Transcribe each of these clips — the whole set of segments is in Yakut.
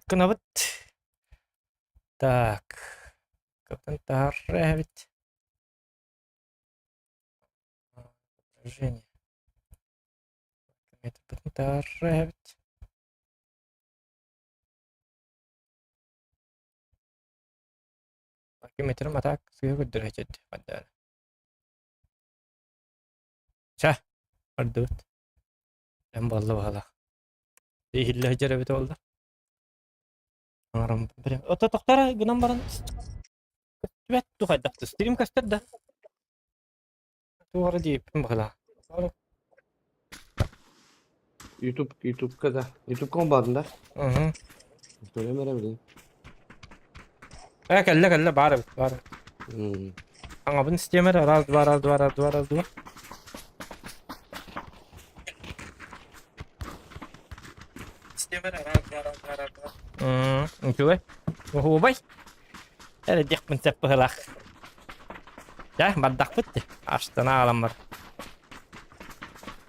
Гынабыт. Так. Кытын таһар эбит. Отображение. Таһар эбит. Километрым атак сыһы көрдөрө чэт хаддар. Ча, ардыбыт. Эн буолла баһалах. Иһиллэ сылдьар эбит буолла. Оҥорон бэрэ. Ото тохтора гынан баран көстүбэт тухайдах стрим көстөр да. Туора диэппин баһалах. YouTube, YouTube'ка да. YouTube'ка olmadın да. Угу. Söyleme эрэ билин. Э, кэллэ кэллэ баар эбит, баар эбит. Аҥабын истиэмэр раз два раз два раз два раз два. Үчүгэй. Оһуобай. Эрэ диэхпин сөп быһыылаах. Дьэ, бардахпыт дии. Астана аҕалан бар.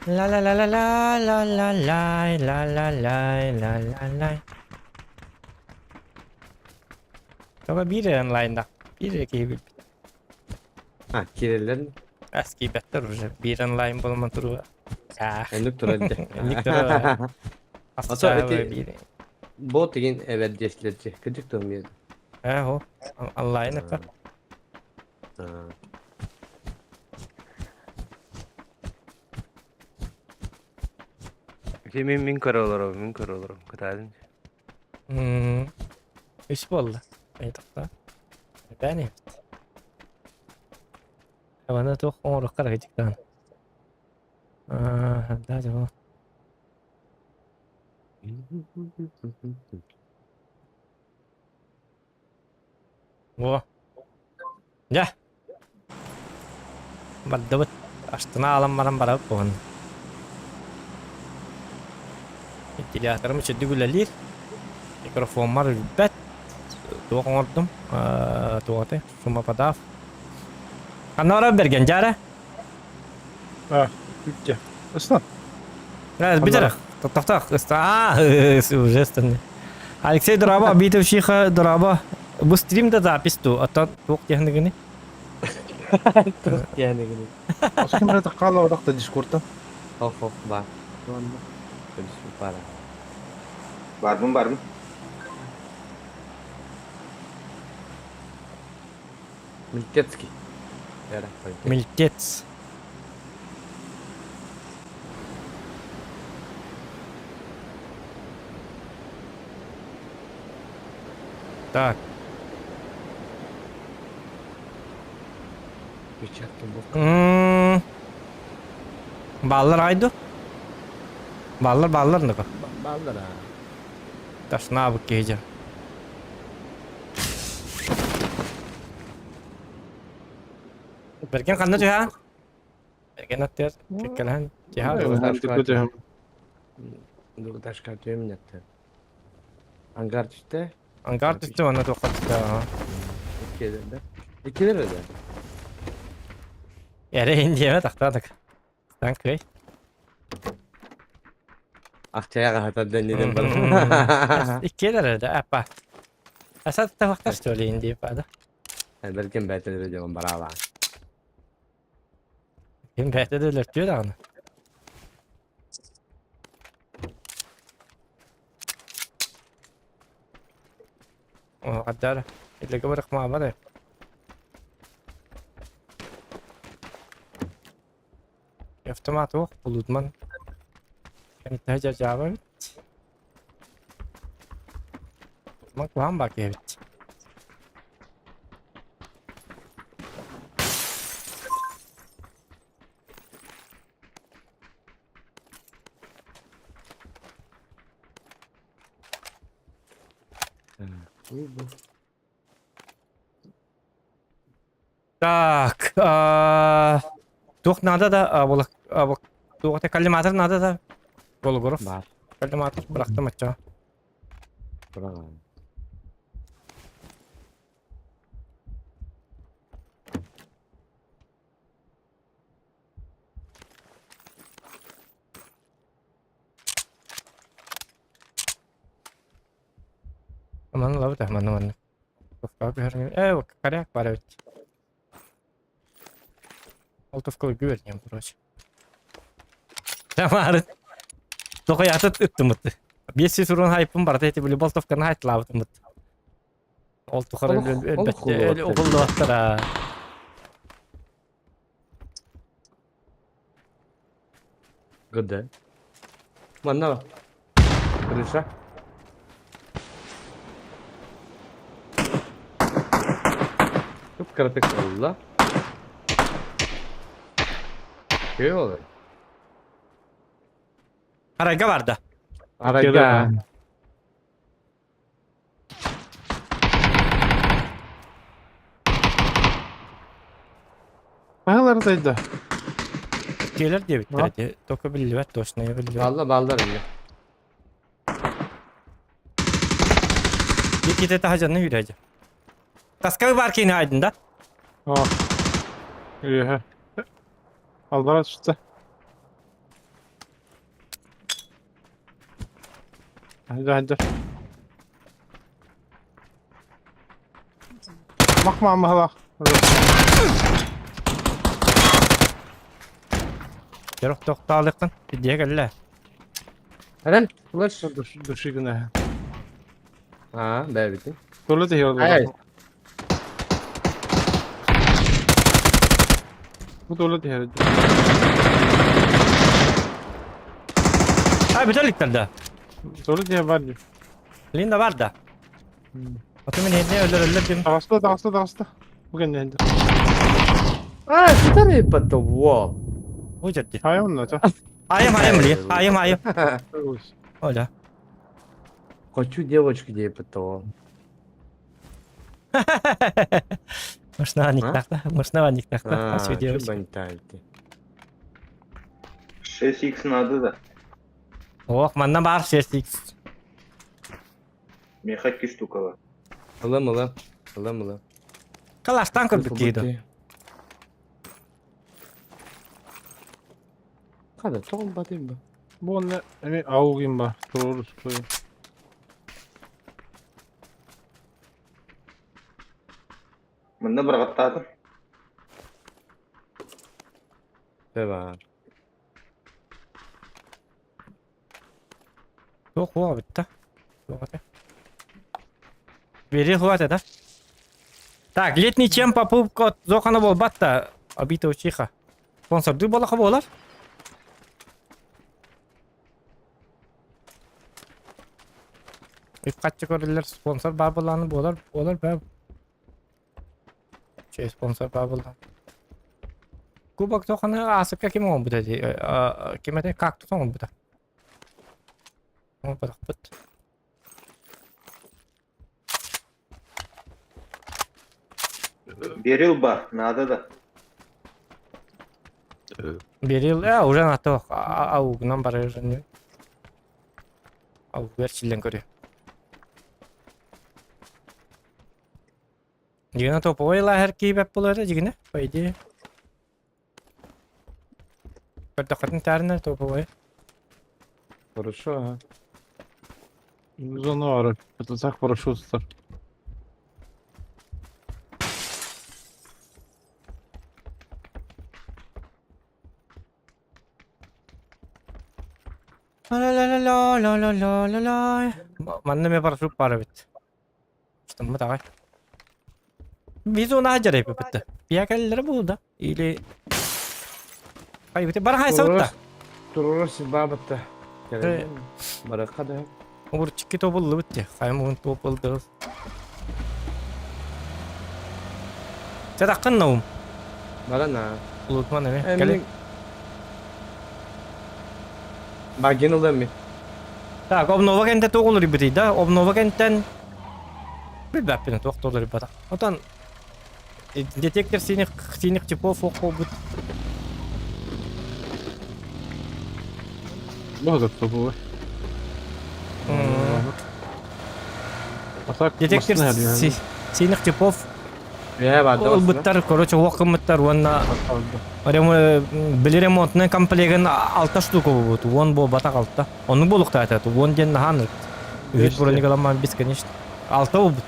Ла ла ла ла ла ла ла лай ла ла лай ла ла лай. Тоҕо биир эрэ онлайнда. Биир эрэ киһи билбит. А, киирэллэр. Ас киирбэттэр уже. Биир онлайн буолан туруга. Оннук турар дьэ. Оннук турар. Ото ити бот деген эбэрдиэслэрчи. Кырдьык тыл Ээ, о, онлайн это. Ити мин мин көрө олоробун, мин көрө олоробун. Кытаатын. Үс буолла. Ыйытыкта. Бэни. Абана туох оҥоруохха эрэ кыдьыктаан. Аа, да, дьэ. О. Дьэ. Бардыбыт. Астына аалан баран барабыт буолан. Вентиляторым үчүгдүк үлэлиир. Микрофоммар үрбэт. Туох оҥордум? Туох этэй? Шумоподав. Ханна барар Бэргэн дьаара? А, где? Ыстан. Бүтэр. Тохтох. А, уже станны. Алексей дорообо, Битовщиха дорообо. Бу стрим да запись ту, а то туох диэхнигини? Туох диэхнигини? Оским эрэ хааллабатах да Дискордтан. Хоп хоп баар. Баар. Барбын барбын. Мильтецкий. Мильтец. Так. М Баллар айду. Баллар баллар нука. Баллар а. Ташнаабыт киһи дьэ. Бэргэн ханна түһээн? Бэргэн аттыгар кэккэлэһэн түһээн. Дашка түөмнэттэ. Ангар түстэ. Ангар түстэ уонна туохха түстэ. Иккилер да. Иккилер да. Эрэ индиэме тахтаатык. Стан кый. Ахчайа хаһатар дэнниден бар. Иккилер да апа. Асат тавақтар что ли индия пада. Бәлкім бәтелері де бараба. Ким бәтэ да өлөртүө даҕаны. О, хаддар. Илигэ бырахмаабат Автомат уох булутман. Кэнниттэн дьардьаабат эбит. Булутман куһаҕан баар киһи эбит. Так, туох наада да була туох это коллиматор надо да Гологоров. Бар. Коллиматор бырахтым оччоҕо. Быраҕан. Манна лабыта, манна манна. Э, коряк бар эбит. Олтовка үргү короче. Тамары. Тоқоятыт ыттымыт. 500 урун хайпын барда эти били болтовканы хайтлабытымыт. Ол тухары өлбөттө, угуллубаттара. Гыды. Манна крыша. Тут кратык oldu. Şey olur. Арайга барда. Арайга. Баһылар дайда. Келер диэбиттэр ити. Только биллибэт точно биллибэт. Балла баллар эмиэ. Иккитэ таһажанны үүрээдьэ. Таскабы бар киини айдын да? О. Үөһэ. Албара түстэ. Hadi hadi. Махма махла. Дөрөх тохтаалыккын. Бидиэ кэллэ. Эрэн, улаш. Души гына. Аа, бэбити. Тула тиһэр Ай. Бу тула тиһэр. А, бүтэликтэр да. Тула тиһэр бар дии. Линда бар да. Аты мен эдне өлөр өлөр дим. Таҕыста, таҕыста, таҕыста. Бу кэннэ иһинде. Аа, сытар это wall. Ой дьэрди. Хайа онно это. Айым айым ли. Айым айым. Оля. Хочу девочку где это Мышна никтахта. Мышна никтахта. Хочу девочку. 6x надо да. Ох, манна бар 6x. Миэхэ икки штука бар. Ылым ылым. Ылым ылым. Калаштан көрбүт киһи доо. Хада тоҕо батыйм ба? Бу онно эми аугин ба. Туруору туруору. Манна быраҕаттаатым. Бэбаар. Туох хуа бүтта. Туох этэ. Бери хуа да? Так, летний чем попупка зохана буолбат Обита учиха. Спонсордуу буолаха буолар. Үп-харчы көрүллэр спонсор баар буоллаҕына буолар, буолар баа. Чэй спонсор баар буолла. Кубок тоханы аасыкка ким оҥорбута дии? Ким этэ? Кактус оҥорбута. Оҥорботохпут. Берил бар, надо да. Берил, э, уже на то, аугунан барар уже. Аугар чиллен көрүө. Дьигинэ топовой лааһар киибэт буолар дьигинэ, по идее. Көрдөххүтүн таарынар топовой. Хорошо, ага. Зону ары. Это хорошо сытар. Ла-ла-ла-ла-ла-ла-ла-ла. Манна ме парашют баар эбит. Ыстаммыт аҕай. Визу наһаа дьарайбыппыт. Пиякаллара буолда. Или... Хайбыты бара хайсабытта. Туруру сибабытта. Баракка да. Урчикки тобуллубут те. Хайым тобулду. Чатаккын наум. Барана. Улутман эме. Кэлин. Багин ылым. Так, обнова кэнтэ туох уларыйбытый да? Обнова кэнтэн билбэппин туох да уларыйбатах. Отон детектор синих синих типов ох буолбут. Бу топовой. А так Детектор синих типов Ылбыттар, короче, уох гыммыттар уонна били ремонтный комплегын алта штука буолбут. Уон буолбатах алта. Оннук буолуохтаах этэ. Уон диэн наһаа ынырык. Үһүс броник ыламман бесконечно. Алта буолбут.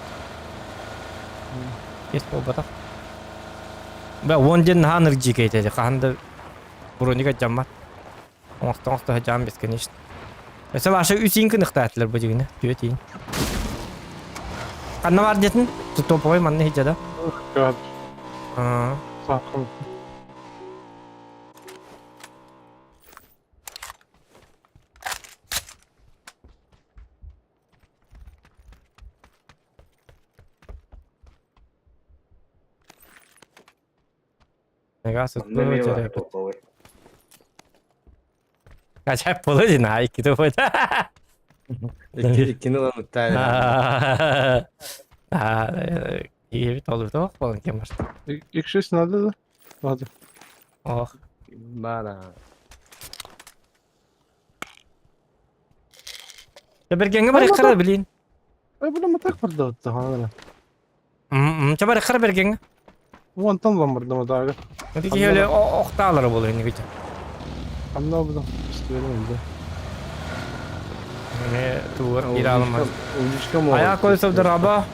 Есть буолбатах. Бэ уон диэн наһаа нырдьыыка этэ. Хаһан да бронига дьаммат. Оҥосто-оҥосто садьаан бесконечно. Өссө ваша үс иин кыныхтаатылар бу дьигинэ. Түөрт иин. Ханна бар диэтин? Топовой манна иһдьэ да? Аа. Онно эмиэ баар топовой. Качай полудин, а икки тупой. Икки иккини ылан ыттаа. Киһи толур болон кем башта. X6 надо да? Ладно. Ох. Бара. Бергенге бар хара билин. Ай, бу матак барда оттаҕана. Ча бар хара бергенге. Уонтан ылан барда матаага. Ити киһи өлө охтаалара буолуо инники. Ханна ылбытым? Истибэтим ылда. Эме тугар киирэ аламмат. Уличка мол. Аяқ колесов дораба.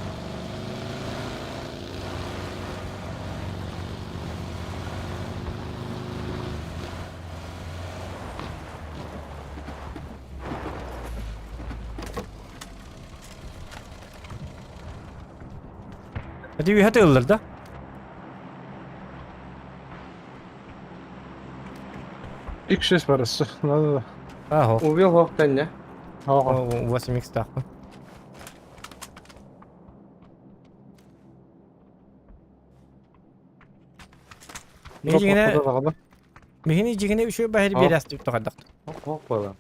Hadi bir hadi ыллар да. X6 барысы. Надо да. Ахо. Убил хоқтан не? Ага. 8x тахпын. Михине Михини дьиҥинэ үчүгэй баһыр биэрээхтик тоҕойдох. Хоқ буолан.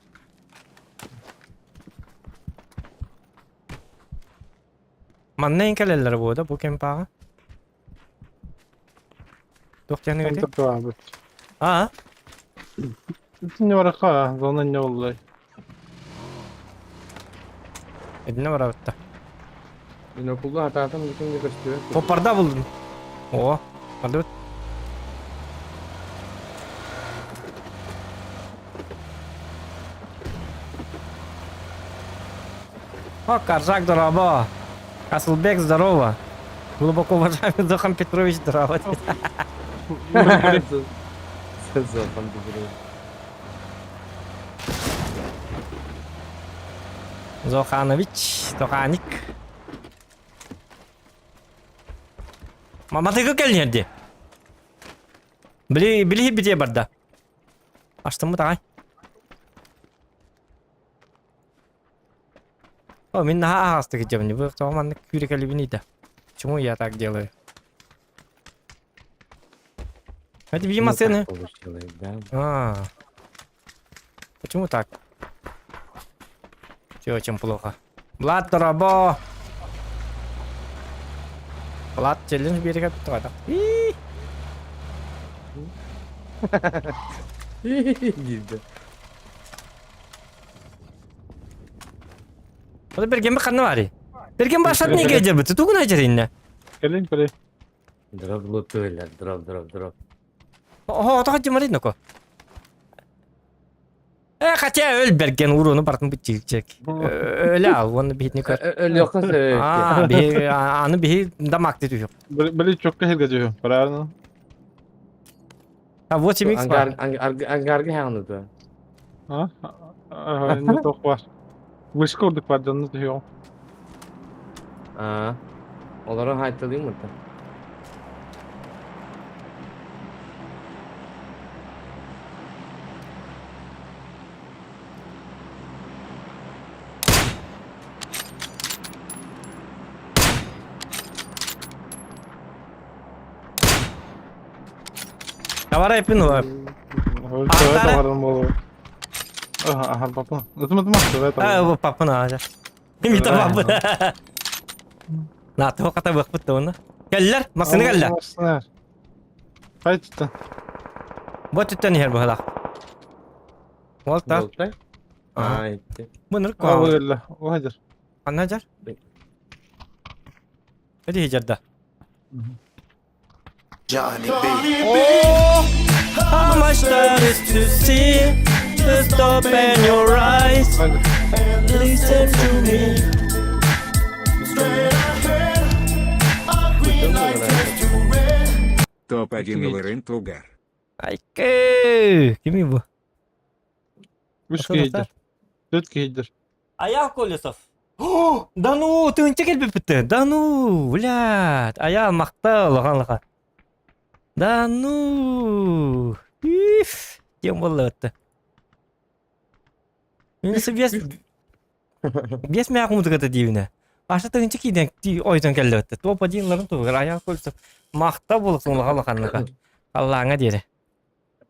Манна ин кэлэллэр буо да бу кемпааҕа? Туох диэн эбитий? Аа? Итинне барахха, зона не боллай. Итинне барабытта. Инокулга хатаатым бүтүн көстүбэт. Попарда булдум. О, бардыбыт. О, Коржак, здорово! Асылбек, здорово! Глубоко уважаемый Зохан Петрович, здорово! Зохан Петрович. Зоханович, Зоханик. Маматыгы кэлниэр дии. Били, били битие барда. Аштыммыт аҕай. О, мин наһаа аһаҕастык илдьэбин. Бу тоҕо маннык күүрэкэлибиний да? Почему я так делаю? Это видимо Ну, так сцены. получилось, да? А. Почему так? Все очень плохо. Влад Тарабо! Влад челлендж береге бүтті Диде. Ол берген ханна барый? Берген башат неге жербит? Тугун ажар инне? Кэлин кэлин. Дроп лутуйлар, дроп, дроп, дроп. Ого, тоҕо дьымарый ноко. Э, хотя өл берген уруну бартын бытчик. Өлө ал, оны бихитни көр. Өлүөххэ сөп. Аа, биһи аны биһи дамакты түһүк. Били чокка хирге түһү. Правильно? А 8x бар. Ангарга хааны да. А? А, не тох бар. Вышка урдук бар дьонну түһү. Аа. Олору хайталыйм мыта. Давай пин var. Аттары. Аха, папа. А, папа на. Мита папа. На, тоқ ата бықпыт оны. Кәлләр, масыны кәлләр. Қай түттен? Бу түттен иһэр быһылаах. Ол та. Болтай? Аа, итти. Бу нырк А, куһаҕан. ол Ол хадыр. Ханна дьар? Эти хижарда. Johnny B. Oh, how much there is to see. Just open your eyes and listen to me. Топ-1 Лырын Тугар. Айкы! Кимий бу? Үс киһийдэр. Төрт киһийдэр. Аял Колесов. О, да ну, тыынча кэлбиппит. Да ну, блядь. Аял махтал, улахан улахан. Да ну. Үф, тем буолла Мин биэс биэс мээх музыката диибинэ. Аша тыынча кииден ойдон кэллэбэттэ. Топ один тугар Аял Колесов махтал буолуктун улахан улаханныка. Аллааҥа диэри.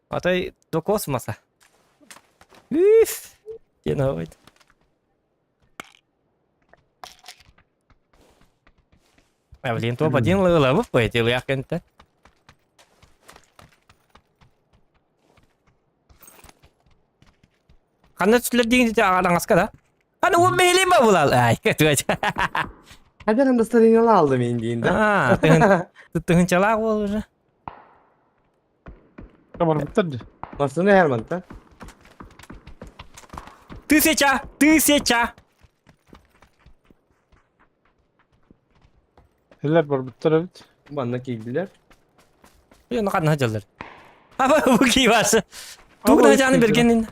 Атай до космоса. Үф! Диэн оҕойт. А, блин, топ один лылабып қой, лыях кентте. Ханна түстүлэр диин ити аҥаска да? Аны ол мейлей ма булал? Ай, көтүөч. Hadi настроение алды мен дейін да. А, тыгын тыгынчалаах буол уже. Барбыттар дии. Массыына Hermantан. Тысяча! Тысяча! Эллэр барбыттар эбит. Манна киирдилэр. Уйуну ханна сылдьаллар? Аба бу киибасы. Тугу да жаны бергенин.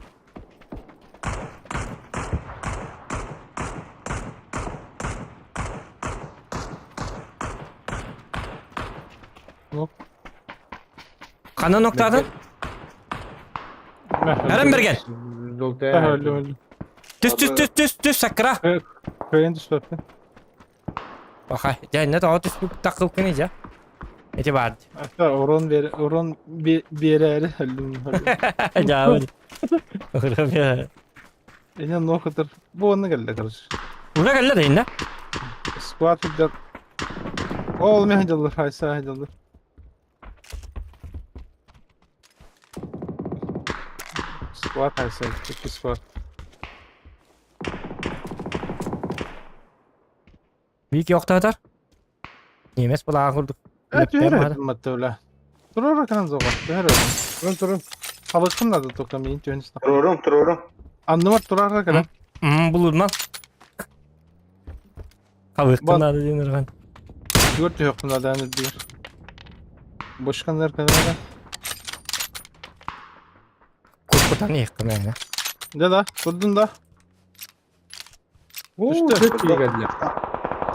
Yok. Ханна ноктадын? Эрен берген. Öldüm öldüm. Түс түс түс түс түс сакра. Кыайан түспэппин. Баха, дьэ иннэ тоҕо түспүт таккылкыный дьэ. Ити баар. Hatta урон бер урон биэрээри өлдүм. Дьаабы. Урон биэрэ. Эне нохотор. Бу онно кэллэ короче. Ура кэллэ да иннэ. Squad идет. Ол мен дьаллар, хайса дьаллар. Squad хайса, икки squad. Биики охтоотор. Немец булааҕа курдук. Э, түһэр матта Турар канан зоға, түһэр. Турун турун. Халыккын надо только мен түһэн Турурум, турурум. Аннымар турар канан. Булурман. Халыктын надо диэн ырган. Түгөр түһөккүн надо үрдүгэр. Бошканнар канада. Куркутан иэххэ Да да, турдун да. Оо, Түстэ. төрт киһи кэллэ.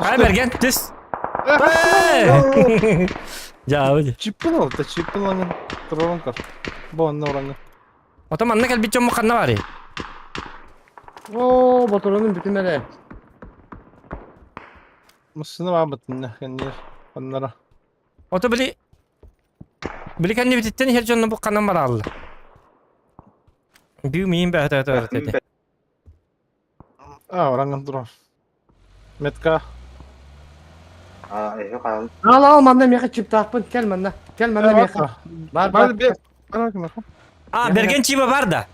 Ай берген түс. Дьаабы. Чиппин олта, чиппин ламын. Турарым кар. Бу онно ураны. Ото манна кэлбит дьомму ханна барый? Оо, ботуруонун бүтүн эрэ. Муссуна баабытын кэнниэр. Оннора. Ото били били кэннибититтэн иһэр дьонно бу ханан бараалла. Бүү миин бэһэтэ этэ. А, уранган турар. Метка. А, эһи хаал. Ал ал манна миэхэ чиптаахпын. Кэл манна. Кэл манна миэхэ. Бар Бар бар. бер. Бар ким А, берген чиба бар да.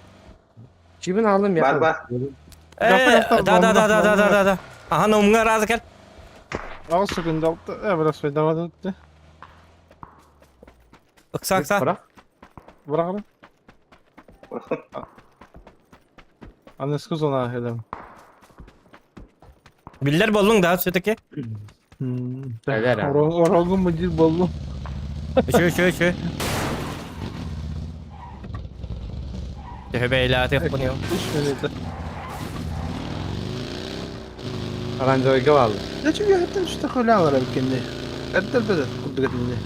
Чибин алдым миэхэ. Бар, бар. Э, да да да да да да да да. Аха, умҥа разы кэл. Ағыз секунд алты. Э, біраз пайдаланды өтті. Ыкса ыкса. Бырақ. Бірақ ара. Анысқы зона келем. Биллер боллуң да все-таки. Әлер, а. Орогун мудир болду. Үшө үшө үшө. Төһө бэйлааты хпунио. Үш минут. Оранжевыйга баалла. Я чүгө хаттан үстэ хөлө алар эбиккинни. Эрдер бедет курдук этинни.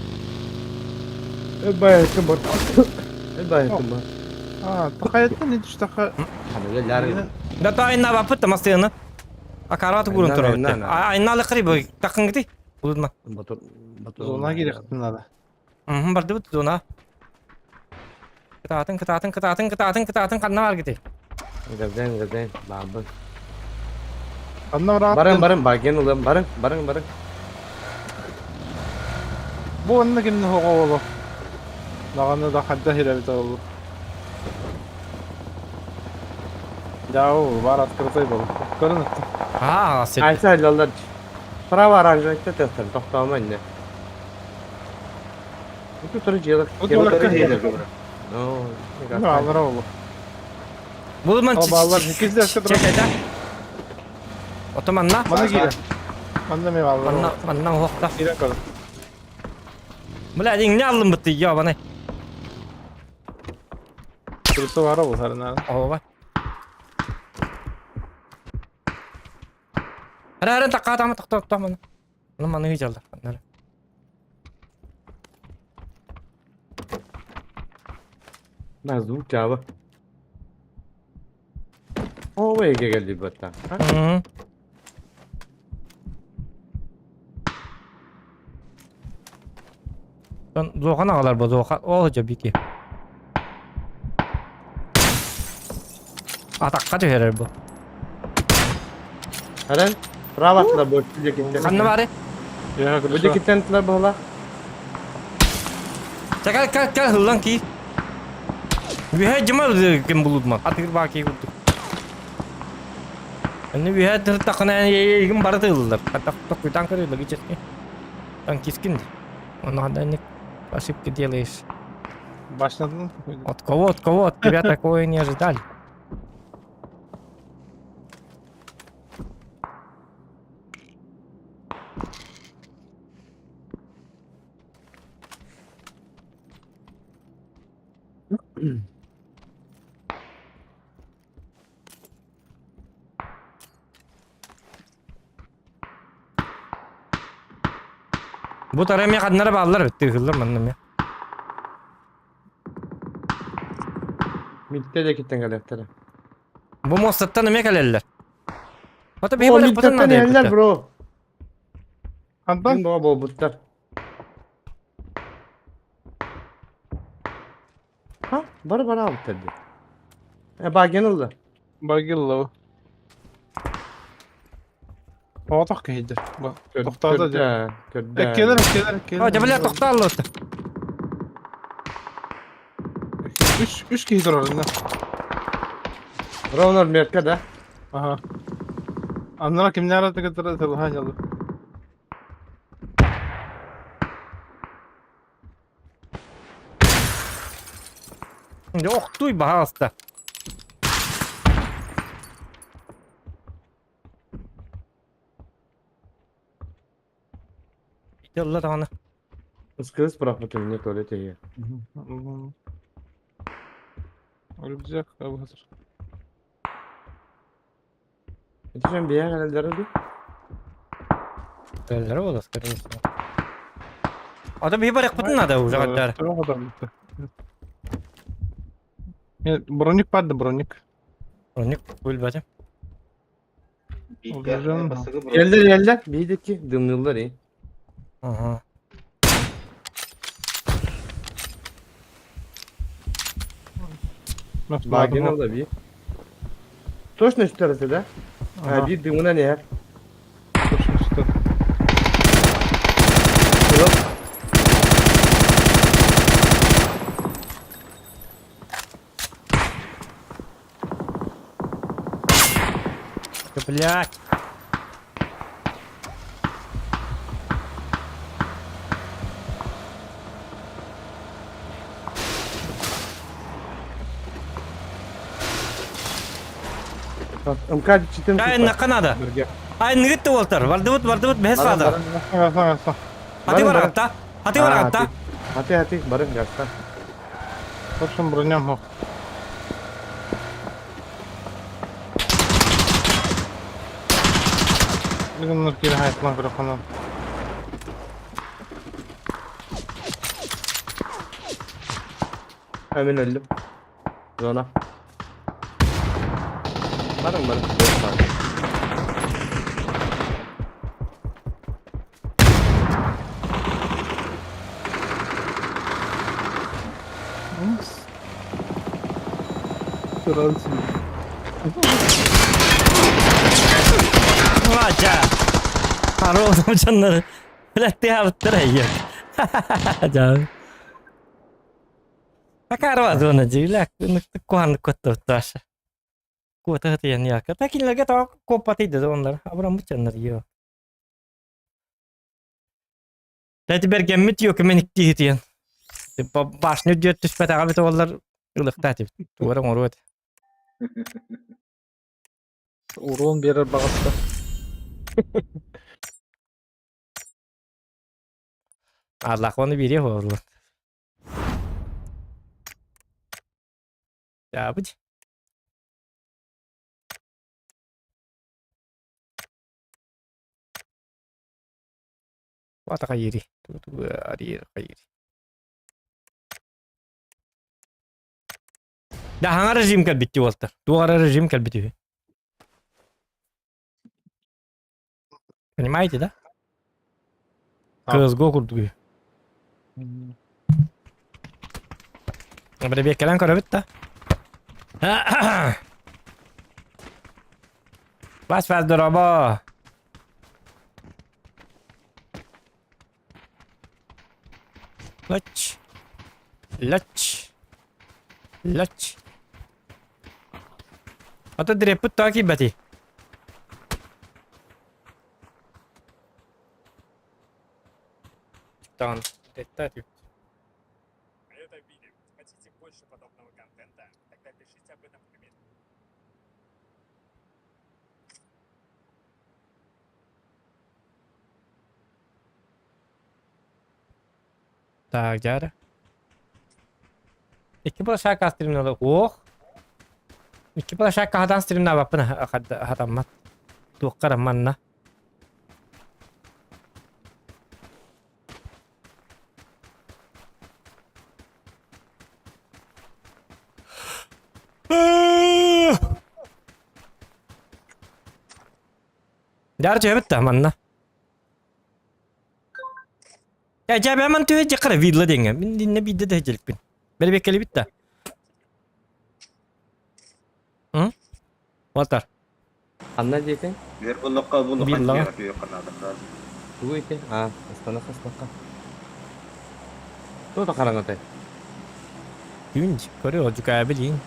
Байытын бар. Байытын бар. А, тахаяттан ит үстэ Ханылар. Да та айна бапыт тамастыны. Акарат гурун Айна, турар. айна, айна. Айна лыкри бу такын гити. Булудма. Батыр батыр. Зона керек надо. Мхм барды бут зона. Кытаатын кытаатын кытаатын кытаатын кытаатын канна бар гити. Газен газен. Бабы. Анна барак. Барың барың барген улам барың барың барың. Бу онна кимни хого болу. Наганы да хадда хиребит болу. Жау, бар открытый болу. Көрүн атты. А, сет. Айса алалар. Право оранжевыйда тестер токтома инне. Бу туры жылык. Бу туры Ну, Ну, алара болу. Булудман. О, баллар, икиз дәшке турар. Ото манна. Мана кире. Манна мен Манна алара. манна хокта. Кире көр. Бля, иҥнэ аллыммыт ёбаный. Кырса бара bu sarına. Оба. Ара ара такка тохто тохто маны. Оны маны жалда. На звук чаба. О, эге келди бата. Hı. Зохан аҕалар бу Зохан ол дьэ бики. Атахха түһэрэр бу. Харан, право тыла бу дьекиттен. Ханна бары? Я Бу дьекиттен тыла буола. Чэ кэл кэл кэл ыллан кии. Үһэ дьыма ким булудма. Атыгыр баа кии курдук. Энни үһэ тыртахына эйигин бары тыыллар. Токуйтан көрүллэр кически. Танкискин. Онно ошибки делаешь. Башнадın. От кого, от кого? От тебя такое не ожидали. Бу тарамия ханнара бааллар бит тыыһыллар манна эмиэ. Митте де киттен кэлэхтэрэ. Бу муостаттан эмиэ кэлэллэр. Ото биһи О, барыахпытын миттеттен наада иһэллэр эбит. бро. Хантан? Мин боо буолбуттар. Ха, бары бары албыттар дии. Э, баген ылла. Багилла. Оҕотох киһийдэр. Тохтоото дьэ. Көрдө, көрдө. Эккиэлэр, эккиэлэр, эккиэлэр. О, дьэ бля тохтоолло. Үс, үс киһи турар инна. Ровно мерка да. Аха. Аннара кимнээр атыгытара тылаһан ялы. Ох туй баһаалыста. Ити даҕаны. Кыс бырахпытым не туалет иһигэр. Рюкзак абыһатыр. Ити дьон биһиэхэ кэлэллэрэ дуу? Кэлэллэрэ буолуо, скорее всего. Ото биһи барыахпытын наада уже хаддаар. Броник падды броник. Броник билбэтим. Убежден. Geldiler geldiler. Бийдики дымныллар и. Ага. Баген ылла би. Точно үстәресе да? А би дымына не? Точно үстер. Да блядь. МК читем. Ай, нака надо. Ай, ныгытты уолтар. Бардыбыт, бардыбыт, бэс саада. Аты бараҕатта. Аты бараҕатта. Аты, аты, барын гаста. Точно броням хох. Бүгүн кире хайтлан көрөхханан. Hemen öldüm. Zona. Барың, барың. Kralsın. Вача. Хорош дьоннор. Блядь, ты автор Дьэ. Акарва зона дьиля, кухан коттотташа. Куота тиэн яка. Такинлерге тоо коппатыйды да онлар. Абрам бучаннар йо. Тэти бергеммит йо кемен икки тиэн. Башня дьөт түспэтаҕа бит оллар ылыхтаа тип. Туара оҥоруот. Урон берер бағытта. Ааллаахпаны биэриэх буоллун. Дьаабыт. Вата хайыри. Хайыри. Да хаҥа режим кэлбит уолтар. Туох режим кэлбит үһү. Понимаете, да? CSGO курдук үһү. Бэрэбиэркэлээн көрөбүт да. Бас бас дорообо. Лач. Лач. Лач. Ата дреппит таа киирбэтий. Тан. Это видео. Хотите больше подобного контента? Тогда пишите об этом в комментариях. Так, дьара. Икки площадка стримнала. Ох. Икки площадка хатан стримнаабаппын хатаммат. Туохха манна. Дьаар түһэбит да манна. Я дьэ ман түһэ дьэккара видла диэҥҥэ. Мин иннэ биирдэ да дьэликпин. Бэрбиэккэлибит да. М? Уолтар. Ханна диэтиҥ? Биир буллахха бу Виллаҕа. ханаада. Тугу ити? А, астана хаслахха. Туох да хараҥатай? Түүн көрү дьукаабилиин.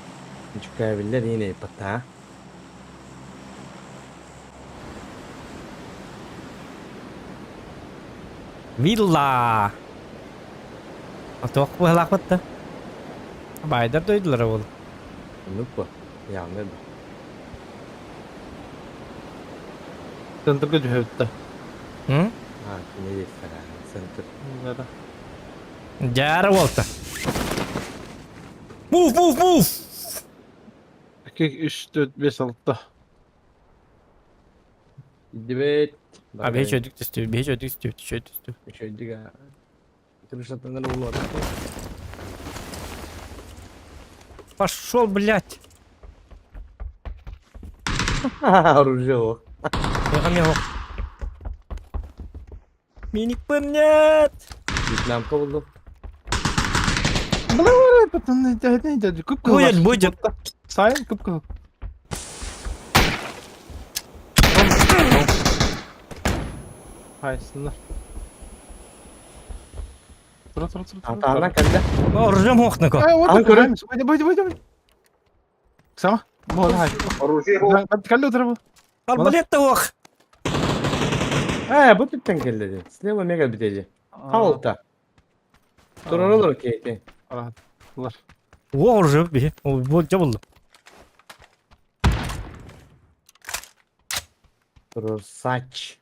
Дьукаабиллэр иин эйпаттаа. Вилла! Туох быһалаахпыт да? Баайдар дойдулара буолу. Оннук бу. Явно да. Центрга түһэбит да. М? А, кини диэхтэрэ. Центр. Да. Дьаара буолта. Move, move, move! 2, 3, 4, 5, 6. Идибит. А, биһи чөйдүк түстү, биһи чөйдүк түстү, чөй түстү. Үчөйдүк а. Тырышаттанар улуот. Пошел, блядь! Оружие ох. Меха Миникпын нет! Вьетнамка булду. Будет, будет. Сайын кып-кызыл. Хайсыннар. Тура, тура, тура, тура. Атаана кэллэ. Оружием хохнако. Ай, вот Аан көрөн. Выйди, выйди, выйди, выйди. Сама. Бу, хай. Оружие хо. Кэллэ утара бу. Арбалет да ох. Ээ, бу түттэн кэллэ дии. Слева мега битээдьи. Хаалта. Турарылар кейти. Лар. О, оружие биһи. Бу жабылды. Турар сач.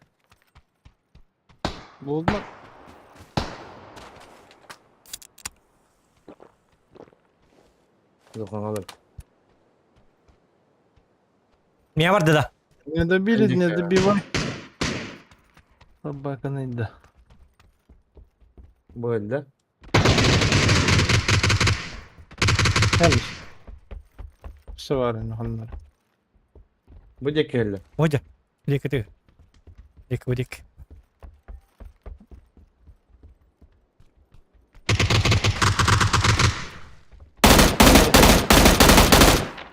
Булдум. Духаналар. Мия барды да. Не добили, не добивай. Собака найда. Бу өлдө. Кэлиш. Все бар энэ ханнар. Бу диэки өллө. Бодя. Дик ты. Дик, дик.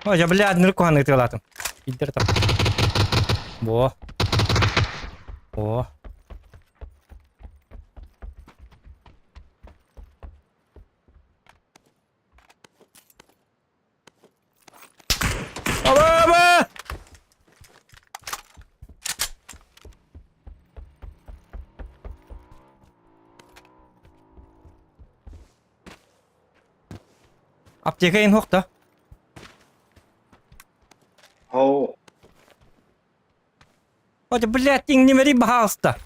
Ой, я, блядь, ныркуһаны ытыалаатым. Илдер там. Во. О. Аба, аба! Аптека ин хохта. Хо. Ой, блядь, иҥнимэри баһаалыста.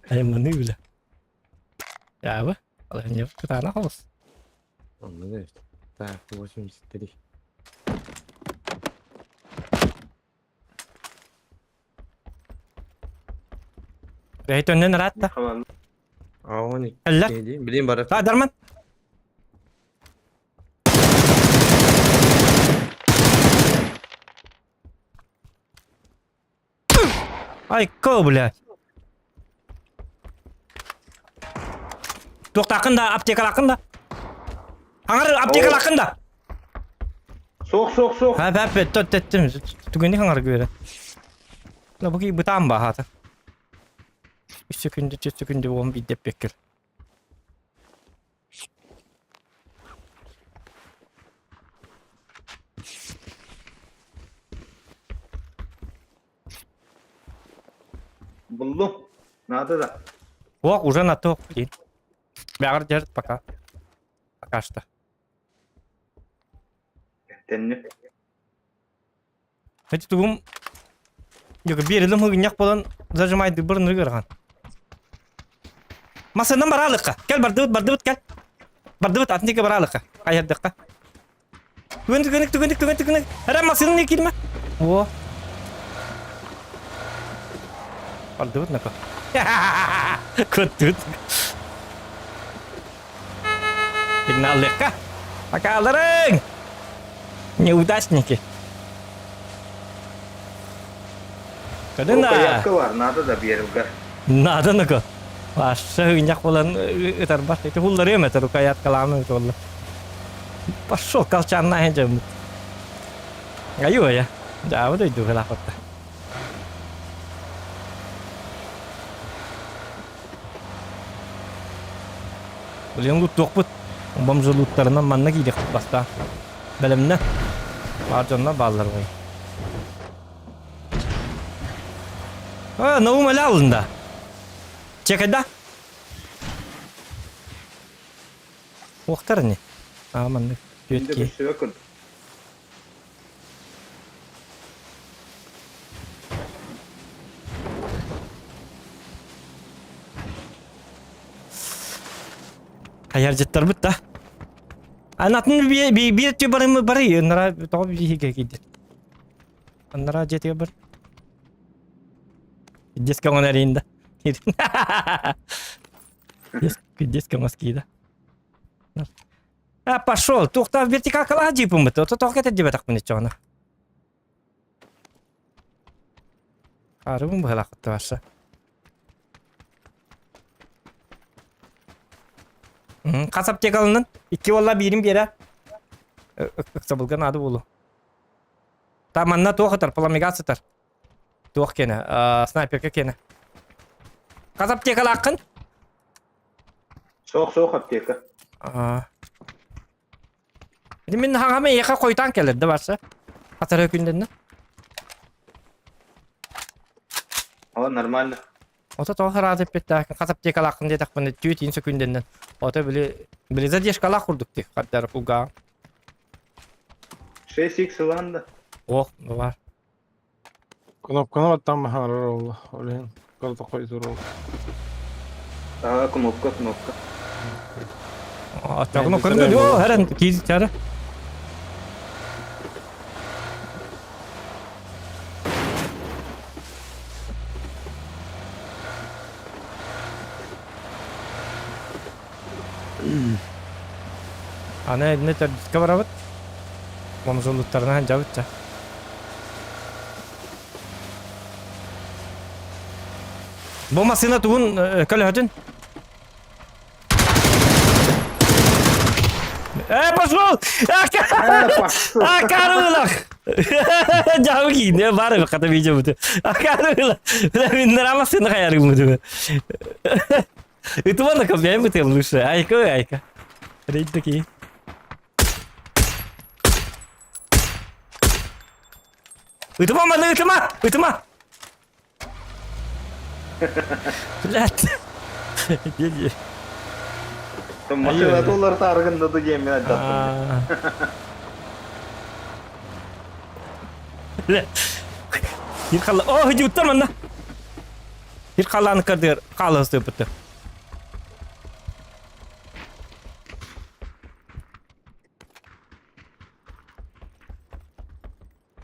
Айманы бile. Дьаабы. Алынньы кытаанах олус. Онно да Так, 83. Бэйт өннөн ыраатта. Аон Эллэ. Билин барар. Та Дарман. Айко, блядь. Туохтааххын да, аптекалааххын да. Аҥар аптекалааххын да. Суох, суох, суох. Ха, бэп, тот теттим. Түгэнни хаҥар күөрэ. La бу бытаан баһаата. Үс секүндэ, түөрт секүндэ буолан биирдэ эппиэккэр. Буллум. Надо да. Ох, уже на то. Бэҕэр дьэр пока. Пока что. Тэнни. Эти тугум биэрилим хыгынньах буолан зажимайдыырбар ынырык ыарахан. Массыынан бараалыкка. Кэл бардыбыт, бардыбыт кэл. Бардыбыт атын диэки бараалыкка. Хайардыкка. Түгэн түгэнник түгэнник түгэн түгэнник. Эрэ массыынан киирмэ. О. Бардыбыт нако. Көттүт. Сигналлыахха. Пока Неудачники. Кадына. Рукоятка бар, надо да биэрилгэр. Надо нако. Ваша хыгынньах буолан ытарбат. Ити хулларыам этэ рукояткалаамы ытылла. Пошел колчанна дьоммут. Аю я. Дьаабы дойду хылаахпатта. Билигин луттуохпут. Бомжа луттарынан манна киириэхпит бастаан. Бэлэмнэ. Баар дьоннор бааллар бай. А, Наум эле алында. Чекайда. Уохтар не? А, маннык. Şimdi Түөт bir bakın. Хайардьыттарбыт да. Анатын биир өттү барымы бары ынара тоҕо биһигэ киирдит. Аннара дьиэтигэр бар. Диск оҥон эрийинда. Диск оҥос киида. А, пошел! Туохтаах вертикалкалаах джипыммыт. Ото тоҕо кэтэрдибэтэхпин иччоҕуна. Арыбын быһалааххытта барса. Хас аптекалынан? Икки уолла биирин биэрэ. Ыксабылга наада буолу. Та манна туох ытар, пламегаз ытар. Туох киэнэ, снайперка киэнэ. Хас аптекалааххын? Суох, суох аптека. Мин хаҥама эйиэхэ хойутаан кэлэр да барса. Хатара күндэннэ. О, нормально. Ото тоҕо хараат эппиттээххин хас аптекалааххын диэтэхпинэ түүт сөкүндэннэн. Ото били били задержкалаах курдук дии хардары кулгааҕым. 6x ылан да. Ох, баар. Кнопканы баттаан баһаарар ол ол иһин кырата хойутуур ол. А, кнопка, кнопка. Оччоҕуна көрүҥ доо, хэрэн киир чара. Аны инне төрдүскэ барабыт. Бомжулуттарынан дьабытча. Бу массыына тугун көлөһөтүн? Э, пошел! Акарылах! Дьаабы киинэ баар эбит хата видео буту. Акарылах! Миннара массыына хаярым буту. Ытыман копьяй бутым лучше. Айка, айка. Рейд такие. Ытыма маны ытыма! Ытыма! Блядь. Деді. Машина доллар таргында да диэн мин айдаттым. Бля. Бир халла... О, хыдьыбыттар манна. Бир халлааны кардыгар хаалыһы сыппыттар.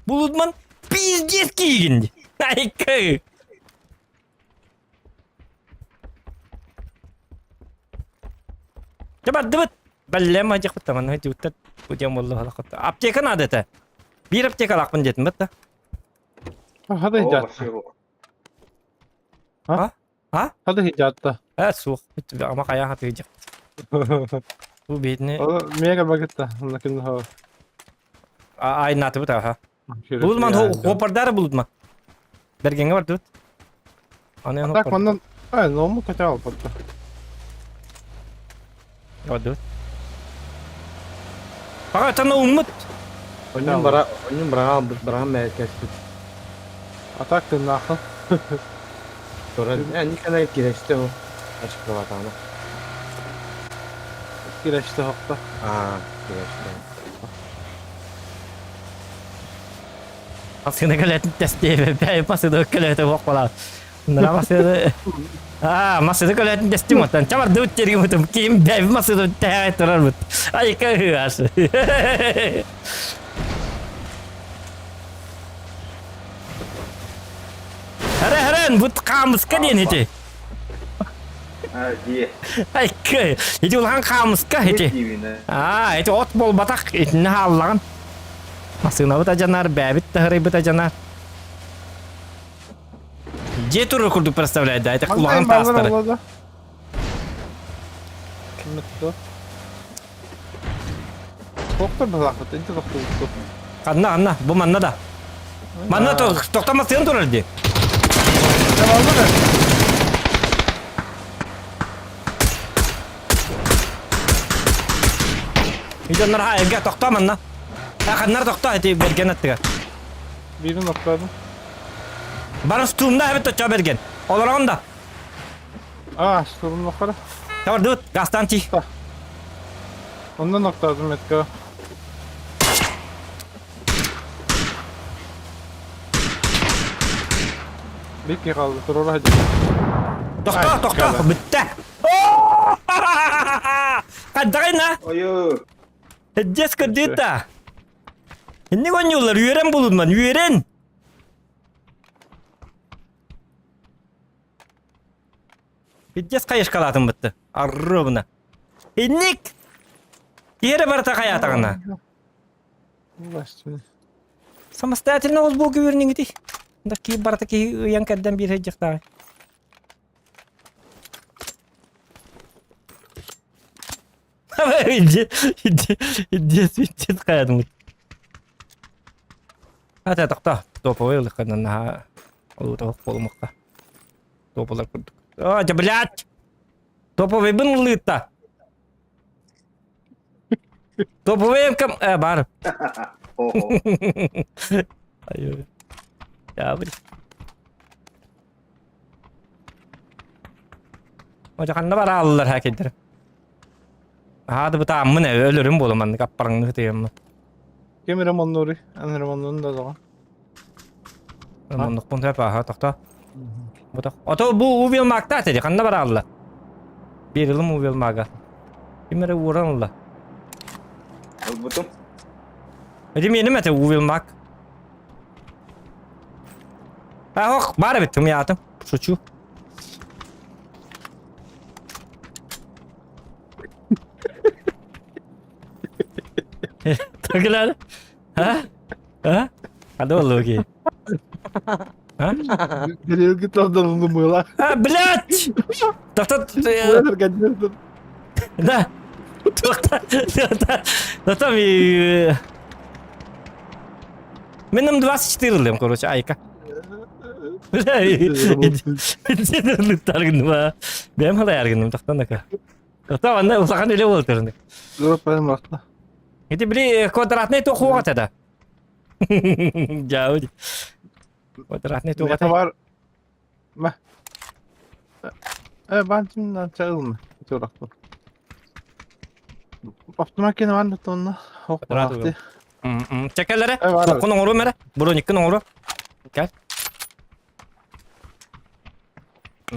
Булудман пиздец киигин. Айкы. Дьэ бардыбыт. Бэллэм адьахпыт манна дьуттар бу диэн буолла халаххат. Аптека надо это. Биир аптекалаахпын диэтим бытта. Хада О, хиджатта. вообще его. А? А? Хада хиджатта. Э, суох. Ама хайаан хатыйдьах. Бу биитини Мега багытта. Лакин хо. айнаатыбыт аха. Булудман хопардары булудма. Бергенге бардыбыт. Аны Так, манан Ай, ному кача албатта. Бардыбыт. Пага тана уммут. Онньун бара, онньун быраҕа албыт, быраҕан мээркэспит. А так ты нахуй. Туран, э, никогда кирэште ол. Ачыкылатаҕына. Кирэште хопта. Аа, кирэште. Массыына көлөтүн тэстиэбэ, бэйэ массыына көлөтө буох буолаа. Нара массыына Аа, массыына көлөтүн тэстим оттон. Чабардыбыт тергибитим, ким бэйэ массыына тэһэ турарбыт. Ай, кыһыас. Хара харан, бут хаамыска диэн ити. А, дии. Ай, кы, ити улахан хаамыска ити. Диибин, Аа, ити от буолбатах, итиннэ хааллаҕын. Массыынабыт адьанар, бэйэбит таһырайбыт адьанар. Дьиэ турар курдук представляет, да, это улахан таастары. Доктор базахыт, инте доктор. Ханна, ханна, бу манна да. Манна тохтон массыына турар дии. Идоннор ха эргэ тохтоо манна. Ханнар тохтоо ити бэргэн аттыгар. Биирин оттоодум. Бары стумда эбит точо бэргэн. Олороҕун да. Аа, штурм нохара. Табардыбыт, газтан ти. Оннан оттоодум этка. Бикки қалды, турура хадья. Тохтоо, тохтоо, бүттэ. Хаддагайна. Ой, Дес көрдүтта. Инник оонньууллар, үөрэн булунман, үөрэн. Пиздец хайышкалаатым бытты. Аррыбына. Инник! Киһи барыта хайаатаҕына. Самостоятельно ол буолга үөрниҥити. Да киһи барыта киһи ыйан кэрдэн биир сылдьыахтааҕый. Иди, иди, иди, иди, хайадым. Ата тохто, топовый ылыхханан наһаа олуутаһык буолумукка. Тополар курдук. А, дьэ, блядь! Топовыйбын ыллыытта. Топовыйым кым... Э, бар. Ого. Айой. Я, блядь. Отя ханна барааллар хакедер. Аады бытааммын ээ, өлөрүм буола маннык аппараҥнык ытыйаммын. Ким ремоннууруй? Эн ремоннуун да доҕор. Ремоннукпун сөп ааха тохто. Бутах. Ото бу увел магта этэ ханна бараалла? Биир ылым увел мага. Ким эрэ ууран ылла. Ылбытым. Эти миэним этэ увел маг. Ах, баар эбит тумуйаатым. Шучу. Тагылар. А? А? Хада боллуги. А? Билирги тардан мыла. А, блядь! Тохтот. Да. Тохта. Тохта. Тохта ми. Минем 24 лем, короче, айка. Бля, Бэм халай аргынным тахтанака. Тохта манна улахан үлэ буолтарны. Ити били квадратный туох да. Дьауди. Квадратный туох Бар. Ма. Э, бантин чагылма. Турактын. Автомакина бар тонна. Чекелere. Токкун оҥору мэрэ. Брониккин оҥору. Кэл.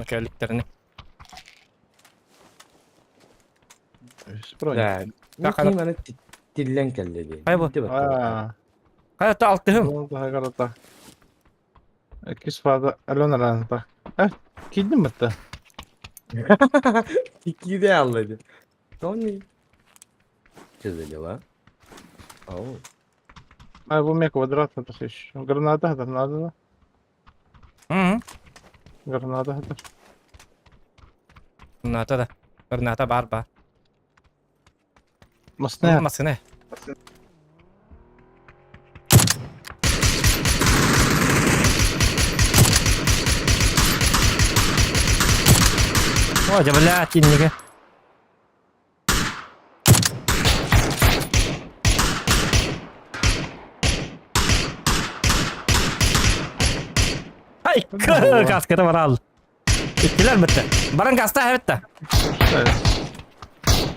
Кэликтерини. Да, Бакара. Мин маны тиллэн кэллэ дии. Хайа бу? Битти баттабыта. Хайа алтыһым. Таһагарата. Иккис фаза Алена Ранта. Э, киирдим батта. Киирэ алла дии. Тони. Что за дела? Ау. А бу мне квадратно тахиш. Граната хатар надо да. Hı. Граната хатар. Граната да. Граната бар бар. Масна. Масына. О, дьэ, блядь, иннигэ. Ай, каската барал. Иттилер бітті. Баран гаста бітті.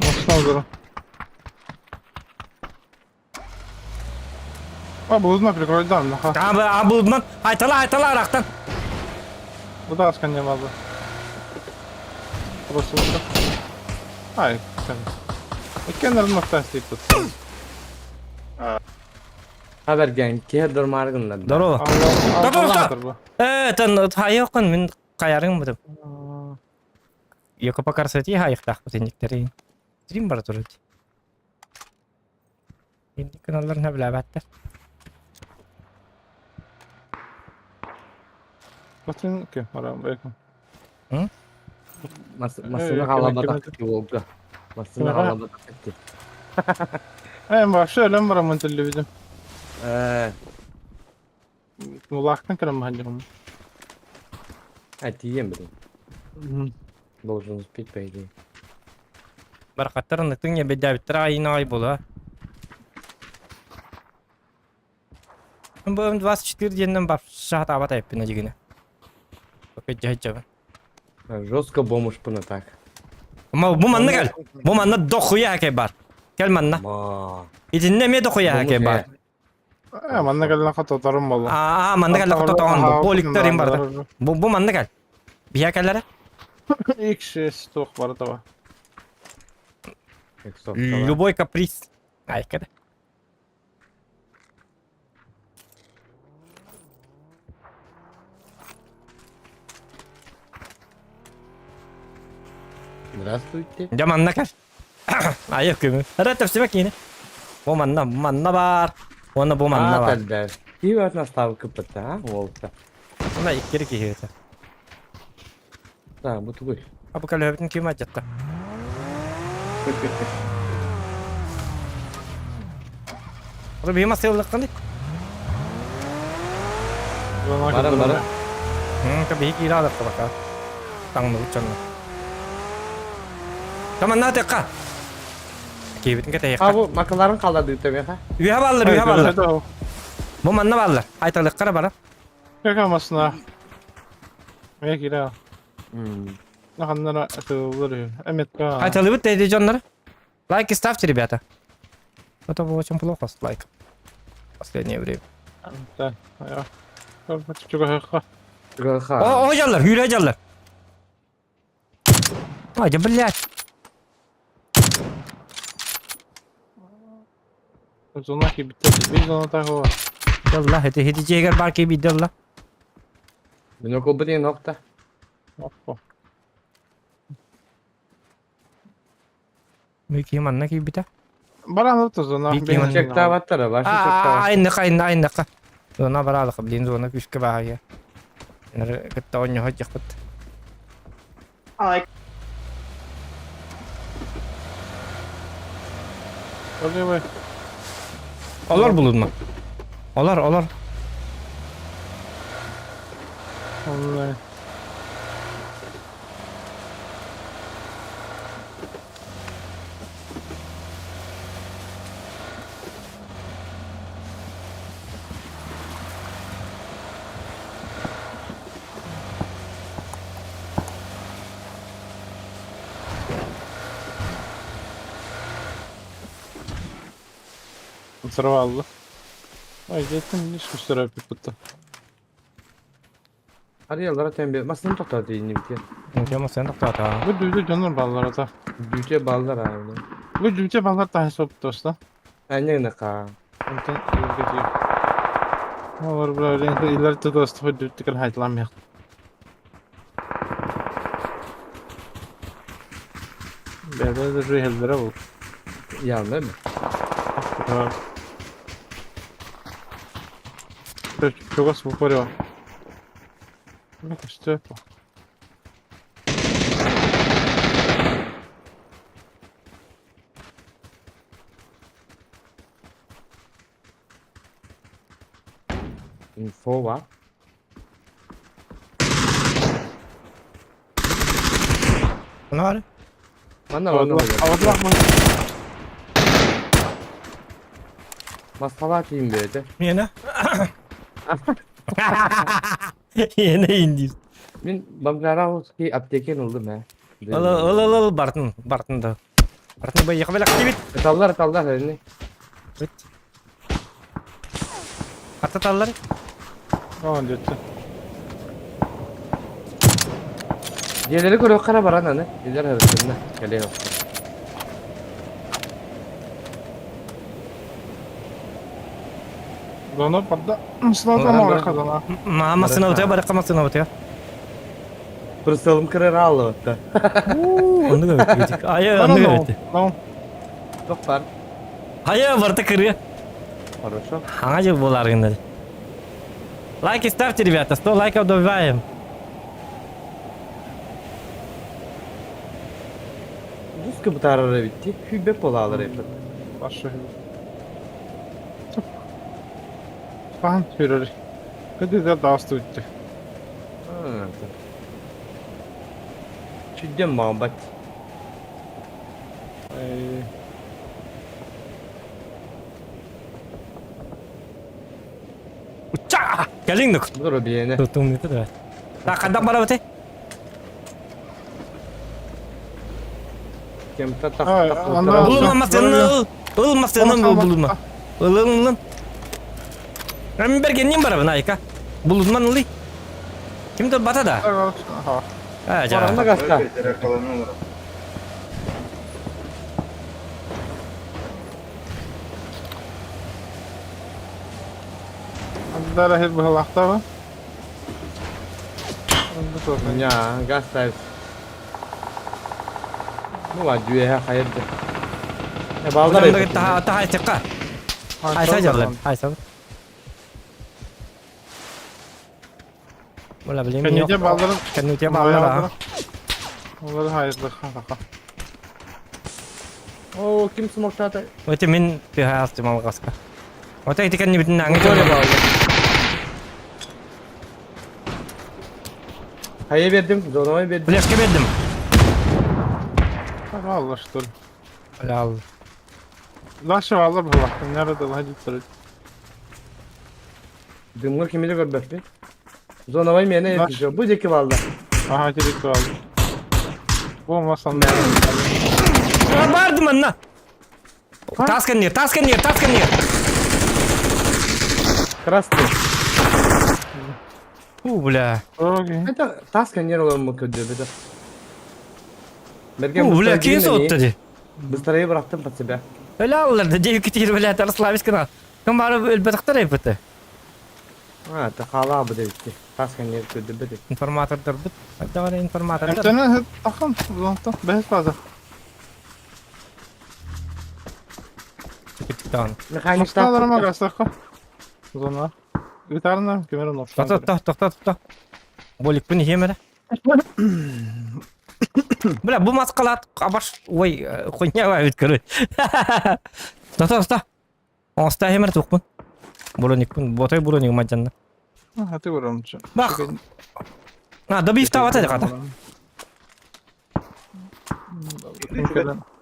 Масна удара. А, булудма прикройдан, наха. А, булудман. Айтала, айтала, арақтан. Бу да аскан ямазы. Просто вот Ай, кэн. Иккеннер нохтан стейт. Хабарган киһи дормааргыннар. Здорово. Алла, Да, Э, тэн хайықын мен қаярың бұдым. Екі по красоте хайықтақ бұтендіктері. Трим бар тұрады. Енді каналларын біләбәттір. Батын ки, марам бейкум. Масына халабатак ки болду. Масына халабатак ки. Эм вообще өлөм барамын телевизор. Э, Улахтан кырам ханжым. а тием блин. Должен успеть, по идее. Барқаттарын ытың ебедәбіттір айын ай бола. Бу М24 деннен бар шахат абат айыппын дегені. Көпет жайт жабын. Жестко бомж пына так. Ма бу манна кел. Бу манна дохуя хакей бар. Кел манна. Ма. Итинне ме дохуя хакей бар. Э, манна келен хатотарым болду. Аа, манна кел тоқтоған бу. Поликтер им бар. Бу бу манна кел. Бия келлere. X6 тух бар таба. Любой каприз. Айкада. Здравствуйте. Дьэ манна кэл. Айык көмү. Ара тэпсибэ киини. Бу манна, бу манна бар. Уонна бу манна бар. Тогда. Киви наставка пыта, а, волта. Уна иккери киһи этэ. Да, бу тугуй. А бу көлөһөбүтүн ким адьатта? Ону биһи масыыллыккыный. Баран баран. М, биһи киирэ алыкка бака. Таҥныбыт дьонно. Таманна тыкка. Киһибитин А кэтэйиэххэ. бу макаларын қалады төбеха. Үһэ бааллар, үһэ бааллар. Бу манна бааллар. Айталыккара бара. Какамасына. Мекира. М. Наханнара атылыр. Эметка. Айталыбыт дейди дьоннор. Лайки ставьте, ребята. Это было очень плохо с лайком. Последнее время. Да. Я. Чуга. Ха. О, о, дьаллар, хүрэ дьаллар. Ай, да блядь. Зона ки битте. Би зона тагы. Ялла, хети хети жегер бар ки бидалла. Мен окол нокта. Опа. Мики манна ки бита. Баран да зона. Би ким Чекта баттара, башы чекта. А, айнныка, айнныка, айнныка. Зона баралык, блин, зона күскө баа. Нер кытта оньо хожжакпыт. Ай, Ой, Олар булудма. Олар, олар. ой. Взорвал. Ой, где-то не gösterip bitti. Арыйаллара тэмбе. Массыына тохтоото иннибитигэр. Инке массыына тохтоото. Бу дүүтэ дьоннор баллар ата. Дүүтэ баллар ааны. Бу дүүтэ баллар таһы соп тоста. Аня гына Онтон илгэтиир. Олор бу илер тутуосту дүүттүкэр хайтламмыах. Бэдэ да жүйелдere бу. Явно mi? Чугас бу көрүө. Көстө. Info var. Ne var? Манна манна. Авадлах Масала тиийин бэйэтэ. Миэнэ? Иэнэ индир. Мин Бамгараовский аптекин ылдым ээ. Ыл ыл ыл ыл бартын бартын да. Бартын бай якы белек тибит. Ыталлар ыталлар эни. Ататаллар. Оон дьүттэ. Дьиэлэри көрүөххэ баран аны. Дьиэлэр харыстынна. Кэлиэ Доно барда. Сылатан оҕра хадана. Маамасына утуя барыкка масына утуя. Прысылым кырыр аллыбытта. Онну көбүт. Айа онну көбүт. Туох бар. Айа барта кырыа. Хорошо. Хаҥа жыл буолар гыннар. Лайки ставьте, ребята, 100 лайков добиваем. Дуска бытаарар эбит Хүбэп буолаалар эбит. Башы. Хаан сүүрэр. Кыды да дааста үттэ. Чүдден маамбат. Уча! Кэлиҥ Бур биэне. Тутумнута да. Так, хандан барабыт? Кем-то Булума масыны, ыл масыны булума. Ылын ылын. Мен бергеннен барабын айка. Булунман ылый. Ким да бата да. А, жа. Баранна гаста. Андара хил быһалаахтаба. Я, гаста. Ну, а дүйэ хайырды. Э, балдар. Та та хайсыкка. Хайса жарлар. Хайса. Ола билем. Кэнните балларын. Кэнните баллар. Олар хайырлы хаха. О, ким смоктата? Өте мен пихастым алгаска. Ота ити кэнни бүтүн аңы көрө баллар. Хайа бердим, зоновай бердим. Флешка бердим. Алла что ли. Ал. Лаша алла быһалаахтым. Nerede лахадиттар. Дымгыр кимиде көрбөппүн. Зоновай мени жеткизип. Бу жеки балда. Аха керек алды. Болмасан. Бардым анна. Таскан таскан таскан Красный. Фу, бля. Это таскан olan mı ködü bir de. Мерген Фу, бля, ким сотту ди. Быстрее бырахтым под себя. Öyle alırdı. Девки тир бля, Тарславискана. Ким барып өлбөтөктөр эпити. А, это хала бы дебитти. Таскан ер ködü бит. Информатордор бит. Давай информатордор. Эмтенен тахан зонта бэс база. Тиктан. Механик Масталарыма гасаха. Зона. Гитарна кемер нопшан. Тохто, тохто, тохто. Боликпин хемере. Бля, бу маскалат абаш ой, хуйня бит көрө. Тохто, тохто. Оста хемер тукпун. Буроникпун, ботой буроник мажанна. Хаты барамчы. Бах. А, добив тавата ката.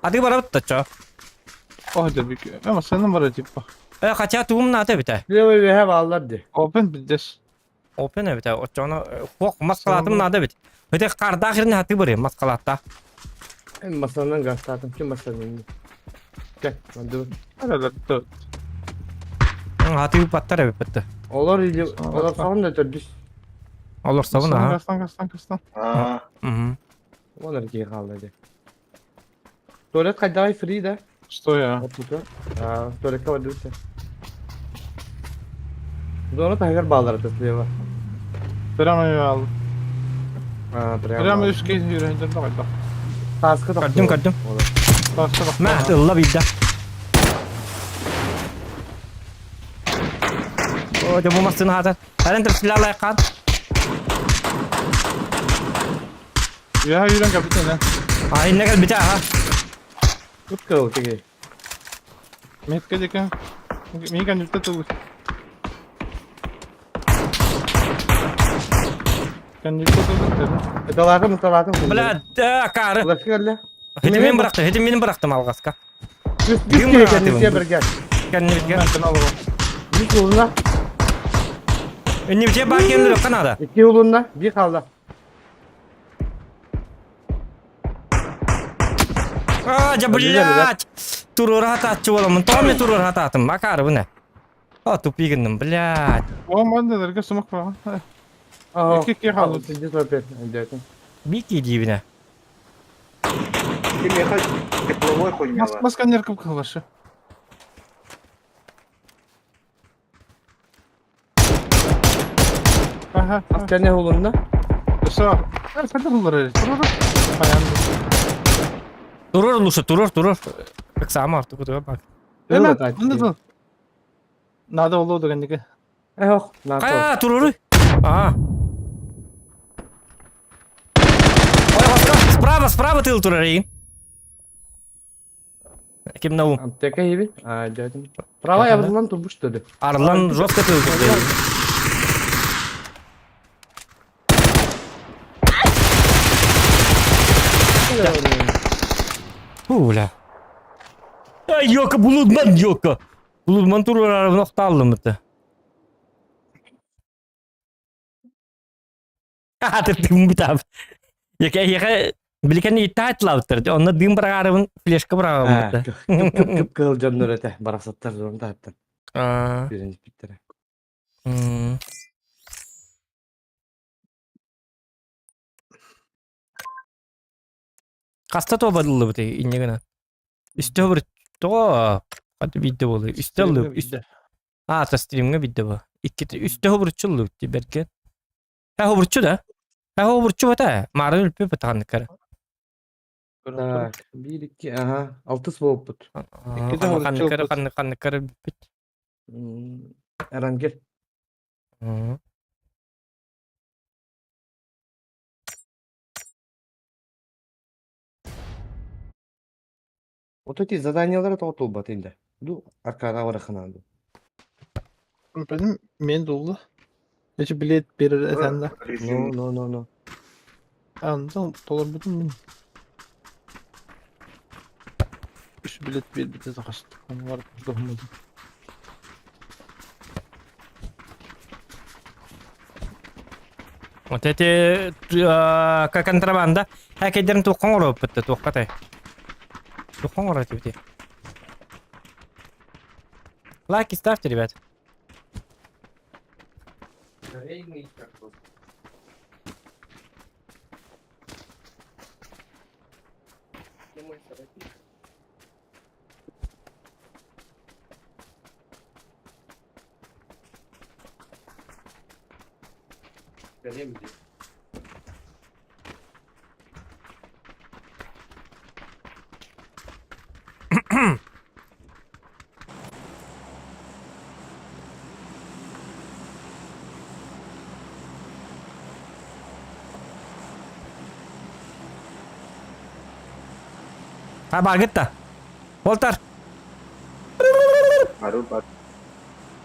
Аты барабыт тача. Ох, дебик. Эма сенин бар типа. Э, хотя туум на бите. Левый веhe баллар ди. Open бидес. Open бите. Очоно хук маскалатым нада бит. Өте карда хирне хаты бары маскалатта. Эм масанан гастатым. Ким масанан? Гel, dur. Аралар тот. Хаты паттар бит. Олар или олар сагын да төрдүс. Олорсобун аха. Кастан, кастан, кастан. Аа. Мгм. Вон эргии хаалла дии. Туалет хайдаҕай фри да? Что я? Отута. Аа, туалекка бардыбыт. Зона таһыгар бааллар слева. Прямо я ал. Аа, прямо. Прямо үс киһи yürüyünce de kayda. Таска Көрдүм, көрдүм. Таска bak. Мә, ылла биирдэ. О, дьэ бу массыына хаатар. Эрэн тепсилэ лайкаан. Ya yürüyen kapitene. А, инне кэлбитэ аха. Тут кыл тиги. Метке декен. Миген нүкте тугут. Кәннүкте тугут. Ыталаатым, ыталаатым. Бля, да, кары. Уларка кэллэ. Хитим мин бырахтым, хитим мин бырахтым алҕаска. Үс Ким киһи быраҕатыбын? кэнниттэн бэргэн. Кэннибитигэр. Үс улунна, Иннибитигэр баар киэннэр наада. икки улунна, биир хаалла. А, дьэ, блядь! Туруора хатааччы буоламмын. Тоҕо эмиэ туруора хатаатым? Акаары бу не? А, тупик гынным, блядь. О, манна дэргэ сумак ба. Аа. Икки киһи хаалла. Сидит опять. Өйдөөтүм. Бики диибинэ. Ты меха тепловой хуйня. Мас маска неркып кылбашы. Аха. Кэнне улунна. Все. Сәлдә булыр әле. Баян. Туруор лучше, туруор, туруор. Ыксаама ортуку туга бак. Эме, мында тул. Надо болду дегендеги. Эх, НАТО. Кая, туруору. А. Ой, баска, справа, справа тыл турар эйин. Ким Наум? Аптека иби. Аа, өйдөөтүм. Права ябылан турбуш төдө. Арлан жестко тыл турар эйин. Фу, бля. Ай, ёка, булудман, ёка. Булудман туруор арабын охтааллым это. Ха, дым битап. Яка, яка, биликени иттаат лаптыр. Онно дым бырағарыбын флешка бырағабын. Кып кып кып кыл дьоннор этэ. Барахсаттар зон тааттан. Аа. Күрэн испиттэрэ. М. Хаста туобадыллыбыт инньэ гынан. Үстэ бір тоҕо хата биирдэ буолуо. Үстэ ыллыбыт. Үс Аа, та стримҥэ биирдэ буо. Иккитэ үстэ хобуруччу ыллыбыт дии бэркэ. Һэ хобуруччу да? Һэ хобуруччу бата. Маарын өлпү батаҕаннык Так, биир икки, аха, алтыс буолбут. Иккитэ хобуруччу Ханнык ылбыт. ханнык ханнык бүппүт. Эрангер. М. Вот эти заданиялары тоҕо туолбат инде. Ду аркаға барахынаанду. Benim men doldu. Neçe bilet berir etende. No, no, no, no. Andan dolar bütün min. Үш билет бер бите закашты. Оны бар дохмады. Вот эти как контрабанда. Хакердерин туохха оҥоробуппут да туохха тай. Туохха оҥоро этибитий. Лайки ставьте, ребят. Ha бааргыт да. Болтар. Арыл бар.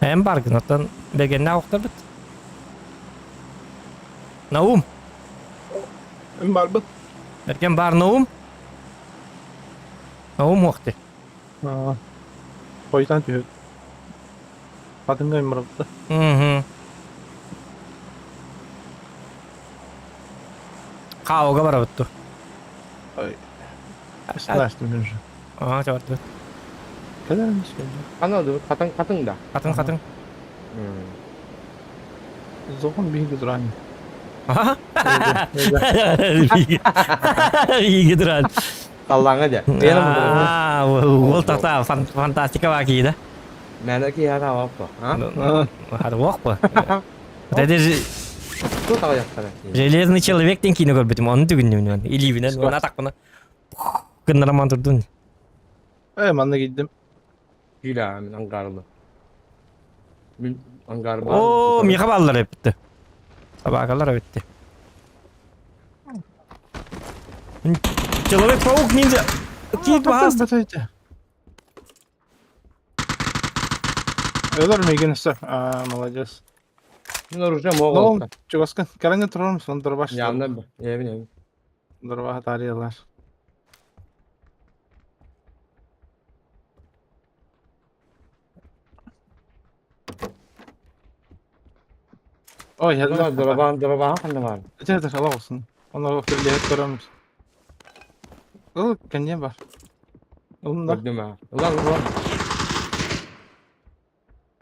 Эн баргын оттон бэгэннээх охторбут. Наум. Üm барбыт. Эрген бар Наум. Наум уохты. Аа. Койтан түһөт. Хатынга имрапты. Мгм. Хаога барабыт ту. Ай. Астым мен уже. Аа, чорду. Кадar мис мен. Ана ду, хатын хатын да. Хатын хатын. Зохон биһиги туран. Биги туран. Таллаҥа дьэ. Уол тата фантастика баа киһи да. Мээнэ киһи хараабаппа. Харуох Это же Кто таҕайахтара? Железный человек диэн киинэ көрбүтүм, ону түгүннүм илиибинэн уонна атахпына гыннараман турдун. Э, манна киирдим. Киирэ мин ангарлы. Мин ангар бар. Оо, миэхэ бааллар эбитти. Собакалар эбитти. Человек-паук ниндзя. Киит баһаас. Өлөр миигин өссө. Аа, молодец. Мин оружие моҕол. Чугаскын. Кэлэн турарым сон дорбаш. Явно эбин эбин. Дорбаха таарыйалар. Ой, я Дорбан дорбан ханна бар. Ити это шала olsun. Onu birliğe göremiz. Ыл кэнниэ бар. Ылын да. Көрдүм аа. Ылан ылан.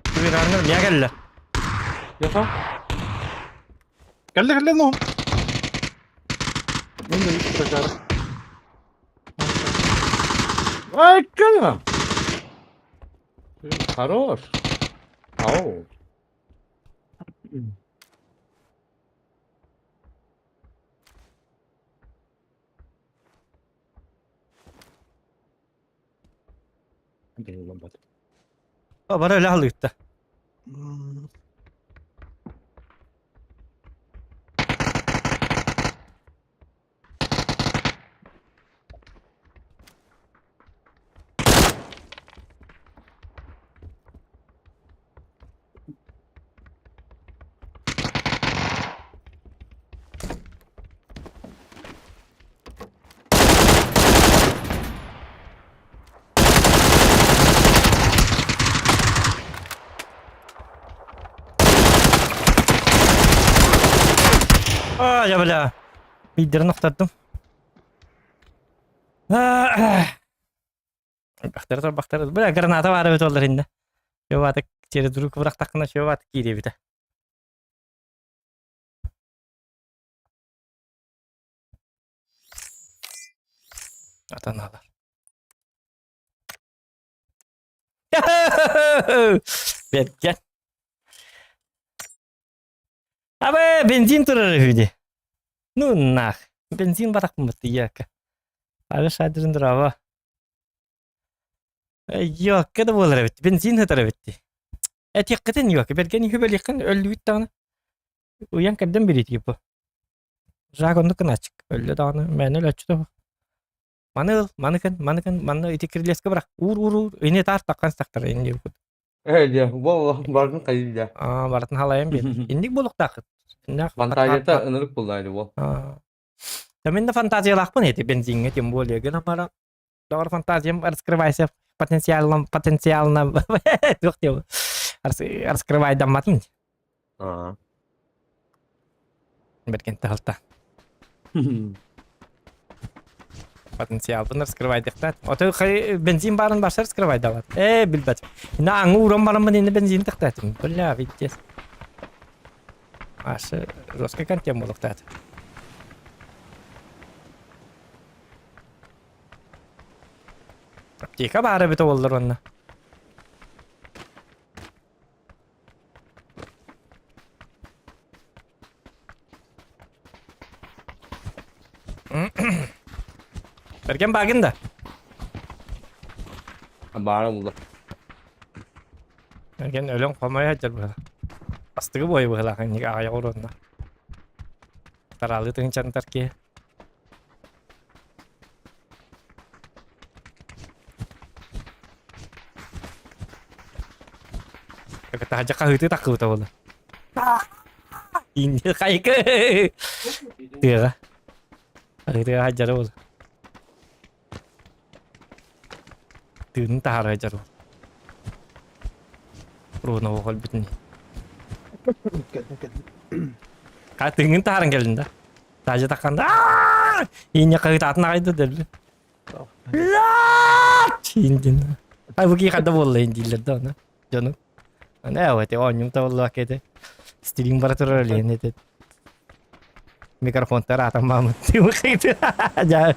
Күбүрәннер миа кэллэ. Яха. Кэллэ кэллэ ну. Мен да үс такар. Ай, кэллэ. Хорош. Ау. Бары өлө халыытта. А, я бля. Биирдэрин охтордум. Бахтары торбахтары. Бля, граната баар эбит олар иннэ. Чөбатык через руку бырахтаххына чөбатык киириэбитэ. Атаналар. Бэргэн. Абы бензин турар үһү дии. Ну нах. Бензин барахпын тыйака. Ары шадырын дурава. Йокка да буолар эбит. Бензин сытар эбит дии. Этиэххитин йокка. Бэргэн үһү өллүбүт даҕаны. Уйан кэрдэн бириит типа. Жак оннук гынааччык. Өллө даҕаны мээнэ өлөөччү да Маны ыл, маны кын, маны кын, манна ити кирилиэскэ бырах. Уур, уур, уур. Ини таар таххан сахтар ини диэбит. Ээ дьэ, буолла бардын хайыы дьэ. Аа, барытын халайан биэр. Инник буолуохтааххыт. Иннээх Фантазията ынырык буолла ини буол. Аа. Да мин да фантазиялаахпын эти бензиҥҥэ тем более гынан баран доҕор фантазиям раскрывайся потенциально потенциально туох диэбит раскрывайдамматын Аа. Бэргэн таһалта. Потенциалбын раскрывайдыхтаат. Ото бензин баарын барсар раскрывайдалат. Э, билбэт. Ина аңы уран бараммын инде бензин тахтаатым. Бля, видите. Ашы жестко контент болуктаат. Аптека баары бит оллар онна. Бэргэн баагын да? Баара булла. Бэргэн өлөн хомойо сылдьар быһыылаах. Астыгы буойу быһыылаах инник аҕыйах уруонна. Тараалыы тыһыынчаннар киһи. Таһырдьа хаһыытыы таххыбыта буолла. Инди хайкы. Тыаҕа. Хаһыытыга сылдьара буолла. Тыынын таһаара сылдьар буолла. Руна оҕолбутун. Ха тыыҥын таһааран кэллин да? Таһырдьа таххан Инньэ хаһыытаатын аҕай да дэлби. Индин. Ай бу кии ханна буолла дииллэр да ону дьону. Аны эти оонньуум табыллыбакка ити. Стрим бара турар илиэн ити. Микрофонтар аатан маамыт. Дьа.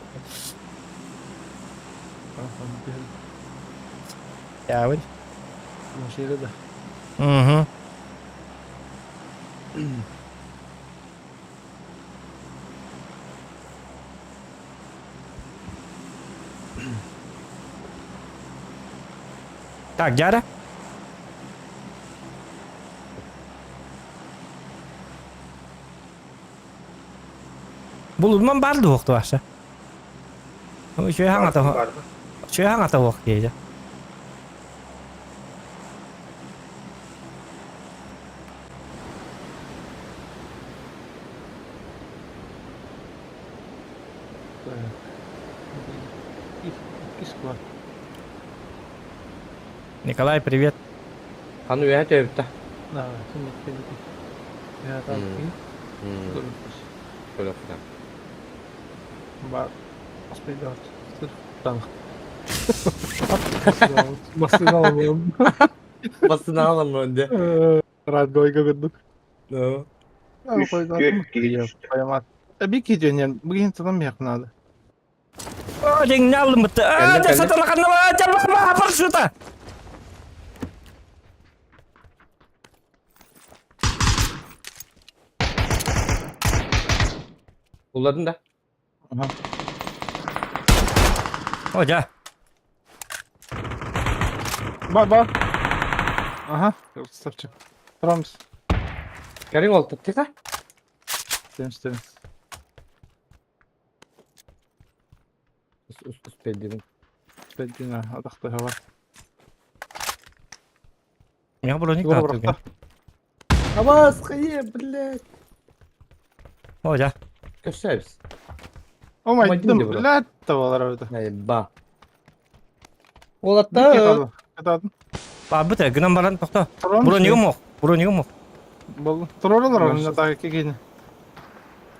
Дьаабын. Машина да. Угу. Так, дьара. Булунман бар дуохту аша. Үчүгэй хаҥата үчүгэй хаҥата уох диэдэ. Иккис класс. Николай, привет. Аны үөһэ төбүттэ. Да, син Я так и Көрөхтө. Бар. Успейдат. Там. Басына алым. Басына алым önde. Радгойга курдук. No. Bir киденен бүгін тыным яқынады. О, деңне алдым бітті. А, Кәлле, кәлле. сатана қанна, парашюта. Улладын да. Аха. О, жа. Бар, бар. Аха, ставчик. Тұрамыз. Кәрің ол тыка. Істейміз, істейміз. Ус ус ус педдим. Бәддина, адақты хава. Мен броник Егор тааттым. бұрақта. Абас кые, блядь. О, жа. Көссәбіз. О, Майдым айттым, де бұрақ. блядь, табалар өті. Ба. Олатта. Катадым. Ба, бітті, гынан баран тоқта. Тұрамыз. Бронигім оқ, бронигім оқ. Болды. Тұроралар Машина. оны тағы келгені.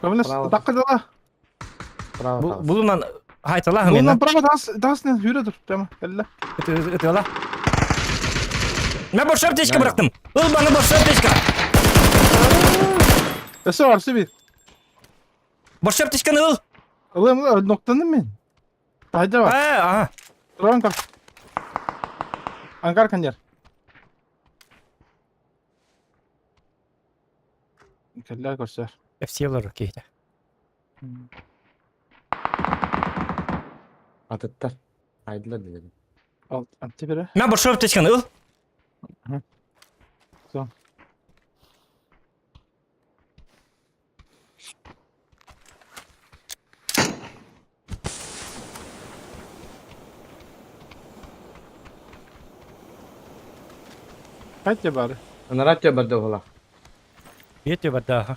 Көбінес, Право. даққа дала. Право. Булунан хайталахым Бұлынан мен. право, дас не, хүрі тұр, прямо, әлі. Ытыла. Мен борша аптечка бырақтым. Ыл баны борша аптечка. Өсі бар, бір. Борша аптечканы ыл. Ылым, ноқтаным мен. Тайда бар. А, ага. Тұран кар. Ангар кандер. Кәллә көрсәр. FC олар кейді. Атыттар. Айдылар дедим. Ал, антты бере. Мен борша аптечканы ыл. Все. Қайт бары. Анарат барды ола. Бет бар да.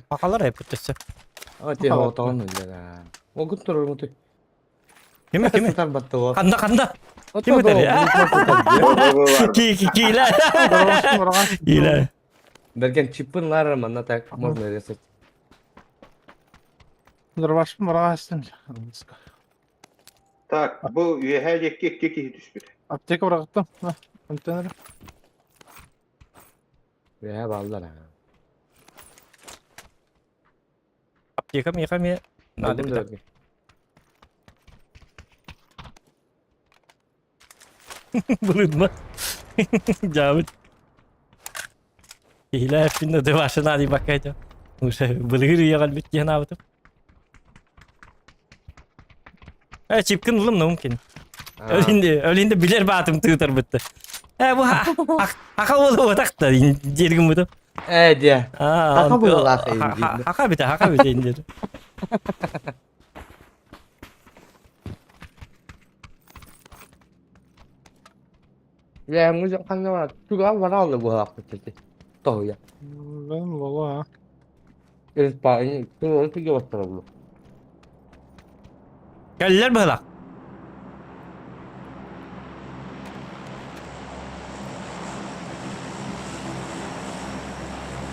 Бақалар айып бүттісі. А те отогон эле. О күт турur муту. Кеме, кеме? Сатар батты о. Қанда, қанда? Ким өтер? Кейлә. Кейлә. Берген чипын лар манна так можно резать. Нұрбашым мұраға істем. Так, бу үөһээ диэки икки киһи түспүт. Аптека бұрағыттым. Антеннер. Ве баллар. ha. Аптека меха ме. Надо Алдым да берген. Bulunma. Жабыт. Кейлә финна де башына ди бакайда. Уже былгыр ягал бит ген абытып. Э, чипкин улым мумкин. Өлинде, өлинде билер батым тыытар битти. Э, бу хака болуп атакта жергим буту. Э, де. Хака болуп Хака хака бите, хака бите индер. Я мужа канна туга варалы бу хакты тети. Тоя. Мен бола. Эс па, ин туга бастыра бу. Кәлләр быһылак.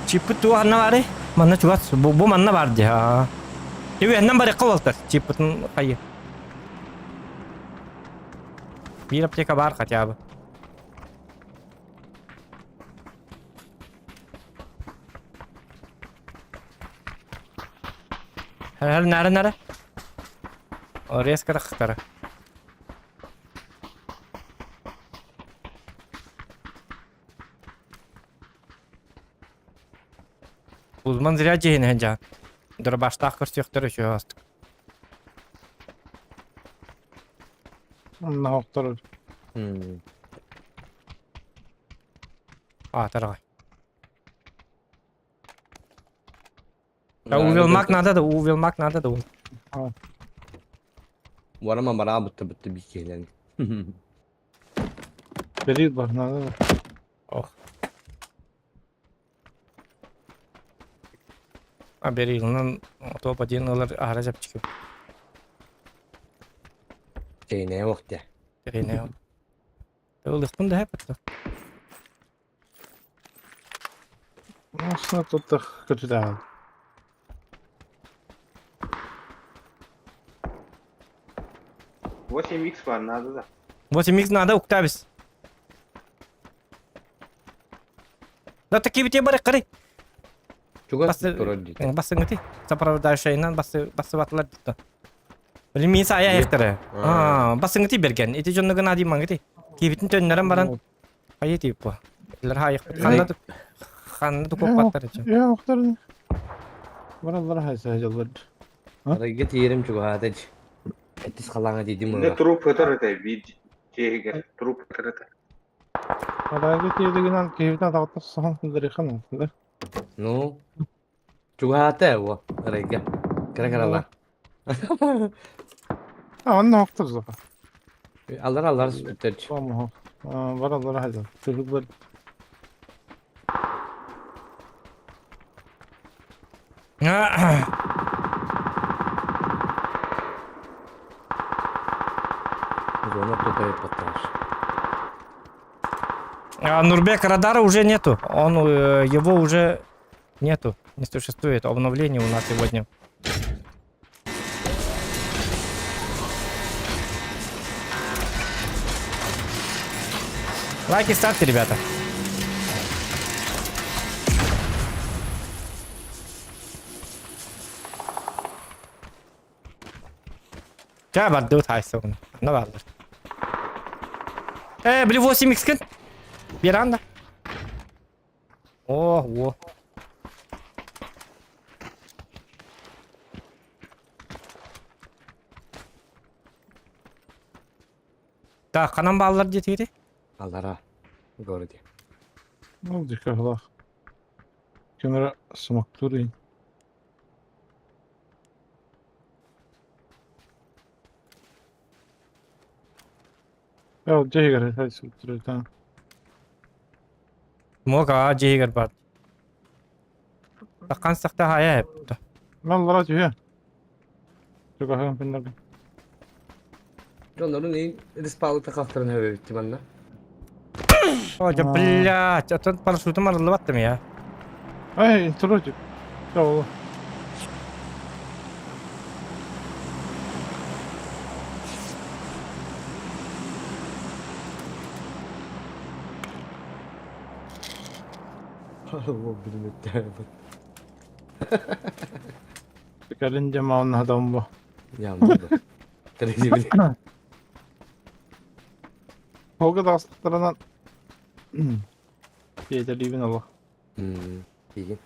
Чиппит туганна бары. Манна чугас. Бу бу манна бар ди. Ha. Түгеннен бары кылылтыр. Чиппитин кайы. Бир аптека бар хотя бы. Хэр нара нара. О, резко тахтара. Узман зря дьиһин дьаан. Дырбаштаах көрсүөхтэр үчүгэй астык. Онно охторор. Аатар аҕай. Да увелмак надо да, увелмак надо да. Барама бараа бытты бытты биккиһилэн. Бери бар надо да. Ох. А берилынан топ один ылар аһара чэпчэки. Тейне вахте. Тейне. Ылыхпын да хэппит. Aslında tuttuk kötü değil. 8x var надо да. 8x надо уктабис. Да такие бите бары кары. Чугас Бас турар дии. басыңыты. Сопровождающайынан басы басыбатылар дитта. Билим ая аяктары. Аа, басыңыты берген. Ити жоннугун ади маңыты. Кибитин төннөрөн баран. Хайы тип бу. Лер хайык. Ханна ханна тукуп ичи. Ya охторун. Бараллар хайса жаллар. Арайга тиерим чугаата. Эттис халаңа дидим Инде труп өтөр эте вид тиэгер труп өтөр эте. Арайга тиедигинен киһибитен атаҕыттан соһон сылдырыхан. Ну. Чугаата во арайга. Кара карала. А онно охтор зоха. Алар алар сүттер. Tamam. Бараллар хайса. Çocuklar Зона тупая патташ. А Нурбек радара уже нету. Он его уже нету. Не существует. Обновление у нас сегодня. Лайки ставьте, ребята. Ча барды хайсон. На барды. Били 8x кин. Биранда. О, о. Так, ханан баллар диэтигити? Алара. Городе. Ну, дикахлах. Кемера смактурин. Я дьиэгэр хайса Мога дьиэгэр бар. Таккан сахта хая эппит. Маллара түһэ. Чугаһын пиннерге. Дьоннорун ин респаулта хахтарын хөбөбүттү манна. О, дьэ, блядь, оттон парашютум арыллыбаттым я. Эй, туручик. Чоо. О, билметтер. Кэлин дьамаун хадамбо. Ямды. Тәрәзи били. Холга дастарынан Тиэтэлиибин олох. Тиген.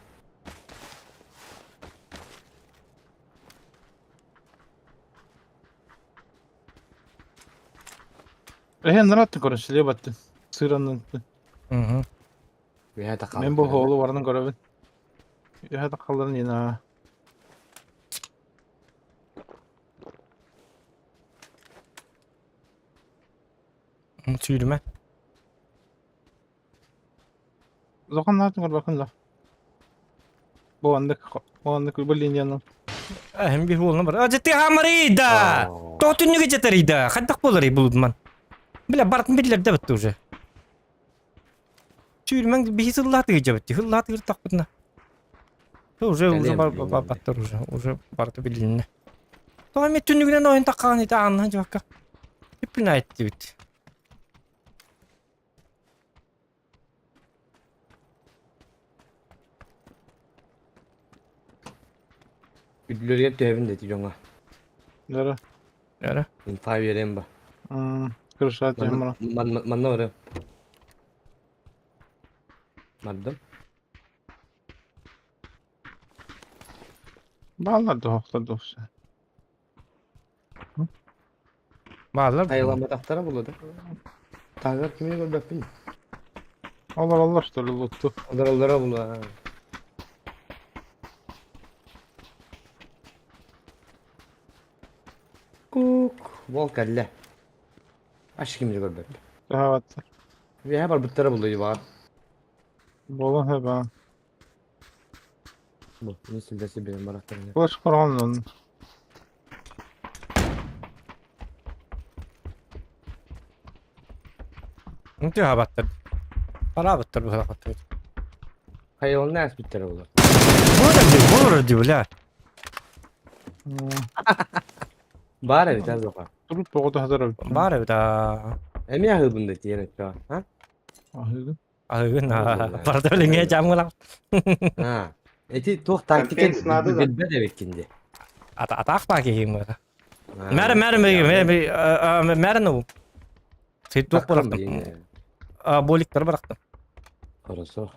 Эһэн нараттын көрөн силе баттын. Сыраннын. Мгм. Мен бу хоолу барынан көрөбүн. Үһэ тахалларын ина. Сүүрүмэ. Зохан наатын көрбөкүн да. Бу андык бу андык бу линиянан. Эһим бир буолна бар. Ажы ты хамарыйда. Тоотүннүгэ жетарыйда. Хайдах буоларый булудман. Бля, бартын биллер да битти уже. Сүүрүмэҥ биһи сыллаатыгы жабытты. Хыллаатыгыр тахпытына. Уже уже бар баттар уже. Уже барты билинне. Тоҕо эмиэ түннүгүнэн ойон таххаҕын ити ааннаан дьыбакка. Иппин айттыбыт. Үрдүлэригэр түһэбин да ити дьоҥҥо. Дара. Эрэ. Инфа биэриэм ба. Крыша Манна темра. манна манна барыам. Бардым. Бааллар да охтор да все. Бааллар. Хайаламматахтара буолуо да. Таһыгар кими көрбөппүн. Олороллор что ли лутту. Олороллоро буолуо. Кук. Бол кэллэ. Аш кими да көрбөппүн. Таһаабаттар. Үөһэ барбыттара буолуо баар. Буолан хэбаа. Бу, не силдesi benim барахтарына. Флеш коргоннун. Түһэ Бараабыттар быһалахаттар. Хайалын ааспыттара буолар. Буолар дии, бля. Баар эбит азоха. Туруп тоҕото хатар эбит. Баар эбит аа. Эмиэ аһыыбын да тиийэн өттөҕө. А? Аһыыгын. Аһыгын барда билиҥҥэ дьаамылах. А. Эти туох тактика Компенс надо да? билбэт эбиккин дии. Ата атаах баа киһиҥ бара. Мәрі мәрі мәрі мәрі ну. Сыйтуох бырахтым. Боликтар бырахтым. Хорошо.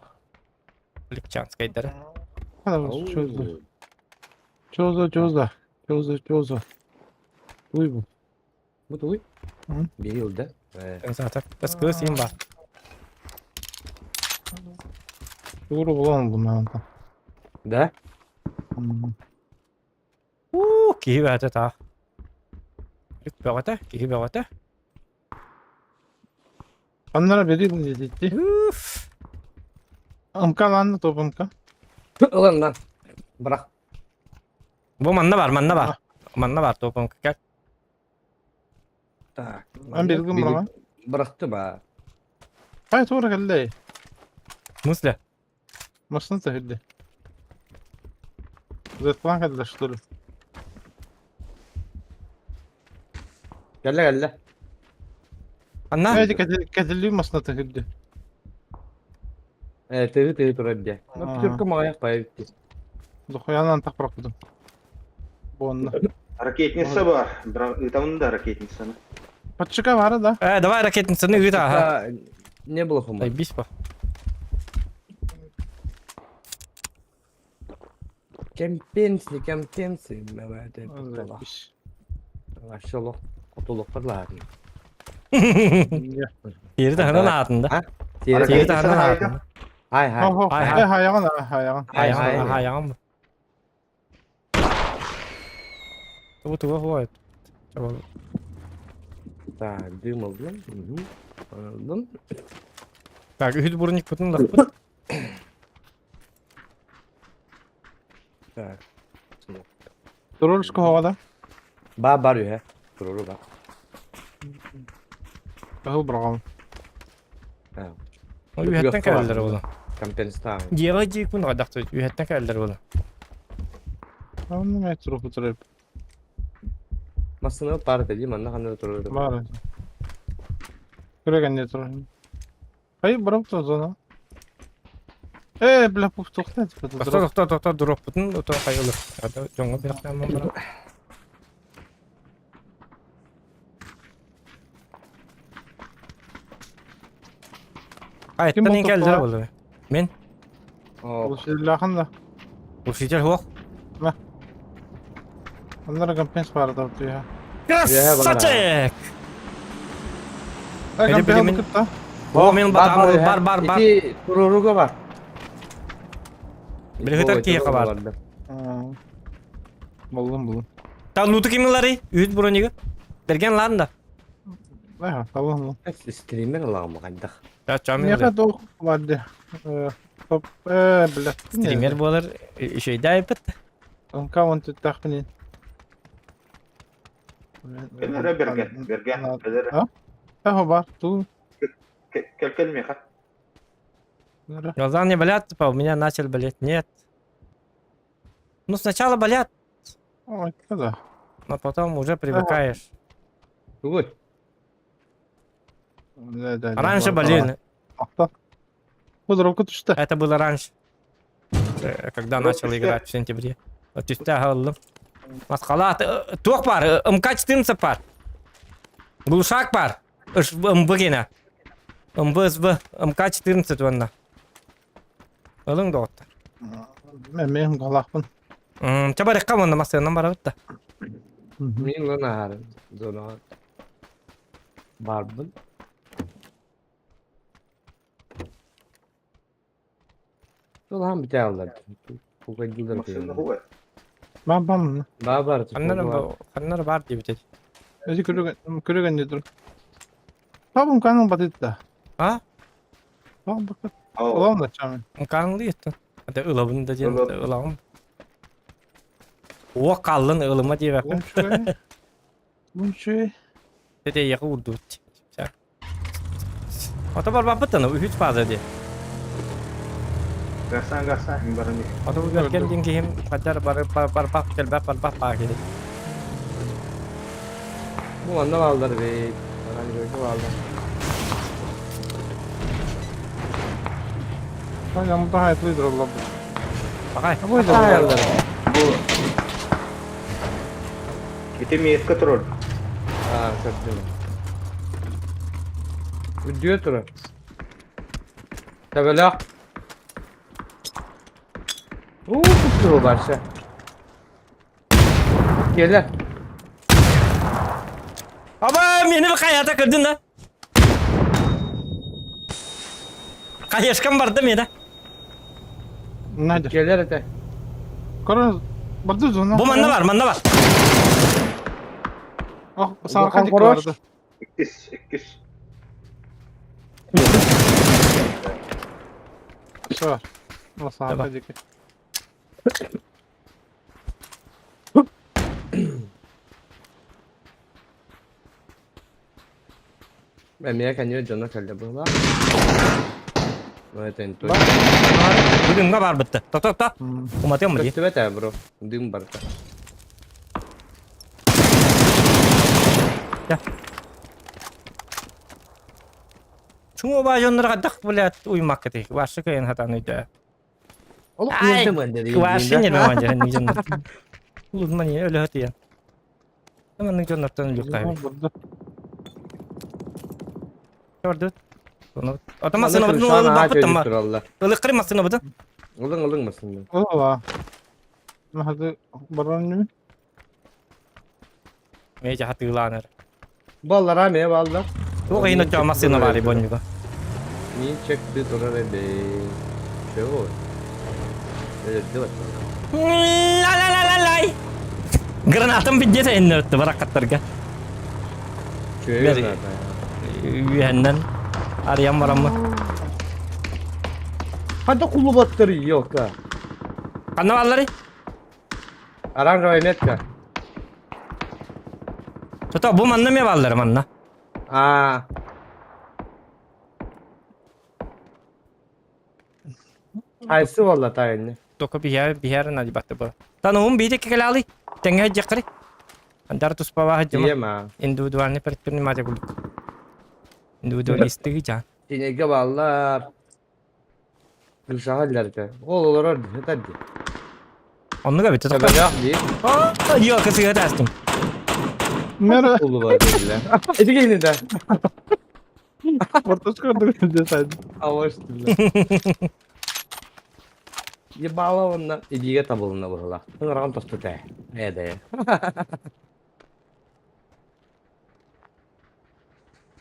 Боликчанскайдары. Чозда. Чозда, чозда. Чозда, чозда. Туй бу. Бу тугуй? М. Бири ылда. Саатар. Таскы син бар. Тугуру булан бунан. Да? Уу, киһи бэҕэтэ таах. Үк бөҕөтө, киһи бөҕөтө. Аннара бери диэти. Уф. Ымка ланна топ ымка. Ылан lan. Бырах. Бу манна бар, манна бар. Манна бар топом кэл. Так. Ан биргин быраҕан. Бырахты ба. Хай туора кэллэй. Мысля. Массыына тэһирдэ. Зетлан кэллэ что ли? Кэллэ кэллэ. Анна. Эти кэтиллии массыына тэһирдэ. Э, тыгы тыгы турар дии. Ну, пятерка маҕайах баайа битти. Дохуянан тах бырахпытым. Буонна. Ракетница бар. Ыытабын да ракетницаны. Подчика бара да. Э, давай ракетницаны ыыт аха. Не было хума. Заебись по. Кэмпенси, кэмпенси. Вообще лох, хотулук ладно. Тиэри таһынан аатында. Тиэри таһынан аатында. Хай хай. Хай хай хайаҕын хайаҕын. Хайаҕын хайаҕын. Тугу тугу хуайт. Так, дым ылдым. Ылдым. Так, үһүт бурникпытын ылахпыт. Так. Турурушка хоҕода. Ба бар үһэ. Туруру ба. Баһыл быраҕам. Үһэттэн кэлэллэр буолан. Компенсация. Дьиэҕэ дьиикпин хайдах үһэттэн кэлэллэр буолан. Онно мэ турук турар. Массыына паар дии манна ханна турар. Баар. Көрө турар. Хайы барап зона. Э, бля, пух тохта. Тохто тохто тохто дроппутун ото хайылыр. Дьоҥҥо бирэхтээн баран. Айттан кэлдэр болду. Мен. Улушилахан да. Улушитель хуох. Оннор компенс баар да. Красавчик! Компенс кытта. О, мен бар бар бар бар. Ити туруруга бар. Билихитер киһиэхэ бар. Булдум булдум. Та луту ким ыларый? Үт бронига. Берген лан да. Ага, табылым. Стример ылаҕым хайдах. Я чамын. Миэхэ туох баар Топ, э, бля. Стример буолар үчүгэйдээппит. Онка он түттахпын. Кэлэрэ берген, берген, кэлэрэ. А? Ахо бар, ту. Кэл кэл миэхэ. Глаза не болят, типа, у меня начали болеть. Нет. Ну, сначала болят, Ой, да. но потом уже привыкаешь. Тугуй. Да, да. Раньше болели. Бу дропка түстэ. Это было раньше. Когда Дроп начал түстэ. играть в сентябре. Түстэ аһыллым. Маскалаат туох бар? МК-14 бар. Глушак бар. МБ гена. МБ СБ МК-14 уонна. Ылыҥ доҕоттор. Мен галаахпын. Чэ барыхха уонна массыынан барабыт да. Мин ылан аһарым. Зонаҕа барбын. Улахан бүтэ Пугайдыылар Массыына хуга. Бам бам. Баа бар. Ханнара ханнара бар диэбит. Эти көрүгэн көрүгэн дедир. Табым каның батытта. А? Бам бак. Улам да чамын. Канлы еттен. Ата ылабын да диэн ылаҕым. Уо қаллын ылыма диэбэппин. Мунчуй. Тете яқы урдубут. Ото барбаппыт үһүс фаза дии. Гасан гасан баран Ото бу кэл диэн киһим хаддар бар барбах кэлбэх барбах баа кини. Бу манна бааллар бит. Оранжевый бааллар. Lan yanımda hayatlıdır Allah. Баҕай. Бааллар. Бу Ити миэскэ турар. Аа, көрдүм. Үрдүө турар. Төбөлөөх. Уу, туттуру барса. Келе. Аба мени bir хайата көрдүн да. Хайышкам барды мені. Nerede? Келер этэ. Korona Bardı zona. Бу манна бар, манна бар. Oh, сарқа Улахан дик хорош. барды. Иккис, иккис. Şu var. O Tamam. сарқа дик. Эмиэ кэннигэр дьоно кэллэ быһыылаах. Это не точно. Бүгүҥҥэ бар бытты. Тото то. Уматыам дии. Көстүбэт ээ, бро. Дым барда. Чуҥу баа дьоннор хаддах блядь уймакка тик. Вашы кыйын хатан өйдө. Олох Ай, нерде мэнде Вашы не мэн дьэн дьоннор. Улун мани өлө хатыйан. Маннык дьоннортон өлүк кайбы. Барды. Көрдүт. Ото массына бутун ылы баппыт ма. Ылы кыры массына бутун. Ылың ылың массына. Ола. Hadi баран Мейже хатыылаанар. Баллара ме балла. Туох иһин оччоҕо массыына баар бонньуга. Мин чекти турар эбэ. Чего? Өлөрдү баттан. Ла-ла-ла-ла-лай. Гранатам биддете эннөртү бараккаттарга. Чөйө Бери. граната. Үһэннэн арыйан бараммы. Ханта кулубаттар ёлка. Ханна бааллары? Оранжевая метка. Тото бу манна ме бааллары манна. А. Хайсы болла тайны. Тока биһэр биһэр надибатты бу. Тануум биите кекелалы. Тэҥэ дьаккары. Андар туспава хаджама. Тиема. Индивидуальный предприниматель курдук. Индивидуалисты жан. Тинеге баллар. Гүлшагаллар Ол олорор хетадди. Оннуга бит тока. Табак ди. Йо кысыга тастым. Мера Кулуба дилер. Эти кейни да. Барташка десайд. Аваш дилер. Ебала онна идиге табылына була. Ыңырган тосту тә. Эде.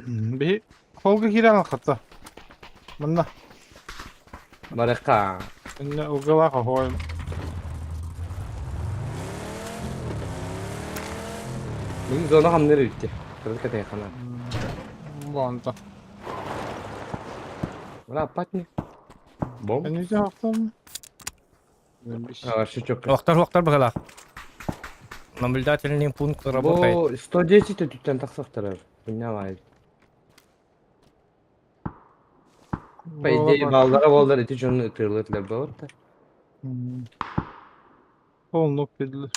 Би холга кирен хатта. Мында. Баракка. Инне угала хой. Бүгүн зона хамныр үтте. Кырдык кете хана. Бонта. Мына патни. Бом. Энни жактым. Аваш чөк. Октар октар быгала. Наблюдательный пункт работает. Бу 110 түттен таксактырар. Билмей. По идее балдара болдар ити чонун ытырлытлар болот да. Полнок педли.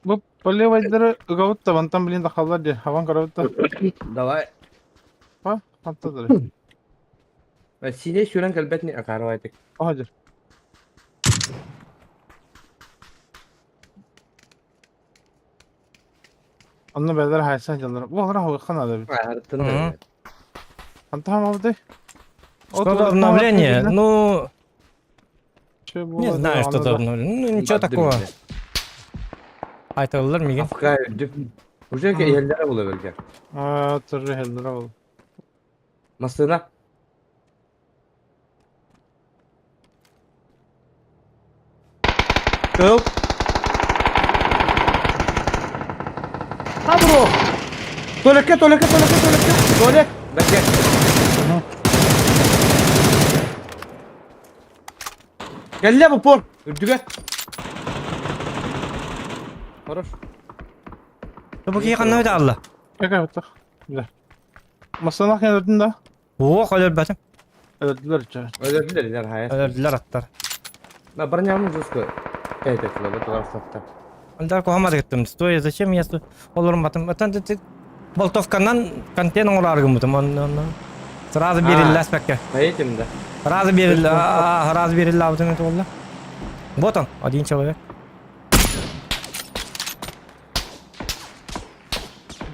Бу полевайдары ыгабытта вантан билин дахаллар ди. Хаван карабытта. Давай. Ха, хаттадыр. Сине сүрен кэлбэтни акарвайтык. Ахажыр. Онно бэйэлэрэ хайсан дьаллар. Бу олорон хоһуохха наада эбит. Аһарыттан Мгм. да. Хантан хаалбытай? Что-то обновление, ну, не знаю, что-то обновление. Ну, ничего такого. Айталлар мигин. Афка үрдүк. Уже иһэллэрэ була бэргэ. Аа, туры иһэллэрэ була. Массыына. Кыл. Ha bro. Туалекка, туалекка, туалекка, туалекка. Туалет. Бэргэ. Кэллэ бу пор. Үрдүгэ. Хорош. Бу киһи ханна өтө Эгэ баттах. Бile. Массыына кэлэрдин да? Уох өлөрбөтүм. Өлөрдүлэр чэ. Өлөрдүлэр илэр хайа. Өлөрдүлэр аттар. На бронямын жестко. Кәйтетилер бу тугар сатта. Анда куһамады гыттым. Стой, зачем я олоруматым? Отан болтовканан контент оҥороор гыммытым. Онно сразу бериллэспэккэ. Поедем да. Сразу берилл, сразу бериллаабытым это болла. Вот он, один человек.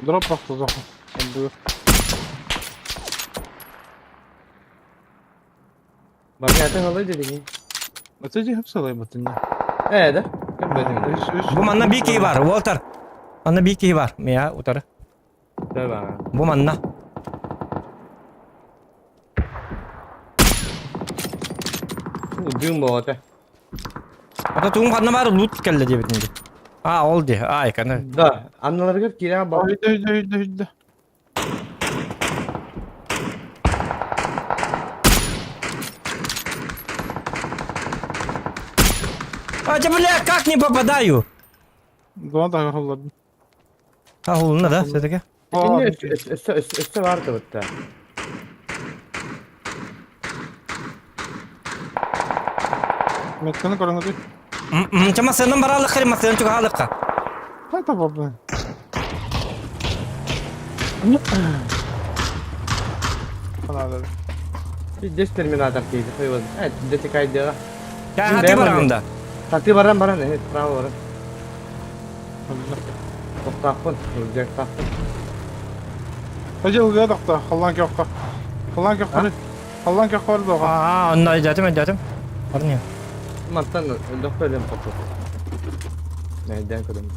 Дроп бахтызох. Бронята халай дедиги. Это же хапсалай батыння. Э, да? Кем Бу манна бии киһи бар, Уолтер. Манна бии киһи бар. Мия утары. Да. Бу манна. Дым болот. Ата тугун ханна бар лут кэллэ диэбитин дии. А, ол дии. Ай, каны. Да, анналарыгар киирэн бар. Үйдө, үйдө, үйдө, үйдө. А, да, бля, как не попадаю? Дуан да холлордум. А, холуна да, все-таки. Өссө өссө бар да. Метканы көрөңөтүй. Ча масыынан баралык, масыынан чугаалыкка. Қайта бабы. Надо. Здесь терминатор кейди хойвон. Э, детекайдыга. Я хаты барам да. Таты баран баран, э, право баран. Тоқтақпын, рюкзактақпын. Ажыл гыдақта, халлан кеққа. Халлан кеққа. Халлан кеққа бар доға. Аа, онно өйдөөтүм, өйдөөтүм. Барны. Мантан өлдөккө өлөм тоқту. Найден көрөм.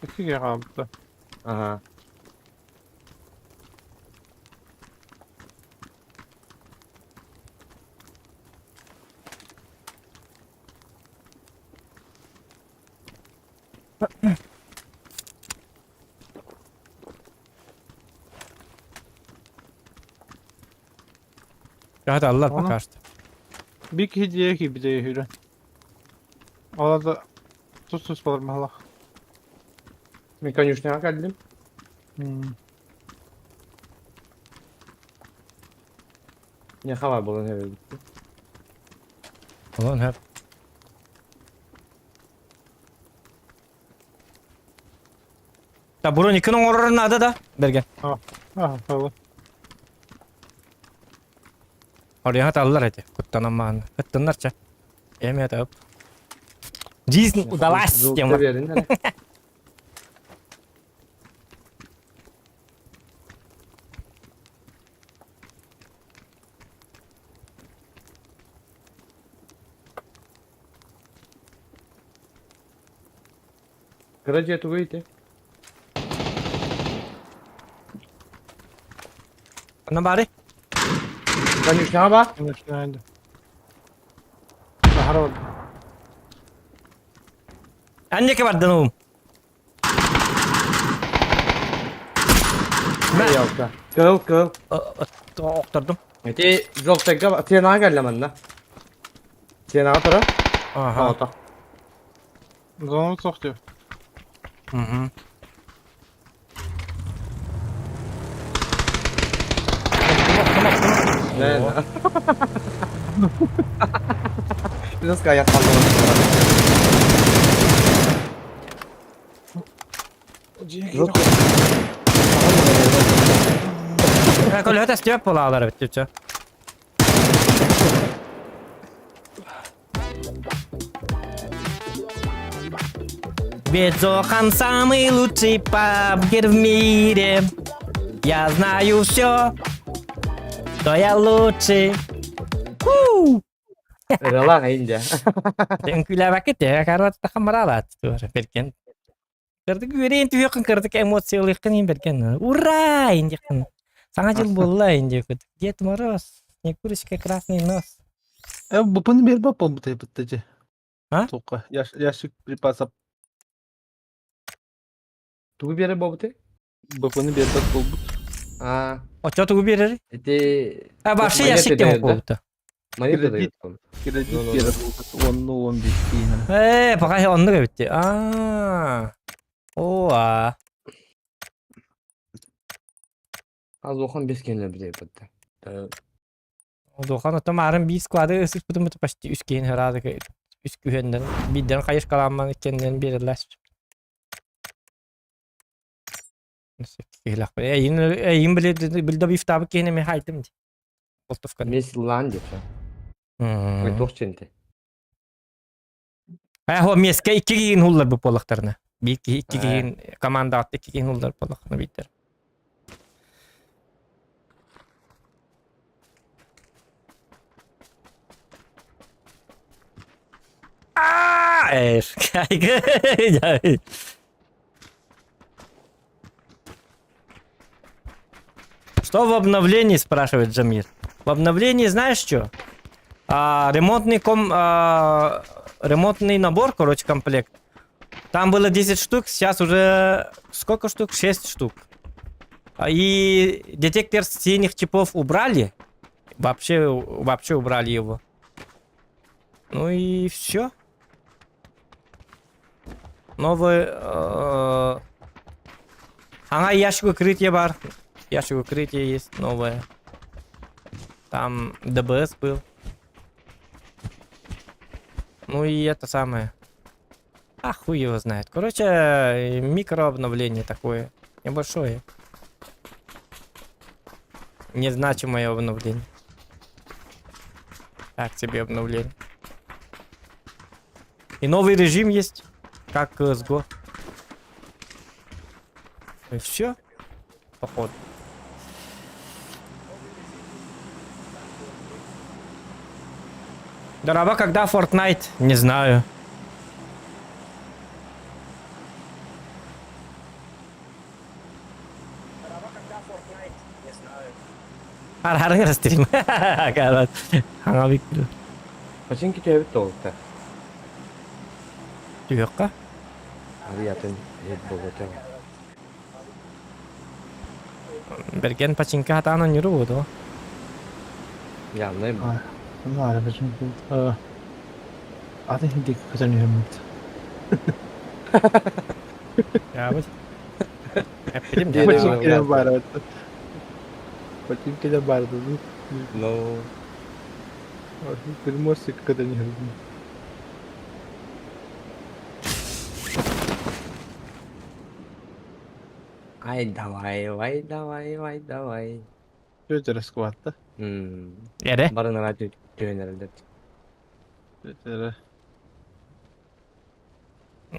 Иккиге қалыпты. Ага. Hadi Allah Onu- bakarsın. Bir hediye ki bir de hürü. Ola da tut tut болар мала. Мен конюшняға келдім. Не хабар болан хебе. Ulan hep. Та броникын оҥорорун наада да берген. А, хала. Орыйха таллар эти. Куттанамаан. Кыттыннарча. Эми это Жизнь удалась тема. Кыра тугу ити. Анна бары. Конюшняға ба? Конечно, Нахара Аннеке бардын уум. Ялка. Кыл, кыл. Охтордум. Эти жолтайга тенаға келдім анна. Тенаға тұра. Ага. Ата. Зону соқты. Угу. Не, Жестко аяқ қалды. Жоқ. Көлөтө степ болалар бит. Ведь Зохан самый лучший пабгер в мире. Я знаю все, что я лучший. Уу! Ыралаах эйин дьэ. Үҥкүүлээбэккит ээ, карваттаха мараалаат бэрген. Кырдык үөрeen түһүөххүн, кырдык эмоциялыаххын иһин бэрген. Ура! Индиэххин. Саҥа дьыл буолла индиэххит. Дед Мороз, Снегурочка, Красный Нос. Э, бупун бербап болбут бытта же. А? Тука, ящик припасов. Тугу биэрэр буолбутай? Бупуну бербат болбут. Аа, Оччо тугу биэрэр? ити А вообще монета ящик дает, да? болбута. Монета Кредит. дает он. Кредит Ну, ну, берер болбут. Онну он бир Э, пока оннук эбит. Аа. О, а. Аз охан бес кенлер бит бытта. Улахан оттон маарын биир склады ысыспытым почти үс киһин ыраадык үс күһүөннэн биирдэн хайышкалаамман иккиэннэн биэрэллэр. Эйин эйин билде бифтабы киһини мен хайтым ди. Болтовканы. Мес лан деп. Ой, туох ченте. Э, хо меске икки киһин хуллар бу буоллахтарына. Биир киһи икки киһин команда икки киһин хуллар буоллахтарына бииттер. А, эш, Что в обновлении, спрашивает Джамир. В обновлении знаешь что? А, ремонтный ком, а, ремонтный набор, короче, комплект. Там было 10 штук, сейчас уже сколько штук? 6 штук. И детектор синих чипов убрали. Вообще, вообще убрали его. Ну и все. Новый... Ага, ящик укрытия бар. Ящик укрытия есть новое. Там ДБС был. Ну и это самое. А хуй его знает. Короче, микрообновление такое. Небольшое. Незначимое обновление. Так тебе обновление. И новый режим есть. Как CSGO. И все. Походу. Дорога, когда Fortnite? Не знаю. Хар стрим. Хаңа бик. Починки төбүт толукта. Түйөккә. Ариятын ет болот. Берген пачинка хатаан нюру буду. Явно. Наар починки. Атын хинтик көтөн үһөммүт. Я бит. Эппитим Деді. Починки бар. Починки бар. Ну, Приморсик көтөн үһөммүт. Ай давай, ай давай, ай давай. Чөтөрө скватта. Эре. Барынара төөнөрөлдөр. Чөтөрө.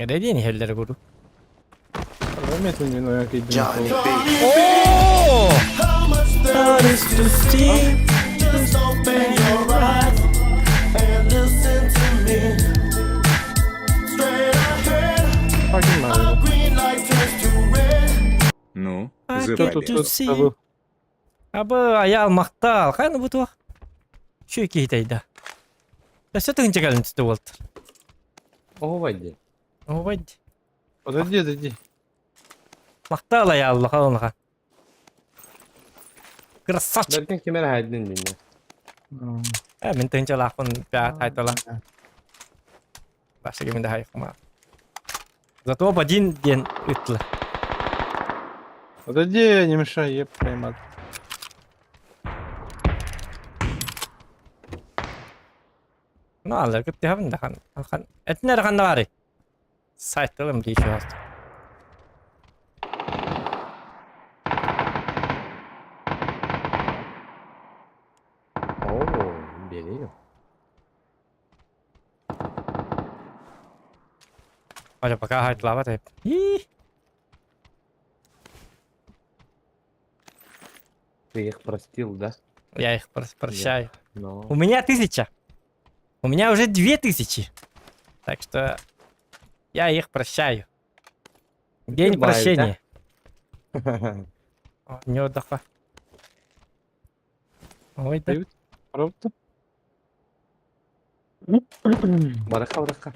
Эре диэн иһэллэр курдук. Рометин мен оян кейдим. Оо! Just open your eyes and listen to me. Straight ahead, Факин бар. green light turns to red. Ну, А, завали. тут Абы аял мактал. Кайны бу туох? Чүй киһитейда. Өссө тыгынча кэлин түсті болтыр. Ого вайди. Обайд. Подойди, подойди. Мактал аял лаха. Красавчик. Беркен кемер хайдын динне. Э, мин тыгынча лахпын бя тайтала. Башыга мин да хайкма. Зато в один день ытла. Подойди, не мешай, еп, прямо. Ну, алар кытты хабын да хан. Хан. Этнер хан бары. Сайттылым дейші басты. О, бери. Оля, пока хайтлава ты. И Ты их простил, да? Я их прощаю. Но... У меня 1000. У меня уже 2000. Так что я их прощаю. День Goodbye, да? прощения. О, Не отдыха. Ой, да. Правда? Бараха, бараха.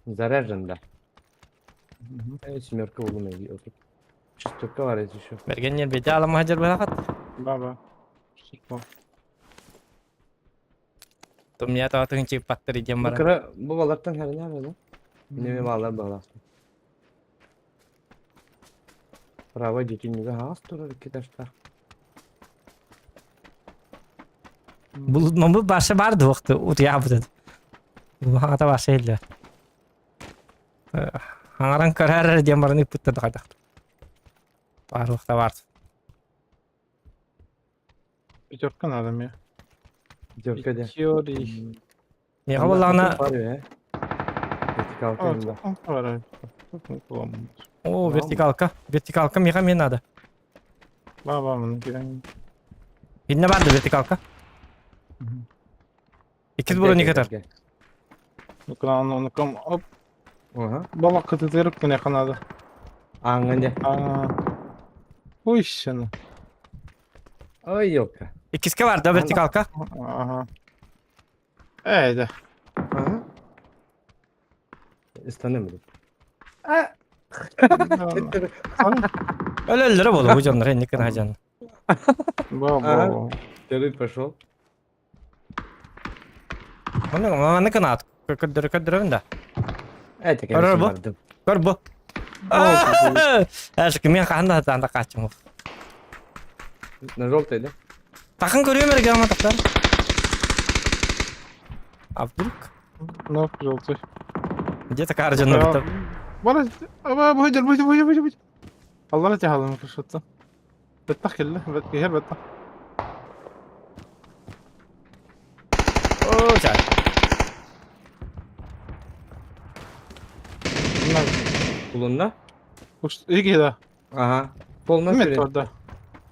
Заряжен, да. Семерка угу Шестерка var еще. Бергеннер беде алама хажар бахат. Баба. Сука. Тумня таватын чип паттыр идем Бу бара. кыра бу балартан her ne var Ne балар бала. Право детинге хас турар киташта. Булутмамы башы бар дуқты, утуя бутад. Хаңата башы эллер. Хаңаран көрөр диэн баран ыппыттар хайдах. Баарлыкта бар. Пятерка надо мне. Пятерка де. Пятерик. Меха боллаҕына Вертикалка инде. о вертикалка. Вертикалка меха мне надо. Баба, мын кирен. Инне барды вертикалка. Иккис броник атар. Ну-ка, ну-ка, оп. Ага. Бала кытытырып кене канады. Аңа не. Ой, щена. Ой, елка. Иккиске бар да вертикалка. Ага. Эй, да. Ага. Истаным. Өлөллөрө болу бу дьоннор инник гына Баба. Второй пошел. Манны манны кынаат. Көрдөрө көрдөрөбүн да. Это, Көрөр конечно, бу. бардым. Көр бу. Әшік мен қанда анда қачым. На желтый, да? Тақын көрөм эрге ама тақтар. А вдруг? Ну, желтый. Где-то каржаны бітіп. Бара, аба, бу бу бу бу бу. Allah تهضم كشطة. بتخ كله بتخ بتخ. О, чай. Кулунна? Иги да. Ага. Полна Мет сүрен. orada.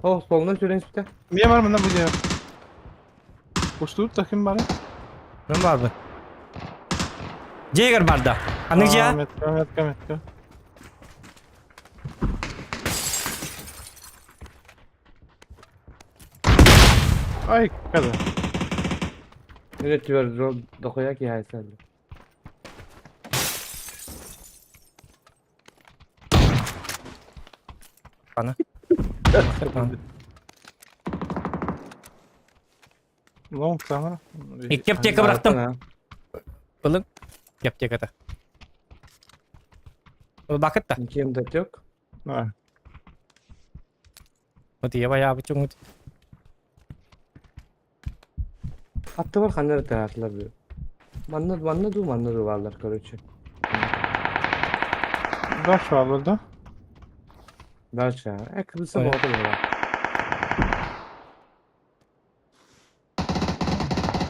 О, полна сүрен сүтә. Niye var mı lan bu diye? Uçtu da kim var? Мен бар бу. Жегер бар да. Анық жа? Метка, метка, метка. Ay kadar. Öyle tüver dokoya ki haysan. Аны. Long sana. Икки аптека бырахтым. Ылың. Икки аптеката. Бакыт та. Никем да тек. Ha. Вот я бая бычуң. Атты бар ханнар таратлар бу. Манна манна ду манна ду балар короче. Дальше alırdı. Дальше. Э, кырса Ой. болду була.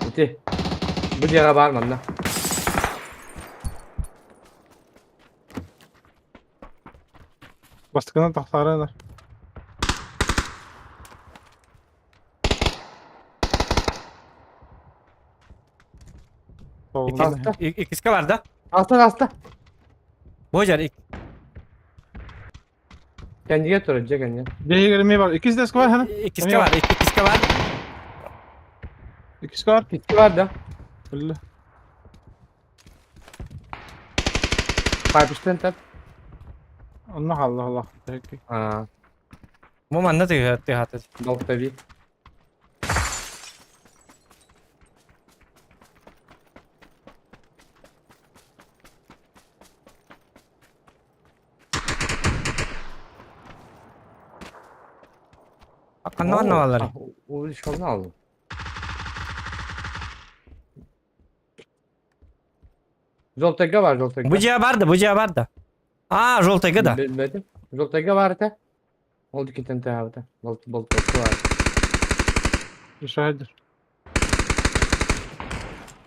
Ити. Бу жага бар манна. Baskına tahtları Аста. Иккиске бар да. Аста аста. Божар. Кендиге тур, же кенди. Бейгер var. İkisi de var hani. Иккиске бар. Иккиске бар. İkisi var. Ити бар да. Öyle. Пайпыштан тап. Allah Allah Allah. Peki. А, Бу манна тыгы тыгаты. долтави. Канна манна балар. Ул шоны алдым. Жолтайга бар, жолтайга. Бу жа бар да, бу жа бар да. А, жолтайга да. Билбедим. Жолтайга бар да. Ол дикетен табыта. Болт болт бар. Şahidir.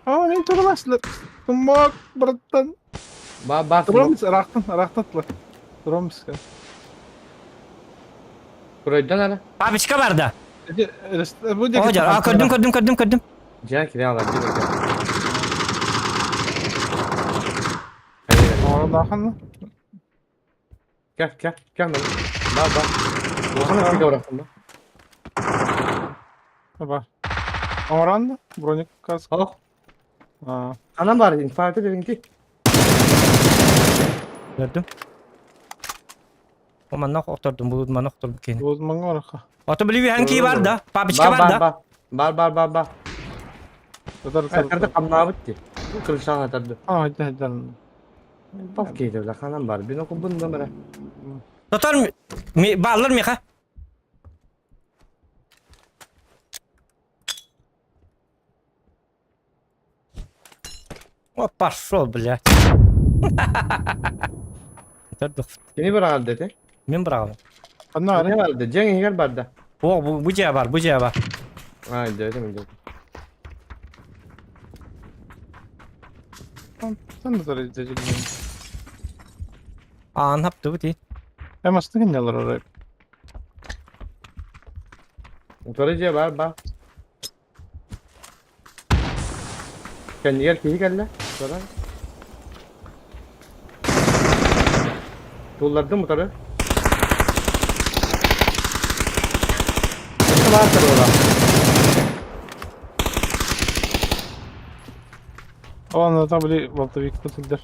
Aa, мен тураласлар. Тумак, братан. Ба ба. Турамыз, ырахтан, ырахтан тула. Турамыз. Kuraydan ara. Папочка бар да. Бу О, жар. А, көрдүм, көрдүм, көрдүм, көрдүм. Дьэ кире алар дии бакка. Оҕолоохун. Кел кел кел маны. Ба ба. Улахан сиргэ бырахтым ба. Ба. Оҥорон да? Броник каска. Ох. Аа. Анан бар инфаркты дегенти. Көрдүм. О, манна охтордум, бу манна охтордум кини. Буз маңга бараха. Ото били ханки бар да, папочка бар да. Бар бар бар бар бар. Татар Атарды хамнаабыт ди. Кырышаан атарды. Аа, хайда хайда. Бaf кейде бile ханан бар. Бин окун бун номера. Тотор бааллар миха. О, пошел, блядь. Кини быраҕар дете. Мен быраҕабын. Ханна Не аре? барды? Дьэҥ иһигэр барда. О, бу бу дьиэ бар, бу дьиэ бар. Аа, дьэ, дьэ. Сан да дежигин. Аан хаптыбыт ии. Эмастыгын ялар орай. Утары дьиэ бар, бар. Кэннигэр киһи кэллэ. Утары. Туллардым утары. Баатыр ола. Ону та били волтовик сылдьар.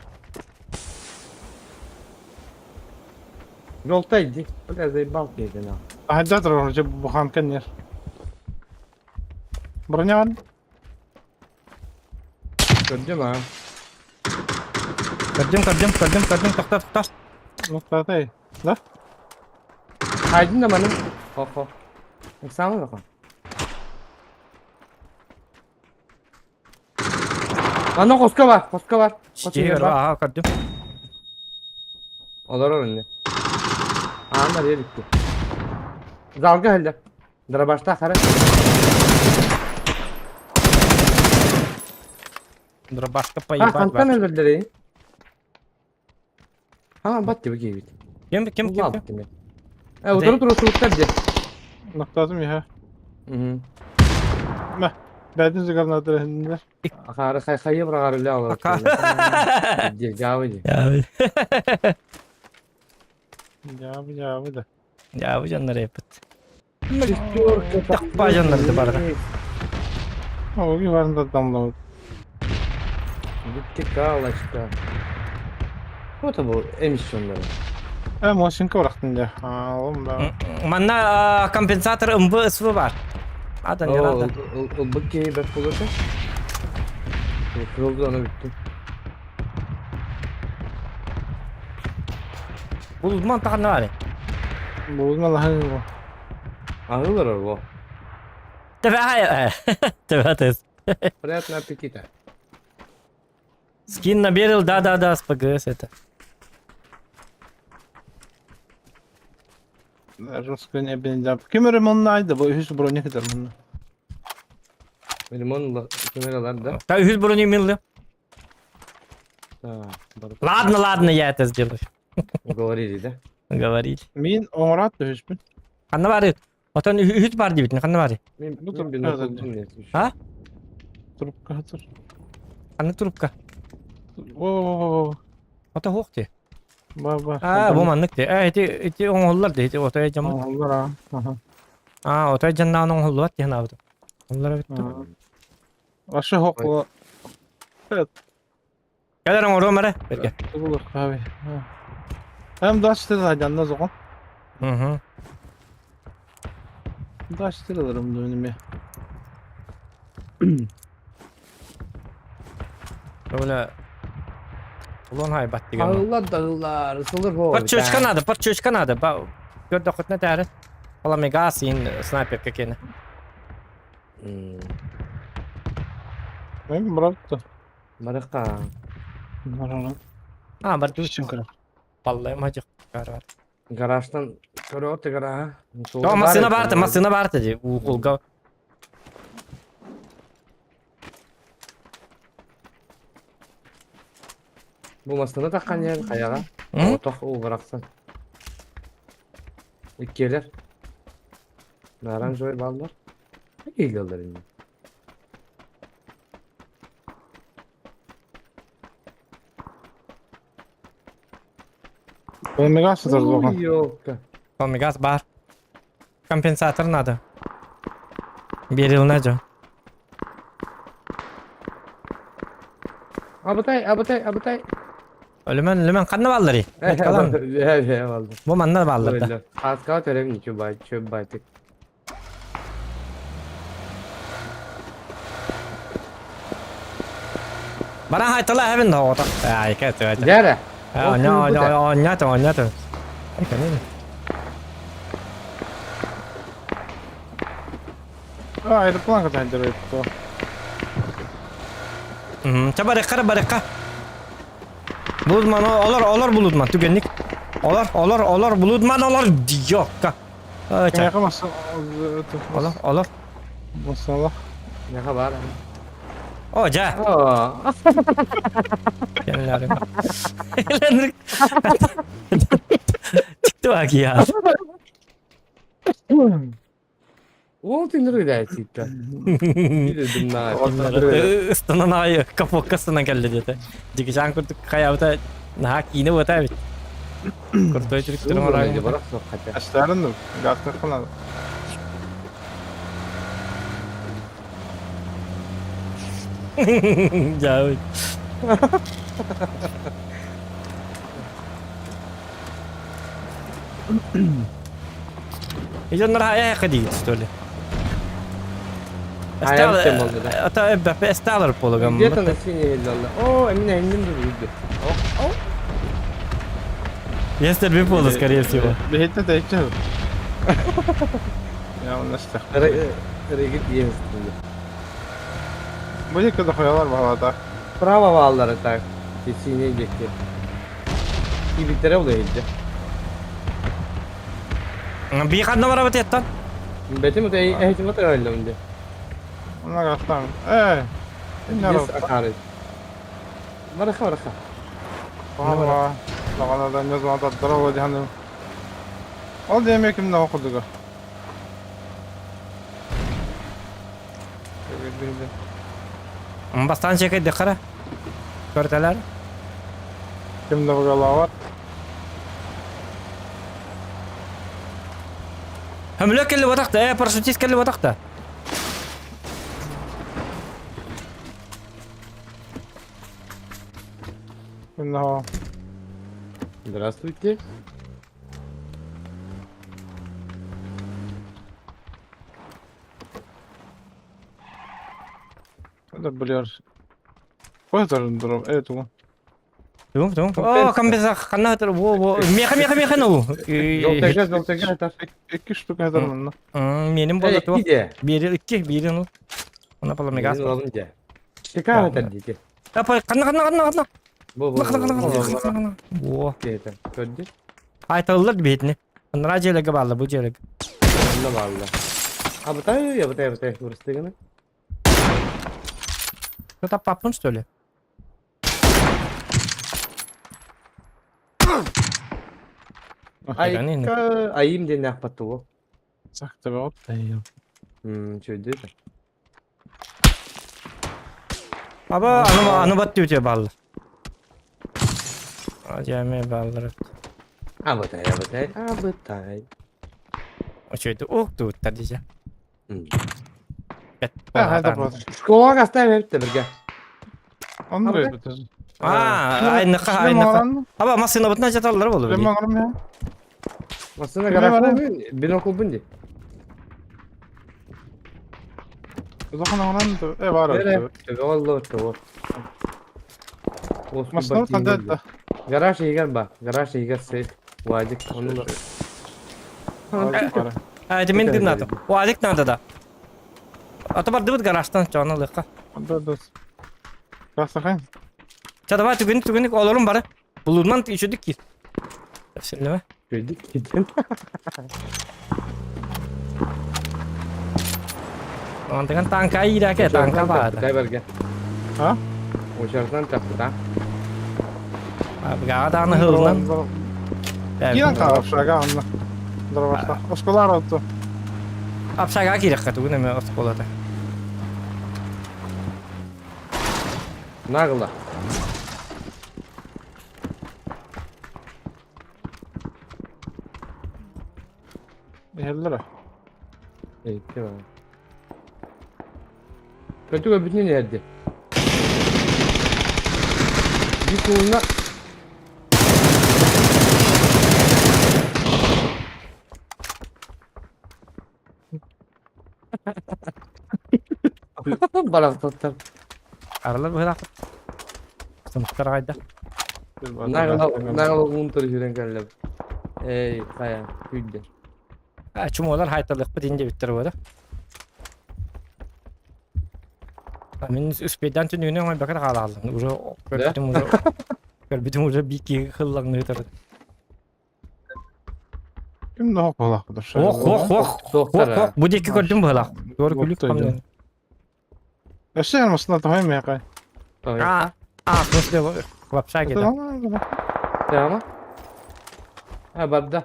Жолта иди. Бля, заебал ты это нахуй. Хайда турар же бухан кэннер. Броня Көрдүм а. Көрдүм, көрдүм, көрдүм, көрдүм, тохто, тохто. Нуктатай. Да? Хайдын да маны. Хо-хо. Самый бахан. Ана хоско бар, хоско бар. Чиэр, аха, көрдүм. Олорор инде. Аандар yer bitti. Залга хәллә. Дробашта хара. Дробашка Ha, поебать. хантан өлдүрдүлэр. Ha, бат деп кейбит. Ким, ким, ким, ким? Э, утуруп туруп туруптар же. Нуктатым иһэ. Мгм. Мэ. Бәдин зыгарнадыр хиннер. Ахары хай хайы бырагар эле алар. Же, жабы же. Я, Жабы жабы да. я бу жоннор эпит. Тахпа жоннор да барда. Оги барында дамлабыт. Битти калачка. Что бу эмиссионнары? Э, машинка барахтын дьэ. Аалым да. Манна компенсатор МВ СВ бар. Ада не надо. Ылбык кеи бэт болушу. Кырылды аны бүттү. Бул ман тахна бар. Бузма лаһын бу. Аңылар бу. Тебе Тебе тест. Приятного аппетита. Скин наберил, да-да-да, с ПГС это. Русская бензап. Ким ремонт айды бу үһүс броня кытар мунна. Ремонт камералар да. Та үһүс брони милли. Да, барып. Ладно, ладно, я это сделаю. Говорили, да? Говорили. Мин оҥорат үһүспүн. Ханна бары. Отон үһүс бар дибитин, ханна бары. Мен Бу мен бир трубка окудум не. А? Трубка хатыр. Ханна трубка. О, Ото хук ти. ба ба. А, бу маннык ти. Э, ити ити оңоллар ди, ити ото жам. Оҥоллар а. Аха. А, ото жаннаан оңоллуат ти ханабыт. Оллар битти. Ашы хоқла. Келер оңору маре. Берге. Тугулук аби. Hem daştır da zoğun. Мгм. Daştır alırım dönümü. Öyle. Улон хай бат деген. Ağıllar dağıllar, ысылыр хо. Подчучка надо, подчучка надо. Ба, көрдө хотна тәрі. Ола мегас ин снайперка кені. Ben bıraktı. Барыка. Нарана. А, бар Түшүн кыра. Баллай мажык бар. Гаражтан көрө гара. О, машина барды, машина барды ди. Уколга. Бу массыына таххан иһэн хайаҕа. Отох уу барахсан. Иккиэлэр. Оранжевый баллар. Киилэллэр инни. Омега сытар дуохан. Ёлка. Омегас бар. Компенсатор надо. Берилна жо. Абытай, абытай, абытай. Өлүмэн, өлүмэн ханна баалларый? Калан. Бу манна бааллар да. Хаскаға төрем ничего бай, чөп байтык. Баран хайтала хэвин да ота. Ай, кэт эт. Дәрә. Оня, оня, оня, оня, оня. Ай, канин. А, аэроплан кытайдыр то. Ча барыкка, барыкка. Булудман, олар, олар булудман, түгенник. Олар, олар, олар, булудман, олар, йокка. Каяка маса... Олар, олар. Масала. Яха бар. О, жа. О, Чикту я. Ол тиндер да чикта. Билдим на. Ыстанан ай капокка станан келди деді. Жигижан курдук хаябыта наха кийине бота бит. Куртой түрүктөрүн орайын. Барак соқ хотя. Аштарын гастар кылады. Жа. Иден рая ходить, что ли? Ата эсталар полугам. Где-то на синий елді. О, эмне эмнем durdu. О, о. Если бы полу, скорее всего. Бехетте de içer. Ya onu işte. Регит естілді. Bu yıkıda koyarlar bağlada. Право баллары так. Синий декке. Кибиттере ол елді. Би ханна барабыт еттан. Бетим өте әйтім өте өлді. Onlar aslan. Ee. Ne Yes, akarı. Бараха, бараха. Valla. Lağanadan ne zaman tatlıra oldu hanım. Ol demek kim ne okudu? Бастан чекай декара. Көртелер. Kim de bu var? Хөмлө келли батакта, э, парашютист келли батакта. Kim de o? Здравствуйте. Da biliyor. Koyarım durum. Evet o. Тум, тум. О, камбеза ханна во во. Меха меха меха ну. Жолтага, жолтага атар. İki штук ederim onu. Менин болот о. Иде. Бири икки, бири ну. Она пола мегас. Шикар атар дейті. Апа, канна канна канна канна. Бу, бу, Канна канна бу, канна канна. Во. Дейті. Көрді. Айтылыр бетини. Анра желеге балы бу желеге. Онда баллы. Абытай, абытай, абытай. Урыстыгыны. Это папун что ли? Ай, айым ден ақпатты о. Sakta be ot da yiyor. Чөйді. Аба, аны аны бат дип баллы. Ажаме баллар. Абытай, абытай, абытай. Очойду ок тут тадижа. Ha hadi bakalım. Школаға оставим hep бірге. Onu da bitir. А, айныка, айныка. Аба, машина бутна жаталар болду. Ben varım ya. Машина Кімге гараж барайын? бинокль бұнде. Uzakına oran da e var öyle. Олла того. Masına ortada da. Гараж егер ба, гараж егер сейф. Вадик, оны да. А, это мен надо. О, Алик надо да. А то бардыбыт гаражтан чана лыка. Да да. Rastakayım. Ча давай түгүн түгүн олорум бары. Булурман ишөдүк кир. Сенлеме. Көрдік кетен. Антыган танка ираке, танка бар. Дай берге. Ha? Очардан тапты да. Быгаҕа даҕаны ыһыллан. Киирэн хаал общага онно. Дорогоста. Оскуола оту. Общага киирэххэ тугун эмэ оскуолата. Нагло. Иһэллэр. Икки бар. Көтүгө бүтүн эрди. Bir koluna Барахтаттар. Аралар быһылаах. Сымыктар аҕайда. Нагло уун жүрен кэллим. Эй, хайа, күйдэ. Чумолар хайталыахпыт ин диэбиттэр буода. Мин успейдан түнүгүнэн оҥойбакка да хаалааллым. Уже көрбүтүм уже көрбүтүм уже бики хыллаҥныытар. Ким да хоқолаах Ох, ох, ох, ох, ох, бу диэки көрдүм быһылаах. Туор күлүк хамнан. Өссө масына тоһой миэхэ. А, а, в смысле, в общаге, да. Прямо? А, барда.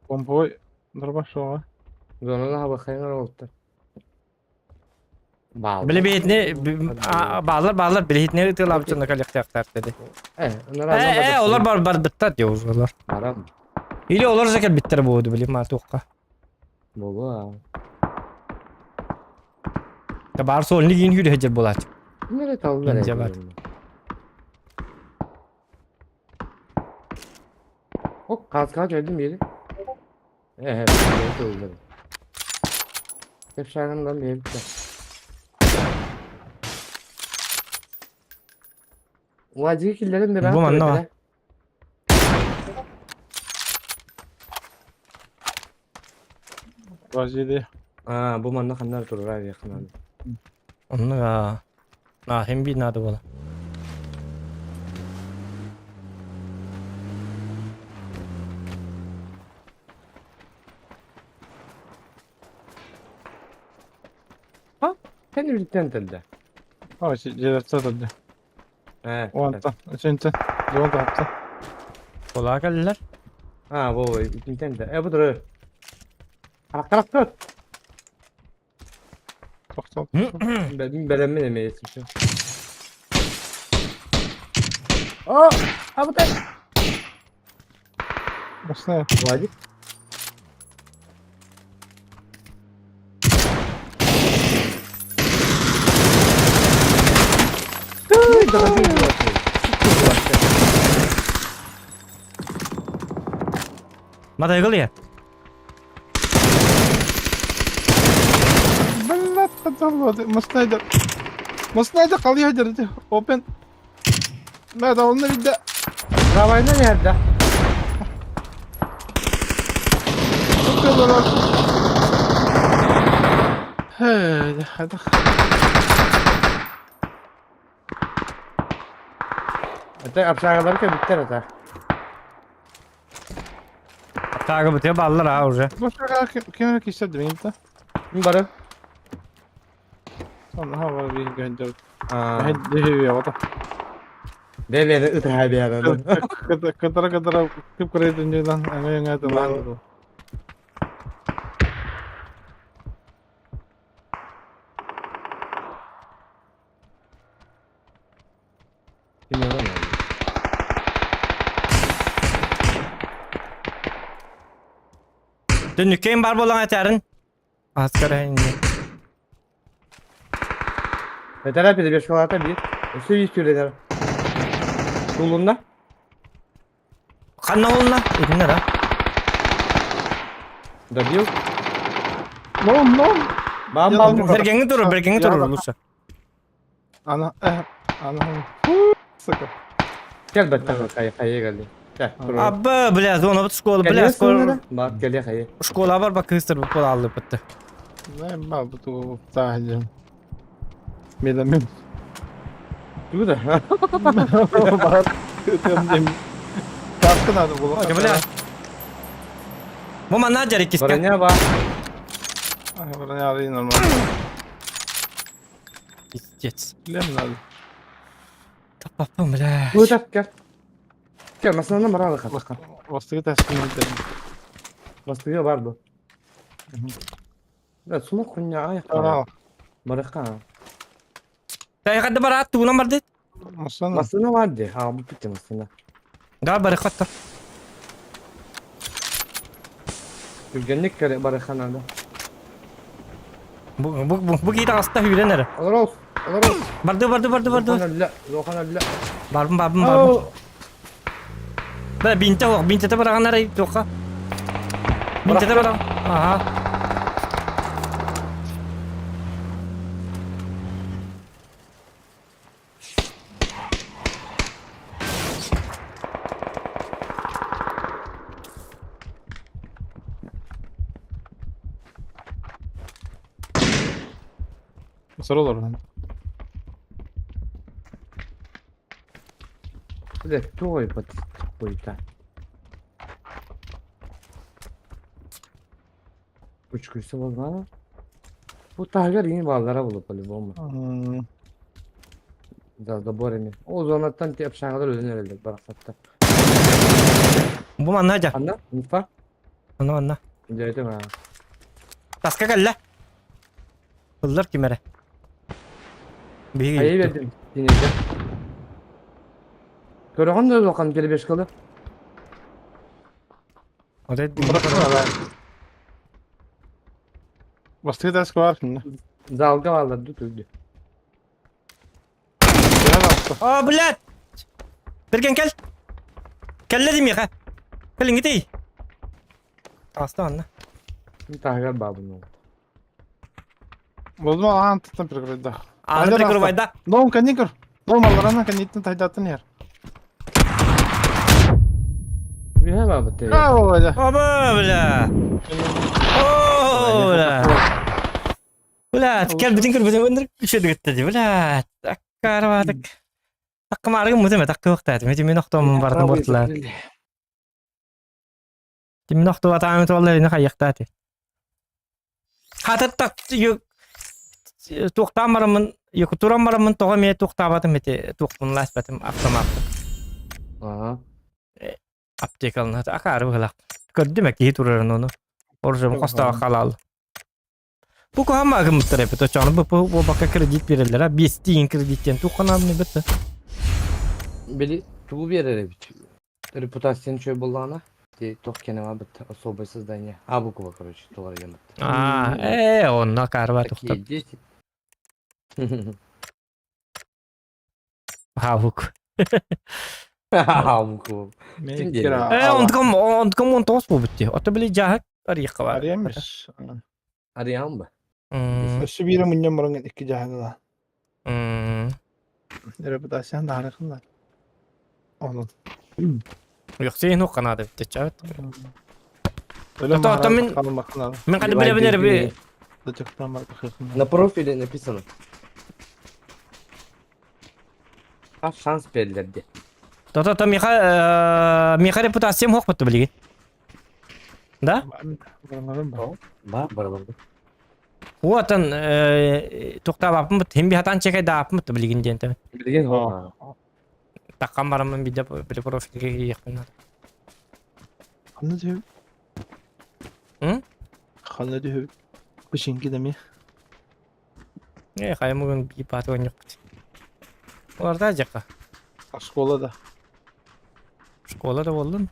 Помповой дробашова. Зонаны хабахайын олуттар. Били биһитини баалар баалар билиһитини ытыалаабыт калехтаахтар dedi. Э, Э, олор бар барбыттар диye олор. Барам. Или олор же кэлбиттэр буолду били маатуохха. Болу. Та бар суолни киин хүрэ сылдьар буолааччы. Нere таллар. Инде бар. Hop kalkan öldüm biri. Evet, evet öldüm. Hep şarkından bir bitti. Vacı killerim de ben Bu manna var. Vaziyeti. Aa bu manna kanlar durur abi yakın abi. Онно аа. Аа, хим биир наада буола. Sen birlikte telde. Aa, жедерт сатады. He. Уонта, үчүнтэ. Жуон тапта. Кулаа кэллилэр. Ha bu birlikte de. E bu durur. Karak karak dur. Тохтол. Ben belenme demeyesin şu. Aa! Ha bu da. Басна. Vacip. Матайгыл я. Блядь, подолоды. Маснайдер. Маснайдер қалай дерді. Open. Мә дауылны видді. Travayda nerede? Хэ, Ata apşağıları bitter ata. Тагы бутя баллар а уже. Башқа кемер кисер демейді. Barı. Сонда хава bir gönder. Aa. Хэ, ота. Be beni ıtı bir arada. Кытара кытара кып кырайдын жайдан аңай аңай тылан. Bilmiyorum yani. Дүнүккейн бар болан этәрин. Аскара инде. Yeter bir de bir şokolata bir. Üstü bir sürü Tulunda. Ханна олна. Итинне да. Добил. Ном, ном. Бам бам. Бергеңи турur, бергеңи турur лучше. Ана, э, ана. Сука. Gel bak tamam kayı kayı geldi. Gel. Абы, бля, зона бут школа, бля, скоро Bak gel kayı. школа бар бак кыстыр бу алып битти. Не, ба, бу тагы. Меда мен. Тугу да? Бар. Тем Каска надо было. Бля. Бу манна дьэр иккискэ. Броня бар. Броня арый нормально. Пиздец. Лем надо. Таппаппын, бля. Бу так кел. Кел, масынаны баралы хатака. Бастыгы таскын Бастыгы бар бу. Да, сумок хуйня ай. Барыха. Тайгады бараат тугунан барды. Масына. Масына бар ди. Ha, bu bitti masına. Да барыхаттар. Түргенлик керек барыха надо. Бу бу бу бу киһи таҥаста сүүрэн эрэ. Олорос, олорос. Барды барды барды барды. Лохана лохана ля. Барбын барбын барбын. Бля бинте ох, бинтете бараганнар туохха. Бинтете баран. Аха. Сор олорон. Бля, той под хуйта. Учкуйса болмады. Бу таһыгар иҥин бааллара буолуо по-любому. Да, заборами. Ол зонаттан ти общагалар өлөн эрэллэр барахсаттар. Бу манна дьа. Ханна? Инфа? Онно манна. Дьэ, ма. Таска кэллэ. Ыллар ким эрэ. Биһиги Айы бердим. Тинеде. Көрөҕүн да улахан перебежкалы. Вот это Бастыгы таска бар кинне. Залга бааллар ду түрдү. О, блядь! Берген кел. Кэллэ димиэхэ. Кэлиҥҥитий. Таҕыста манна. Таһыгар баабын ол. Болдум аан тыттан прикройда. Ааны прикрывайда. Дом каникр. Дом алларана каниттен тайдатын ер. Үһэ баабыт. Браво, Оба, бля. О, бля. Бля, кэлбитин көрбүтүм ынырык үчүгэй дии, бля. Аккаарабаатык. Таккымаарыгым мутум таккыахтаатым. Ити мин охтуом барытын буортулаат. Мин охтуатаамы туолла ини хайыахтаати. Хатыттак туохтаан бараммын, туран бараммын тоҕо эмиэ туохтаабатым ити туохпун лааспатым автомаппын. Ага. Аптекалын акаары быһылаах. Көрдүм киһи турарын ону. Оружием хостоох халаал. Бу куһаама гыммыттар эбит очону бу бу бакка кредит биэрэллэр а биэстиин кредиттен туохханаабыны бытта. Били тугу биэрэр эбит. Репутацияны чөй буллаҕына ти туох кэнэ бит особое создание. А буква, короче, тугар геммит. А, э, онно акаарба Такие тухтар. 10. Хавук. А буква. Ким диэн? Э, онтукам онтукам он тоҕус буолбут дии. Ото били дьааһык арыйахха баар. Арыйаммыс. Арыйаҕын ба? Өссө биирэ мунньан баран икки дьааһыгыла. Репутациян даһарыхыннар. Онон. Йохсейн ухханаада бүттеччээбит. Өлө Ото ото мин мин ханна билэбин эрэ На профиле написано. А шанс берилэр диэн. То то миха миха репутациям хуох бутта билигин. Да? Бар барылар. Уотан туохтаабаппын бут хим бихатан чекайдааппын бутта билигин диэн тэбин. Билигин хоо. Таккан бараммын бидэ били профильге киириэхпин наада. Ханна түһү? М? Ханна түһү? Бышинки дами. Э, хайа мугун биир бааты оонньуохпут. Олордоо дьахха. Школа да. Школа да буоллун.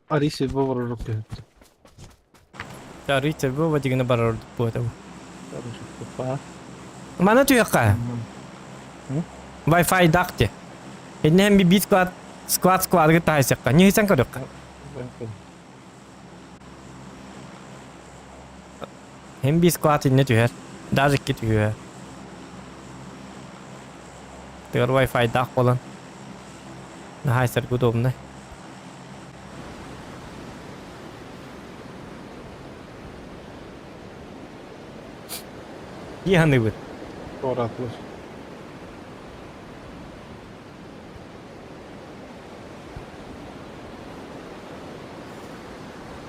Арыый бу барар түһүттэ. Арыый бу дигини барар буота бу. Мана туйахха. Wi-Fi дах ти. Иннем би бит склад склад складга таайсакка. Не хисан көрөккө. Hem bir squad инне түһэр. Даже икки түһүө. Тыгар Wi-Fi дах болан. Наһаа сэргэ удобнай. Дии саныыбын. Туораатылар.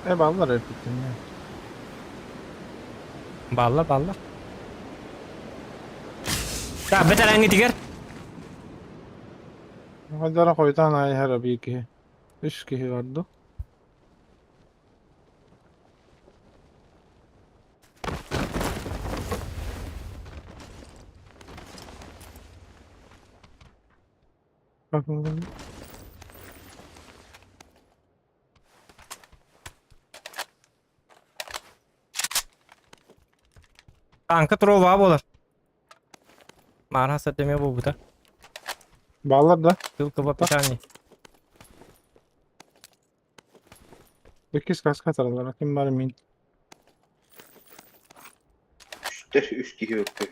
Э бааллар эппиттин. Бааллар, бааллар. Так, бэтэрээҥҥитигэр Хадара хойутаан аайыһара биир киһи. Үс киһи барду. Танка трова буолар. Маарха сэрдэмиэ буолбута. Бааллар да? Ссылка в описании. Иккис каска тараллар. Ким бар мин. Үстэр үс киһи өттө.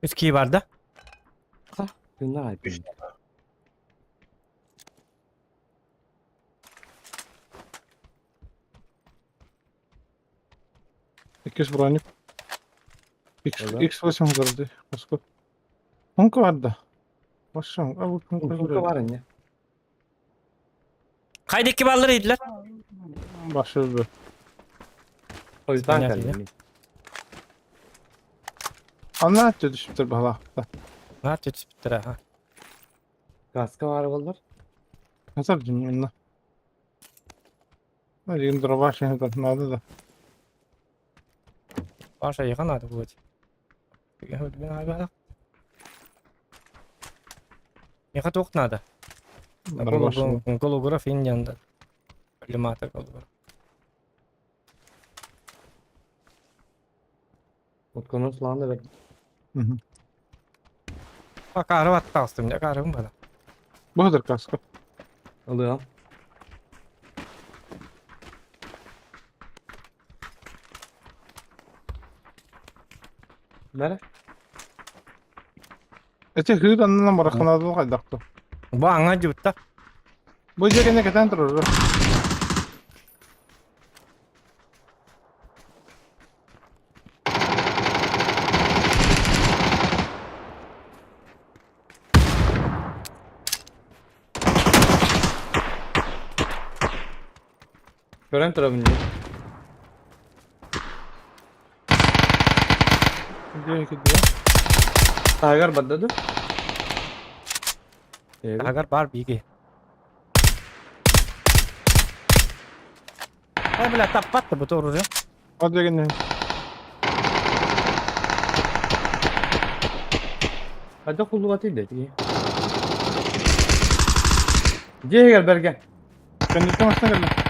Үс киһи бар да? Тыыннаах Үс. айпын. Иккис броник. X, Ага. X8 көрдü. Баскы. Хонка бар да. Басшам. А bu хонка Сумка бар инне. Хайдекки баллар идилер. Башы бу. Хойутаан Понятно, кэллим. Анна атты düşüptür бала. Нар түспүттэр аха. Каска бар боллар. Nasıl dinliyorum lan? Hadi дрова şey надо да. Паша яхан надо будет. Меха туох надо. Дрова Голограф индианда. Коллиматор голограф. Утканын сылаан да бер. Акары баттаҕыстым, акарым бада. Бұдыр каска. Ылыам. Бәрі? Эти хыр аннан бараханады кайдакты. Бу аңа жубутта. Бу жерге кетен турur. Көрөн турабын. Diyor ki diyor. Тагар баддаду. Агар бар биги. Ай бля, таппатты бу турur. O деген Хада куллуга тиде. Дегер берген. Kendisi masına geldi.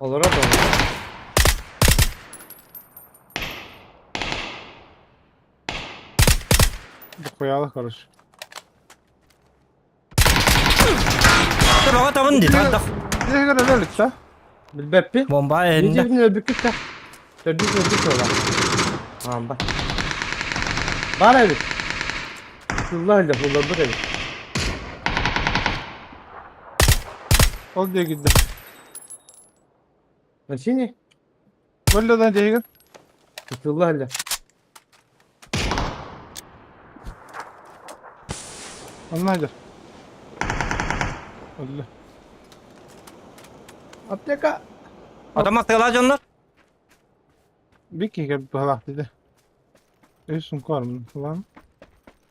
Олора да. Bu koyalım karış. Баҕа табын ди, тардах. Diye göre öyle да. Билбеппи. Бомба энне. Нежебин өлбүккүт да. Төрдүк өлбүк ола. Амба. Бар эбит. Сылла эле буллар эбит. Ol diye gitti. Машине? Böyle de diye gel. Сылла эле. Onlar da. Öldü. Аптека. Атама сыла дьоннор. Bir ki gel balak dedi. Üstün kor mu falan.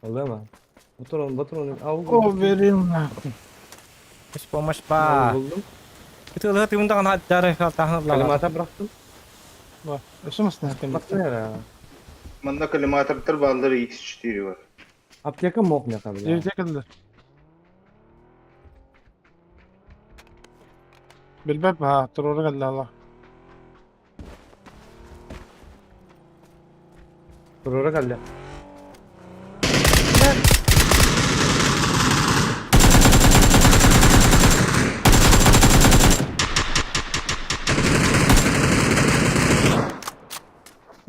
Олема. Батырон, батырон. Ау. O vereyim lan. Үс помощь ба. Булдум. Ытылы тымдаган хаттары халтахын Калимата бырактым. Var. Üstün masına hakkında. Батыр. Манна коллиматор баллары X4 бар. Аптека мок мека бля. Evde kaldı. بالباب ها ترى قال الله Турора калды.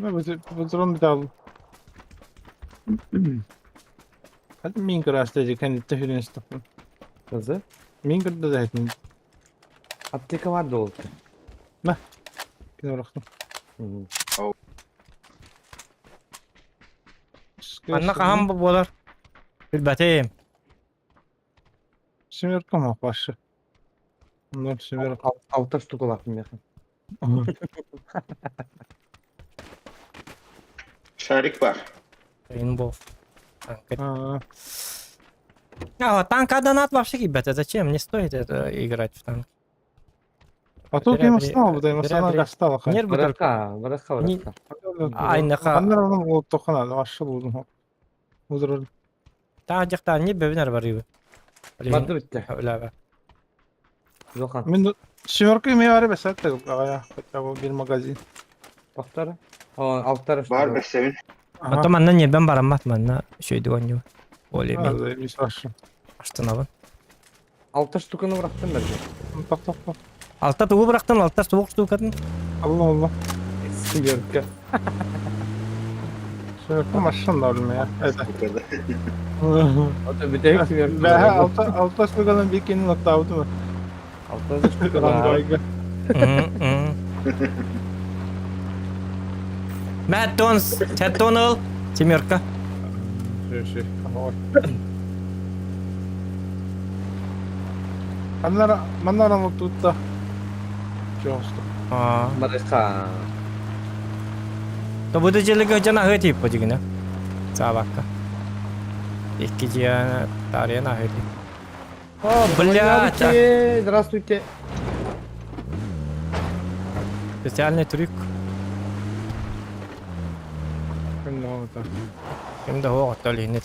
Патрон битал. Hadi min kırastaydı kendi hürün stopun. Kızı. Min kırdı da etmin. Аптека бар да ол. Kine bıraktım. Манна хаһан бу буолар? Билбэтим. Семерка ма башы. Bunlar семерка. Алта штука лапым меха. Шарик бар. Rainbow. Танк. А, А, танка донат вообще, ребята, зачем? Не стоит это играть в танк. А тут Зря им вре- стало, да, им зря стало вре- гастало. Нервы только. Барахка, барахка, Не- барахка. Айнаха. Аннар ол тохана, вашы болдым. Удыр. Таа дьахтар не бэбинер барыбы. Барды бітті. Үләбә. Жохан. Мен семерка ме бар бесат да, хотя бы bir магазин. Бақтары. Алттары Бар штука. бесебин. Потом манна небен бараммат манна шөйдү оню. Оле мен Заебись вашы. аштынабын. Алты штуканы бұрақтым бірге. Так, так, так. Алта тугу бырактым, алта суок штукатын. Allah Allah. Семерка. Семерка машина да bilmiyor. Evet. Ото бітек семерка. Бә алта алта штукадан бикенин оттабы mı? Алты штука. Рандойга. Мэттон, Тэттон Семерка. Şey şey. Аннара маннара тутта. Чоста. А. Барахка. То буду желеге жана хөти подигне. Цавакка. Икки жия тарена хөти. О, блядь. Здравствуйте. Здравствуйте. Специальный трюк. Ким да Ким да хоқ толинет.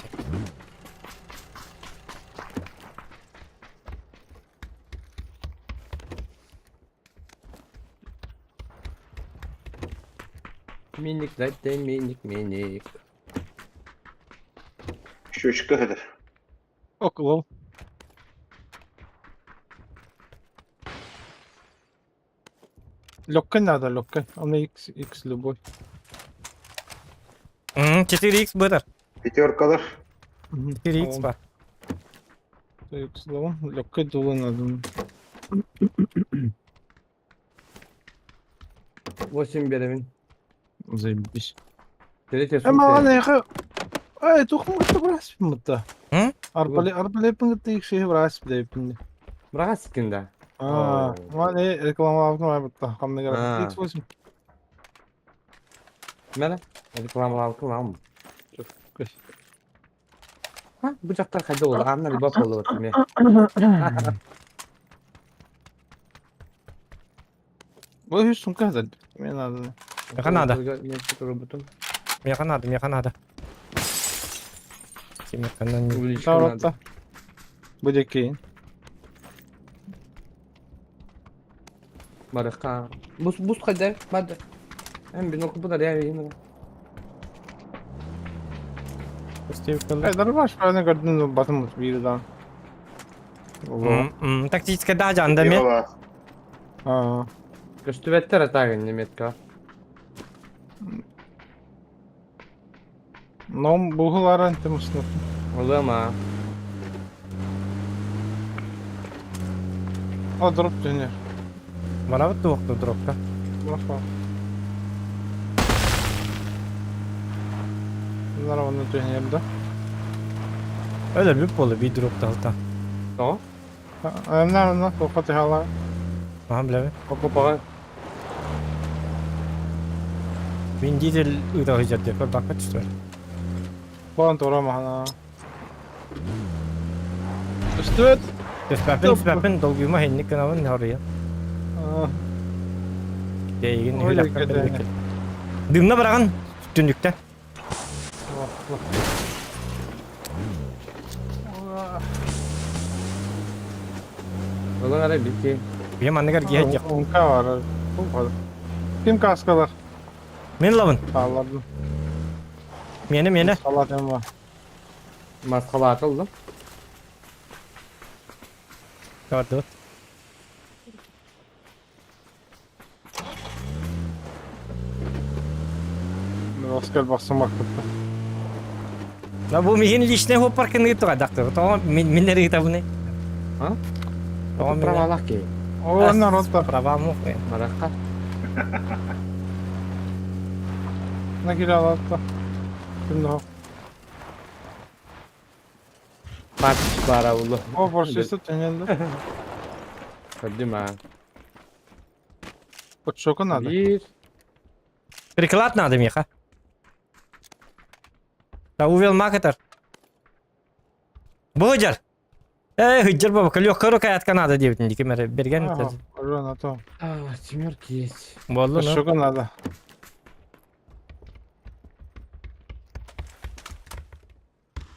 Миник, дайте миник, миник. Щучка хыдыр. Около. Лёгкой надо, лёгкой. Он X, X любой. 4x бытыр. Пятеркалар. 4x бар. X ловым. Лёгкой дулы надо. 8 беремин. Заебись. Третья Эма сумка. ана яха. Ай, тухмы гытта брас мытта. М? Арбале арбале пингытта икши брас деп. Браға сікінді. А, мане реклама алдым ай бутта. Хамны А. гара. X8. Мәне, рекламалап алым. Ха, бұл жақтар қайда болды? Анна либо болды отыр ме. Бу үс сумка хәзер. Мен надо. Меха надо. Мен что-то роботом. Меха надо, меха надо. Семерканан не. Увеличка надо. Тавратта. Бу декейин. Барахка. Бус, бус қайда? Барды. Әм бинокль бұдар, я видим. Айдар баш, мен көрдüm батым бирдан. Тактическая дажа анда мен. Йола. А. Көстүбеттер атагын неметка. Ном бугуларын тымысны. Олама. А дроп дөнер. Мана бут туқты дропка. Баха. Bunlar onu dönер да. Öyle bir болы bir дропта алта. То? Анна анна тоқаты хала. Аха билеби. Покупай. Вин Дизель ыда хыжар деп бакка түштү. Бан тора махана. Үстөт. Түспәпин, түспәпин долгума хенник канабын харыя. Дейгин Ой, хүләккә кәдә. бер Дымна бараган түндүктә. Олон ара бити. Бем анныгар гиһэ жак. Онка бар. Бу Ким каскалар? Мен лабын. Саладым. Мени мени. Салат бар. Масқала атылды. Көрдү. Оскар бахсымаккытта. Да бу миһин личный хоппаркын ыытыга Тоҕо мин мин эрыытабыны. А? Тоҕо мин Правалах киһи. О, народта. Права мух. Барахха. На киралатта. Ким да Парч бара улу. О, борсисы тенелді. Көрдүм а. Подшока надо. Биир. Приклад надо меха. Да увел макетер. Быдьар. Э, хыджар баба, легкая рука от Канады девять дикимер берген. Ага, на то. А, семерки есть. Болду, ну. Подшока надо.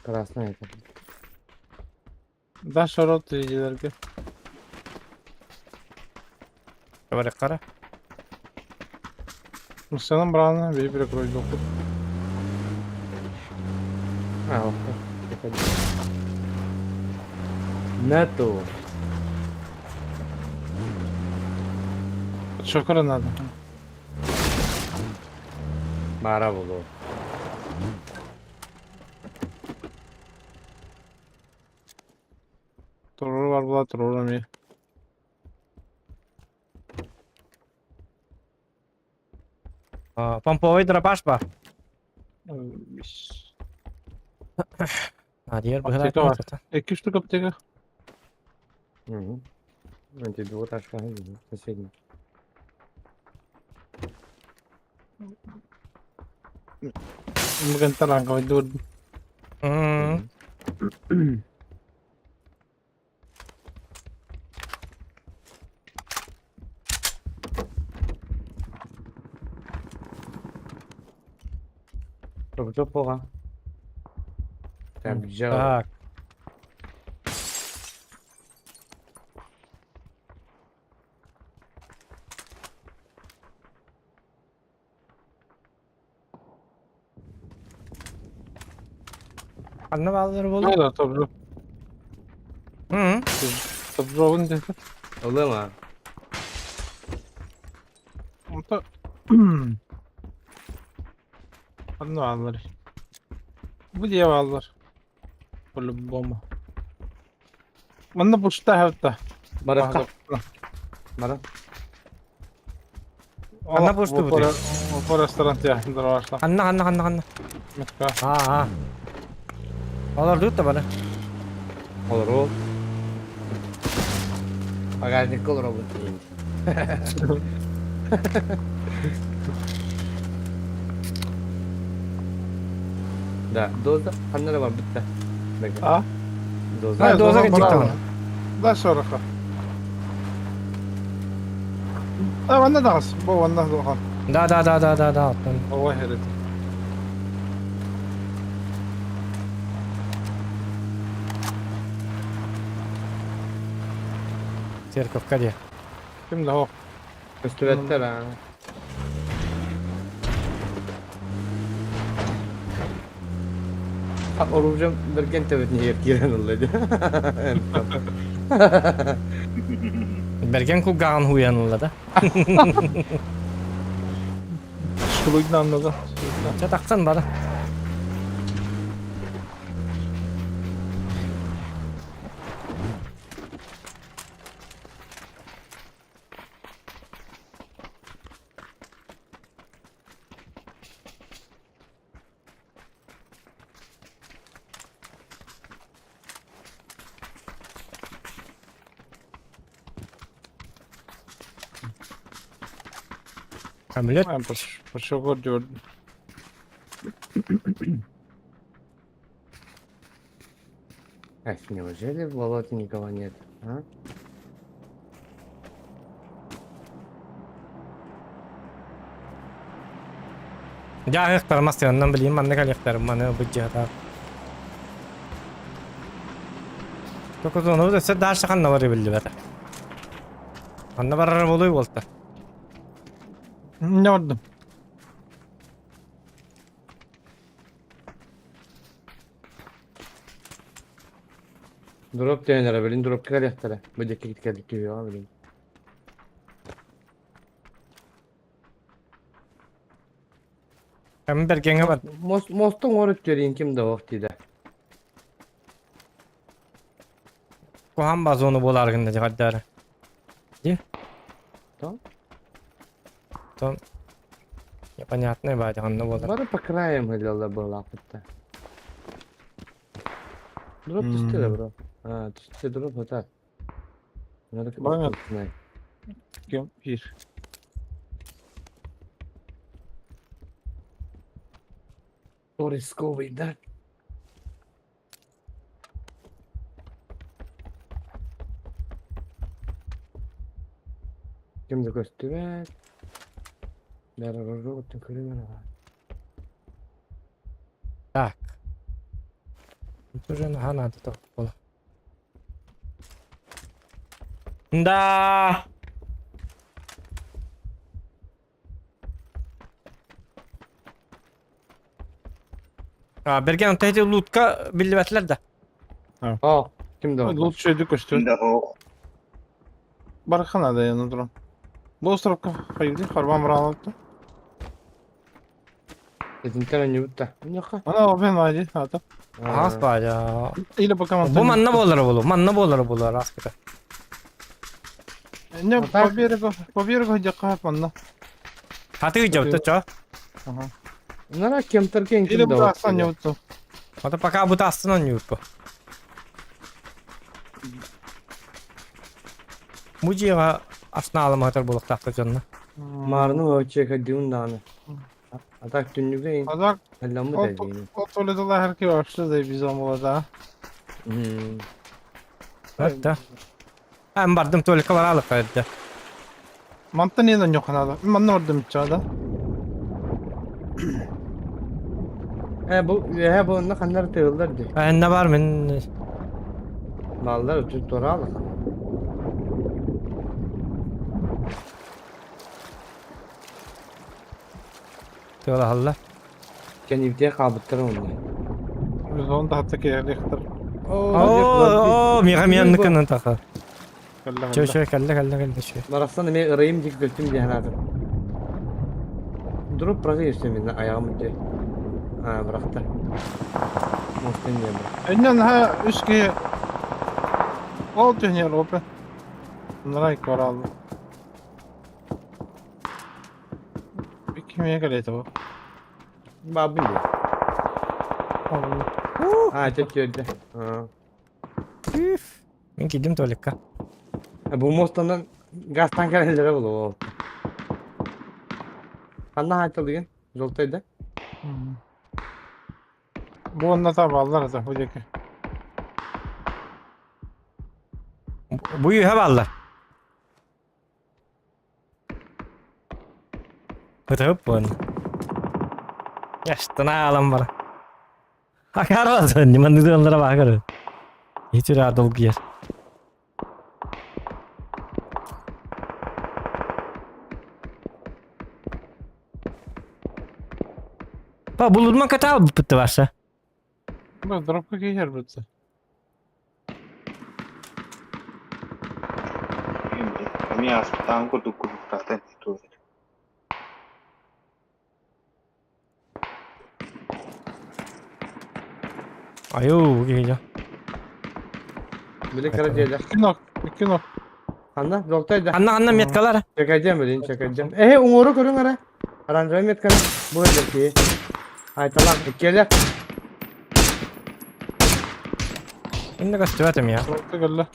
Красная это. Да, шарот лидерге. Говори, кара. Мусанын браны bir bir koydu. А, ох, приходи. Нету. Подшока надо. Бара булу. Турur var була турur ми. Помповый дробаш ба. А, дер Аптека бар. Эки штук аптека. Угу. Эти двухэтажка, соседний. Бүгін таранға дурдum. Çok boğa. Там жал. Так. Anne bağları boldu. Да, тобру. Hı. Тобру dedi. Olur mu? Онта. Anne alır. Bu diye alır. По-любому. Манна пушта хавта. Барахка. Бара. Анна пушта бу. По ресторан театрында башла. Анна анна анна анна. Метка. А а. Алар дут да бара. Olur o. Багажник olur o bu değil. Да, доза. Ханнара бар битте. А? Доза. Да, доза кетти. Да, шороха. А, ванна дагас. Бу ванна дагас. Да да да да да да. Ой, херет. Церковь каде. Ким да хо? Көстүбэттэр а. Оружием берген төбөтүн егер кирен оллады. Берген куган хуянылла да. Шулуйдан anladı. Чатаксан бара. Самолет. Пошел diyor. Эх, неужели в болоте никого нет, а? Я ыктармас яннан билим, манны калектар, маны бу жата. Только зону да сә дальше ханна бар билди бата. Анна барар болуй болта. Ne oldu? Дроп дегенер билин, дроп кирер Бу жакка кеткендик күйөө билин. Кэм бэргэҥҥэ бар. Мост мостун оҥорут түөрийн ким да ох диде. Куһаҕан базону буолаары гынна дьаҕардаары. Ди? То? То непонятный баадьа ханна буолар. Бары по краям ылалла буолаахпытта. Дроп түстэ да бро. А, түстэ дроп хата. Баран Кем bir. Рисковый, да? Ким да көстүбэт. Бәрі рожок оттон көрүмэн аға. Так. Тут уже наһаа наада буола. Да. А, Берген онто ити лутка биллибэтилэр да. О, ким да Лут шөйдү көстөр. Да, ох. Бархана да яны туран. Бу островка хайды харбан баралапты. Этинтен анньыбытта. Муняха. Ана обен айди ата. Аас баадьа. Или пока Бу манна буолара буолуо, манна буолара буолуо араскыта. Не по берегу, по берегу дьакка манна. Хатыы дьабыта чо. Ага. Нара кемтерген Или ким бу да асан ёту. Ата пока бу тастын онньуурку. Бу дьиэҕэ аснаалыматар буолуохтаахтар дьонно. Марны вообще ходил дааны. А так түннүгэ Азак алламы Ол да дейин. ол туалетла her ki вообще заебись да. Да. Эн бардым туалекка бараалык эрдэ. Мантан не ньоханада. Манна ордум чада. Э бу э бу онно ханнар тыыллар ди. Энне бар мин Баллар өтүп тураалык. тыалаһаллар. Кэнибитиэ хаабыттар онно. Зон да хатта киһи Оо, оо, миэхэ миэнник гынан таха. Кэллэ Чө чө кэллэ кэллэ кэллэ чө. Барахсан эмиэ ырайым диэки көттүм диэн санаатым. Дроп быраҕа өссө мин айаҕым үрдү. Аа, бырахта. Мостан диэн бырах. Иннен ха үс киһи ол түһүнэр опе. Нырай кораллы. Кимиэ кэлиэтэ бу? Баабын дии. Аа, чэ түөрдэ. Аа. Үф. Мин киирдим туалекка. Бу муостанан газтан кэлэллэрэ буолуо. Ханна хаайталыгын? Желтай да? Бу онно табаллар это бу диэки. Бу үһэ бааллар. Ытыппын. Яштана алам бар. Акарбазын, маннык дыаллара баакары. Итир долгуйар. Па булурман катал бытты ваша. Бу дропка киһер бутса. Эмиэ аспытаан курдук курдуктаахтан туох. Айуу, киһи Били кыра дьиэлээх. Кино, кино. Ханна? Желтай да? Анна анна меткалар. Чекайдем билин, чекайдем. Эһи, уҥуору көрүҥ эрэ. Оранжевый метканы бу эдэр киһи. Айталаах, иккиэлэр. Инна көстүбэтим я. Дропка кэллэ.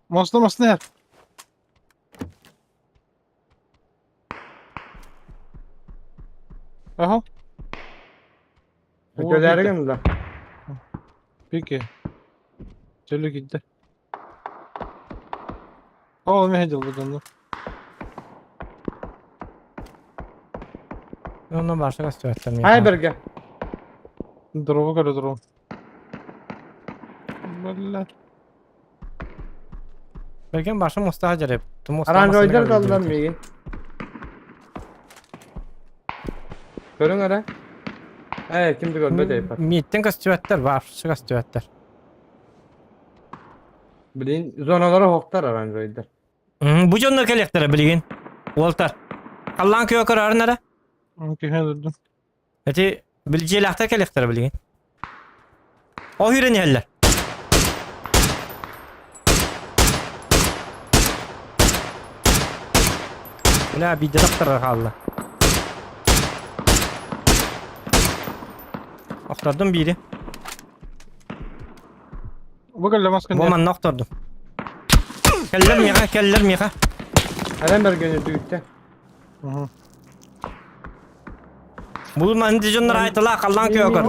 Моста моста Аха. Өтөлөөрү гынна. Пики. Чөлү кидде. Ол мехе жылбыдан. Онно барса көстүбэтим Ай я. берге. Дроба көрө дроба. Бля. Берген башы моста жарып. Оранжевыйдар даллар миигин. Көрүҥ эрэ. Ээ, ким да көрбөт эйпат. Миттен көстүбэттер, баршы көстүбэттер. Билин зоналара хоктар оранжевыйдар. Бу дьоннор кэлиэхтэрэ билигин. Уолтар. Халлаан күө көрөөрүн эрэ. Күһүн өлөрдүм. Эти билдьиэлээхтэр кэлиэхтэрэ билигин. О үүрэн иһэллэр. Бля, биирдэ тахтарга хаалла. Охтордум биири. Бу кэллэ маска Бу манна охтордум. Кэллэр миэхэ, кэллэр миэхэ. Аран бэргэн үрдүгүттэн. Бу манды дьоннор айтылаа халлаан күө көр.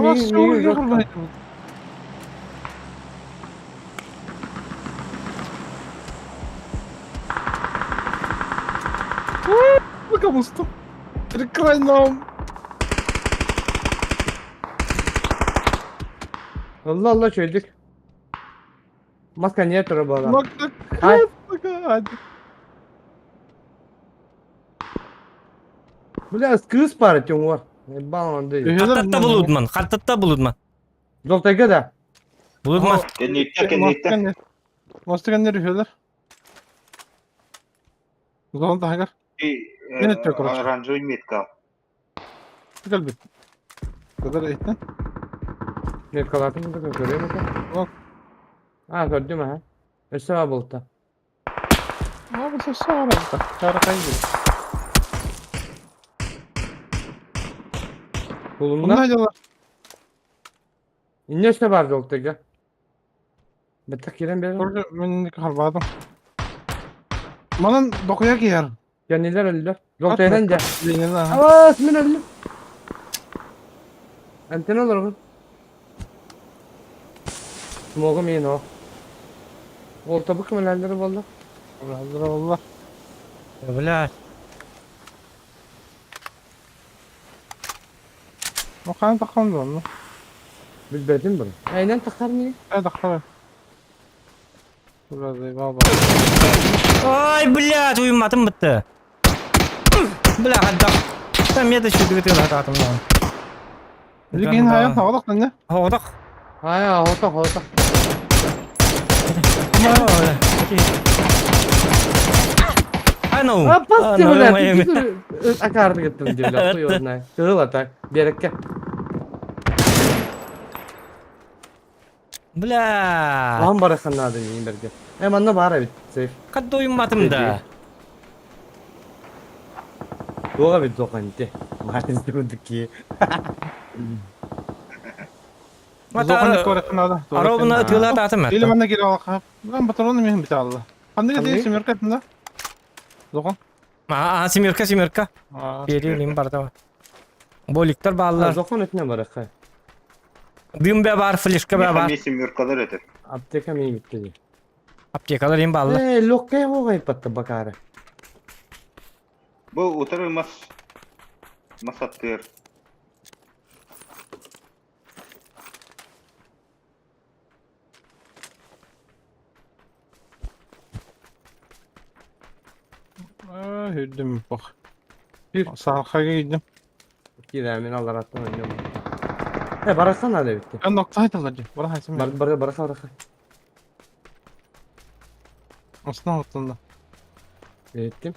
Быкабусту. Прикольно. Allah Allah çöldük. Маска нет буолар. Нокта. Ай. Бля, кыыс баар этиҥ уор. Ебал он Хаттатта булудман, хаттатта булудман. Жолтайга да. Булудман. Кэнниттэ, кэнниттэ. Мосту кэннер үһүлэр. Зон таһыгар. Мен өттө, короче. Оранжевый метка. Кэлбит. Кыдар эттен. Меткалатын да көрөм экен. Ок. А, көрдүм аха. Өссө баа булта. А, бу сара. Сара кайды. Булунна. Bunlar дела. Инне өссө бар жолтайга. Беттак кирен берем. Короче, мен харбадым. Манан докуя кияр. Кэннилер өллөр. Жолтайдан да. Ленин Авас, мен өлдүм. Антен олоргун. Смогу мен о. Ол табык кымалалары болду. Allah Allah. Бля, Оқан таққан да Билбетим буну. Айнан тахар ми? Э, таққан. Бля, баба. Ой, блядь, уйматым бітті. Бля, хаддақ. Там меді шүдігі тігіл хататым да. Билген хаян тавадық не? Хоғдақ. Ая, хота хота. Ану. А, пасты, блядь. Акарды кеттим деп, блядь, хуй его знает. Кыла так. Берекке. Бля. Ан барахан надо не берге. Э, манна бара бит, сейф. Кадды уйматым да. Туга бит зохан те. Мартин секундки. Зохан көретін ада. Аробына тігіл хататым. Или манна келе алқа. Мен патроны мен бите алды. Қандай Қандай? дейсің меркетін да? Зохан. А, семерка, семерка. Берейін бар да. Боликтар баллар. Зохан өтіне бараха. Бюмбе бар, флешка бар. Механизм юркалар өтөр. Аптека мен битти. Аптекалар им баллар. Э, локке гой патта бакара. Бу утары мас мас аттыр. Хүрдім бақ. Сарқаға күйдім. Кире мен алар аттан ойнам. Э, барахан надо битти. Мен нокта айтылар же. Бара хайсым. Бар бар бараха бараха. Осына оттында. Еттим.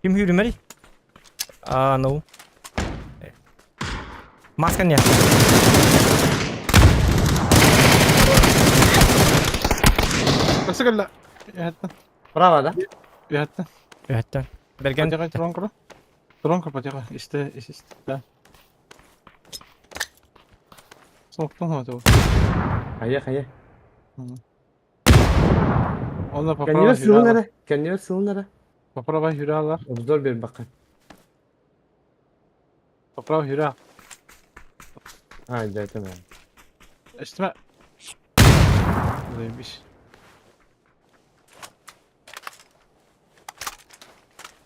Ким хүрүмери? А, ну. Маска не. Өсі кәлі. Яттан. Браво да. Яттан. Өттен. Берген. Патиға дрон кұры. Дрон кұр патиға. Исте, исте. Да. Соқтың өте ол. Хая хая. Онда Кәннере поправа сылын хүрі ара. Кәннере сылын ара. Поправа хүрі алар. Обзор бер бакын. Поправа хүрі ал. А, жайтым. Үстіме. Заебись.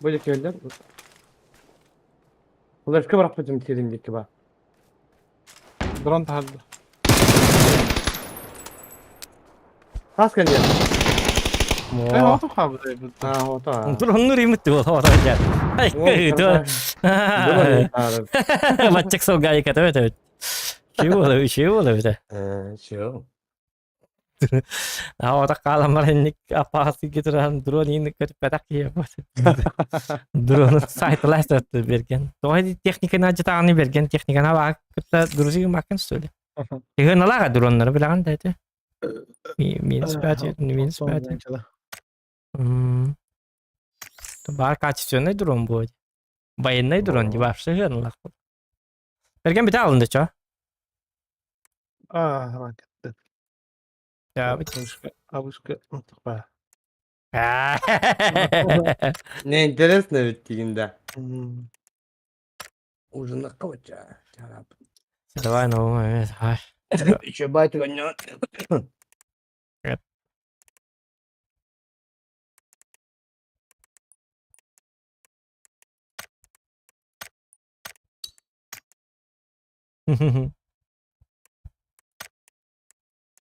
Böyle köyler. Флешка барап кетем тереңдекке ба. Дрон тағады. Тас кәнде. Э, отып қалды. А, ота. Дроннур имитти бол хавата жа. Ай, Батчак сол гайка төт. Чего, чего, чего? Э, чего? Аҕата хаалан баран инник аппаҕастык туран дрон иин көтүппэтэх киһи Дрону сайтылаах берген. Тоҕо техниканы ажытаҕаны берген техниканы абаҕа кытта друзья гыммаккын что ли? Тыһыналаах дроннары билэҕин да ити? Минус 5, минус 5. Баар качественный дрон будет. Военный дрон дии вообще сыһыаналаах. Берген бүтэ алынды чо? А, ракетты. Дьаабыт. Абышка, ба. Не интересно ведь дигин да. Уже накоча. Давай, ну, давай. Еще байту гонёт.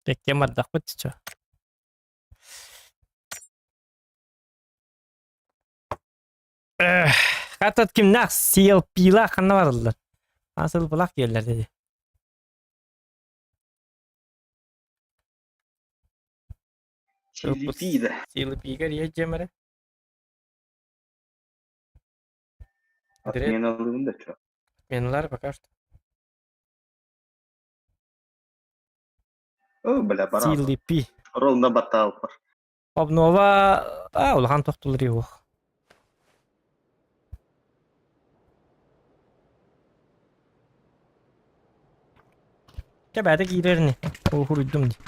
Кэккэ мардахпыт чо. Хатат кимнээх CLP-лаах ханна бараллар? Асылбылаах диэллэр диди. CLP да. CLP-гэр иэдьэм эрэ. Отмена алыбын да чо. Отменалар пока что. О, бля, баран. CLP. Ровно батал бар. Обнова а улахан тохтулар yok. Кэбээтэ киирэрини. Уһуруйдум дии.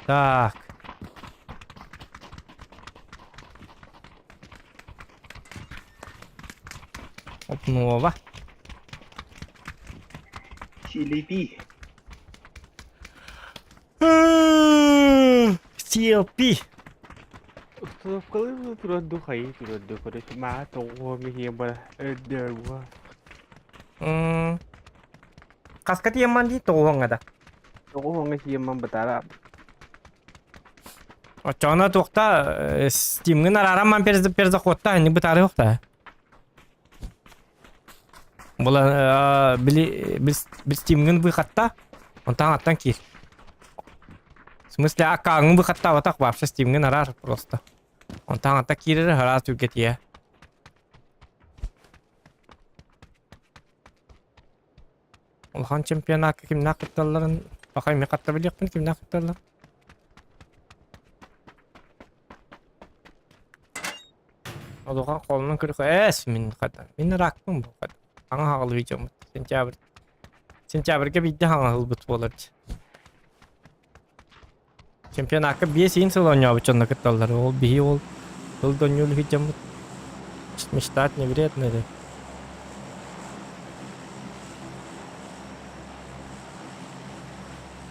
Так. Обнова. CLP. CLP. Установкалыы турар дуу, хайыы турар дуу, короче, маа тоҕуһуом иһиэ бара өйдөөгүө. Хаска тиэмман дии тоҕуһуоҥҥа да. Тоҕуһуоҥҥа тиэмман бытаара. Оччоҕуна туохта Steamҥын араарамман перезаходта ини бытаарыахта. Була били бил Steamҥын выходта, онтон аттан киир. В смысле аккааҥҥын выходтаабатах вообще Steamҥын араар просто. Онтон атта киирэр араас түргэтиэ. Улахан чемпионатка кимнээх кытталларын пока эмиэ хатта билиэхпин кимнээх кытталлар. Улахан холунан көрүк эс мин хата мин ракпын бу хата хаҥа хаҕылыы видеомут сентябрь сентябрьга биирдэ хаҥаһылбыт буолар Чемпионакка биэс иин сыл оонньообут дьонно кытталлар. Ол биһи ол тыл донньуул дьоммут мечтать не вредно да.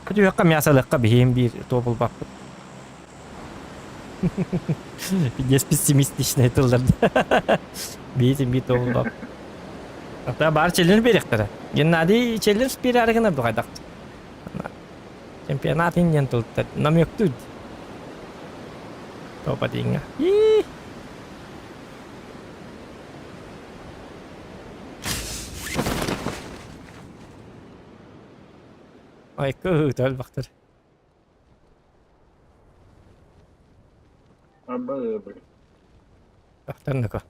Күтүөххэ мясалыахха биһиин биир туо булбаппыт. Пиздец пессимистичный тыллар. Биитин биир туо булбаппыт. Ата баар челлендж биэриэхтэрэ. Геннадий челлендж биэрээри гынар дуҕайдах. Чемпионат диэн тылтар намектуй. Топа диҥҥа. Ай кыһыыта элбэхтэр. Абы, бля. Ахтарныка.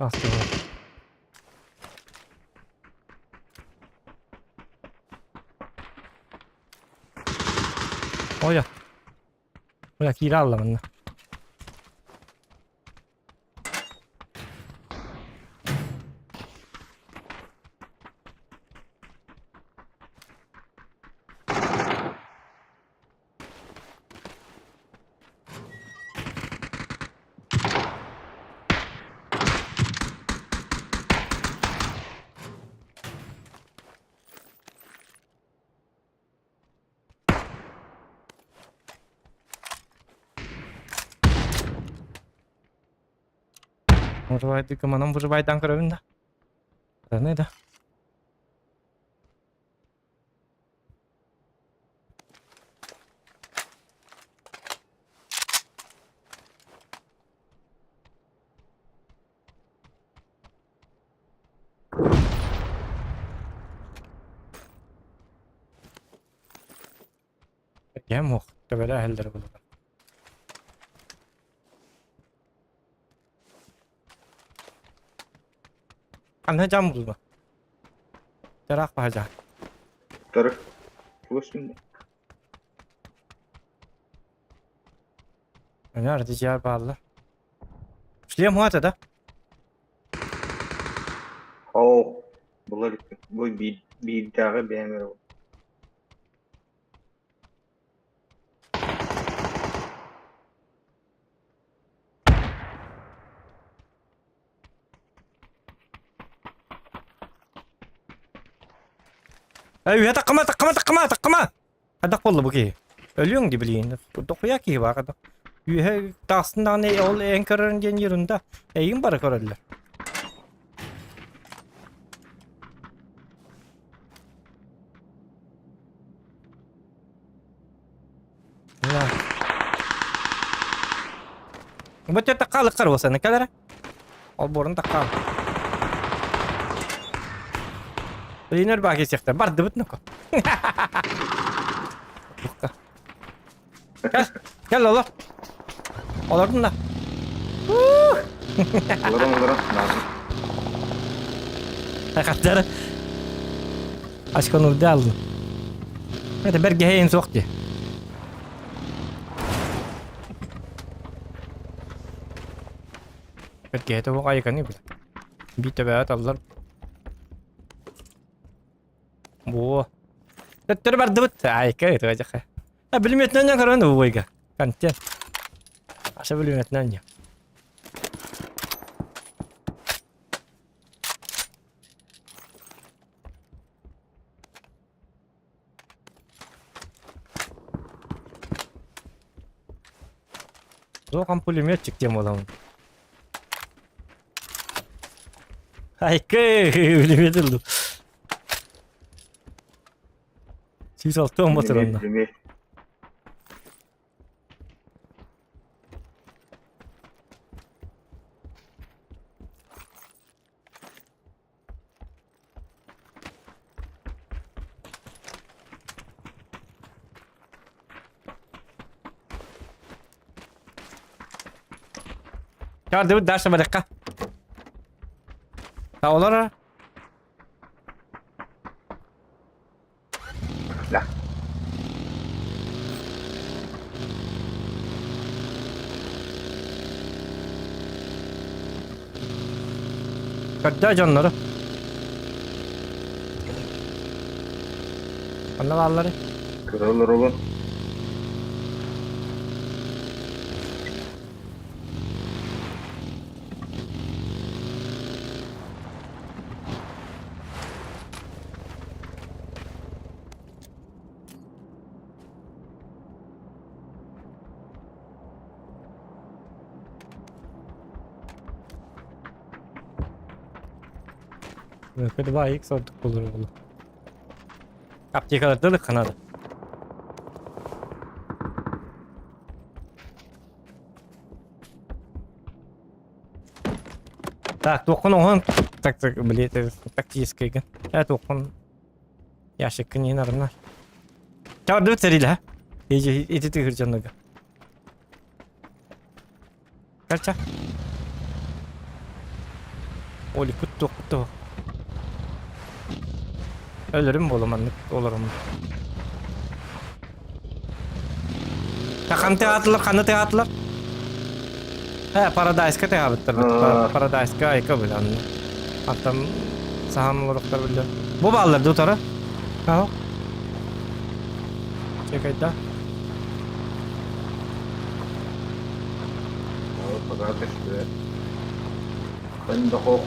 Астыга. Ой. Бля, киирэ алла манна. Выживает манан выживайдан көрөбүн да. Да да. Кэм ох, төбөлө эһэллэр булар. Ханна дьам булма. Тараах баһа Тары. Чугас күнде. Өнөр дижар бааллар. Шлем хуата да? Оо, була иликпин. Бу биирдээҕи бэйэм эрэ Эй, таккама, таккама, таккама, таккама! Хайдах буолла бу киһи? Өлүөҥ дии билигин. Дохуя киһи баар хата. Үөһэ таҕыстын даҕаны ол эн көрөрүн диэн ерунда. Эйигин бары көрөллөр. Бу таккалыккар болсаны кэлэрэ. Ол борун таккал. Билинер баа кесехтер. Бардыбыт ноко. Кел, кел олор. Олордун да. Олорон олорон. Хаттары. Ашкон урда алдым. Это бергеһейин суох дии. Бэргэһэтэ уох айыканы бile. Биир төбөҕө таллар. Буо. Төттөрү бардыбыт. Айка ытыга дьаха. А бүлүмүөтүнэн көрөн убайга. Контент. Аша бүлүмүөтүнэн Улахан пулеметчик диэн буоламмын. Айкы, пулемет ыллым. 106 мотор онно. Пулемет. Чардыбыт Даша барыахха. А олор Да. Көрдөө дьоннору. Ханна бааллары? Көрө олоробун. Два х ордук булur буолуо. Аптекаларда да Канада. Так, туоххун оҥоһон так так блин тактическайгын. Э туоххун ящиккын иһин арынар. Чардыбыт сэрилэ. Ити тыгыр дьоннорго. Кача. Оли кутту кутту. Өлөрүм буолу маннык олорум. Хахан тыаатылар, ханна тыаатылар? Э, Парадайска тыаабыттар. Парадайска айка бile анны. Аттан сахан олоруктар биле. Бу бааллар дутара. Аho. Чекайда. Пока көстүбэт. Ben de hok.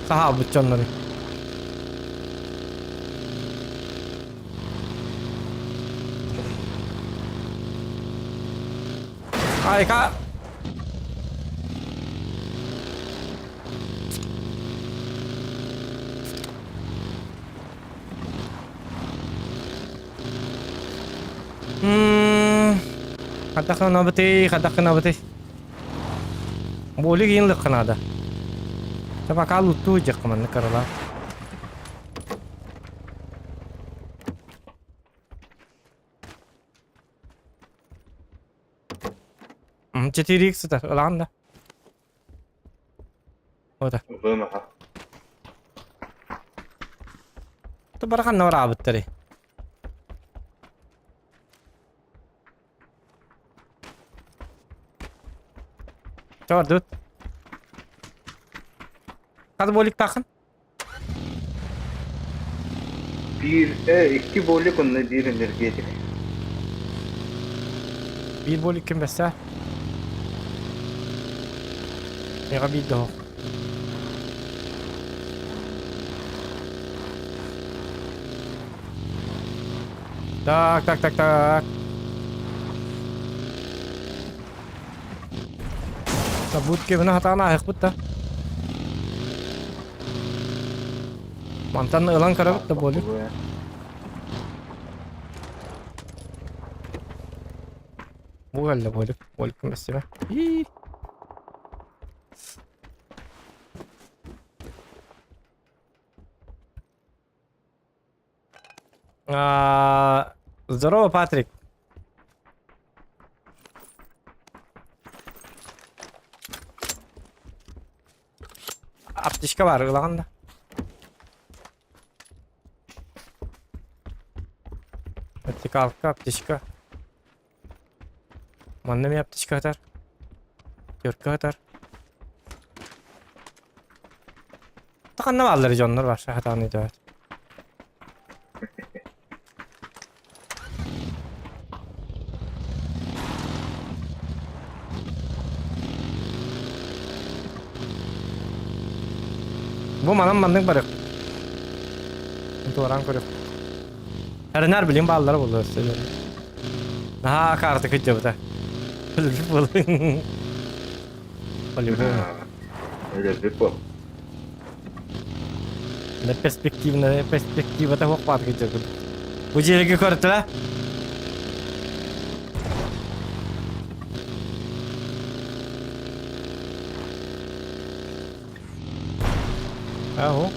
Саха дьоннору. Айка. Хайдах гынабытый, хайдах гынабытый? Буолик иин лыккынаада. Табака луттуу дьахха маннык каралаа. 4x сытар, ылаҕын да. Ота. Вымаха. Бараханна бараабыттары. Чабардыбыт. Хас буолуктааххын? Биир, икки болик онно биир энергетик. Биир буолик ким бэссээ? Миэхэ биир да оһох. Так, так, так, так. Табутки мына хатаан ааһыахпыт да. Мантан ылан көрөбүт да буолуй. Бу кэллэ буолук. Буолук спасибо. И. А, здорово, Патрик. Аптечка бар ылаҕын да. Вертикалка, аптечка. Манна эмиэ аптечка сытар. Түөркэ сытар. Ханна бааллар дьоннор бар сатаан өйдөөбөт. Бу манан маннык барык. Туоран көрүк. Эрэнэр билим бааллара буолуо өссө. Наһаа карта кыдьабыта. Өлбүт буолуо. По-любому. Өлөрбүт буол. На перспективная перспектива того хватка дьэ Бу дьиэгэ көртүлэ? Аһу.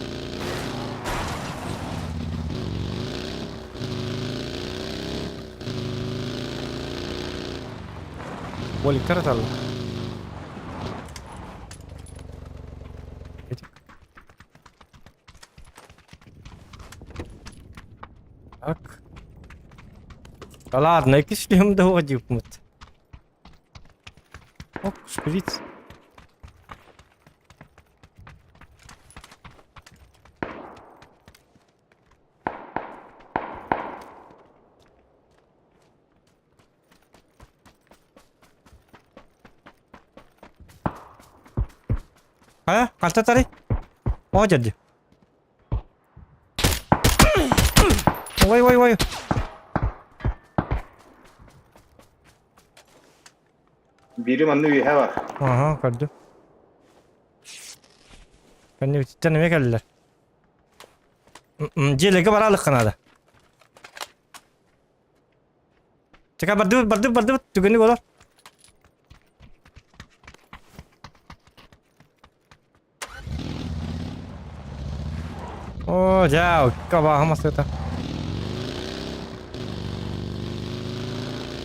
Боликтар аталла. Так. Да ладно, иккис шлем доводипмыт. Оп, шприц. Хайа, халта тарый. О, дядя. Ой, ой, ой. Бири манна үөһэ бар. Ага, көрдүм. Кэннибититтэн эмиэ кэллилэр. Дьиэлэргэ бараалыхха наада. Чека бардыбыт, бардыбыт, бардыбыт. Түгэнник олор. Оо, дьээ, кабааһым асыта.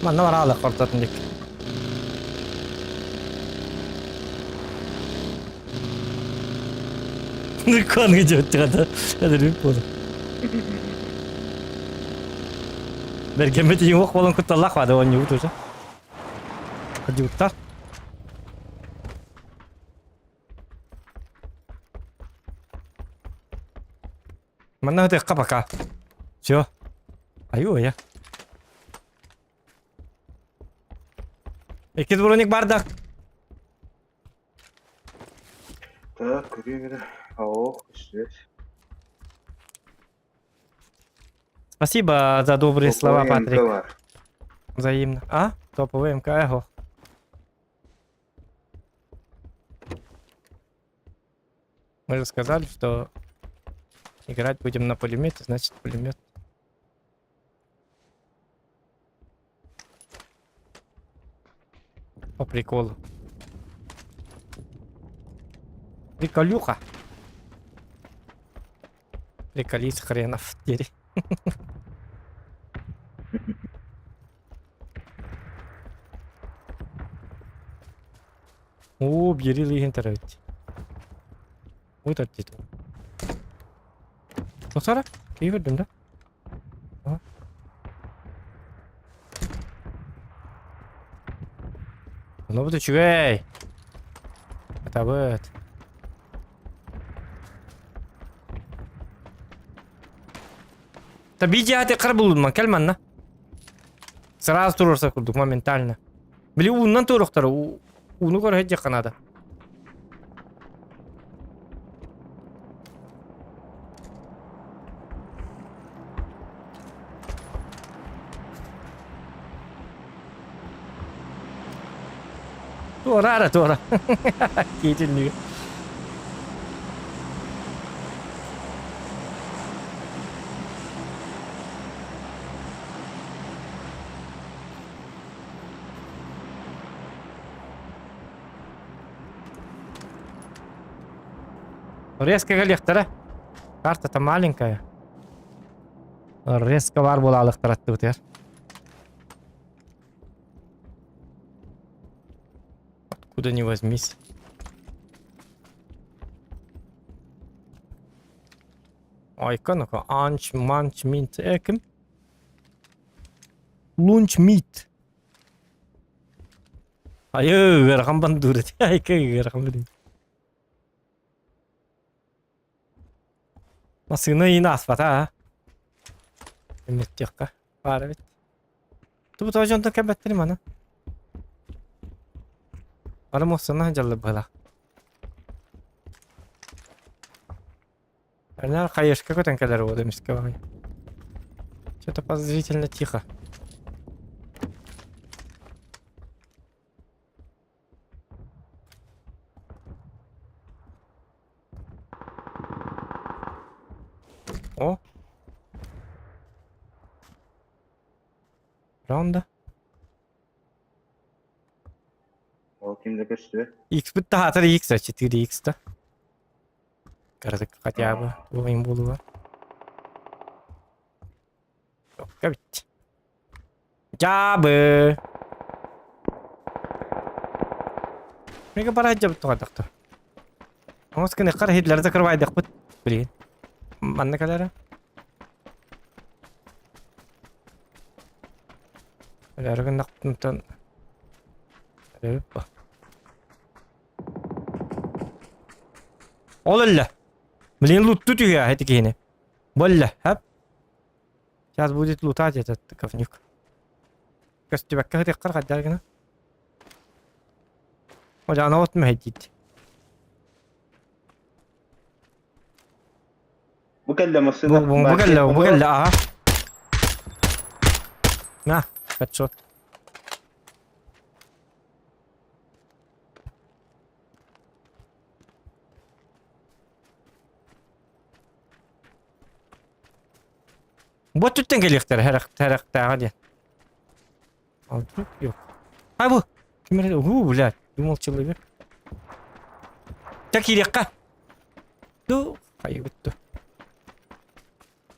Манна бараалык ортотун дик. Нырканы жөттүгата. Эдер буолу. Бэргэммит иҥуох буолан кутталлаах баада оонньуубут уже. Кырдьыбыттар. Манна ытыахха пока. Все. Аю я. Иккис броник бар да. Так, көрүөм эрэ. Ох, үстүбэт. Спасибо за добрые слова, Топовый МК Патрик. бар. Взаимно. А? Топовый МК, эхо. Мы же сказали, что играть будем на пулемете, значит пулемет. По приколу. Приколюха. Приколист хренов теперь. Оо, биэри лиһин төрөөбүт. Ой, тартит. Сара, киһи көрдүм да? Онобут үчүгэй. Атабыт. Та биджааты кар булунман кэл манна. Сразу туруорсар курдук моментально. Били ууннан туруохтара ууну көрө сылдьыахха наада. Туора ара туора. Киитиннигэ. Резко кэлиэхтэрэ. Карта-то маленькая. Резко бар буолаалыктараттыбытыгар. Откуда ни возьмись. Айка ну-ка, анч, манч, минт, эким. Лунч мит. Айы, ыарахан бандур этэ. Айка ыарахан билин. Массыына иин ааспата а. Эмметтиэххэ баар эбит. Тубу тоҕо дьонтон кэлбэттэрий маны? Бары муостанан сылдьаллар быһыылаах. Анар хайышка көтөн кэлэр уол эмискэ баҕайы. Что-то подозрительно тихо. О! Раунда. Ол ким да көстүбэт. X-пыт таһаатар X, 4X да. Кыратык хотя бы уойун буолуо. Эбит. Дьаабы! Мига бара сылдьабыт тоҕойдохто. Оҥос гыныаххар иһиллэри закрывайдахпыт. Билигин. Манна кэлэрэ. Өлөөрү гыннахпытын Өлөбүт Ол өллө. Блин, лутту түһүө эти киһини. Боллө, хөп. Сейчас будет лутать этот говнюк. Көстүбэккэ сытыаххар хайдах гына. Одьаана от мэһэйдиит. Бу кэллэ массыына. Бу, бу, бу кэллэ, бу кэллэ, аха. На, 500. Бу өттүттэн кэлиэхтэрэ сэрэхтээҕэ диэн. А вдруг yok. А бу ким эрэ уу блядь, думал человек. Так киириэххэ. Ду хайыбыт ду.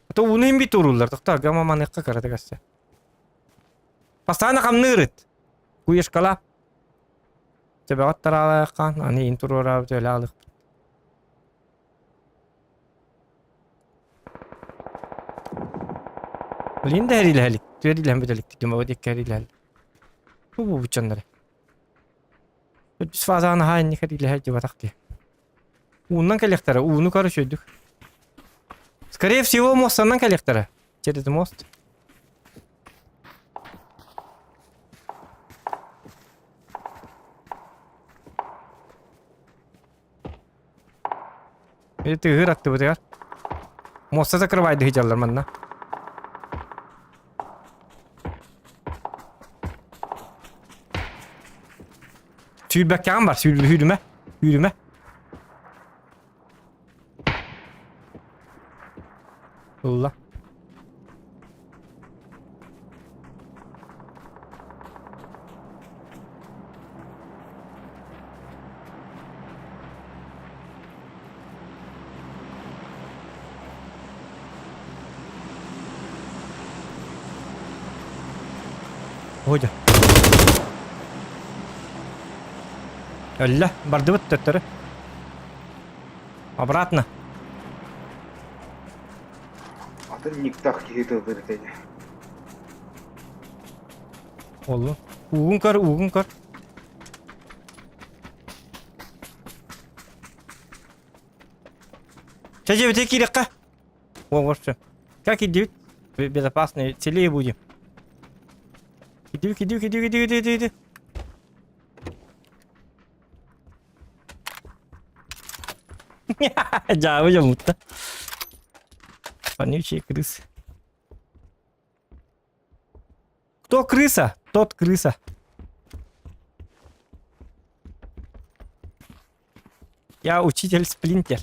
А то ууну имбит урууллар, тохтоо гама маныахха кыратык өссө. Постоянно хамныырыт. Куешкала. Төбөҕөт тараалааххаан, аны иин туруораабыт өлө аалыахпыт. Блин да эриилэһэ илик. Түөр илэһэн бүтэликтик дьоммобут иккэр илэһэл. Бу бу буччаннары. Төрдүс фазаҕа наһаа инникэр илэһэ дьыбатах дии. Ууннан кэлиэхтэрэ, ууну көр үчүгдүк. Скорее всего, мостанан кэлиэхтэрэ. Через мост. Или тыһыыр аттыбытыгар. Муоста закрывайды сылдьаллар манна. Сүүрбэккэҕин бар, сүүр, сүүрүмэ, сүүрүмэ. Ылла. Ходя. Өллө, бардыбыт төттөрү. Обратно. Атын никтах киһи тыллар этэ. Олу. Уугун көр, уугун көр. Чэ, дьиэбитигэр киириэххэ. О, вот все. Как идет? Безопасные, целее будем. Иди, иди, иди, иди, иди, иди, иди. Дьаабы дьоммутта. Вонючие крысы. Кто крыса? Тот крыса. Я учитель Сплинтер.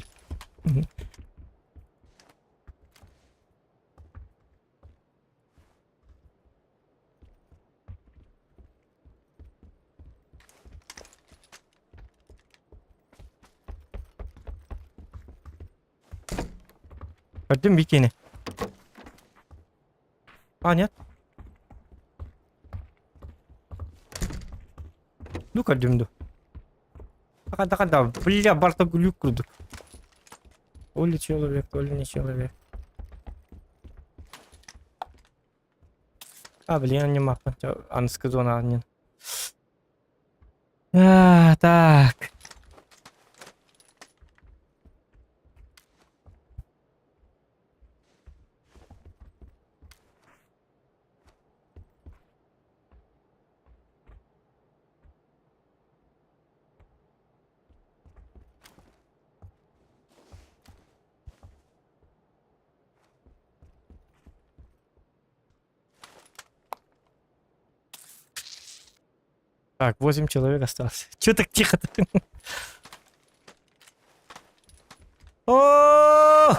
Пойдем бикини. А, нет. Ну көрдүм ду. Хада хада, бля, барта глюк курдук. Оли человек, оли не человек. А, блин, не мапа. Анска зона не. А, так. Так, 8 человек осталось. Чё так тихо-то? О!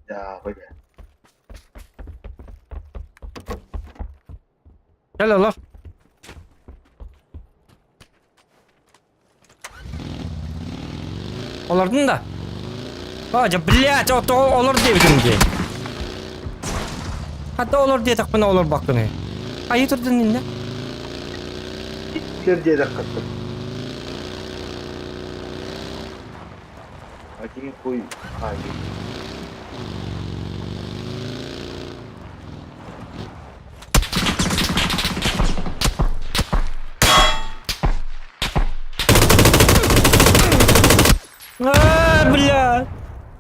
Да, бля. Кэл олор. Олордун да? А, дьэ, блядь, ото олор диэбитим дии. Хата олор диэтэхпинэ олорбаккын. Айыы турдун иннэ. Кир диэтэххэ. Один хуй хаайыы. А, бля!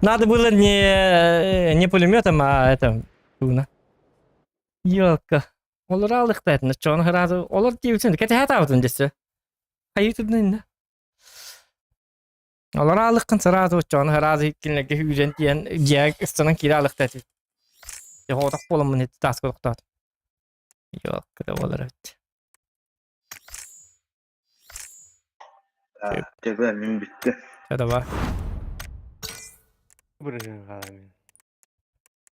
Надо было не, не пулеметом, а это... Туна. Ёлка. Олор алыхтайтын, чон сразу. Олор диэбитин, кэтэһэ таабытын дессе. Хайытын иннэ. Олор аалыккын сразу оччоҕуна сразу кинилэргэ сүүрэн тиийэн дьиэҕэ ыстанан киирэ аалыктар этибит. Дьэ соҕотох буоламмын ити тааска тохтоотум. Ёлка да буолар эбит. Төбө мин бүттэ. Чэ давай. Бырыһын хаалан.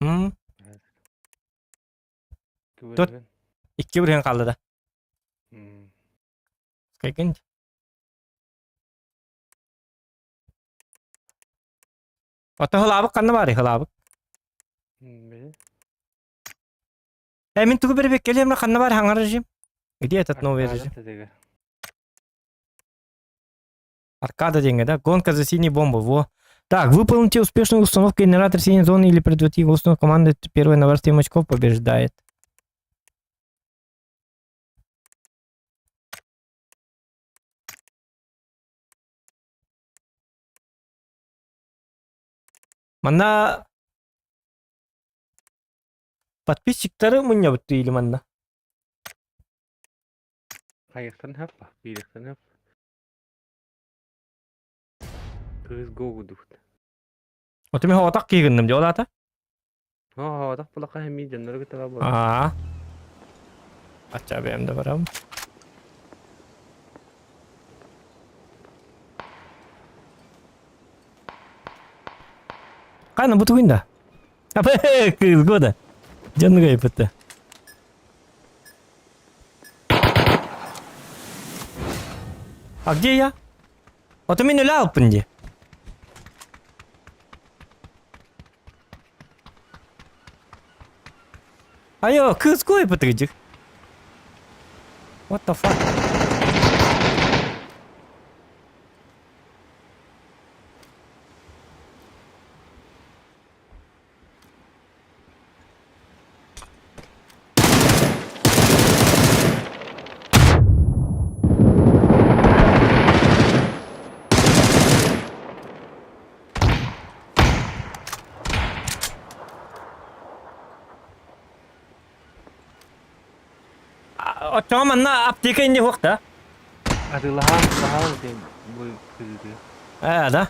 М? Тут икки бырыһын хаалла да. Скайгын. Ото хылаабык ханна баарый хылаабык? Э, мин тугу бэрбэккэлиэм ханна баар хаҥар режим? Где этот новый режим? Аркада диэҥҥэ да? Гонка за синий бомбу, во. Так, выполните успешную установку генератора синей зоны или предотвратить установку команды первой на 7 очков побеждает. Манна подписчиктары мунньабыт или манна? Хайыахтан хаппа, биириэхтэн хап. Кыыс гоогудубут. Оту мин отак киигинним дии ол аата? Оо, отах булака хэмии дьоннору кытта буолар. Аа. Ачча бэйэм да барам. Қайна бу тугун да? Апэ, кыыс года. Дьоннуга ыйыппытта. А где я? Ото мин өлө алпын дии. Айо, кыыс куойпутугдьук. What the fuck? Оччоҕо манна аптека инни суох да? Атыылаһаан, атыылаһаан диэн бу кыыһы. Ээ, да?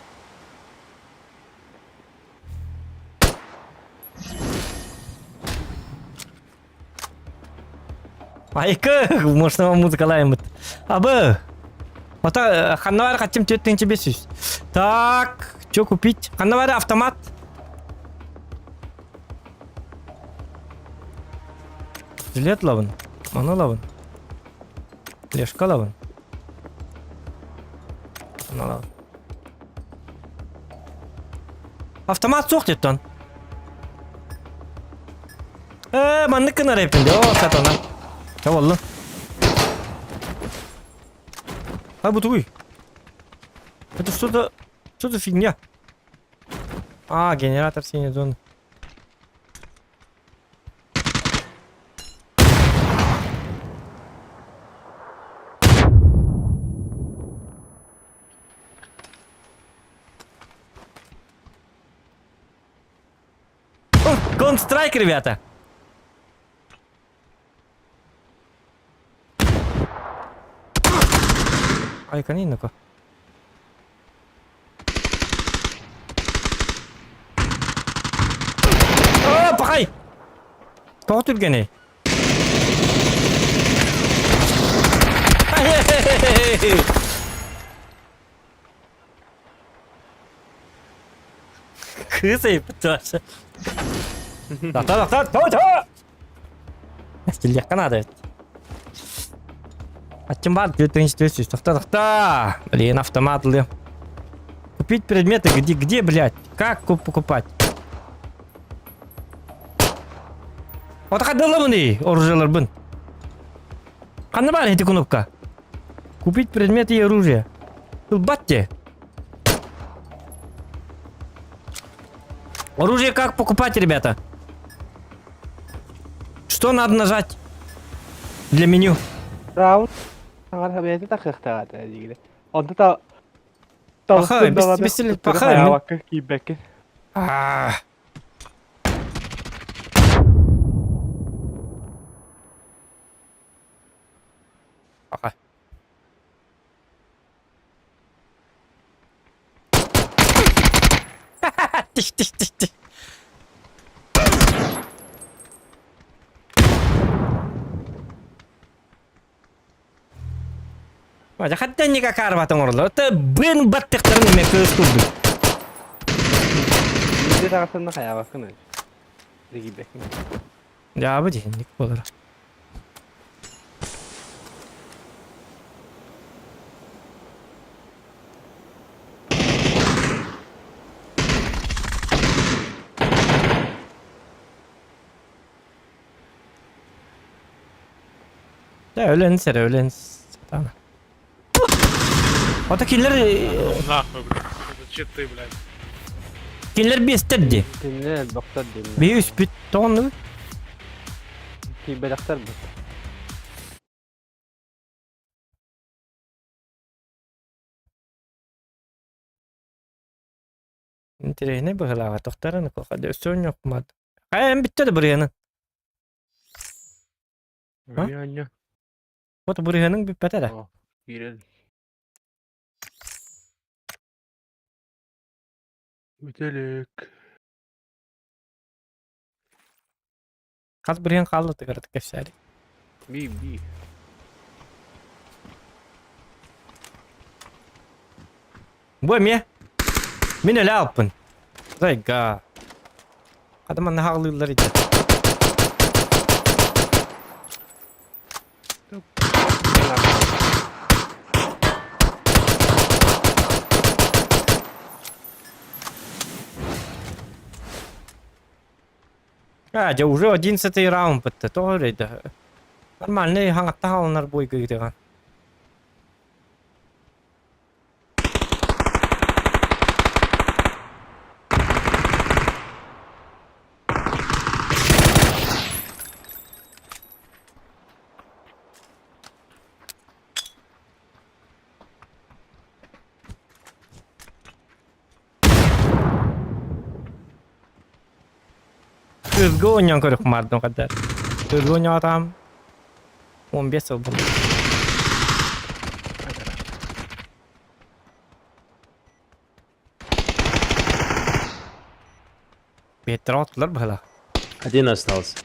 Айкы, можно музыкалаемыт. Абы! Ата ханна бар хачым төрт бес жүз. Так, что купить? Ханна бар автомат. Жилет лабын, маны лабын. Лешка лабын. Аны лабын. Автомат суох диттон. Ээ, маннык гынар эппин дии. Оо, сатана. Чэ буоллун. А, бу тугуй? Это что-то... Что за фигня? А, генератор синей зоны. Counter-Strike, ребята! Ай, ну-ка. О, пахай! Тоҕо түргэнэй? Кыыс ыйыппыт Тохтоо, тохтоо, тохтоо! Стиллиэххэ наада эбит. Аччым баар, 4 400. Тохтоо, тохтоо! Блин, автомат ылыам. Купить предметы, где, где, блядь? Как покупать? Ото хаддылабын оружиеларбын. Ханна баар ити кнопка? Купить предметы и оружие. Ылбат те. Оружие как покупать, ребята? Что надо нажать для меню? Раунд саҥар бэйэтэ тахыахтаах этэ диигилэ. Онто та Пахай, талыстын даҕаны бестелет төттөрү пахай. хайаабакка киирбэккин. А. Пахай. Тих, тих, тих, тих. Дьэ хаттан никакаарбатын оҥороллор. Это бын баттыктарын эмэ кыыс курдук. Биирдэ таҕыстан хайаабаккын өр. Киирбэккин. Дьаабы дьиһинник буолара. Дьэ өлөн сэрэ өлөн сатаана. Ото киллер Нахуй, блядь. Это читы, блядь. Кинилэр биэстэр дии. Кинилэр элбэхтэр дииллэр. Биһи үспүт тоҕоннубут. Киирбэтэхтэр бут. Интэриэһинэй быһыылааҕа тохтаран өссө оонньуохпумаат. Хайа эн бүттэ да бырыһыанын? А? Оонньу. Вот бырыһыаныҥ бүппэтэ эрэ. О, киирэн. Бүтэлик. Хас бырыһыан хаалла тыгырытык кэпсээри. Би би. Бу эмиэ. Мин элэ алпын. Зайга. Хата манна хаалыыллар ити. А, дьэ уже одиннадцатый раунд бытта, тоҕо эрэ Нормальный хаҥатта хаалынар бойга ыытыган. Ыргы оонньоон көрүк маардым хаддар. Ыргы оонньоотаам 15 сыл буолла. Биэттэр оттулар быһыла. Один остался.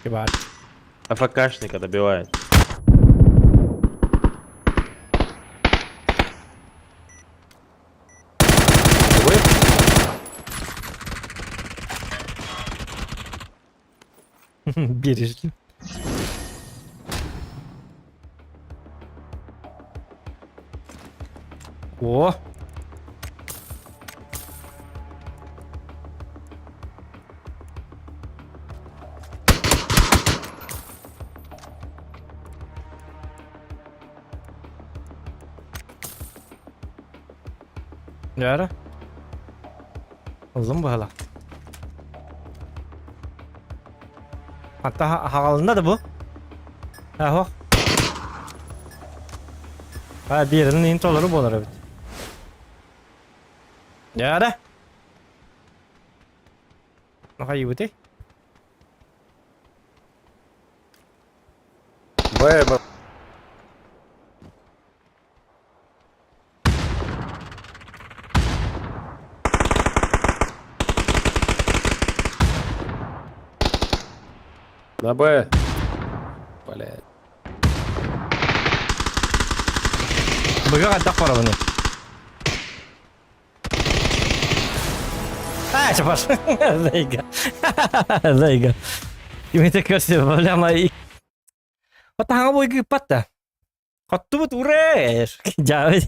Кибаар. АФКшника добивает. Живой? Бережно. О! Дьэ Ыллым быһыла. Хатта хаҕалынна да бу? Аһох. А биэрин иһин толору буолар эбит. Дьэ Нахайыбыты? Б, Б. На Б. Блядь. Быга хайдах барабыный? А, чапаш. Зайга. Зайга. Кимите көрсө, бля, май. Отаҥа буйгыппат да. Хоттубут урэ! Дьаабы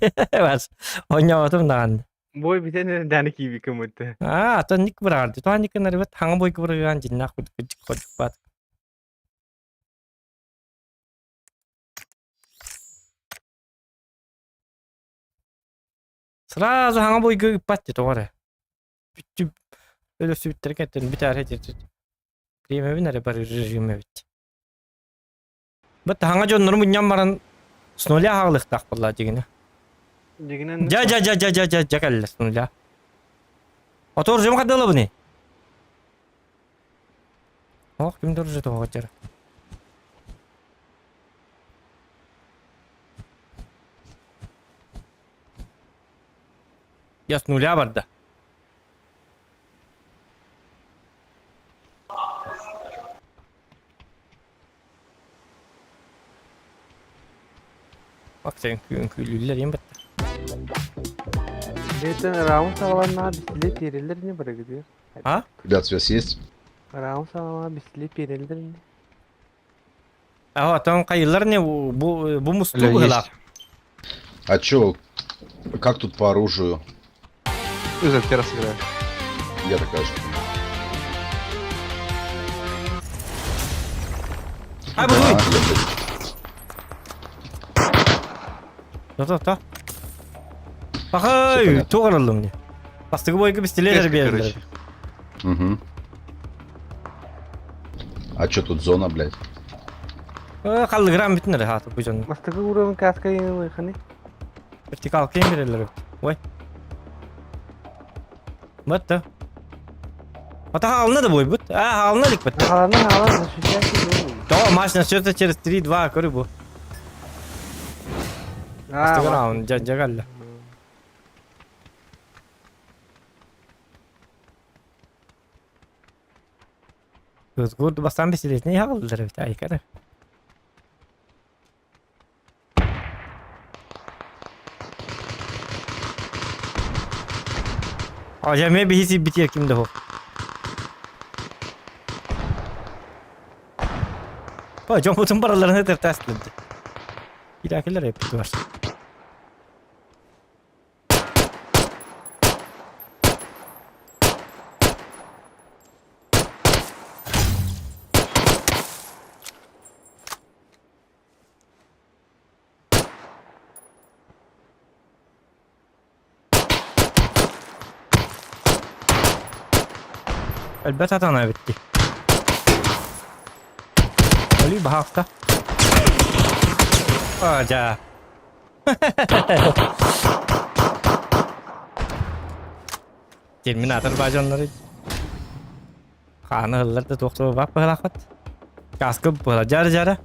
оонньоотум даҕаны. Бой бүтэн эрэ дааны киибиккэ мутта. Аа, атын ник быраҕар. Туһан ник гынарыбыт хаҥа бойгу бырыгаан дьиннээх курдук ходьукпат. Сразу хаҥа бойгу ыппат дии тоҕо эрэ. Бүттү өлөрсүбүттэрэ кэттэн бүтээр Бириэмэбин эрэ барыыр режим эбит. Бу таһаҥа дьоннору мунньан баран с нуля аҕалыахтаах буолла дьигинэ. Дьигинэн Дьэ дьэ дьэ дьэ дьэ дьэ дьэ кэллэ с нуля. Отор жем хадылабыны. Ох, ким дороже того дьэр. Я с нуля барда. Бak үҥкүүлүүллэр ийэм баттар. Бэйтэн раунд саҕаланнаҕа бистилиэт биэрэллэр ини барыгытыгар. А? Ребят, связь есть? Раунд саҕаланнаҕа бистилиэт биэрэллэр ини. А там хайылар не бу бу мустуу Бля, быһылаах. есть. А чё, как тут по оружию? Ты за первый раз играешь. Я такая же. А, бу А, я, блядь, То то то. Ахай, понятно. туох арыллым не. Бастакы бойга пистолет биэрэллэр. Угу. А чё тут зона, блядь? Халлыгыраан бүтүн эрэ хаата бу дьон. Бастакы уровень каска ханы. Вертикалка берелер. Ой. Бытты. Ата хаалына да бойбут. А, хаалына илик бытты. Хаалана хаалана защищайся. То, матч начнется через 3-2, көрү бу. Бастакы раунд жагалла. Кызгурду бастан бесилетine yağıldılar evet ayıkara. Ажа ме биһиси битиэр ким да хо. Ба дьоммутун бараларын этэр Киракелер эппит бар. Элбэт атана эбитти. Өлүү баһаахта. Ажа. Терминатор бажоннары. Хааны ыллар да туох бап быһалаахпат. Каска быһала жара-жара.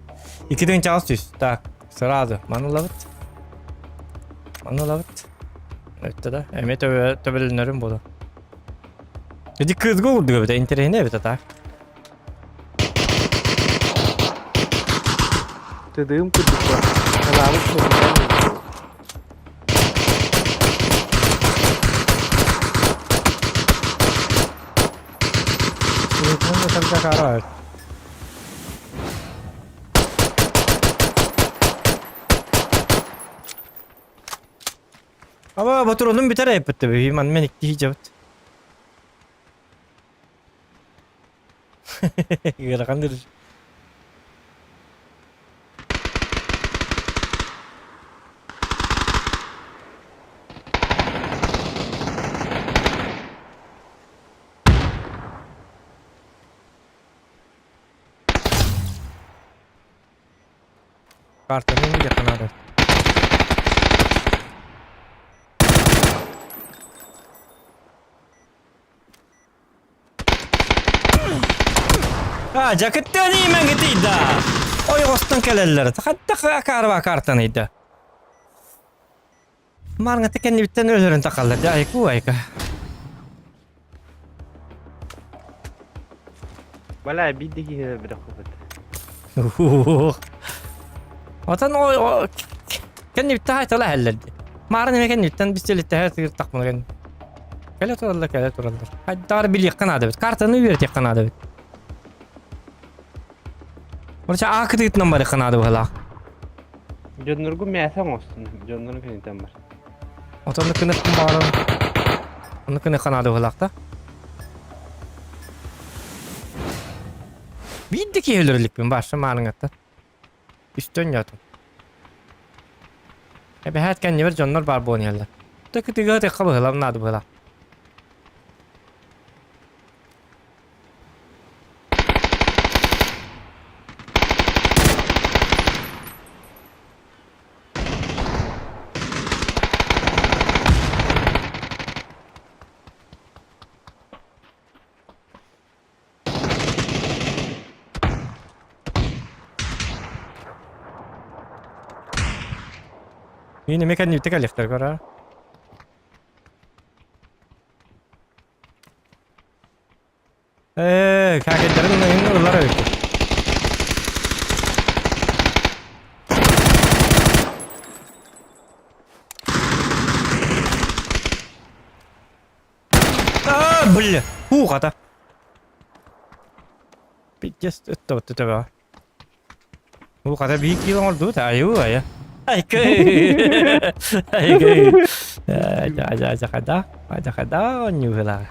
Икки чаас түс. Так, сразу. Маны ылабыт. Маны ылабыт. Өттө да. Эме төбөлөнөрүм буолу. Ити кызга курдук эбит, интэриэһинэй эбит так. Тыдыым курдук Халаабыт Аба ботуронун бүтэр эппитте би ман мен икки жабыт. Ыарахандыр. Картаны yakın А, жакыттан имен кетейді. Ой, остан кэлэллэр. Хатта карва картаныйда. Марңа текенни биттен өлөрүн такаллар. Айку айка. Бала бидди киһи бирэх хупат. Отан ой кенни битте хайтала хеллерди. Марын эме кенни биттен бистелитте хер тыгыр кен. Кэлэ тураллар, кэлэ тураллар. Хайдар билиэк канада бит. Картаны үөртиэк канада бит. Орча аакытыытынан бары канада быһалаах. Дьонноргу мээсэ оҥостун. Дьоннорун кэнитэн бар. Отонну кыныккын баҕаран. Ону кыны канада быһалаах да. Биирдэ киһи өлөрүлүкпүн башы маарыҥаттан. Үстөн ятым. Эбэһээт кэннибэр дьоннор баар буолан иһэллэр. Тыкытыга тыкка быһылам наада быһылаах. Yine меканика кэлиэхтэр көрө. Э, хакердерин ыллар эбит. А, бля, уҕата. Пиздец, это вот это. Уҕата биир кило оҥордубут, айуу айа. Айкы. Айкы. Ажа хада, ажа хада, нюхала.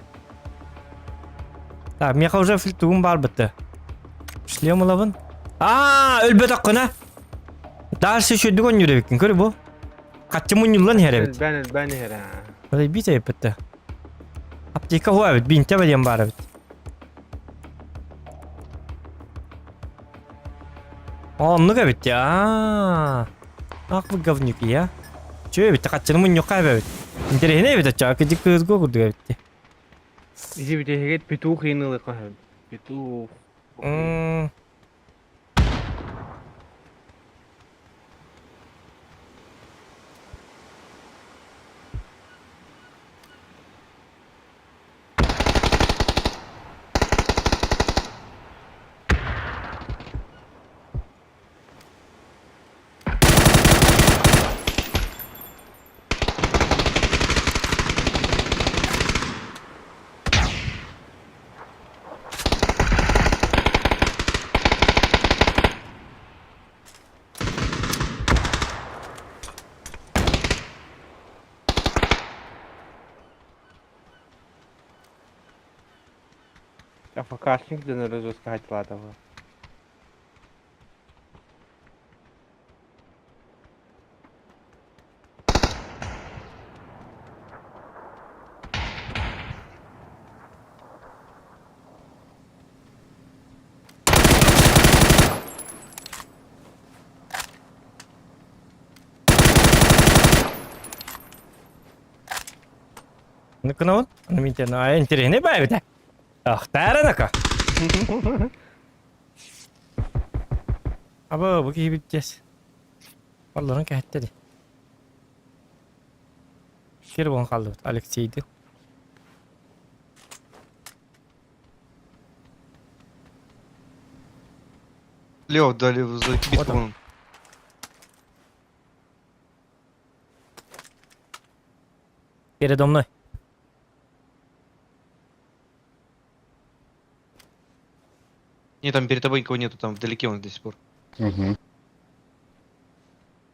Так, миэхэ уже тугум баар бытты. Шлем ылабын. А, өлбөтөххүнэ. Дальше үчүгдүк оонньуур эбиккин, көр бу. Хаччы мунньуллан иһэр эбит. Элбээн элбээн иһэр. Бит эппитте. Аптека хуа эбит, бинтэ диэн баар эбит. Оннук эбит аа. Ах вы говнюки, я. Чё эбит, хаччыны мунньукка эбит. Интэриэһинэй эбит оччоҕо, кыдьык кыызго курдук эбит. Изи бүтэһигэр петух иин ылыахха сөп. Петух. АФКшник дэнэр разыскать ладова. Ну-ка, ну, интэриэһинэй баа эбит. Ахтааранака. Аба, бу киһи бүттес. Балларын кэһэттэ ди. Кир буон хааллыбыт Алексейды. Лево дали за Вот кибитку он. вон. Передо мной. Не, там перед тобой никого нету, там вдалеке он до сих пор. Угу.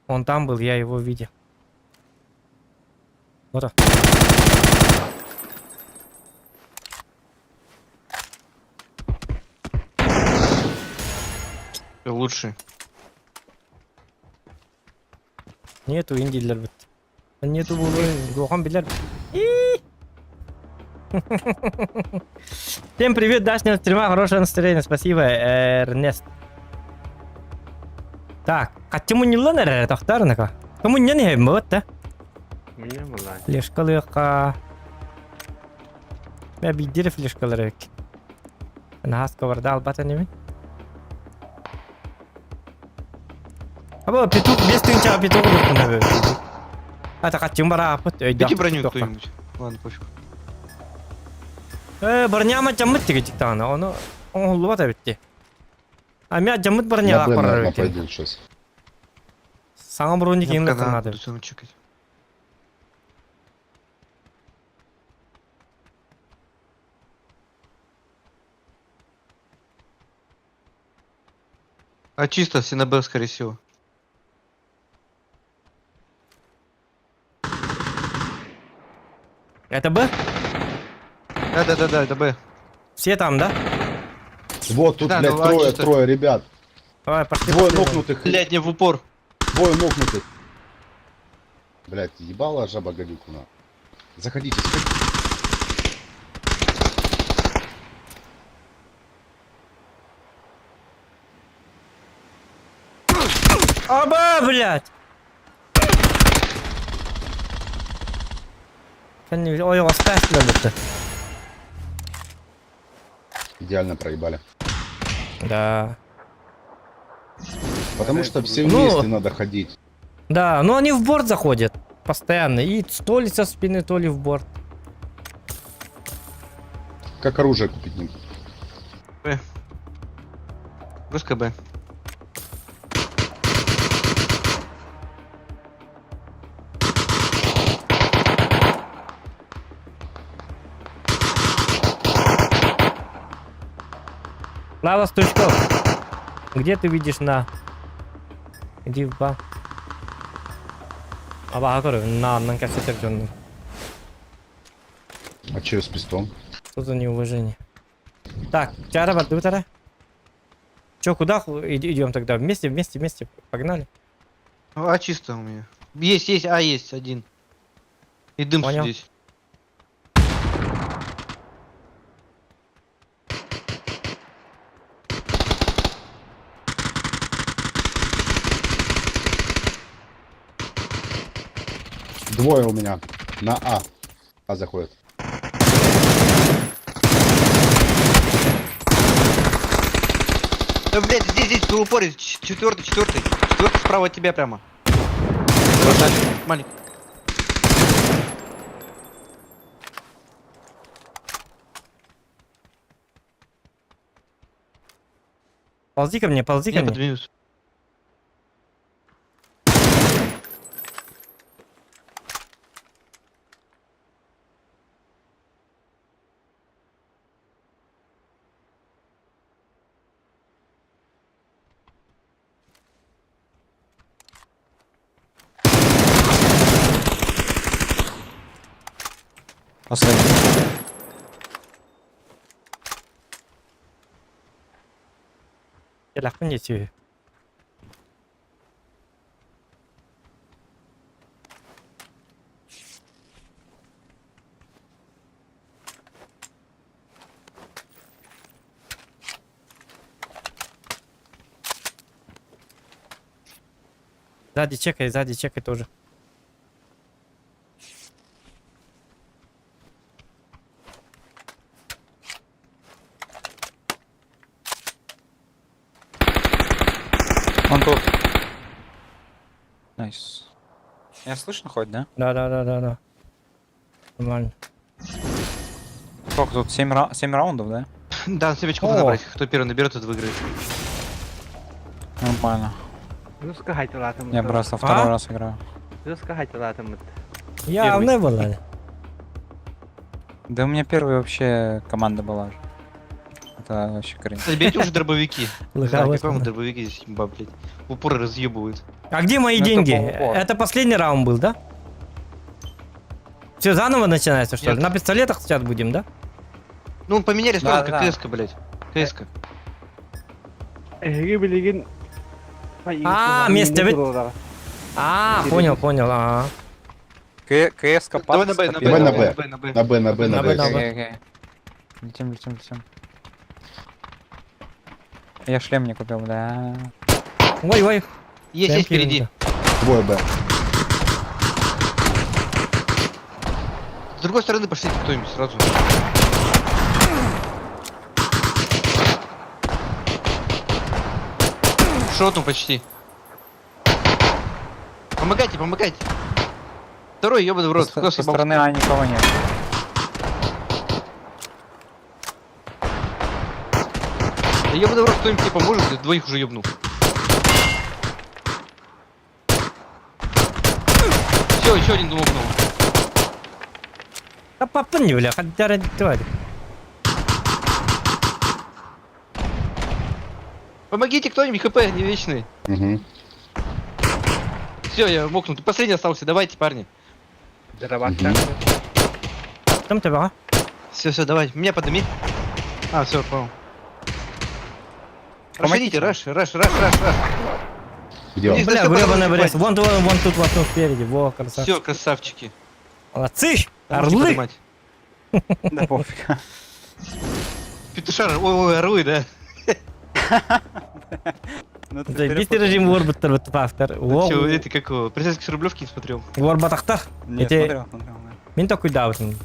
Он там был, я его видел. Вот он. Всё, Лучший. Нету индилер бит. Нету булу. Гохан билер. И! Всем привет, Дашня стрима, хорошего настроения, спасибо, Эрнест. Так, качему не ланер, тохтарнака. Кому не не вот да? Мне была. Флешкалыка. Мә бидир флешкалар эбит. Наһаа барда албата неме. Аба петух 5000 петух булып Ата качым бара апыт өйдө. Бери броню кто-нибудь. Ладно, пофиг. Э, броняма жаммыт тиги жиктана. Оны оңулуба да битти. А мя жаммыт На броня Б, барар наверное, бит. пойду сейчас. Саңа брони Я кийин пока на надо. буду цену чекать. А чисто все на Б, скорее всего. Это Б? Да-да-да-да, это Б. Все там, да? Вот тут, Да, блядь, ну, а трое, чисто- трое ребят. Давай, пошли. Двое пошли. нокнутых. Блядь, не в упор. Двое нокнутых. Блядь, ебала жаба гадюку на. Заходите, заходите. Аба, блядь! Ой, оставь бітті. Идеально проебали. Да. Потому что все Ну. вместе надо ходить. Да, но они в борт заходят постоянно. И то ли со спины, то ли в борт. Как оружие купить не Русская Б. Лава Стручков, где ты видишь на? Иди в ба. Аба, говорю, на кассете в А через пистон? Что за неуважение? Так, чара, бардутара. Чё, куда идем тогда? Вместе, вместе, вместе. Погнали. А чисто у меня. Есть, есть, а есть один. И дым Понял. здесь. Двое у меня. На А. А заходят. Да, блядь, здесь, здесь, в упоре, четвертый, четвертый. Четвертый справа от тебя прямо. Маленький. Ползи ко мне, ползи ко Я мне. под минус. Последний. Телефон есть. Сзади чекай, сзади чекай тоже. Он тут. Nice. Меня слышно хоть, да? Да. Нормально. Сколько тут? 7, раундов, да? Да, себе очков О. набрать. Кто первый наберет, тот выиграет. Нормально. Жестко хайталатым. Я просто второй А? раз играю. Жестко хайталатым. Я Первый. не было. Да у меня первая вообще команда была. Это вообще кринж. Кстати, берите уже дробовики. Не Лыха, знаю, вот какой вам она. дробовики здесь, имба, блядь. В упор разъебывают. А где мои Ну, это деньги? полупор. Это последний раунд был, да? Все заново начинается, что ли? Нет. На пистолетах сейчас будем, да? Ну, поменяли сторону, Да, как да. КС-ка, блядь. КС-ка. Эһиги билигин А, место ведь- А, понял, понял. А. КС Давай на Б, на Б, Давай на на Б, Б. на Б, на Б. На Б, на Б, на На Б, Б. на Б. Окей, окей. Летим, летим, летим. Я шлем не купил, да. Ой, ой. Есть, есть впереди. Двое Б. С другой стороны пошлите кто-нибудь сразу. Шотну почти. Помогайте, помогайте. Второй, ёбаный в рот. Со, Кто со съебал? стороны А никого нет. Да ёбаный в рот, кто-нибудь тебе поможет, я двоих уже ёбнул. Все, еще один ёбнул. Да папа не бля, хотя ради твари. Помогите кто-нибудь, хп, не вечный. Угу. Все, я мокну. Ты последний остался, давайте, парни. Дробак. Там тебя, а? Все, все, давай, меня подними. А, все, понял. Помогите. Расширите, раш, раш, раш, раш, раш. Где он? Их Бля, всё гребаный потом бред. Вон, вон, вон тут, вон тут спереди. Во, красавчик. Все, красавчики. Молодцы! Можете Орлы! поднимать. Да пофиг. Петушары, ой, ой, орлы, да. Ну, ты Бисти перепутал. режим Уорбаттер автор. Ну чё, это как его, полицейский с Рублевки не смотрел. Уорбатахтар. Не, Эти- смотрел, смотрел, да. Мин такой даутин.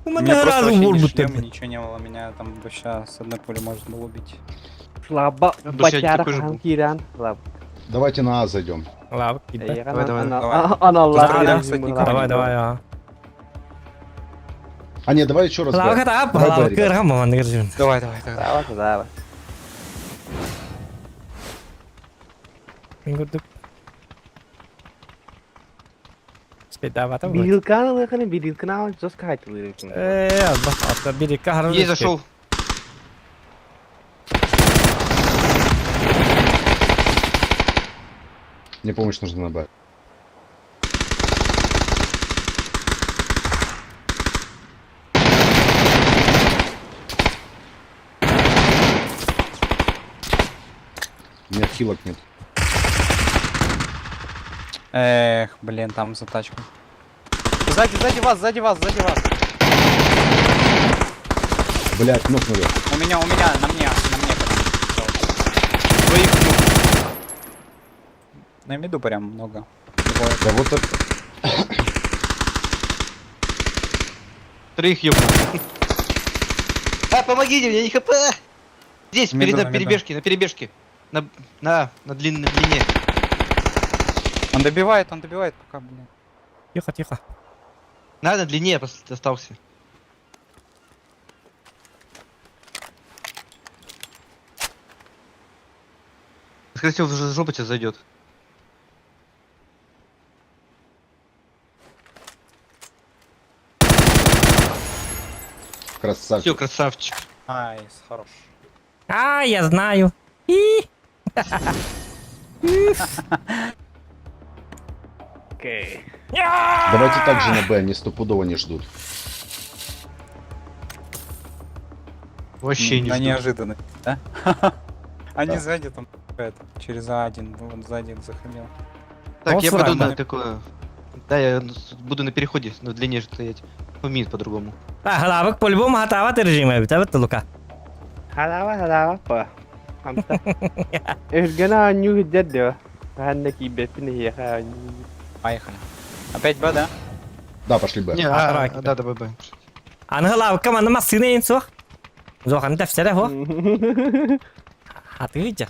У У меня меня просто разум вообще ни Уорбаттер. шлема, ничего не было. Меня там вообще с одной пули можно было убить. Слаба Потому что я бачара такой же был. киран. Лаб. Давайте на А зайдем. Лав, кидай. Давай, давай, давай. Аналлах. Да, кстати, никого Давай, давай, а. А нет, давай еще раз Лава Б. хата ап, Давай лава Б, ребят. кыргам, маман гыржын. Давай, давай, тогда. Давай, давай. Мин көрдүк. Спидавата вот. Билкан лыханы, билкан алып жестко хайтылыр. Э, бах, бир кахар. Есть зашел. Мне помощь нужна на Б. У меня хилок нет. Эх, блин, там за тачку. Сзади, сзади вас, сзади вас, сзади вас. Блять, нокнули. У меня, на мне прям. Двоих На миду прям много. Двое. Да вот это... Троих ёбнул. А, помогите, у меня не хп! Здесь, Миду, перед на на миду. перебежке, на перебежке. На длинной длине. Он добивает пока, блин. Тихо, тихо. На длине я просто остался. Скорее всего, в жопу тебя зайдет. Красавчик. Все, красавчик. Nice, хорош. А, я знаю. И. Окей. Давайте также на Б, они стопудово не ждут. Вообще не На жду. неожиданно, да? Они Да. сзади там, это, через А1, вот сзади захамил. Так, я Оффран, пойду да. на какое... Да, я буду на переходе, на длине же стоять. Ну, мид по-другому. А, Лавык по-любому хатава режима, это Лука. Халава, халава, па. Хамса. Эргена нюх дедо. Ханна кибетин хеха. Поехали. Опять Б, да? Да, пошли Б. Не, А, а, да, да, Б, Б. Аны лавыкка манна массыына ин суох. Зохан тәфсәрә хо. Хатыгыҗа.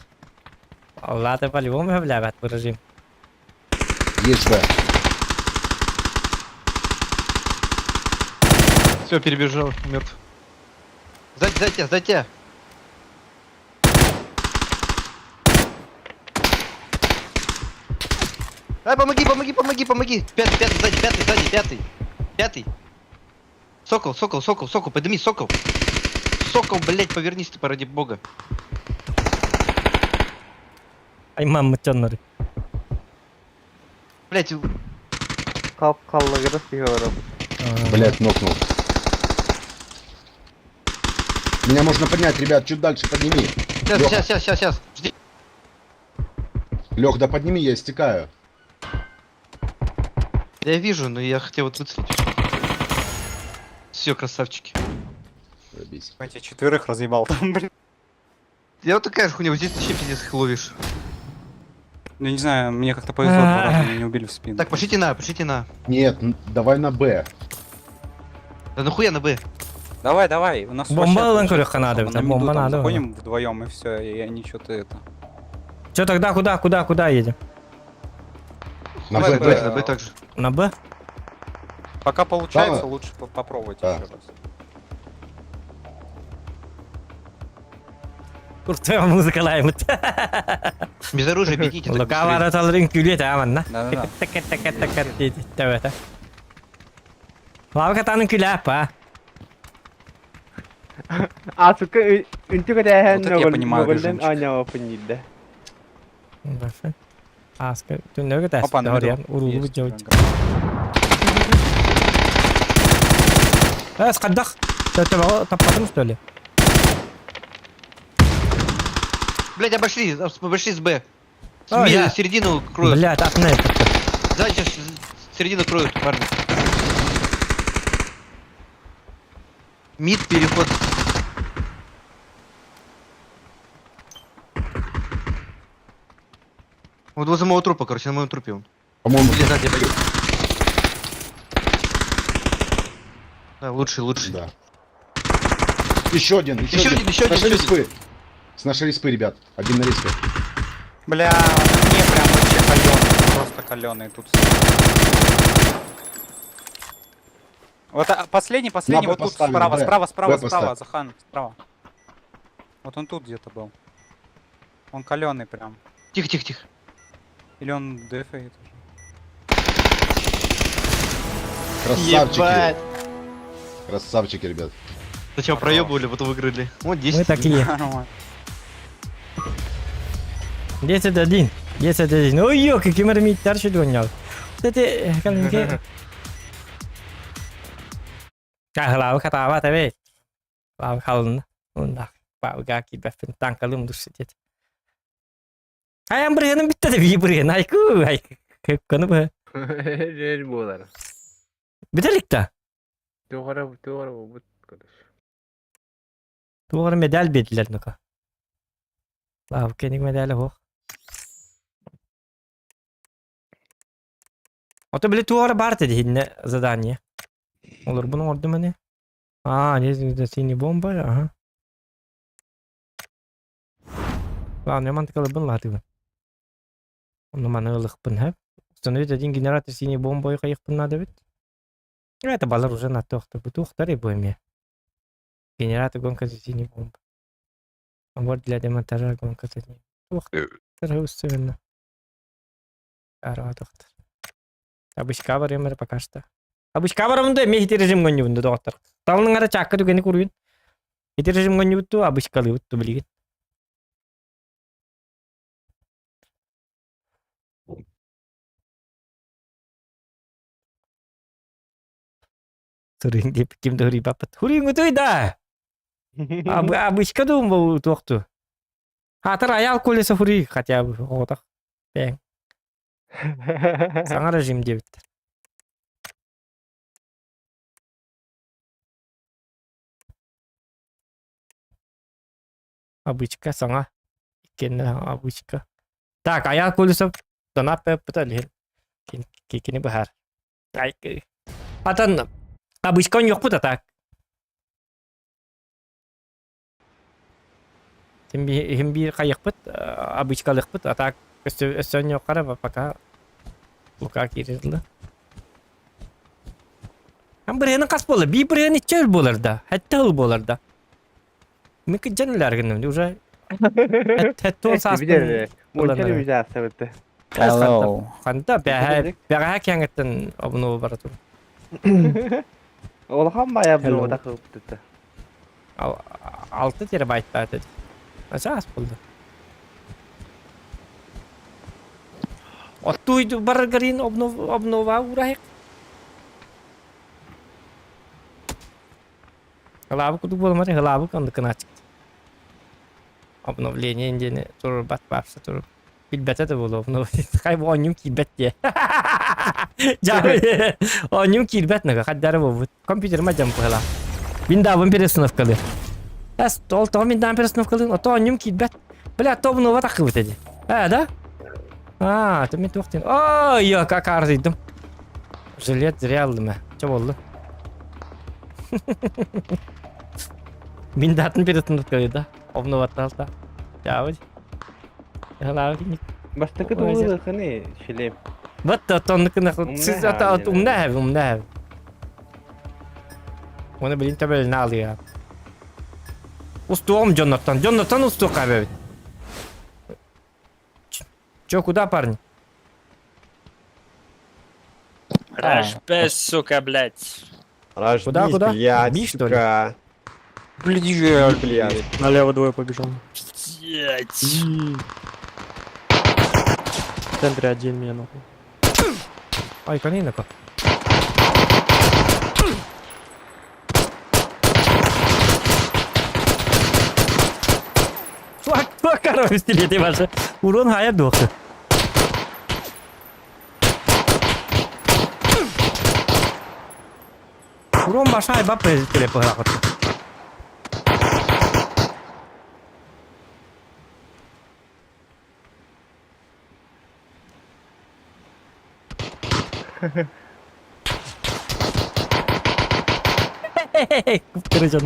Алла ты по-любому хөбләбәт бу режим. Есть Б. Все, перебежал, мертв. Сзади, сзади тебя, сзади тебя. Ай, помоги, помоги, помоги, помоги. Пятый, пятый, сзади, пятый, сзади, пятый. Пятый. Сокол, сокол, сокол, сокол, подними, сокол. Сокол, блять, повернись ты, поради бога. Ай мамма чоннары. Блять, Калк каллыгыры сигором. Блять, нокнул. Меня можно поднять, ребят, чуть дальше подними. сейчас, Лёха. сейчас, сейчас, сейчас, сейчас. Жди. Лех, да подними, я истекаю. Я вижу, но я хотел вот выцелить. Все, красавчики. Пробейся. Я тебя четверых разъебал там, блин. Я вот такая же хуйня, вот здесь вообще пиздец их ловишь. Ну, не знаю, мне как-то повезло, два раза меня не убили в спину. Так, пошлите на, пошлите на. Нет, давай на Б. Да нахуя на Б? Давай, давай, у нас Бомба вообще ланкурю получается надо, хорошо. да, Мы на миду бомба там надо. Заходим вдвоем и все, и они что-то это. Че тогда, куда, куда, куда едем? На Давай Б, Б. Б. На Б также. На Б? Пока получается, Да. лучше попробовать Да. еще раз. Куртая музыка лаймыт. Без оружия бегите. так Лука быстрее. бара талырын күлет аманна. Да-да-да. Тык тык тык тык Лавка танын күлә па. А сука, үнтү кәдәһән Вот это я понимаю, ногылдан режимчик. анява пыньда. Аска түннәге тәс. Опа, на миду. Урулу Есть жаут. прям Эс каддах. Тәтә таппадым что ли? Блять, обошли, обошли с Б. С А, я. Середину кроют. Блядь, атны. Сзади сейчас середину кроют, парни. Мид переход. Вот возле моего трупа, короче, на моем трупе он. По-моему, Или сзади боюсь. Да, лучший, лучший. да. Еще один, еще, Еще один, еще С нашей один, еще респы. С нашей респы, ребят. Один на респе. Бля, мне прям вообще каленый, просто каленый тут. Вот а, последний, последний, На Б вот тут поставлю, справа, Б. справа, справа, Б справа, поставь. Захан, справа. Вот он тут где-то был. Он каленый прям. Тихо, тихо, тихо. Или он дефает уже. Красавчики. Ебать. Красавчики, ребят. Сначала проебывали, потом выиграли. Вот 10. Мы такие. Нормально. 10-1. 10-1. Ой, ё, какие мармиттар шедонял. Кстати, калинки. Кахлав хатава тебе. Лав халн. Унда. Пауга кибефин танкалым душитет. Ай, брыганы битте де би брыган. Айку, ай. Көккөні бу. Жер болар. Бителик та. Тугара, тугара бу. Тугары медаль бердилер нука. Лав кеник медали хох. Ото били туора бар дихинне задание. Олор буну ордум ane. А, здесь синий бомба, ага. Ладно, я мантыкалы латыбын. Онно маны ылыхпын хэп. Установить один генератор синей бомбой кайыкпын надо бит. Это балар уже на тохта. Бутухтар и бойме. Генератор гонка за синей бомбы. Вот для демонтажа гонка за ней. Тухтар выставлено. Арва тухтар. Обычка бар пока что. Обычка бар онда ме режим гонюбунду доктор. Талның ара чакка түгени куруйун. Ити режим гонюбутту обычкалыбытту билигин. Сурин деп кимди хури баппат. Хуриң утуй да. Обычка дум бу туохту. Хатыр аял колесо хури хотя бы отах. Бәң. Саңа режим дебит. Обычка саңа. Иккенне обычка. Так, аял колесо донат пытали. Кикини бахар. Атан обычка yok бу да так. Хим бир кайыкпыт, обычкалыкпыт, а так өстөн yok кара пока Лука кирилdi. Hem birinin kas болар, bir birinin içer болар да, hatta ыл болар да. Мен кыджанлар гыным, уже хәтта он саспын. Мунча бизе асабытты. Hello. Ханда бәһә бәһә кәңгәттән обнова бара тур. Олхан бая бу да кылыпты. 6 терабайт бар dedi. Нача ас булды. Оттуйду бар гарин обнов обнова урайык. Хлабы куду болмады, хлабы конды кына чыкты. Обновление индени тур бат бапса тур. Билбете де болу обновление. Кай бу онюм килбет де. Жа, онюм килбет нага, хаддары бу. Компьютер ма жам кыла. Виндавын перестановкалы. Әс, ол то миндан перестановкалы, ото онюм килбет. Бля, то обнова такы бит А, да? А, то мен туктын. Ой, я как арзыйдым. Жилет зря алдым, Че болду? Миндатын перестановкалы, да? Обнова талта. Жабы. Бастакы тугы кыны шлем. Вот тонныкы сиз ата умна хэв, умна хэв. Оны билин төбөлүн алыя. Устуом Джонатан. Джонатан усту кабебит. Чё, куда, парни? Раш Б, сука, блядь. Куда, куда? Блядь, Би, что ли? сука. Блядь. Блядь. Налево двое побежал. Блядь. В центре один меня нахуй. Ай, канинака. Фак, фак, пистолеты ваши. Урон хая дохы. Урон баша айба пистолет пограхот. Кырыжан.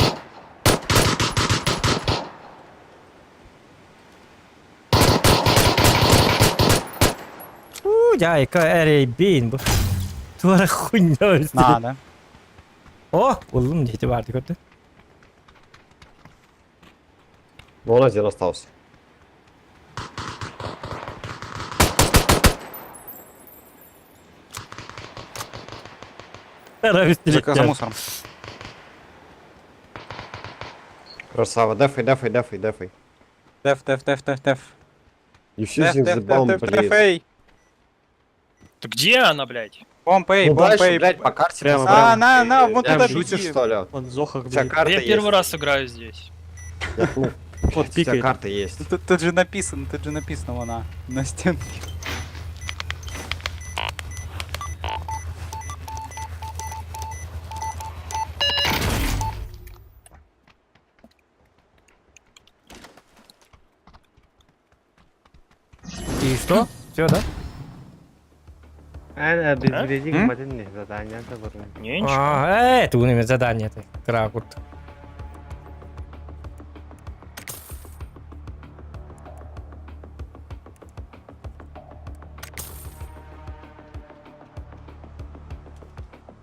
У, жайка эрей бин бу. Туара хуйня. Надо. О, улым дети барды көрдү. Ну он один остался. За, за мусором. Красава, дефай, дефай, дефай, дефай. Деф, деф, деф, деф, деф. Defusing Деф, the деф, деф, bomb, деф, деф, блин. эй. Ты где она, блядь? Бомб, эй, Ну бомб, дальше, эй. блядь, по карте. Прямо, посмотри. А, на, на, вон Ты туда шутишь, беги. что ли? Он Зоха У тебя карта Я есть. первый раз играю здесь. Я, ну, Вот у тебя пикает. карта есть. Тут же написано, тут же написано вон, на стенке. И что? Все, да? Эн обезвредить М? гымматын задание табырын. Не, ничего. А, тугун эме задание ты. Кыра курдук.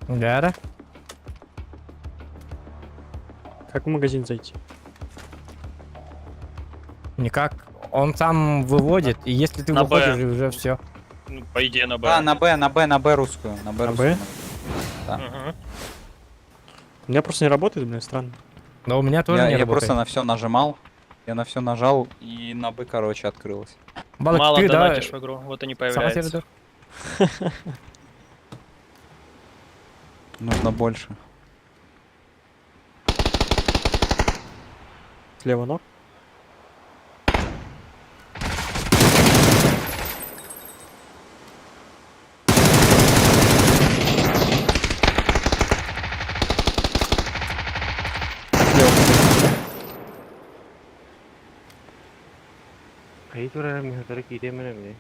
Да. Как в магазин зайти? Никак. Он сам выводит, и если ты На Б. выходишь, уже все. Ну, по идее, на Б. Да, на Б, на Б, на Б русскую. На Б На русскую. Б? Да. Мгм. У меня просто не работает, блин, странно. Но у меня тоже Я, не я работает. просто на все нажимал. Я на все нажал, и на Б, короче, открылось. Балык, Мало ты, да, донатишь в игру, вот и не сама появляется. сервер? Нужно больше. Слева ног. Кайы турар мехатары кире мене мне.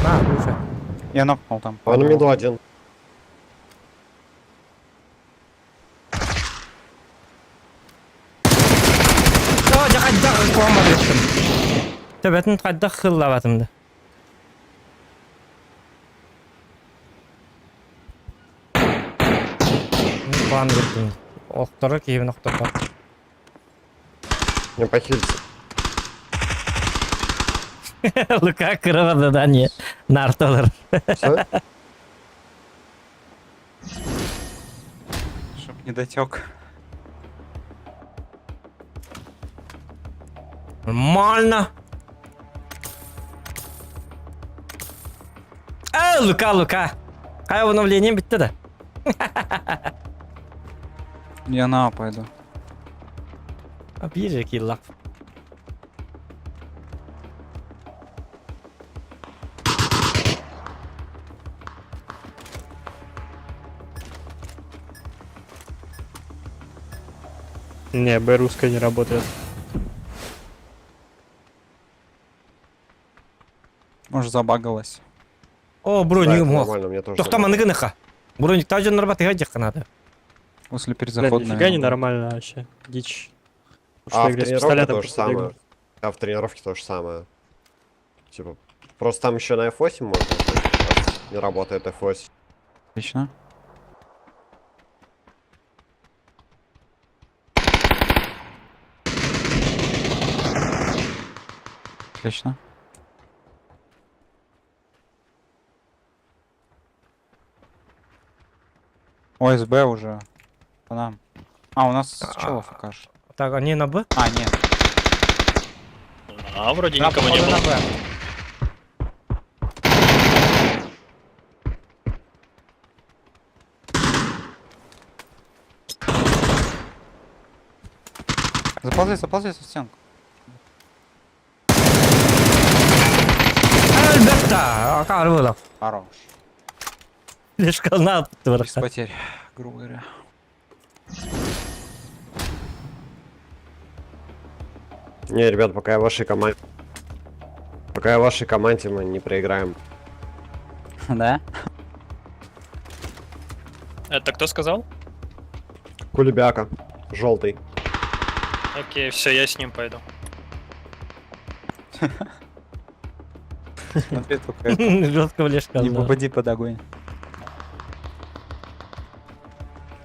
На, слушай. Я нокнул там. Он на миду один. Төбөтүн хайдах хыллабатым да. План бердим. Охтору киһибин охторго. Не похилься. Лука кырова задание. Нарталар. Все? Чтоб не дотек. Нормально. А, Лука, Лука. Хай обновление битте да. Я на А пойду. Bir киллак. Не, Б русская не работает. Может, забагалось. О, Да, броник это мох. нормально, у меня тоже. Тохта нормально. маныгыныха. Броник тажын нарбаты гаджаканады. После Блин, перезахода, нифига не наверное, нормально вообще. Дичь. Потому А что в я, блядь, с тренировке пистолетом то же просто самое. бегаю. А в тренировке то же самое. Типа, просто там еще на F8 можно. Сейчас Не работает F8. будет. Отлично. Отлично. ОСБ уже. По нам. А, у нас чел АФК ж. Так, они на Б? А, нет. А, вроде Да, никого не походу, было. на Б. Заползи, заползи за стенку. Альберта! Карвыла. Хорош. Лишь на Без потерь, грубо говоря. Не, ребят, пока я в вашей команде. Пока я в вашей команде, мы не проиграем. Да? Это кто сказал? Кулебяка. Желтый. Окей, все, я с ним пойду. Смотри, только это, Жестко в не попади под огонь.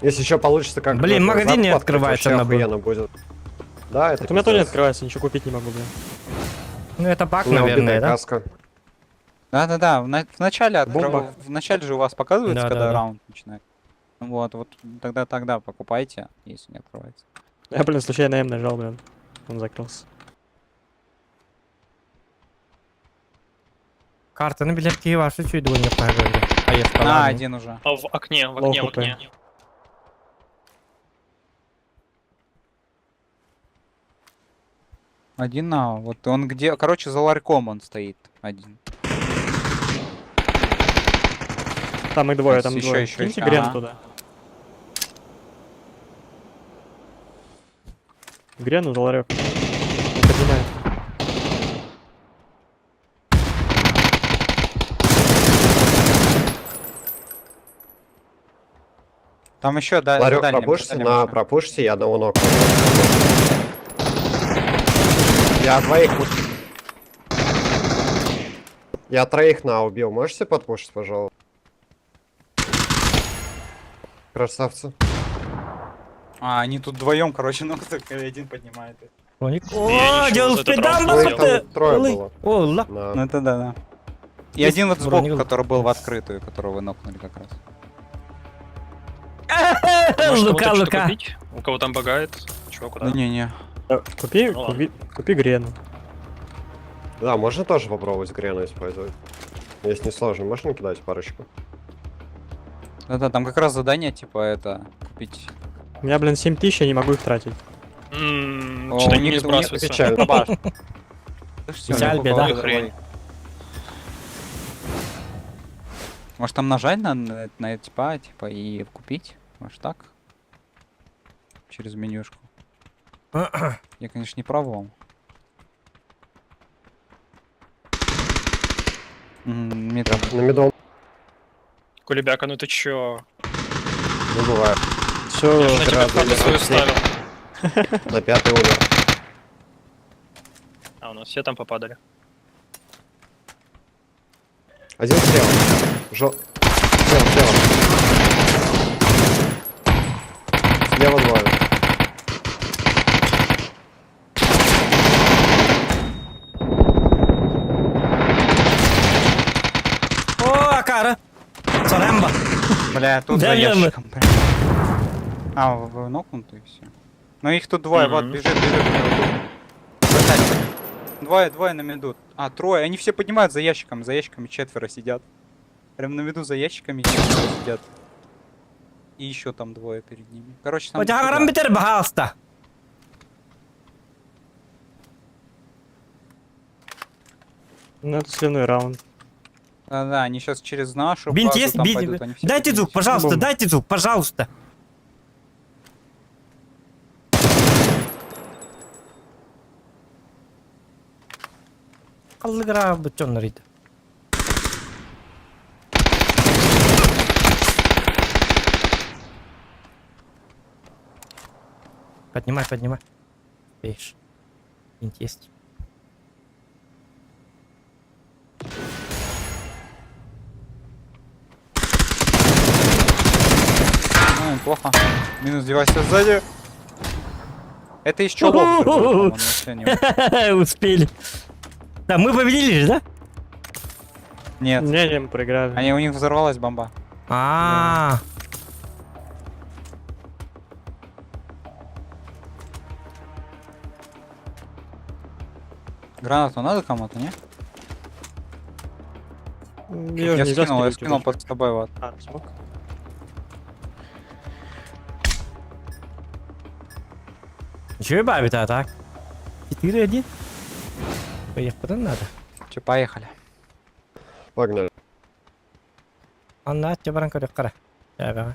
Если еще получится как Блин, это, магазин не зарплатка, это открывается вообще на Б. охуенно будет. Да, это Вот у меня тоже не пиздец. открывается, ничего купить не могу, блин. Ну это баг, У меня наверное, убитая да? каска. Да-да-да, в начале Бомба. в начале же у вас показывается, Да, когда да, да. раунд начинает. Вот, вот тогда покупайте, если не открывается. Я, блин, случайно М нажал, блин. Он закрылся. Картаны билет киһи вашы чүйді ойнап қайғырды. На, один уже. А, в окне, в окне, Лоу в окне. Один на, вот он где, короче, за ларьком он стоит. Один. Там их двое, там Еще, двое. еще, Киньте еще. Грену Ага. туда. Грену за ларек. Он поднимает. Там еще, да, Ларек за дальним, за пропушите, дальним на, еще. пропушите, я одного ног. Я двоих... Я троих на убил. Можете подпушить, пожалуйста? Красавцы. А, они тут вдвоем, короче, ну только один поднимает. Броник. Я О, ничего, делал вот этот спидам раунд Ну, их там трое было. О, ла. На. Ну это да, да. И Есть один вот сбоку, броник. который был в открытую, которого вы нокнули как раз. Может, Лука, кому-то что-то Лука. купить? У кого там багает? Чего, куда? Да не-не. Купи, Ну ладно. купи, купи Грену. Да, можно тоже попробовать грену использовать. Если не сложно, можно кидать парочку? Да-да, там как раз задание, типа, это, купить. У меня, блин, 7000, я не могу их тратить. О, Что-то у не них- у них сбрасывается. Печально. Шабаш. Слушайте, у Печаль, них беда. около Хрень. Может там нажать на типа, типа, и купить? Может так? Через менюшку. Я, конечно, не пробовал. Метро. На медом Кулебяка, ну ты чё? не бывает. Все, Я же на тебя хату свою ставил. На пятый умер. А, у нас все там попадали. Один слева. Жо... Слева, слева. Слева двое. О, Акара. Сарамба. Бля, тут Да, за верно. ящиком. прям. А, вы нокнутые все. Ну их тут двое, вот, Мгм. бежит, бежит. у него тут. Бросай. Двое, двое на миду. А, трое. Они все поднимают за ящиком. За ящиками четверо сидят. Прям на виду за ящиками четверо сидят. И еще там двое перед ними. Короче, там... О, дофига. Харам битер, пожалуйста. Ну это сливной раунд. Да-да, они сейчас через нашу Бинт базу есть? там Бинт. пойдут, они все Дайте звук, поднялись. пожалуйста, Бомба. дайте звук, пожалуйста. Аллыгра бутон рит. Поднимай, поднимай. Видишь. Бинт есть. Ну, неплохо. Минус девайс сзади. Это из чего? Успели. Да, мы победили же, да? Нет. Не, не, мы проиграли. Они, у них взорвалась бомба. А. Гранату надо кому-то, не? Её же Я нельзя скинул, я скинуть скинул уже. под тобой, вот. А, смог? Ничего бабит, а так? 4-1. Поехать надо. Че, поехали. Погнали. Анна, тебе баран көрөк қара. Я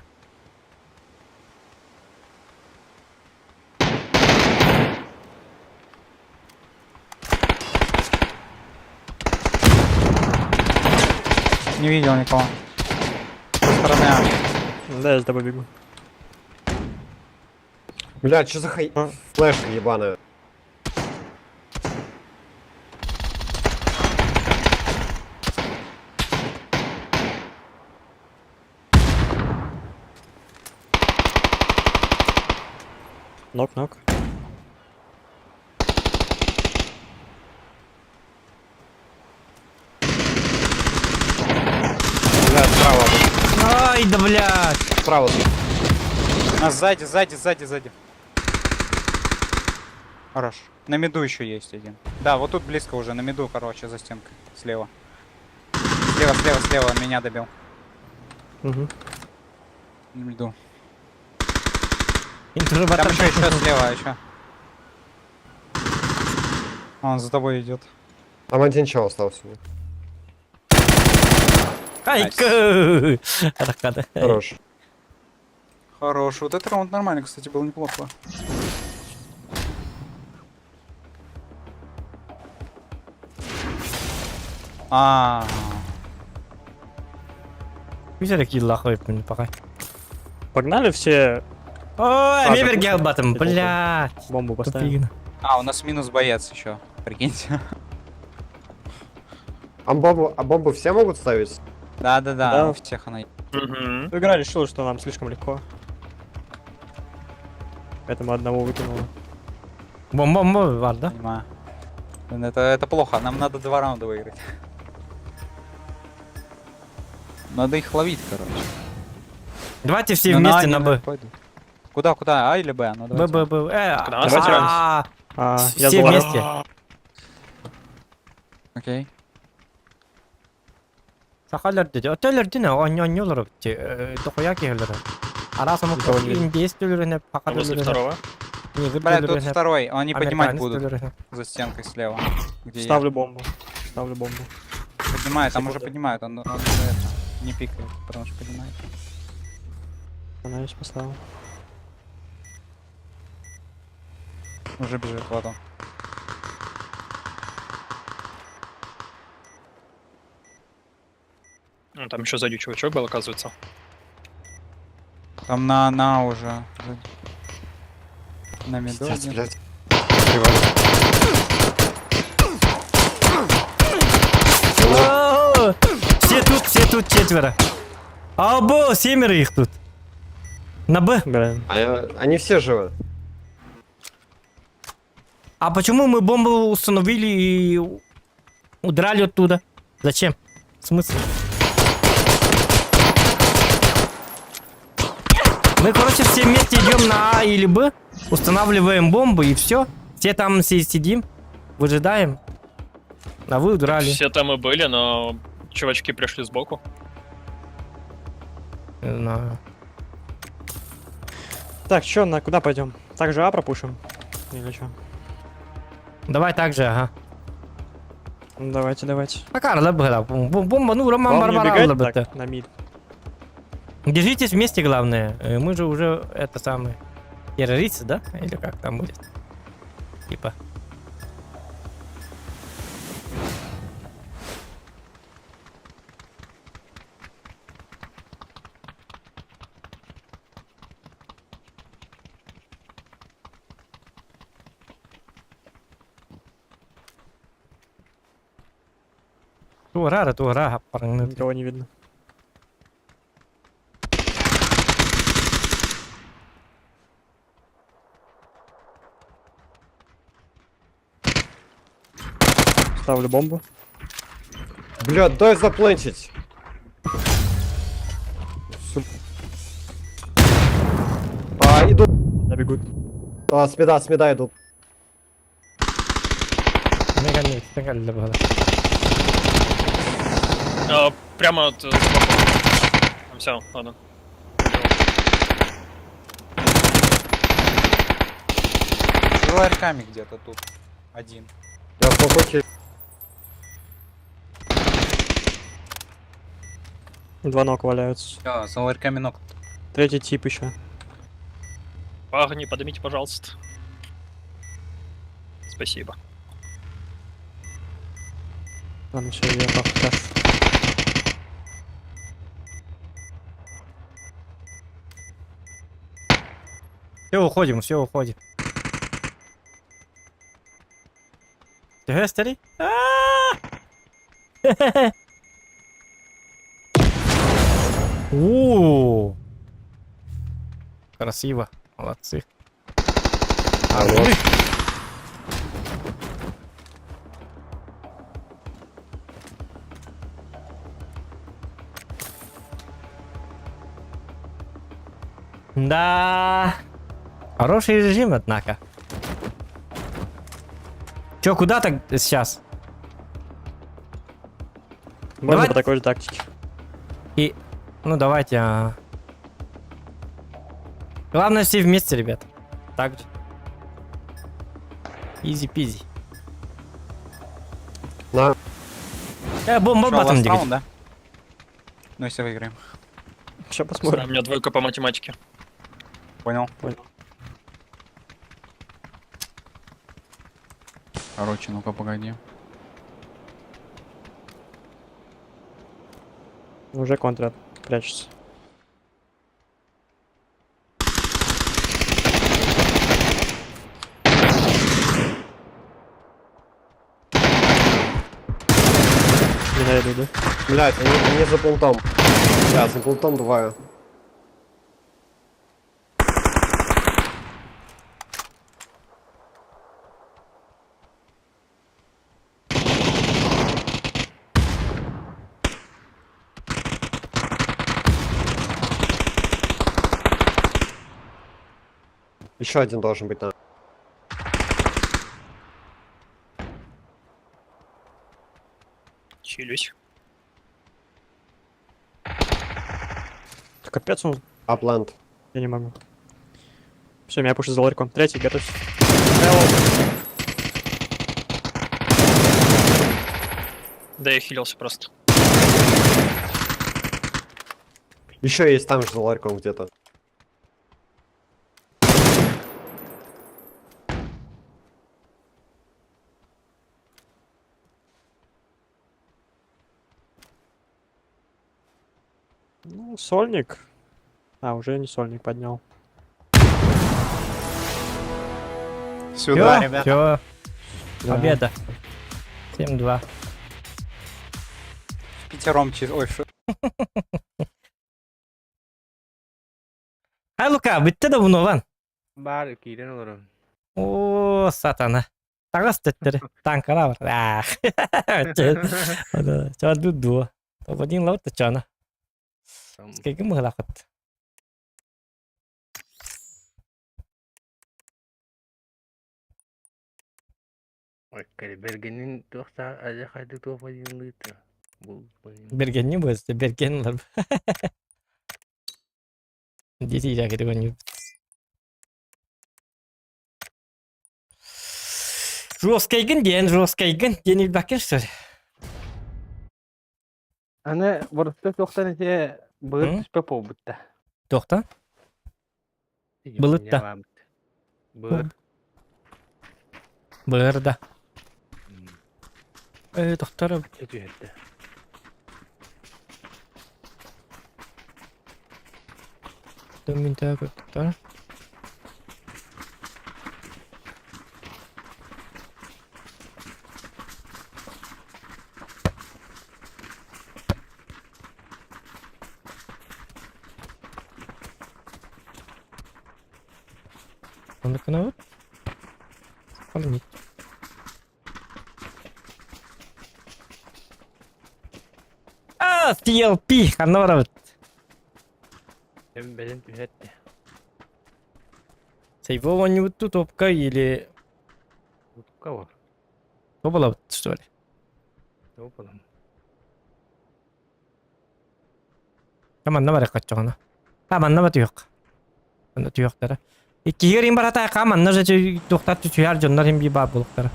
Не видел никого. Со стороны А. Да, я за тобой бегу. Бля, что за хай... А? Флешка ебаная. Нок, нок. Бля, справа. Ай, да блядь. Справа. А, сзади, сзади, сзади, сзади. Хорош. На миду еще есть один. Да, вот тут близко уже, на миду, короче, за стенкой. Слева. Слева, слева, слева, меня добил. Угу. На миду. Интерватор. Там еще, еще слева, еще. Он за тобой идет. Там один чел остался. Хайка! Ракада. Хорош. Хорош. Вот этот раунд нормально, кстати, было неплохо. А, Güzel kill koyup пока. Погнали все Ой, А, мне запушим? бергел батом, Или блядь. бомбу поставим. Тупигина. а, у нас минус боец еще. Прикиньте. А бомбу все могут ставить? Да-да-да, Да. у всех она. Угу. Ну, Игра решила, что нам слишком легко. Поэтому одного выкинула. Бомба var да? Понимаю. Блин, это плохо, нам надо два раунда выиграть. Надо их ловить, короче. Давайте все Но вместе они, на Б. наверное, пойдут. Куда, куда? А или Б? Ну, Б, давайте. Б, Б. Куда? Давайте. А, А, я Все за ларек. вместе. Окей. Сахалар dedi. Öteler dine oynıyorlar. Dokuya gelirler. Arasam Никого не видно. индейец төлөрүнө, пака Возле төлөрүнө, второго. негр Бля, тут төлөрүнө, второй, они поднимать американец будут төлөрүнө. за стенкой слева. Где я. Ставлю бомбу. Ставлю бомбу. Поднимает, там уже Секунду. поднимают, он уже это, не пикает, потому что поднимает. Она есть поставила. Уже бежит, вот он. Ну, там еще сзади чувачок был, оказывается. Там на уже. На миду Пиздец, один. блядь. О, все тут четверо. Або, семеро их тут. На Б. Блин. А, они все живы. А почему мы бомбу установили и удрали оттуда? Зачем? Смысл? Мы, короче, все вместе идем на А или Б, устанавливаем бомбу и все. Все там все сидим, выжидаем. А вы удрали. Все там и были, но чувачки пришли сбоку. Не знаю. Так, чё, на куда пойдем? Также А пропушим? Или чё? Давай так же, ага. Ну, давайте, давайте. Пока, бомба, ну, Роман Главное не Барбара убегать так, на мид. Держитесь вместе, главное. Мы же уже это самое. Террористы, да? Или как там будет? Типа. Тура, тура, Никого не видно. Ставлю бомбу. Бля, дай заплентить. А, идут. Да, бегут. А, с мида идут. А, прямо от сбоку. Все, ладно. За ларьками где-то тут. Один. Я смогу Два ног валяются. Всё, за ларьками ног. Третий тип еще. Парни, поднимите, пожалуйста. Спасибо. Ладно, все, я пашу. Все, уходим, все, уходим. Ты старик? О, Красиво, молодцы. Хорош. Да. Хороший режим, однако. Чё, куда так сейчас? Можно Давай- по такой же тактике. И... Ну, давайте. А... Главное, все вместе, ребят. Так же. Easy-peasy. На. Бомба Чё, батом last двигать. раунд, да? Но если выиграем. Сейчас посмотрим. У меня двойка по математике. Понял? Понял. Короче, ну-ка погоди. Уже контрят. Прячется. Не найду, да? Блять, они за пунктом. Да, за пунктом двое. Еще один должен быть на. Чилюсь. Да Капец он. Апланд. Я не могу. Все, меня пушит за ларьком. Третий, готовься. Да я хилился просто. Еще есть там же за ларьком где-то. Ну, сольник. А, уже не сольник поднял. Сюда, ребята. Все, Да. победа. 7-2. Пятером чис... Ой, шо... Хай, Лука, bitti de bunu lan. Бар киирэн олорон. О, сатана. Таҕыс төттөрү. Танкала бар. Ах. Ча дуду. Тободин лавыт чана. Скайгы мыхлакыт. Бергенин туохта ажа хайды туох бадин лыты. Бул Бергенни бөстө, берген лар. Дети жагы деген. Жоскайгын диэн, жоскайгын диэн илбаккер сөр. Аны боруста туохтан ите быыр М? түспэ буолбутта. Тохта? Былытта. Быыр. Бырда. Э, тохтар. Түһэтте. Төмүн тәк тохтар. Оныкына вот. Сохранить. А, TLP, ханора. Эм бэлэн түһэтте. Сейвова не вот тут топка или... Утка бар. То было вот, что ли? Опалам. Каманна бар каччоҕуна. Каманна ба tuyok. Анда tuyоктара. Иккигер им барата каманна же туктат түһәр дьоннор им би бар булуктара.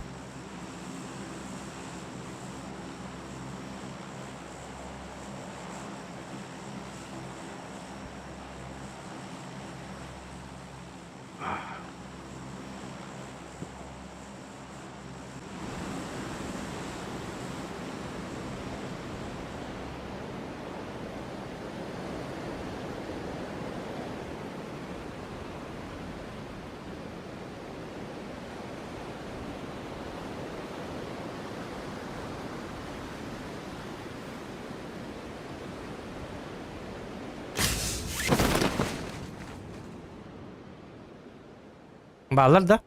Баллар да.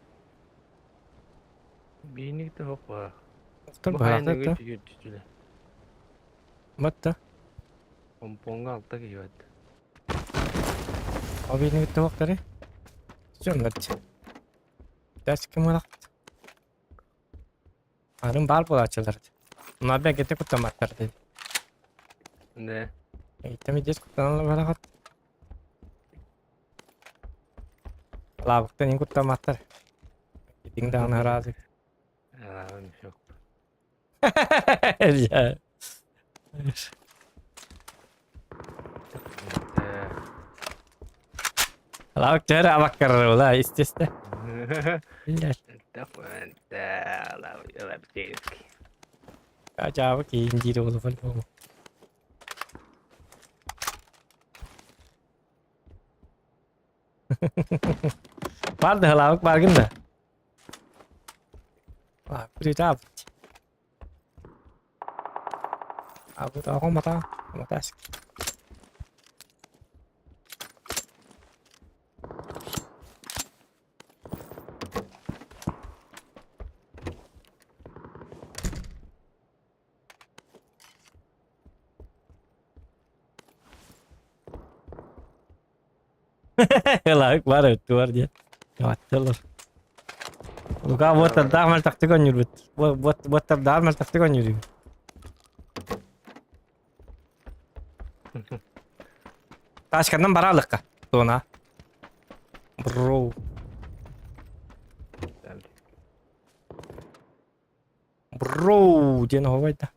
Бииник те хоппа. Тур барата да. Түһүттүлэ. Батта. Помпонга алта киһибэт. Обидно туктары. Жоннор. Дәс кем алак. Арын бар булачылар. Мына кете куттаматтар деди. Не. Эйтеми дес куттаналар баракат. Лабыктан ин куттаматтар. Дин дагы разы. Алабын жоқ. Я. Лавык төһө абаккарар естественно. Блядь. Дьаабы киин диир уолу по-любому. Бар да лавык баргын да. Притап. Абы таҕа мата, матаск. Лайк бар өттү диye. Аттылар. Лука буоттардаах мөлтөхтүк оонньуурбут. Буоттардаах мөлтөхтүк оонньуур. Тачканнан баралыкка. Туона. Бро. Бро диэн оһобайда.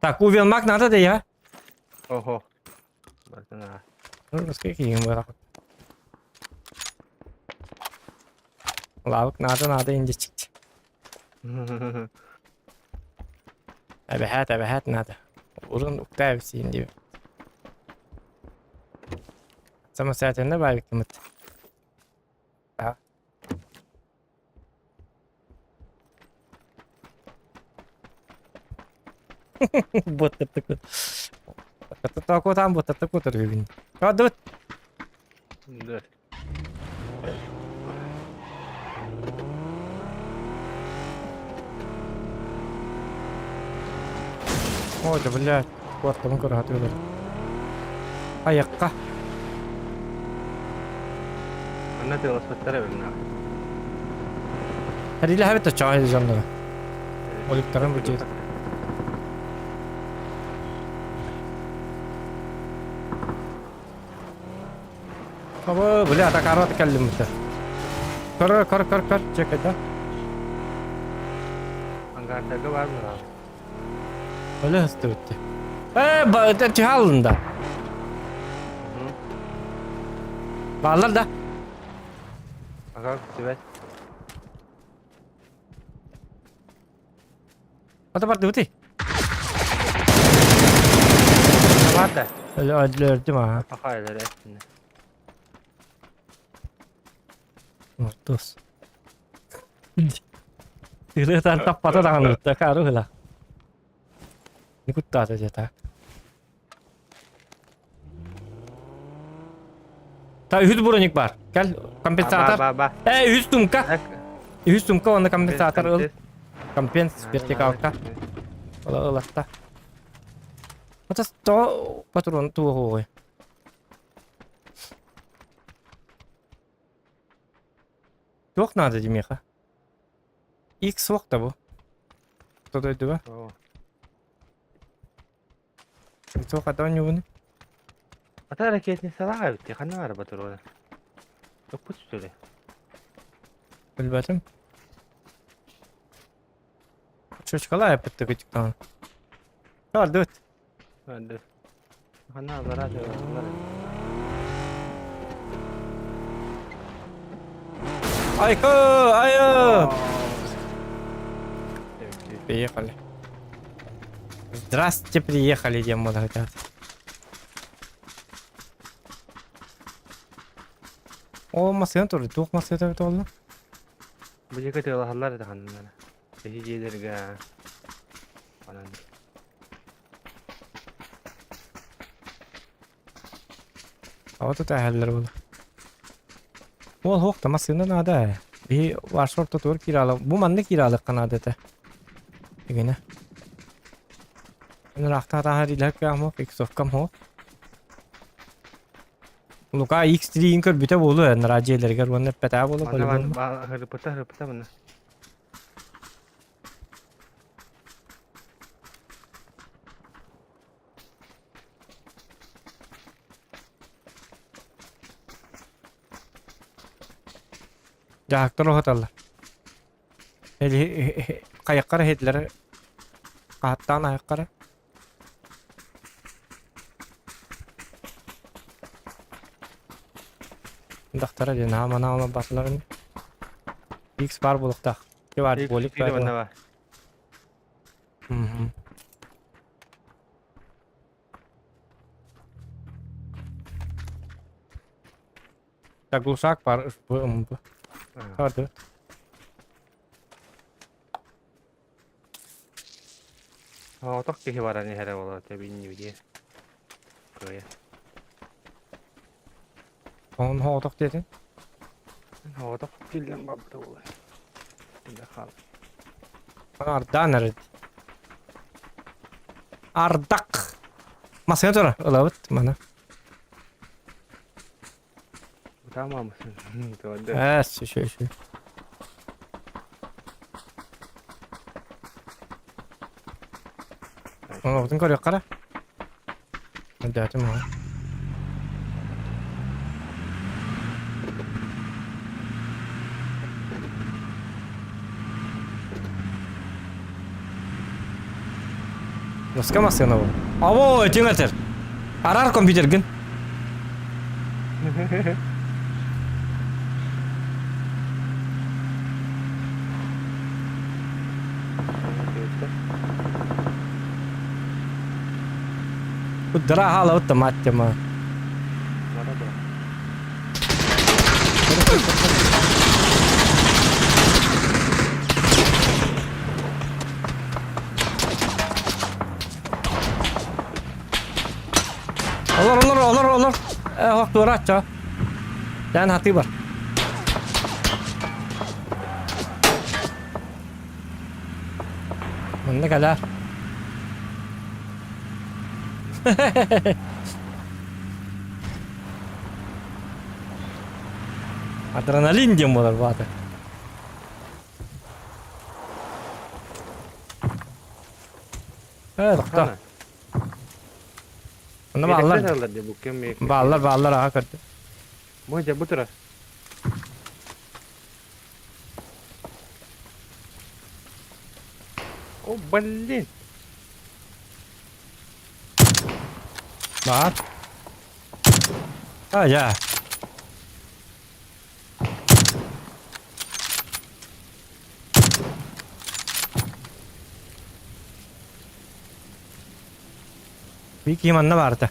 Так, Увелмак надо да я? Ого. Бартына. Ну, сколько им было? Лавык надо, надо индичик. Эбэһээт, эбэһээт надо. Урун уктаев сиин диби. Самостоятельно баайбыккымыт. Да. Буоттартык. Току там буоттартык утар бүгүн. Кадыт. Да. Ой, да блядь. Куортамын көрө Айыққа. Анна тыаласпаттара бинна. Хәриле хәбет чаҕай дьоннора. Оликтарын бу дьиэт. Абы, бля, атакарат кэллим бите. Көр, көр, көр, көр, чекайда. Ангардарга бар mı? Öyle hızlı bitti. Eee, чыһаалында. Баалар да. Ага, evet. Ата барды бити. Бар да. Öyle öldürdüm ha. Ахайлар эттин. Мортос. Тырытан таппата даҕаны такары ыла. Никуттаата дьэ так. Та үһүс броник бар. Кэл компенсатор. Ба ба. Э, үһүс сумка. Үһүс сумка уонна компенсатор ыл. Компенс вертикалка. Ыла ылатта. Ата то патрон туоҕуой. Туох наада димиэхэ? X суох да бу. Кто дойдуга? Туох ата оонньуубуну? Ата ракетни салаға битти. Ханна бар батыр Өкпүт сүтөле. Билбэтим. Чучкала эппит күтүктан. Кардыбыт. Hadi. Ханна бар ата. Айкы, айы! Приехали. Здравствуйте, приехали, дем хотят. О, машина тоже, туох машина тоже. Бу жеке тыалаһаллар да ханна. Эһи дьиэлэргэ анан. А вот это әһэллэр буолла. Ол хуох да машина надо. Би ваш ортотугар киирэ Бу манна киирэ наада этэ. Игинэ. Ыраахтаатааһар илэр кыамок, иксовкам хо. Лука X3-ин көрбүтэ буолуо, нара дьиэлэригэр уонна эппэтээ буолуо Манна по-любому. бар хырыпыта хырыпыта манна. Дьаһактар оһоталлар. Хайаххара иһитлэр хааттаан айаххара. Дахтара диэн аамана батыларын. X бар булуктах. Бар болик бар. Мгм. Так глушак бар МБ. Hadi. Отох киһи баран иһэрэ буолар тэбинни дии. Кыайа. Onun отох диэтин. Отох киллэн барбыта буолар. Тинде хаал. Ардаан эрэ. Ардак. Масына тура ылабыт мана. Тамамысın. Эс, еще, еще. Ону көрүөх қара. Өйдөөтүм оҕо. Носка массыына бу. Або, этиҥ этэр. Арар компьютергин. Куддара хаалабыт да маттема. Олор, олор, олор, олор. Э, ох, туораачча. Дьаан хатыы бар. Манна кэлээр. Адреналин диэн буолар баата. Э, тохтоо. Онно бааллар. Бааллар, бааллар аха көрдүм. Бу дьэ бу турар. О, блин. Баар. А, я. Вики манна баарта.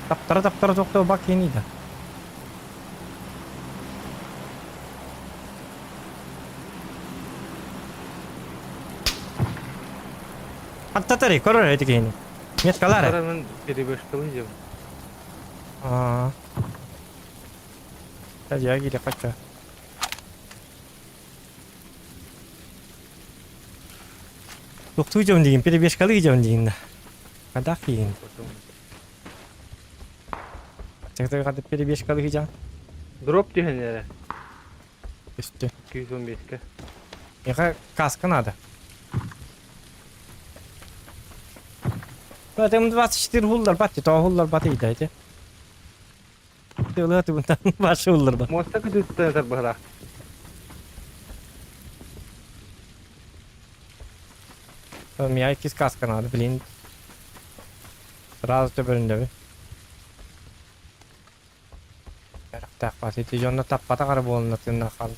Таптара таптара тохтоо бак да. Аттатари, көрөр эти киһини. Меткалары. Мен перебежкалы жем. Аа. Я кире кача. Туктуу жем деген, перебежкалы жем деген да. Кадак деген. Чактар кадып перебежкалы жем. Дроп түһэн эрэ. Үстү. 215-ке. Миэхэ каска надо. Это 24 хуллар бат, то хуллар бат иде. Тылы тыбынтан башы хуллар бат. Муоста күтүттэн тарбыһара. Мне иккис каска надо, блин. Сразу төбөрүндө Ярахтаах бас ити дьонно таппата қара буолна тынна хал.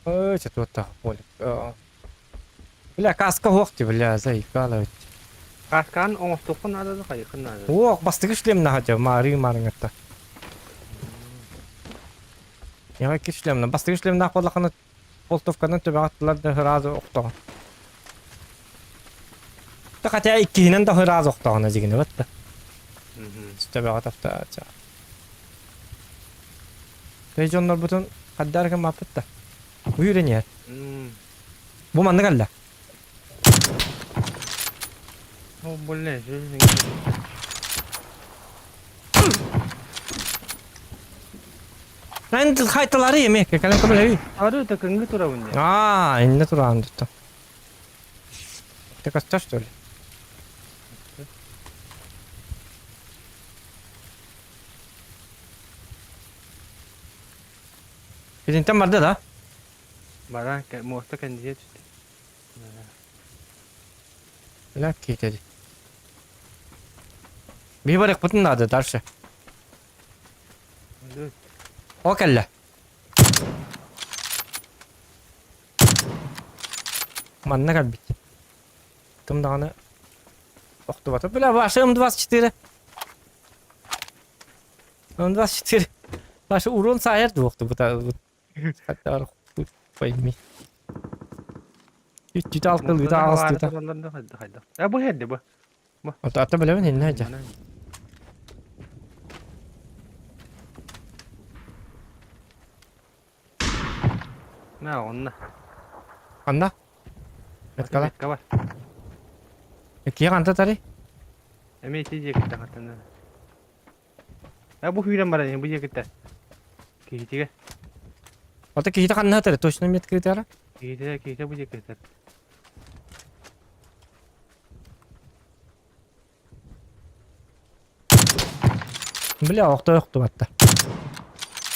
Ой, это вот так, болик. Бля, каска хуохти, бля, заикала. Каскан оҥостуоххун наада да хайыххын наада. Ох, бастыгы шлем нахатя, мары марыңатта. Я ки шлемна, бастыгы шлем нах боллахана полтовканан төбәгаттылар да сразу оқтоҕон. Та хотя иккиһинэн да сразу оқтоҕона дигини батта. Төбәгат авта. Тей дьоннор бутун хаддар кем маппытта. Үйренер. Бу маннык алла. О, бля, Мен хайталары еме, кэлэн көмөлөһүй. Ары да кыңгы турабын дии. Аа, инне тураан дutta. Ты костер, что ли? Bizинтен барды да? Баран муоста кэннигэ түстэ. Бля, киитеди. Bir барык надо дальше. О кэллэ. Манна кэлбит. Кым даҕаны охтубата. Бля, ваша М24. М24. Ваша урон сайыр дуохтубута. Хаттар хуй пойми. Үт алтыл, үт ағыс А бу херде бу. Ата ата билебин инне ажа. На, онна. Анда? Меткала. Метка бар. Кие канта тари? Эме ити жекитте хаттан. А бу хүйрен бар бу жекитте. Кихитиге. Ата кихите канна тари, точно метка тара? Кихите, кихите бу жекитте. Бля, охто охто батта.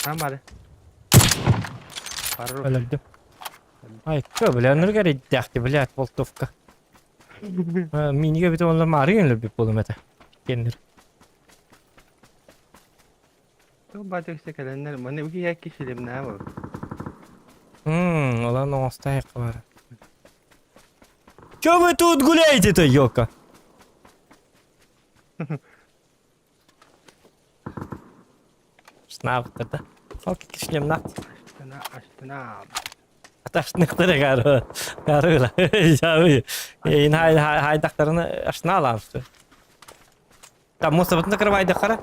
Там бар. Пару. Өлөрдүм. Ай, кö, бля, ныргар иддяхти, блядь, болтовка. Миниге бит онлар мары генлер бит болум это. Кеннер. Ту батык секеленнер, маны уги якки шилем на бу. Олан оңостай бар. Чё вы тут гуляете-то, ёлка? Шнавтыр да. Ол кишлем нат. Аштына, аштына. Аташныктыр гары. Гары. Жабы. Ин хай хай дактарны ашна аламсты. Там моста закрывай да хара.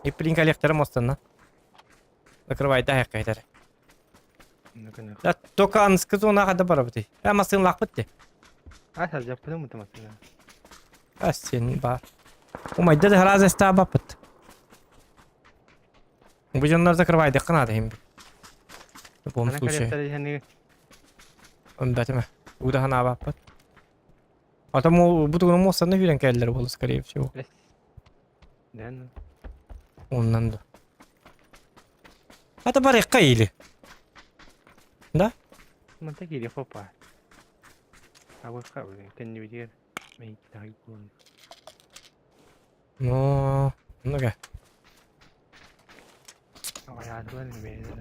И плин коллектора мостана. Закрывай да кайтар. Да только анскы зона хада бар бит. Я масын лак битти. А сал жаппыдым мутамасына. А сен бар. Умайда да раза ста бапыт. Бу жоннар закрывай да канады хим. В любом случае. Өмбәтеме. Уда хана бапыт. А там бу тугун мостаны хүрен кәлләр булды, скорее всего. Дән. Оннан да. Ата бар или. Да? Манта кире хопа. А вот ха, кенни битер. Мен тагы кулын. Ну, ну-ка.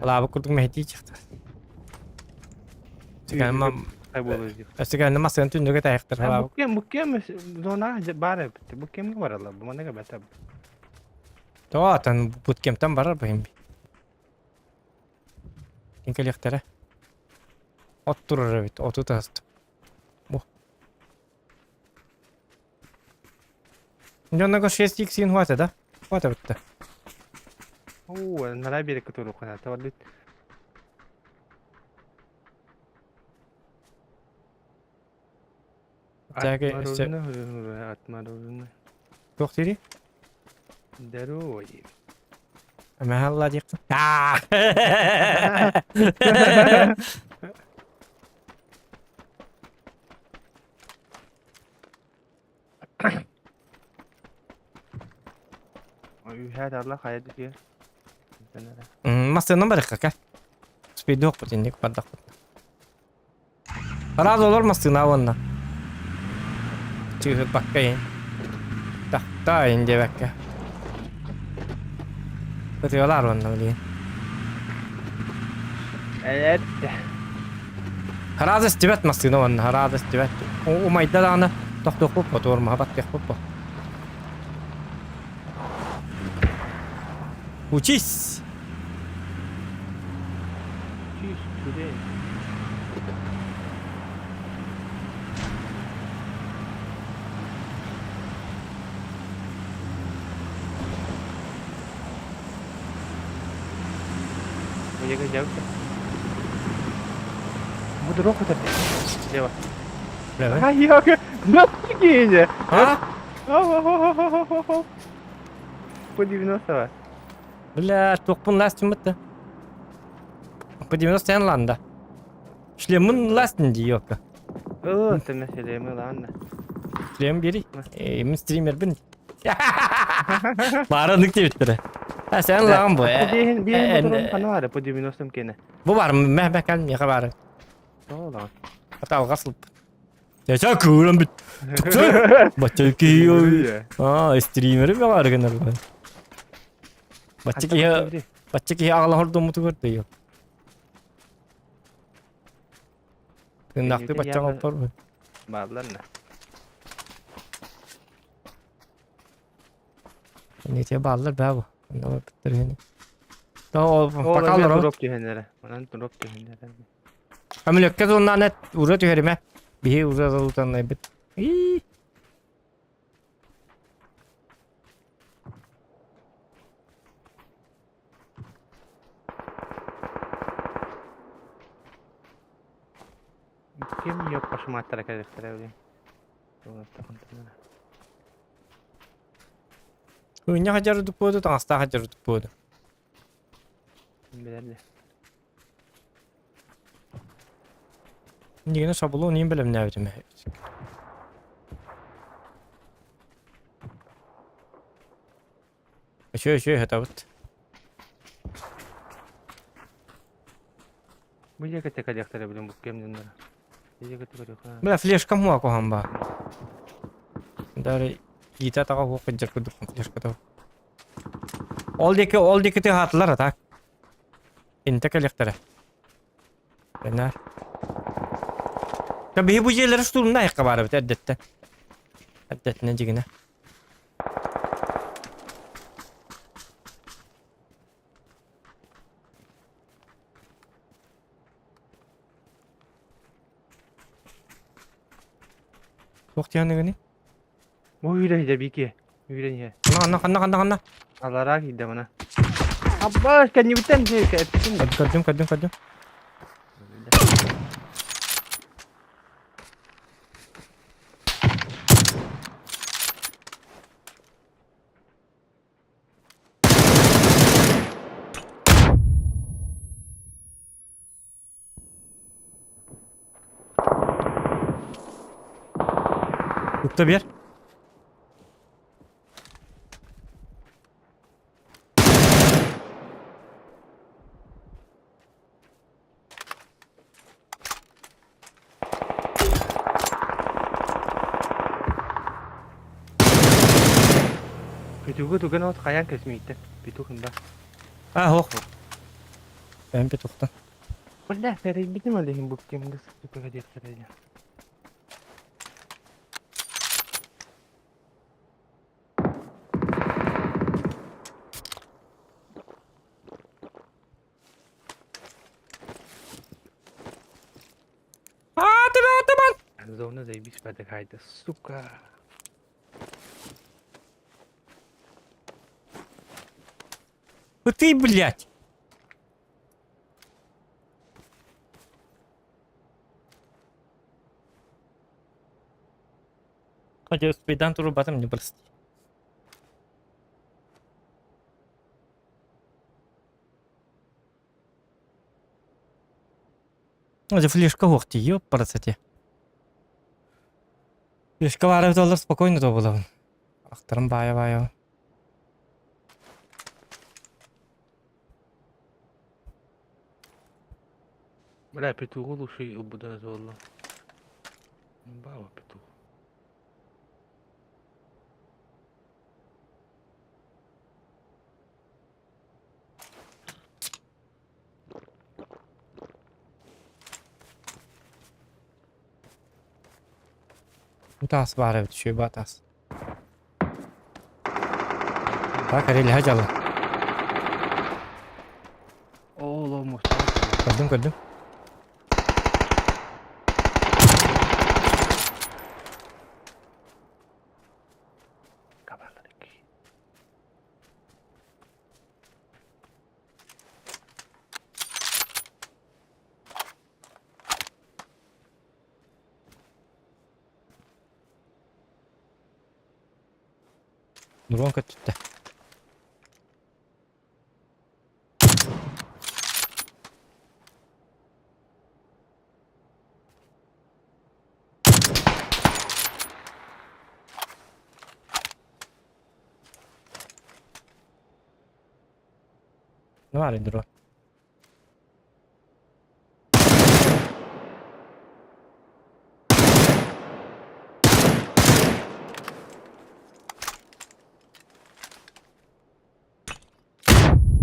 Лабы курдук мехти чыкты. Сыган масын түндүгө таяктыр лабы. Букем, букем зона бар букем баралар. Бу манага бата. Тоатан буткемтан барар бу хим. Кинкелехтере. От турар бит, оту таст. Бу. Жонного 6x син хватит, да? Хватит битте. О, нара берек туру кана. Тавалит. Тәге Тох тири? Здоровье. Мәһалла дип. Үһәт алла хайа дия. Масыны бар кака. Спидок потинник бардак. Раз олор масына вонна. Чыгы бакка Тахта инде бакка. Көтүөлар вонна билин. Evet. Харазы стибет масына вонна, харазы стибет. У майда тохтоқ по тор махабат по. Учись! Чиш, чуде. Буду роху Лево. Бля, Ай, yok. Nasıl giyince? А? По 90 Бля, тохпун ластин бытты. По 90 сен ланда. Шлемын ластин ди ёпка. О, ты мәселе ладно. Шлем бери. Мен стример бин. Бары нүкте биттири. Ha sen lan bu. Биһин биһин моторун хана бар, по 90 кене. Бу бар, мә мә кәл меха бар. Ола. Ата алга сылып. Я ча көрөм бит. Тукса. Бачки. А, стример бе бар генер. Бачки бачки агала хорду муту көрдү ёп. Тынакты бачча алып бар. Барлар на. Нете баллар бә бу. Анда бар биттер. Та о покалар. Дроп түһеннәре. Онан дроп түһеннәре. Амлекке зоннан эт ура түһәриме. Биһи ура залутан бит. И. Кем ёп пашматтара кәләхтәрә белән. Уйня хажар дуподу, таҥаста хажар дуподу. Биләрле. Нигене шабылу ним белем нәбитим. Өчө өчө хатабыт. Бу җәкә кәләхтәрә белән бу кемнән. Җәкә кәләхтәрә. Бля флешка муа кохамба. Дары ита тага ху кыджар кудук флешка тау. Ол деке ол деке те хатлар атак. Инте кәләхтәрә. Бенар. Та бу жерлер штурмда якка барып әдәттә. Әдәтне дигенә. Туох тиһаныгыны? Бу үйрәнә бике. Үйрәнә. Ханна ханна ханна ханна. Алара кидә мына. Аббаш, кәнибитән җир әттем. Көрдүм көрдүм көрдүм. Укта бер. Битүгө түгөн от хаян кесмейте. Битү кында. А, хох. Бәм бит ухта. Бля, фәрәй битем әле бу кемгә сүпәгә дип фәрәй. А, ты атаман. Зона заебись подыхает, сука. Ты, блядь. Хотя спидан туру батым не прости. Это флешка охти, ёпарасоте. Флешка варып доллар спокойно то булабын. Ахтарым бая бая. Бля, петуху лучше буду золо. Баба петух. Тас бар эбит, үшөй ба тас. Так, арели хажалы. О, ло, Көрдүм, көрдүм. Дрон көттүттэ. Ne var дрон?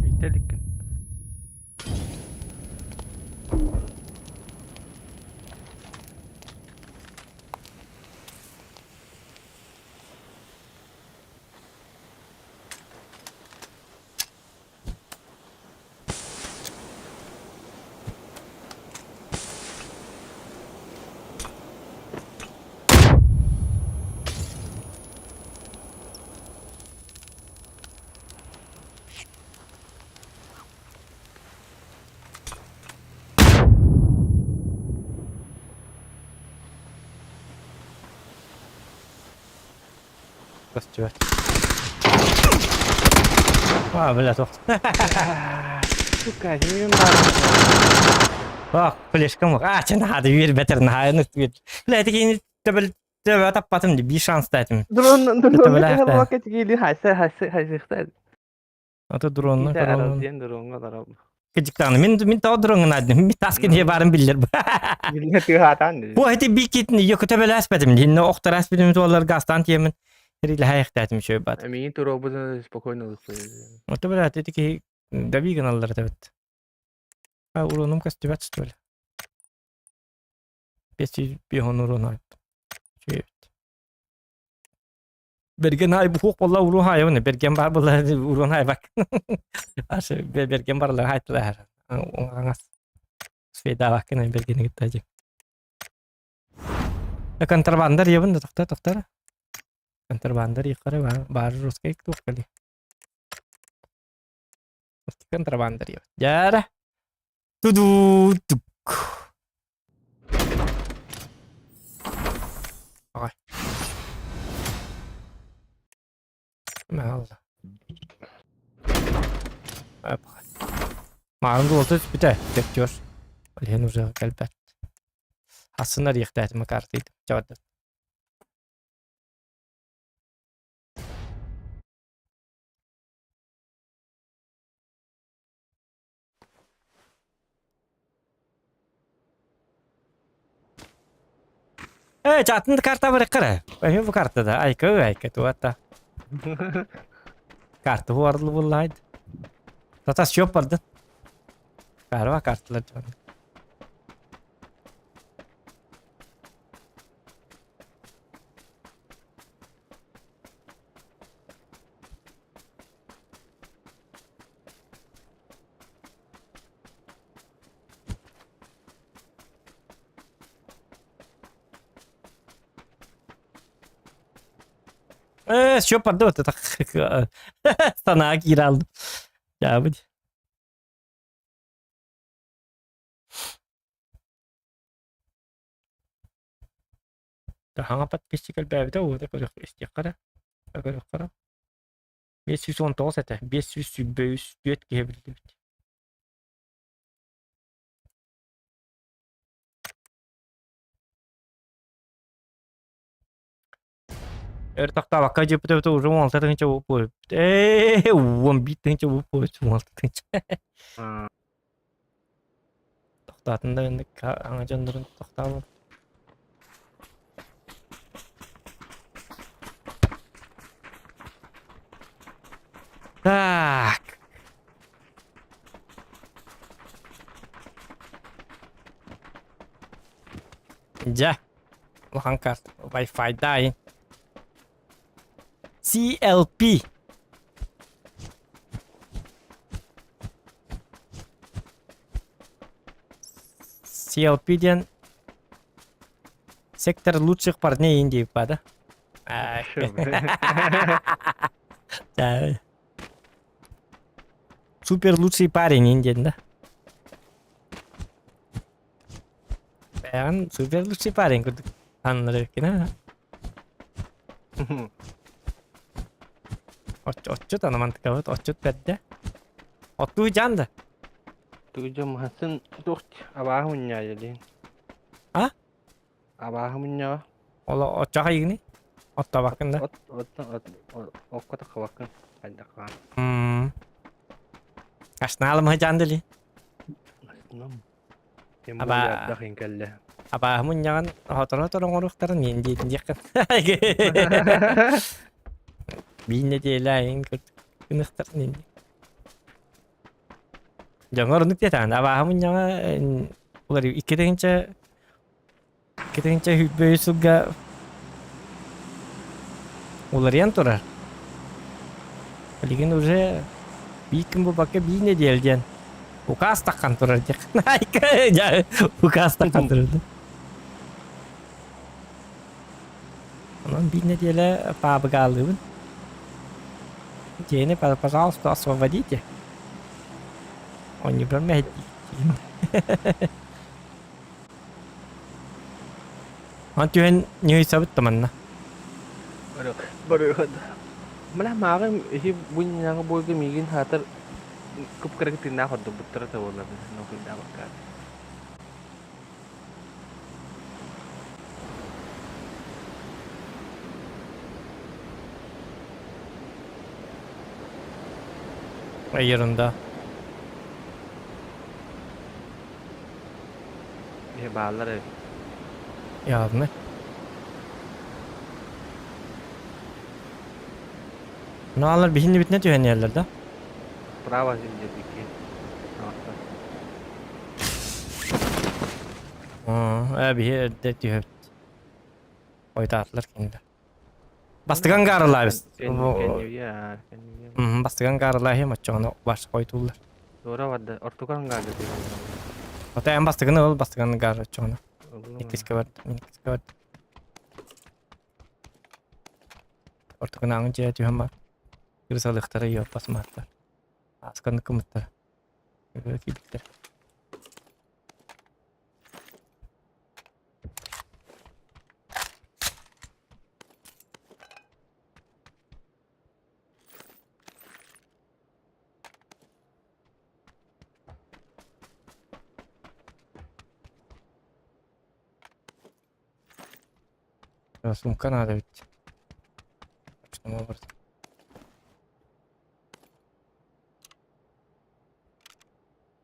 Bitti dikkat. Көстүбэт. А, бля, тох. Сука, кимин бар. Ах, флешкам. А, че надо, вер бетер на, ну, бля, это кини төбел төбө таппатым ди, бир шанс датым. Дрон, дрон, бля, хеллока тигили хайсы хайсы хайсы ихтер. Ата дронна Дронна. Дронга дарап. Кыжыктаны. Мен мен тоо дронгын адым. Мен таскын he барын биллер. Билне тыгатан. Бу эти бикитни йоку төбел аспадым. Динне охтар аспадым туалар гастан тиемен. Рил хайыктатым шөй бат. Мин туробузун спокойно Ото бля, эти ки давиган аллар табит. А уроном кастыбат что ли? Беси бихон урон айып. Шөй. Берген ай бу болла урон хайы берген бар болла урон хай бак. Ашы берген барлар хайтылар. Оңаңас. Сведа бакына берген гиттажы. Контрабандар ебин да тохта тохта. Контрабандар йыкары бар бар русский тухкали. Контрабандар ебин. Яра. Туду тук. Ай. Мал. Маған болты бүтә, тектер. Олен уже кәлбәт. Асынар яқтәтімі карты жауады. Э, чатынды карта бар қара. Әме бу картада. Айка, айка туата. Карта хуарлы буллайды. Татас yok барды. Карва карталар жан. Э, счет барды вот это. Sana gir aldım. Ya bu. Хаҥа подписчик элбээбитэ уута көрөх истиэххэ көрөххө 519 этэ 523 киһи биллибит. Өр тохтообокко дьиэбит уже 16 тыһыынча буолбут. Ээ, 11 тыһыынча буолбут, 16 тыһыынча. Тохтоотун да инник хаҥа дьоннорун тохтообот. Так. Дьэ. Улахан карта. Wi-Fi дай. CLP. CLP диэн сектор лучших парней Индии ба да? Да. Супер лучший парень Индии, да? Бэйэн супер лучший парень курдук аннары кина. Отчут аны мантыкабыт отчут бэрдэ. Оттуу дьаан да. Тугу маһасын туох абааһы мунньаайа диэн. А? Абааһы мунньаҕа. Ол оччоҕо игини? Оттообаккын да? От от от окко таххабаккын хайдахха. Мм. Ашнаалым хыдьаан дили. Астынам. Тем Аба- более ардах иһин кэллэ. Абааһы мунньаҕын хоторо-хоторо оҥоруохтарын миин диэтин диэххин. Биир нэдиэлэ айын гыныахтарын инни. Дьоҥҥор оннук диэтэҕин абааһы мунньаҕа уларый 2000 2023 сылга уларыйан турар. Билигин уже биир күн буолбакка биир нэдиэлэ диэн укаас таххан турар диэх. Укаас таххан турар. Онон биир нэдиэлэ паабыгаалыыбын. Дьиэни, пожалуйста, освободите. Оонньуурбар мэһэйдиир. Ан түһэн ньыһыйсабыт да манна. Барыһыт. Мына мааҕым иһи бу иннинээҕи буойга миигин хаатар кып-кыра тыыннаах ордорбуттара да буоллар нокуйдаабакка. Ерунда. Э, бааллар эбит. Явно. Ну, алар биһинни бүтүнэ түһэн иһэллэр да? Право земледики. Ээ, биһи эрдэ түһэбит. Ойутаатылар кинилэр. Бастыган гаарылаабыс. Бастыган гаарылааһым оччоҕуна баш хойтууллар. Туора барда, ортукан гаарды. Ота эн бастыгын ыл, бастыган гаар оччоҕуна. Иккискэ барда, иккискэ барда. Ортукун ааҥын дьиэ түһэн бар. Кырысалыахтара йоппас мааттар. Аасканы кымыттар. Киирбиттэр. Сумка надо ведь. Таким образом.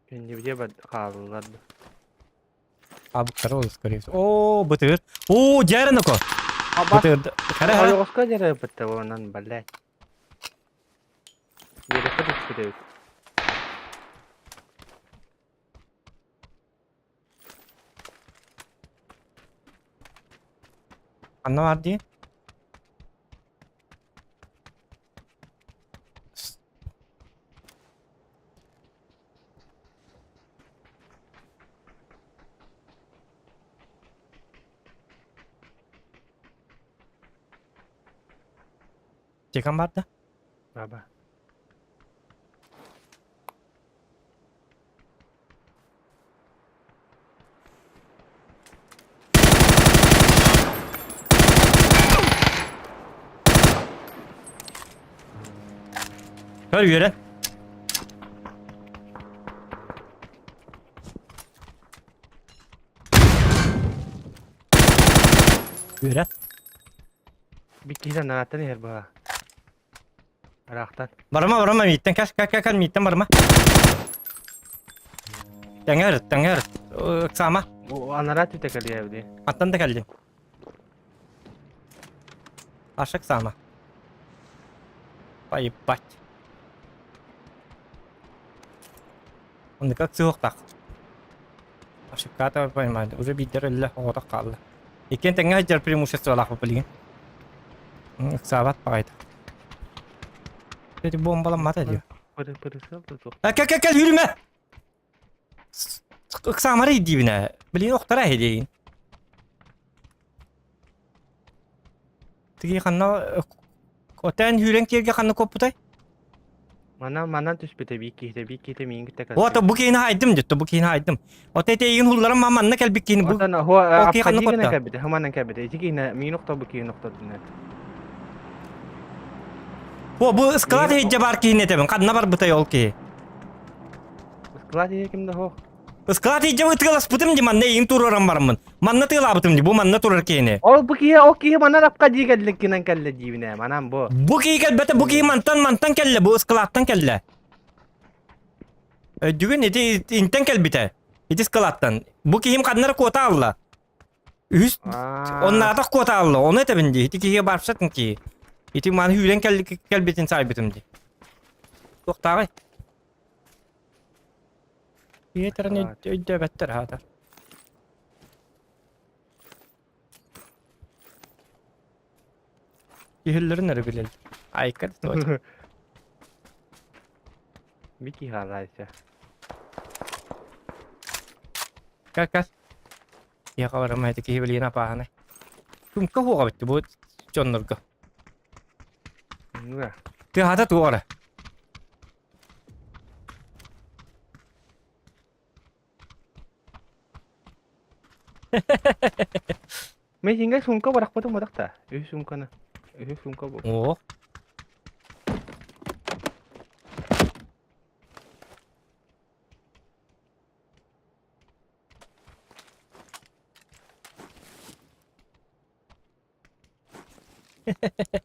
Кэннибитэ хааллылар да. Абыктар ол, скорее всего. О, бытыр. О, дьээрэноко. Бытыр. Хара хара. Ойоҕоско дьарыппытта онон блядь. Биэрэккэ түспүт эбит. Ханна бар дии? Текан бар да? Баба. Көр үөрэн. Үөрэн. Биттиһитэн нааттан иһэр баҕа. Ыраахтан. Барыма, барыма, мииттэн кэс, кэ, кэ, кэ, мииттэн барыма. Тэҥэр, тэҥэр, ыксаама. Анараа түтэ кэлиэ эбди. Аттан да кэллим. Ашык саама. Поебать. Оннука ыксыһыахтаах. Ошибката поймали. Уже биирдэр өллө, оҕотох хаалла. Иккиэн тэҥҥэ сылдьар преимуществолаах билигин. Ыксаабат баҕайыта. Эти бомбаламмата дии. Кэл кэл кэл yürüme! Ыксаамары диибинэ. Билигин охтара эһи Тиги ханна Отэн хүүрэн киэргэ ханна куоппутай? Манан манан түспүтэ биир киһитэ биир киһитэ миигин кытта Вот бу киһини хайдым дьэ бу киһини хайдым. От эти эйигин хулларан ма манна кэлбит киһини бу. Отон хо Ол киһи ханна Абхазия гына куотта? кэлбитэ, хаманан кэлбитэ. Ити киһини миигин охто бу киһини охтордун. О, бу ыскалаат иһирдьэ баар киһини этэбин. Ханна барбытай ол киһи? Ыскалаат иһэ ким да суох. Ыскалаат иһирдьэ ытыаласпытым дии манна эйигин туруоран бараммын. Манна тыалаабытым дии, бу манна турар киһини. Ол бу киһи, ол киһи манан апка дии кэллэ кинэн кэллэ диибин ээ, манан бу. Бу киһи кэлбэтэ, бу киһи мантан мантан кэллэ, бу ыскалааттан кэллэ. Өйдүгүн ити интэн кэлбитэ. Ити ыскалааттан. Бу киһим ханна эрэ куота алла. Үһүс оннаатах куота алла, ону этэбин дии. Ити киһигэ барсатын киһи. Ити маны үүрэн кэлбитин саайбытым дии. Туохтааҕый? Ийэтэрин өйдөөбөттөр аата. Киһилэрин эрэ билэл. Айка да Микки хаалаайса. Как как? Я говорю, мы такие блин опаһаны. Кумка хуоға битти бу дьоннорго. Тыаһата туора. Мен синге сумка барахпытым бодах та. Үһү сумканы. Үһү сумка бу. О.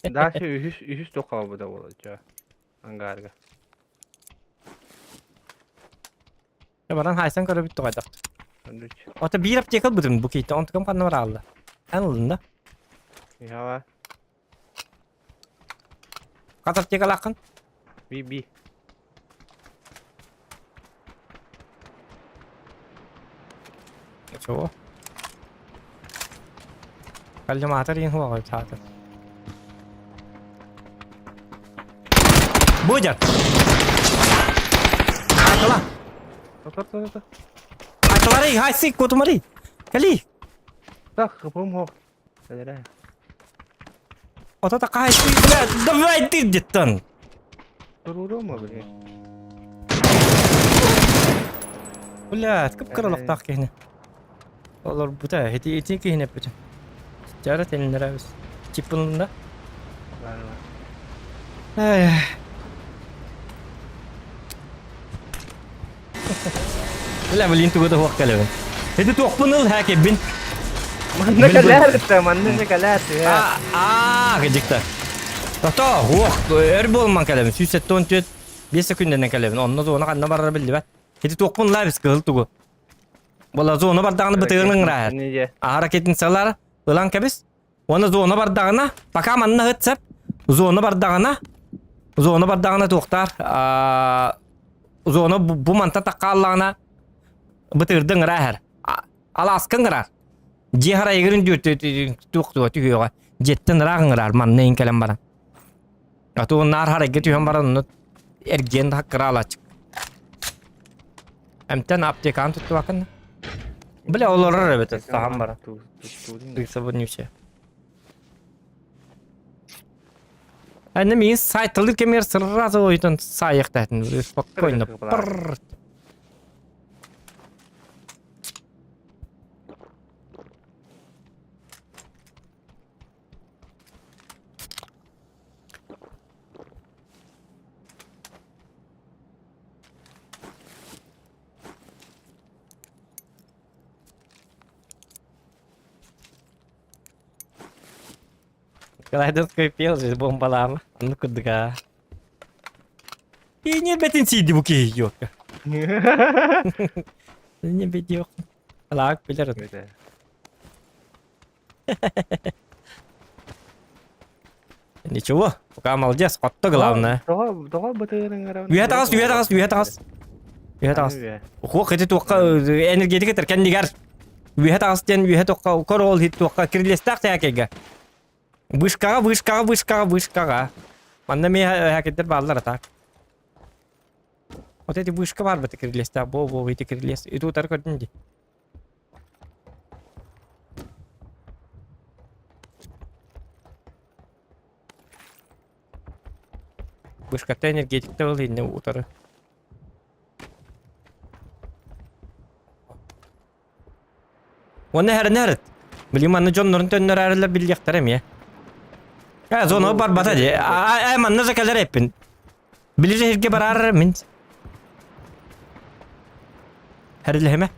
Дальше үһүс үһүс туох хаалбыта буолар ангарга. Баран хайсан көрөбүт тугайдах. Ото биир аптека ылбытым бу кейте онтукам ханна бараалла. Эн ылын да. Ява. Хас аптекалааххын? Би би. Чего? Коллиматор иин хуаҕа саатар. Будет! Атыла! Атылары, хайсы, кутумари! Кали! Так, хыпым хох. Вот это хайсы, блядь, давай ты где-то! Турурума, блядь. Блядь, кып-кыралыктаах киһини. Олорбута, ити ити киһини эппитим. Чара теннерабис. Чиппынында. Ай. Бля, блин, тугу да хуох кэлэбин. Ити туохпун ыл хээкэбин. Манна кэлээр манна кэлээр. Аа, кыдьыкта. Тото, хуох, өр буолман кэлэбин. 174 5 секундэнэн кэлэбин. Онно зона ханна барара биллибэт. Ити туохпун лаа кыһыл тугу. Була зона бардаҕына бытыгын ыҥыраар. Аһара кетин салар, ылан кэбис. Уонна зона бардаҕына, пока манна ыт сеп, зона бардаҕына, зона бардаҕына туохтаар, зона бу мантан таххааллаҕына бытыырды ыҥыраа иһэр. Алааска ыҥырар. Дьиэ харайыгырын туох туох түһүөҕэ. Дьиэттэн ыраах ыҥырар, манна иин кэлэн баран. А то наар харайга түһэн баран онно эргиэн хаккыраалааччык. Эмтэн аптеканы туттубаккын. Бля, олорор эбит, саһан баран. Тыса вонючая. Әне мин сайтылыр кемер сразу ойдан саяқтайтын. Спокойно. Пырр. Калейдоскоп пел же бомбалаама. Оннук курдук аа. Киинньэрбэтин сиирди бу киһи ёлка. Не бедиох. Лаак билэр. Ничего, пока молодец, хотто главное. Тоҕо бытыырын Үһэ таҕыс, үһэ таҕыс, үһэ таҕыс. Үһэ таҕыс. Хуох ити туохха энергетика тэркэннигэр. Үһэ таҕыс диэн үһэ туохха корол хит туохха кирилиэстээх тэһэкэйгэ. Вышкаҕа, вышкаҕа, вышкаҕа, вышкаҕа. Манна эмиэ хакердер бааллар а так. Вот эти вышка бар быты кирилиэстээх, бо-бо ити кирилиэс. Ити утары көрдүн дии. Вышката энергетикте ол инне утары. Уонна эрэнэрит. Били манна дьоннорун төннөрөөрүлэр биллиэхтэрэ эмиэ. Э, зона барбата ди. Ай, манна же кэлэр эппин. Билиже хирге барар мин. Хэрилэһэмэ.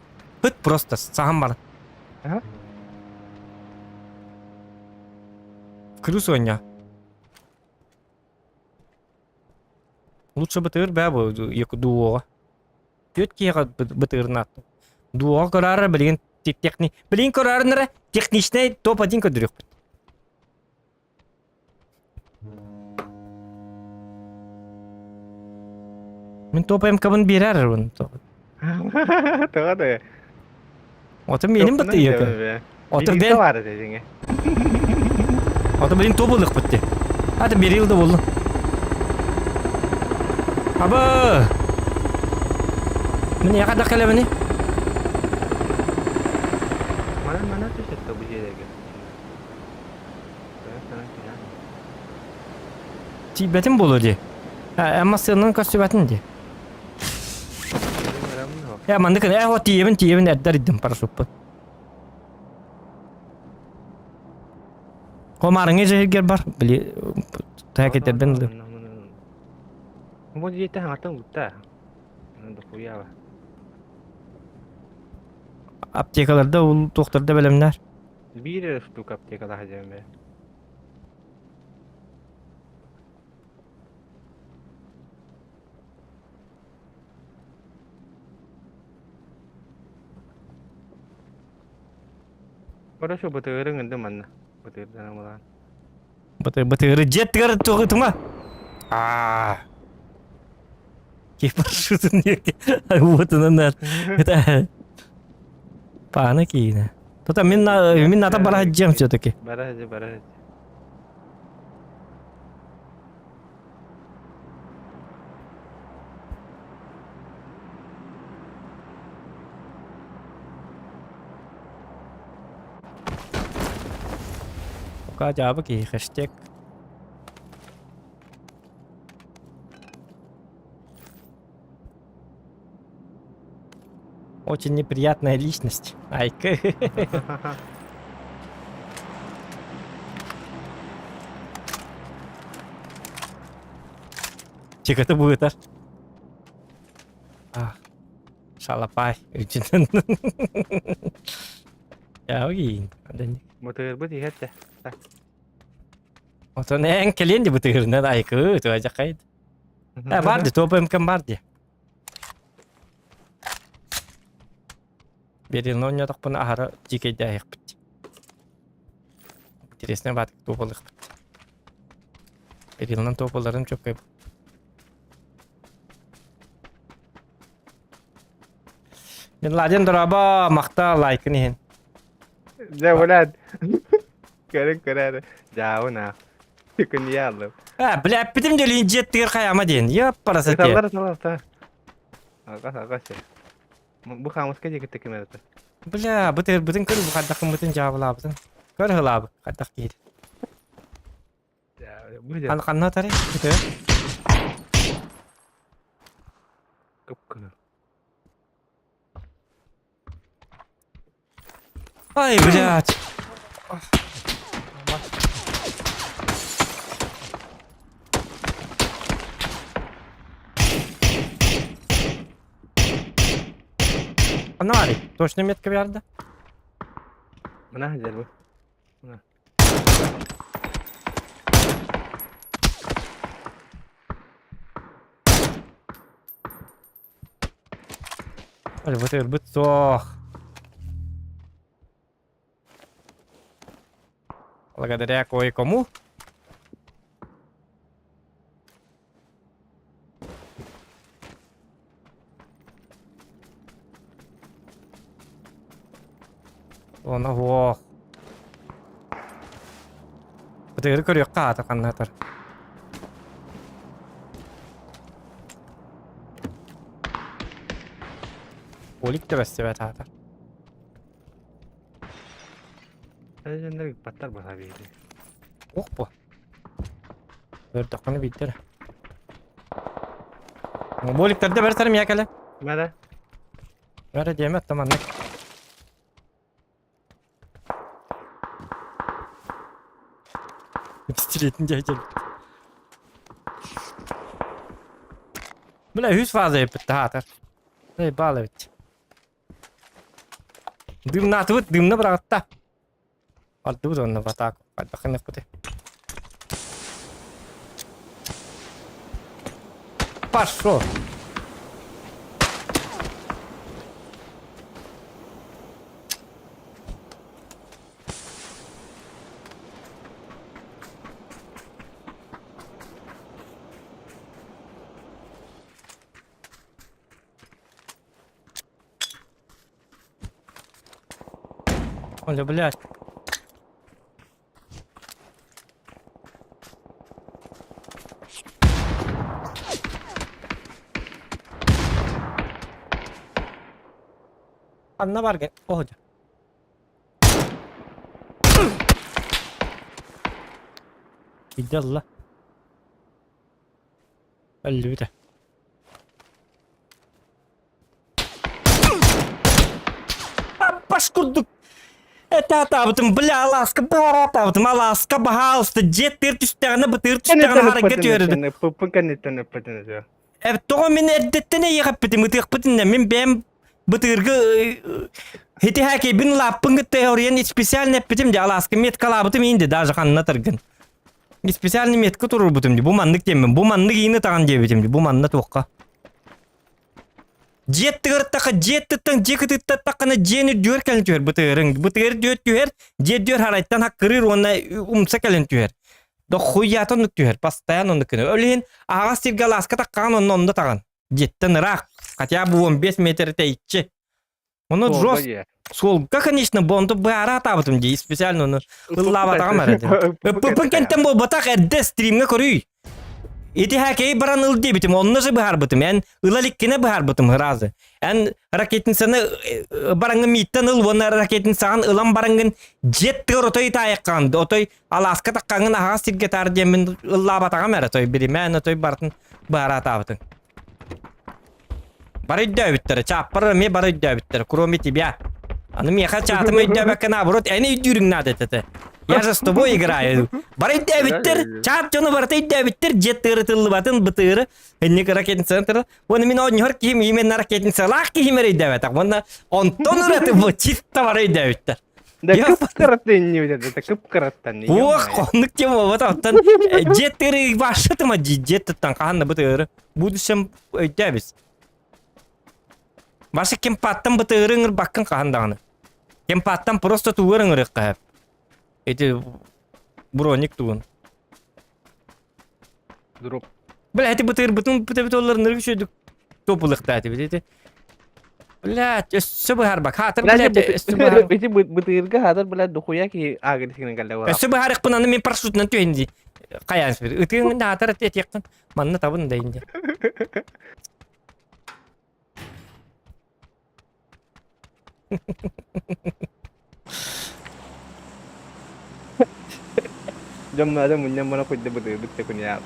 Ыт просто саһан бар. Ага. Крыс оня. Лучше бытыр бә бу дуоҕа. Түөт киһиэхэ бытыырын Дуоҕа көрөөрө билигин техни билигин көрөөрүнэрэ техничнэй топ-1 көрдөрүөхпүт. Мин топ МК-бын биэрэр Тоҕо да. Отun менин бытыйыка. Отun ben. Бар дедиңе. Отun билин топ ылык битти. Hadi bir yılda buldu. Аба! Мин яка да кэлэбини? Мана мана түшөттө бу жерге. Тиийбэтим буолуо дии. Эмма сыанан көрсүбэтин дии. Э, маннык э, вот тиийэбин, тиийэбин эрдэр иддим парашюппун. Комарыңы жehirгер бар. Били, тәкетербен ылым. Бу дьиэтэ хаҥаттан укта. Дохуяба. Аптекаларда ол туохтарда бэлэмнэр. Биир эрэ штука аптекалаах дьэм бэ. Хорошо, бытыгырың ынды манна. Бытыгырдан булан. Быты бытыгыры дьиэттигэр тума. Аа. Ки парашютын Вот она Это Пана киинэ. Тута мин мин ата бара дьиэм все-таки. Бара бара. Пока дьаабы киһи хэштег. Очень неприятная личность. Айка. Чек это будет, а? Ах, шалапай. Я Бытыгырбыт иһэр Отон эн кэлиэн ди бытыгырынан айкы, туажакайд. Э, бар ди, топ МК бар ди. Берин ойнотохпуна аһара дьиикэйдээһиэхпит. Интереснэй баатык туоһулуохпут. Берилынан туоһуларын чөккөй. Мин Ладен дорообо, махта лайкын иһин. Дьэ, блядь. Көрүн көрөр. Дьаабын аах. Күн яллым. А, бля, эппитим дьэлиин дьиэттигэр хайама диэн. Ёппарасате. Ыталлар ыталлар та. Ага, ага се. Бу хаамыска диэки ким эрэ. Бля, бытыр бытын көр бу хайдахын дьаабылаабытын. Көр хылаабы, хайдах киһи. Бу Хан ханна тари? Бытыр. Кып-кызыл. Ай, блядь. Анари, точно метка биэрдэ? Мына дьэр бу. Мына. Ой, бытыр быт суох. Благодаря кое-кому. Оны ох. Бытыры көрүөххэ аата ханнатар. Олик да бэстибэт аата. Дьоннор баттар баха биэри. Ох бу. Көрдөххүнэ биирдэр. Боликтарда бэрсэрим якэлэ. Мара. Бәрі диэмэ таманнык. Пистолетин дьэ Бля, үс фаза еппит таһаатар. Эй, баал эбит. Дымнаатыбыт, дымна быраҕатта. Ардыбыт онно батаак. Хайдах гыныахпытый? Пошел! Оля, блядь. Анна барга. Оһо. Идалла. Өллүбүтэ. Аппаш курдук этэ атаабытым, бля, алааска баара атаабытым, алааска баһаалыста, дьиэ тыыр түстэҕинэ, бытыыр түстэҕинэ харайга түһэрдим. Пыппын кэнниттэн ыппытын этэ. Э, тоҕо мин эрдэттэн эйиэхэппитим, ытыахпыт иннэ, мин бэйэм бытыыргы хитиһээкэйбин лааппын кытта оруйан специально эппитим дии, алааска меткалаабытым иинди, даже ханна таргын. Специальный метка туруорбутум дии, бу маннык диэммин, бу маннык иини таҕан диэбитим дии, бу манна туохха. Дьиэ аттыгар дьиэ аттыттан дьиэ кытыыттаттаххына дьиэни үрдүгэр кэлэн түһэр бытыырыҥ. Бытыыр дүөр түһэр, дьиэ үрдүгэр харайтан хаккырыыр уонна умса кэлэн түһэр. Дохуйаата оннук түһэр, постоянно оннук гынар. Ол иһин аһаҕас сиргэ алааска таххаҕын онно онно таҕан. Дьиэттэн ыраах, хотя бы 15 метр тэйиччи. Ону жест суолга, конечно, бу онту быһаара атаабытым дии, специально ону ыллаабатаҕым эрэ дии. Ыппыппын кэнтэн буолбатах, эрдэ стримҥэ көрүй. Ити хакей баран ыл диэбитим, онно же быһаарбытым. Эн ыла иликкинэ быһаарбытым ыразы. Эн ракетницаны бараҥҥын мииттэн ыл уонна ракетницаҕын ылан бараҥҥын дьиэт тыгар отой итаайаххаҕын, отой алааска таххаҥҥын аһаҕас сиргэ таар диэммин ыллаабатаҕым эрэ, той биримээн отой барытын быһаара атаабытыҥ. Бары өйдөөбүттэрэ, чааппар эмиэ бары өйдөөбүттэрэ, кроме тебя. Аны миэхэ чаатым өйдөөбөккө наоборот, эн өйдүүрүҥ наада этэ. Я же с тобой играю. Бары өйдөөбүттэр, чаат дьоно барыта өйдөөбүттэр, дьиэ тыырытыллыбатын бытыыры, инник ракетницентр. Уонна мин оонньоһор киһим именно ракетницалаах киһим эрэ өйдөөбөтөх. Уонна онтон ураты бу чисто бары өйдөөбүттэр. Да кып-кыраттан иннибит это кып-кыраттан. Ох, хоннук тема вот оттон дьиэ тыыры башшатыма дьиэ тыттан хаһан да бытыыры. Будущем өйдөөбүс. Башы кемпаттан бытыыры ыҥырбаккын хаһан даҕаны. Кемпаттан просто тугар ыҥырыахха сөп. Эти броник тугун. Дроп. Бля, эти бытыырбытын бүтэбит оллар нырык үчүгдүк топулыктааты бит эти. Блядь, өссө быһарбак. Хаатыр, блядь, өссө быһар. Ити бытыырга хаатыр, блядь, дохуя киһи агрессивный кэллэ. Өссө быһарыкпын аны мин парашютынан түһэн дии. Хайаан сүр. Ытыың хаатыр этиэххин. Манна табын да инде. Дьомноодо мунньан мана куйда бытыырбыт да күнү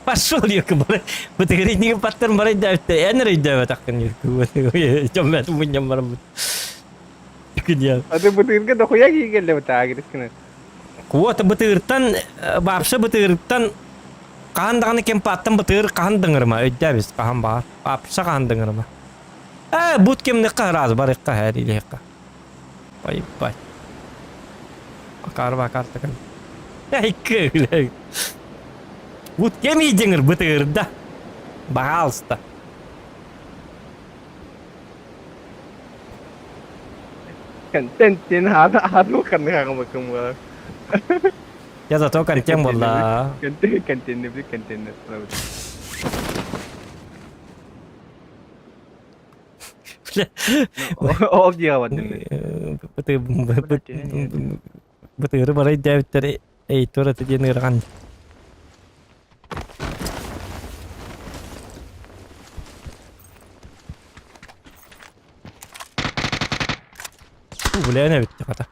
Пошел юка бары бытыгырыйниги паттар бары өйдөөбүттэр эн эрэ өйдөөбөтөххүн юка дьоммет мунньан бараммыт күнү Аты бытыырга дохуя киһи кэллэ бытаагырыскына. Куота бытыыртан баапша бытыыртан хаһан даҕаны кемпаттан бытыыр хаһан дыҥырма өйдөөбүс хаһан баар баапша хаһан дыҥырма Э, бут кемнехха ыраас барыхха һэр илиэххэ. Поебать. Акар бакар такан. Эй, кыылай. Бут кем идеңир бытыырда. Пожалуйста. Контент хаата хаатыл ханнык бакым буолар. Я зато контент буолла. Контент контент контент Ол диэҕэ Бытыыры барай дээбиттэр эй тура диэн ыарахан. Бля, эбит хата.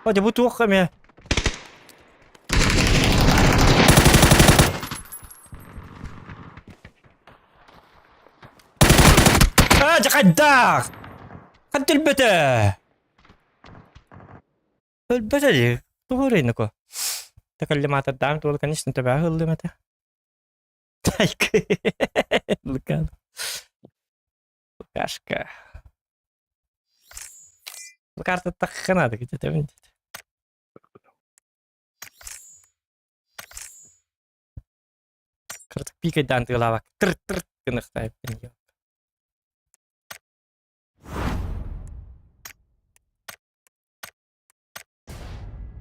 Hadi bu туохха эмэ. хайдах? Ханна өлбөтө? Өлбөтө дии. Тугу эрейнико? Такаллиматордаан туола, конечно, төбөҕө ыллым этэ. Тайкы. Лукан. Лукашка. Лукарта тахханады где-то. Кырдык пикайдаан тыалаабак. Тыр-тыр гыныхтайбын.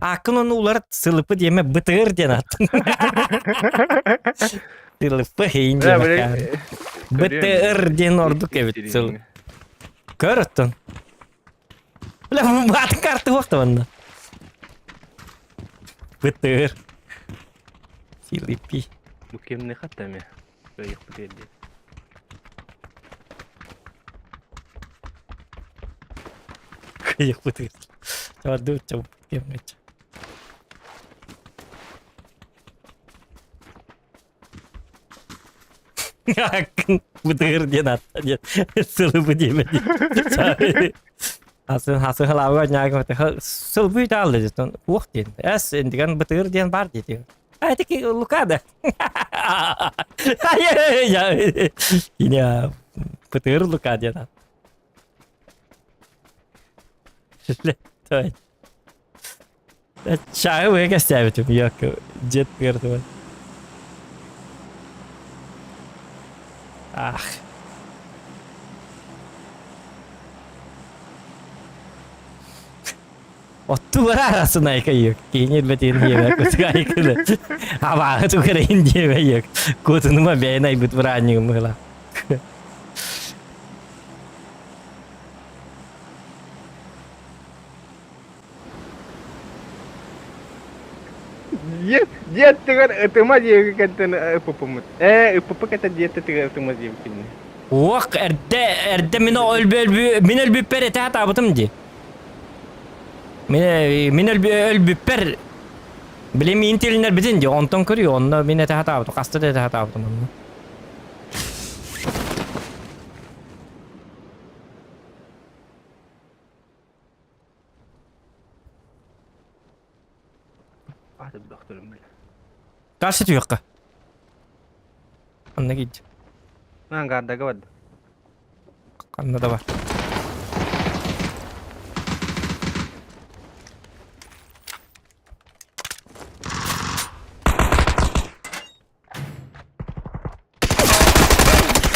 Ааккын ону уларыт сылыпы диэмэ бытыгыр диэн ааттын. Сылыпы хейин диэмэ. Бытыгыр диэн ордук эбит сыл. Көр оттон. Бля, баатын карты уохта манна. Бытыгыр. Силипи. Бу кимни хаттами? Кыайык битиэрди. Кыайык бытыгыр. Чабарды чаб кеммеч. Бытыгыр диэн аатта диэн сылыбы диэмэ диэн. Хасын хасын халаабыга ньаага сылбы таалла диэн уох диэн. Эс индиган бытыгыр диэн бар диэтиҥ. А это Лука да. Кине бытыгыр Лука диэн аат. Той. Чаҕы быһа кэстээбитим, якы дед тыгар Ах. Отту барарасın айка yok. Киинир бетин диэбэ кутугайкыны. Абааһы тугарайын диэбэ yok. Кутунума бэйэн айбыт быраанньыгым быһыла. Дед, дед тыгар ытыма диэки кэнтэн ыппыппымыт. Ээ, ыппыппы кэтэ диэт тыгар ытыма диэбиккин. Уох, эрдэ, эрдэ мин өлбү өлбү мин өлбүппэр этэ хатаабытым дии. Мин мин өлбү өлбүппэр били миин тилиннэрбитин дии, онтон көрүө, онно мин этэ хатаабытым, хаста да этэ хатаабытым онно. Аты бөхтөрүм бile. Дальше түһүөххэ. Анна киирдэ. Ангардага барды. Ханна да бар.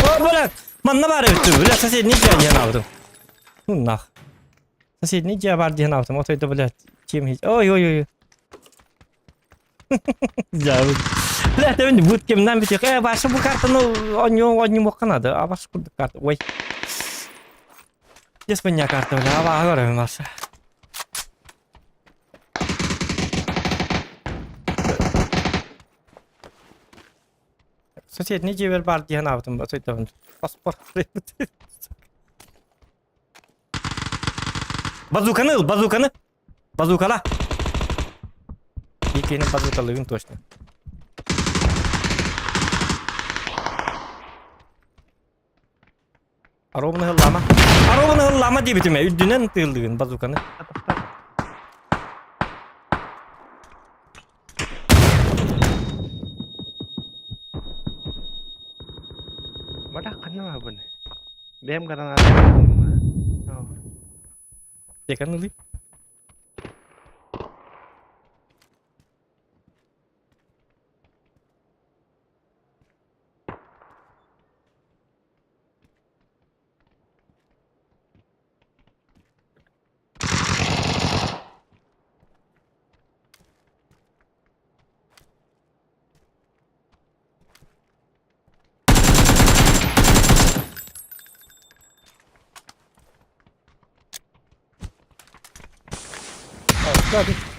О, бля! Манна баар эбит бля, соседний дьиэ диэн аабытым. Ну нах. Соседний дьиэ баар диэн аабытым. Отойда, блядь, чем Ой, ой, ой. Дьаабыт. Бля, тэбин бут кимнан бүтүөх. Э, башы бу картаны онньуон онньумуохха наада. А башы курдук карта. Ой. Дес меня карта, бля, абааһы көрөбүн башы. Соседний дьиэбэр баар дии санаабытым отойдоһун паспорт Базуканы ыл, базуканы! Базукала! Иккини базукалыгын точно. Аробаны ыллама. Аробаны ыллама диэбитим ээ, үрдүнэн тыыллыгын базуканы. Бара ханна бабын. Бэм граната. Декан ылый.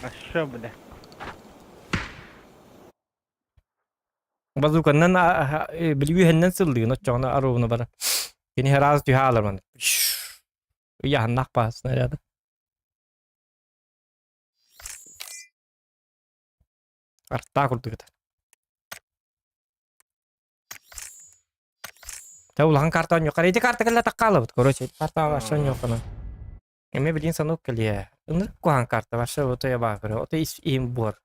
Аша бля. Базуканнан били үһэннэн сыллыгын оччоҕуна аруубуна бара. Кини раз түһэ аалар маны. Ыйаһаннах баа снаряда. Артаа курдук этэ. Та улахан карта оонньуохха. Ити карта кэллэ таккаалабыт, короче, ити карта вообще оонньуоххуна. Эмиэ билигин санык кэлиэ. Ынырык куһаҕан карта вообще ото я баар көрө. Ото ис иһим буор.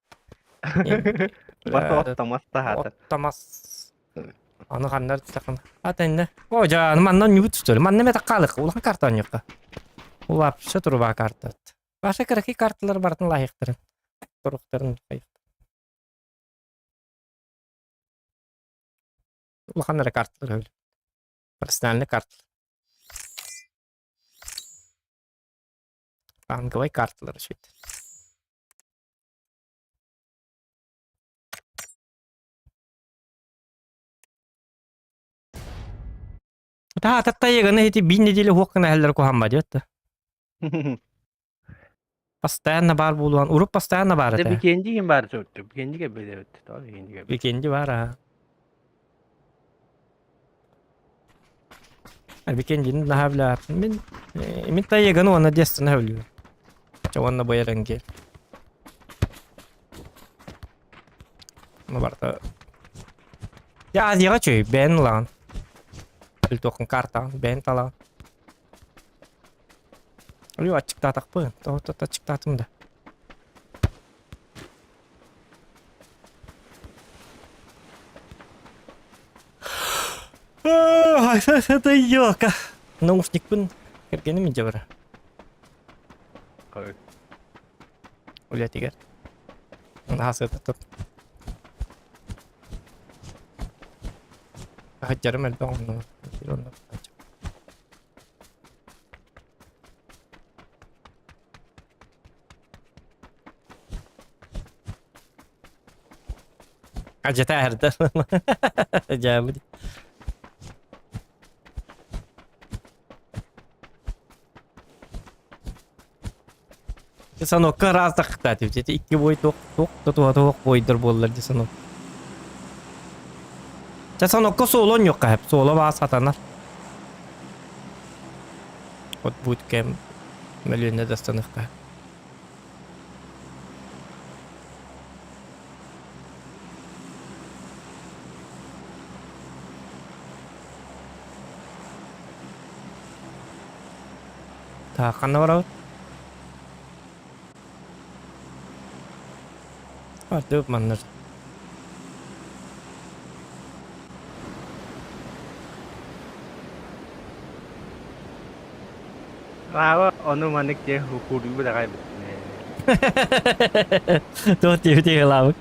Бас оттомас таһаатар. Оттомас. Аны ханнар түстэххин. А тэннэ. О, дьа, аны манна оонньуубут түстөр. Манна эмэ таккаалык. Улахан карта оонньуохха. Вообще труба карта. Ваша кыракый карталар барытын лайыктарын. Туруктарын Улахан эрэ карталар өлө. Профессиональный карталар. Ранговай карталар үчүгэй. Та таттайыганы ити биир неделя хуох гына иһэллэр куһамма диэт да. Постоянно баар буолуон, урут постоянно баар Дэ этэ. Бикенди ким баар сөптө. Бикенди кэлбэт эбит. Тоҕо Бикенди кэлбэт. Бикенди баар аа. А Бикендини наһаа билээппин. Мин э, мин тайыганы уонна Дестаны сөбүлүүбүн. Чэ уонна бу Эренгел. Ну барыта Дьэ Азияҕа үчүгэй, бэйэн ылаҕын. Билтуоххун картаҕын, бэйэн талаҕын. Ой, аччыктаатахпын. Тоҕо аччыктаатым да. Это елка. Наушникпын кэргэним илдьэ барар. Үлэтигэр. Наһаа сытатып. Хаджарым элбэх онно. Онно. Ажата Дьаабы. Санокка раз тахта типа икки бой туох туох туох туох бойдор буоллар ди санок. Ча санокка суолон юкка хеп суола баа сатанар. Вот будет кем мөлүөнэ дастаныхха. Так, ханна барабыт? Ардыбыт маннар. Право, ону маннык дьэ хурдуйбут аҕай эбит. Туох диэбит ылаабыт?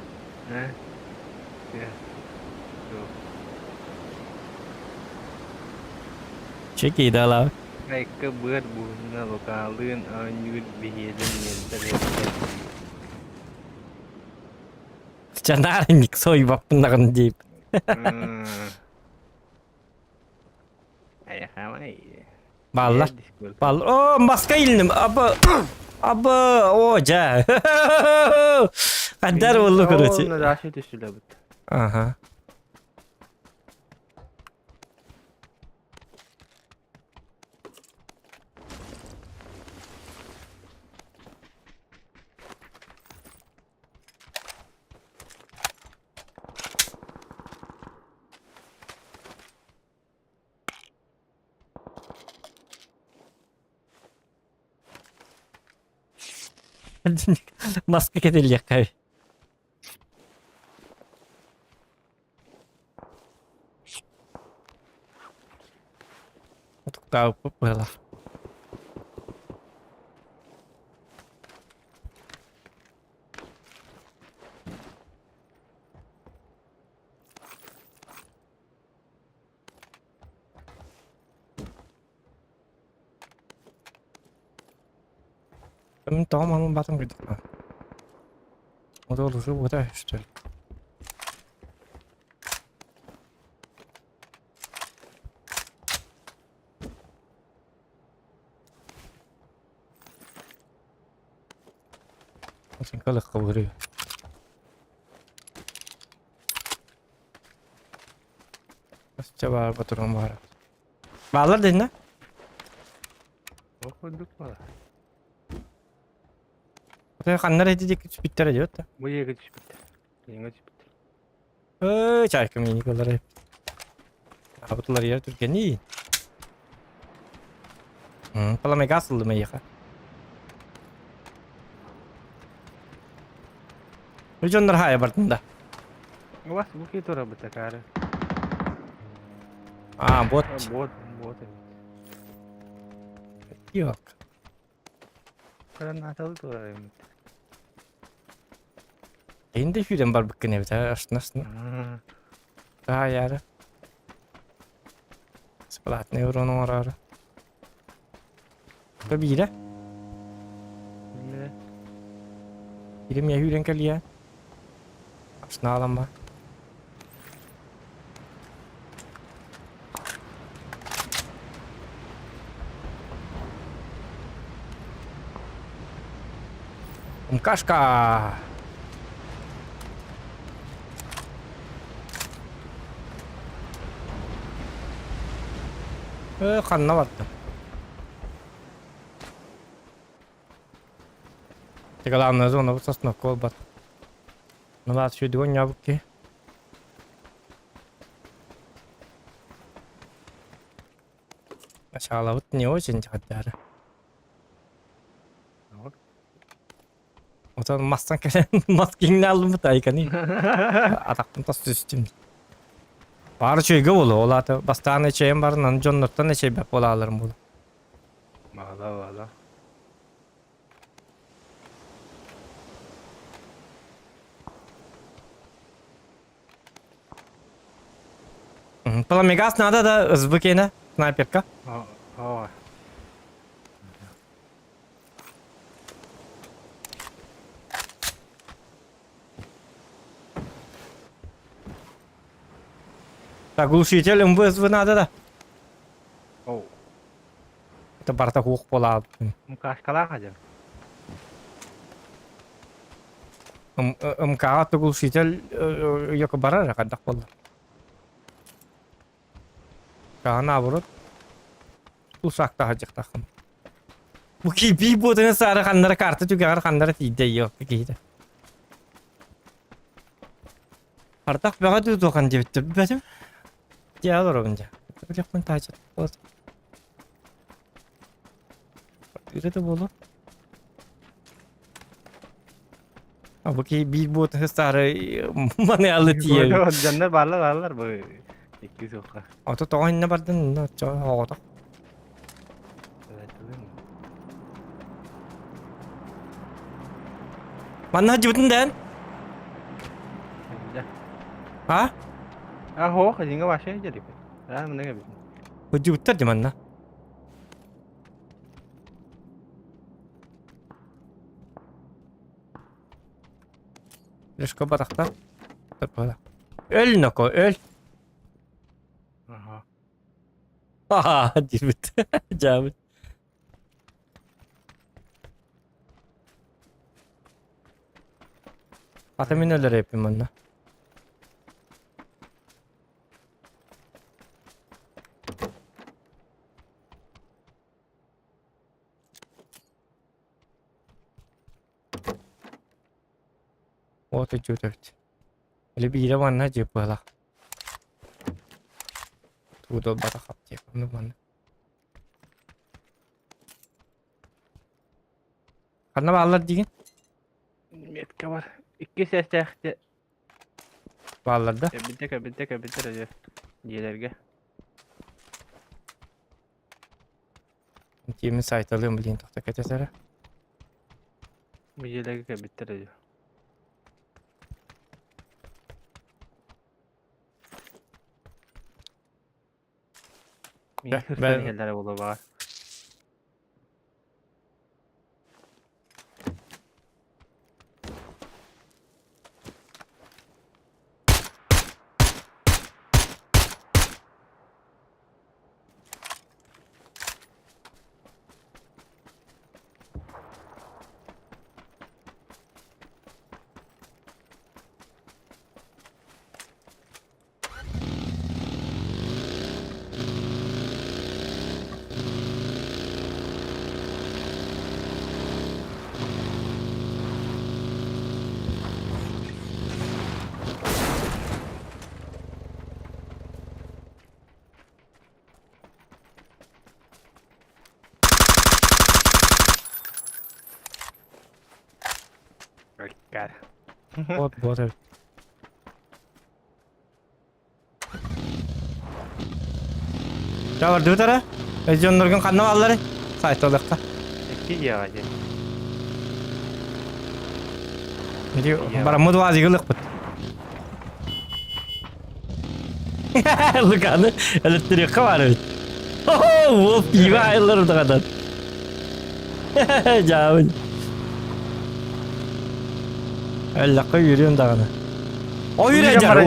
Чеки да Айка быар буһунна локаалыын оонньуур биһиэлин миэнтэн Чанаарник сойбаппын дип. Баллар. Баллар. О, маска илним. Аба. Аба. О, жа. Қадар болду, короче. Ага. Маска кэтиллиэххэ. Утуктаабыппыт быһыылаах. Мин тоҕо манан батым кыйдык Вот уже вот что ли. Кылыкка Өссө баар ботурун баар. Баалар дэннэ? Ол курдук баар. Ханнар эти диэки түспүттэрэ диэбит да. Бу диэки түспүттэр. Иҥэ түспүттэр. Өө, чайка мини кылары. Абытылар ер түргени. Паламегас ыллым эйиэхэ. Бу дьоннор хаайа бардын да. У вас луки тура бытакары. А, бот. Бот, бот. Yok. Гранаталы тура эбит. Эйин де сүүрэн барбыккын эбит, астына астына. Таайаары. Бесплатный урон оҥороору. Биирэ. Биирэ миэхэ үүрэн кэлиэ. Астына аалан бар. Мкашка! Э, ханна барда? Главная зона вот сосновка бар. Ну ладно, сюда не абки. Сначала вот не очень хотят. Отон мастан кэлэн мас киҥнэ алыммыт айканы. Атахпын тас түстүм. Бары чөйгө болу, ол аты бастаан эчэйим барын, аны дьоннортон эчэйбэт буолааларым болу. Баала, баала. Пламегаз надо да СБК-на, снайперка. Ооба. Так, глушитель МВСВ надо да. Оу. Это барта хух пола. Мкашкалаах адьар. МК глушитель йоко барар кадак болду. Ка наоборот. Тусакта хажыктахым. Бу ки би ботын сары ханнара карта түгәр ханнара тиде yok кийде. Артак бага тутухан дебитти бәтим. Дия олоробун жа. Билеппин таачат. Квартира болу. А бу ки би ботын сары маны алды тие. Дьоннор бааллар бааллар бу. Икки суха. Ото тоҕо бардын, чо оҕото. Манна жыбытын дэн? А? А хо, хажинга баша жарип. А, мына кебит. Жыбыттар ди манна. Лешко батахта. Өл ноко, өл. Ага. Ха, дирбит. Жабыт. Ата мен өлөр эпим манна. Вот и чуть. Или бире манна жеп была. Тудо бата хап ну манна. Ханна баалар деген? Метка бар. Икки сәстәхте. Баалар да? Кәбитте, кәбитте, кәбитте рәҗә. Диләргә. Тиемин сайталыым блин тохта кетесere. Диләргә кәбитте рәҗә. Мин хөртөн була бар. каар. Бот бот эбит. Чабардыбыт эрэ. Дьонноргун ханна баалларый? Сайталыахха. Икки дьиэҕэ дьэ. Ити бараммыт уазигы ылыахпыт. Луканы өлөттөрүөххэ баар эбит. О, пиво айыллар даҕадан. Дьаабын. Өллөххө үөрүөм даҕаны. О, үөрэ дьар.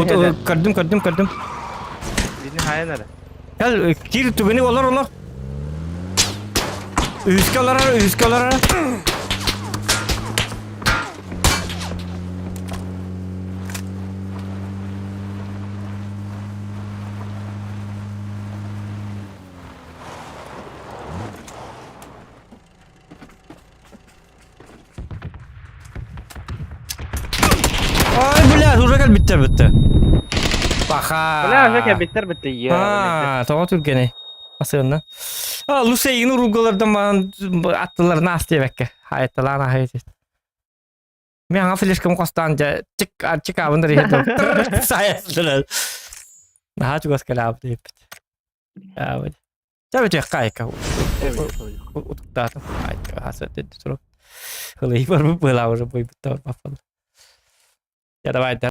Көрдүм, көрдүм, көрдүм. Бини хайан эрэ. Кэл, кир түгэни олор, олор. Үһүскэ олорор, үһүскэ олорор. Ой, бля, уже кэлбиттэр бүтті. Паха. Бля, уже кэлбиттэр бүтті. А, тоҕо түргэнэй. Асыынна. А, Лусейгин уругалардан маған аттыларын ас диэбэккэ. Хайатталаан аһай Мен аңа флешкам қостан жа чик чик абындар иһит. Сайасылар. Наһаа чугас кэлээбит диэппит. Аабыт. Чэ бүтүөххэ айка. Утуктаатым. Айка хаса туру. Хылый барбыт была уже буйбуттар бафал. Я давай.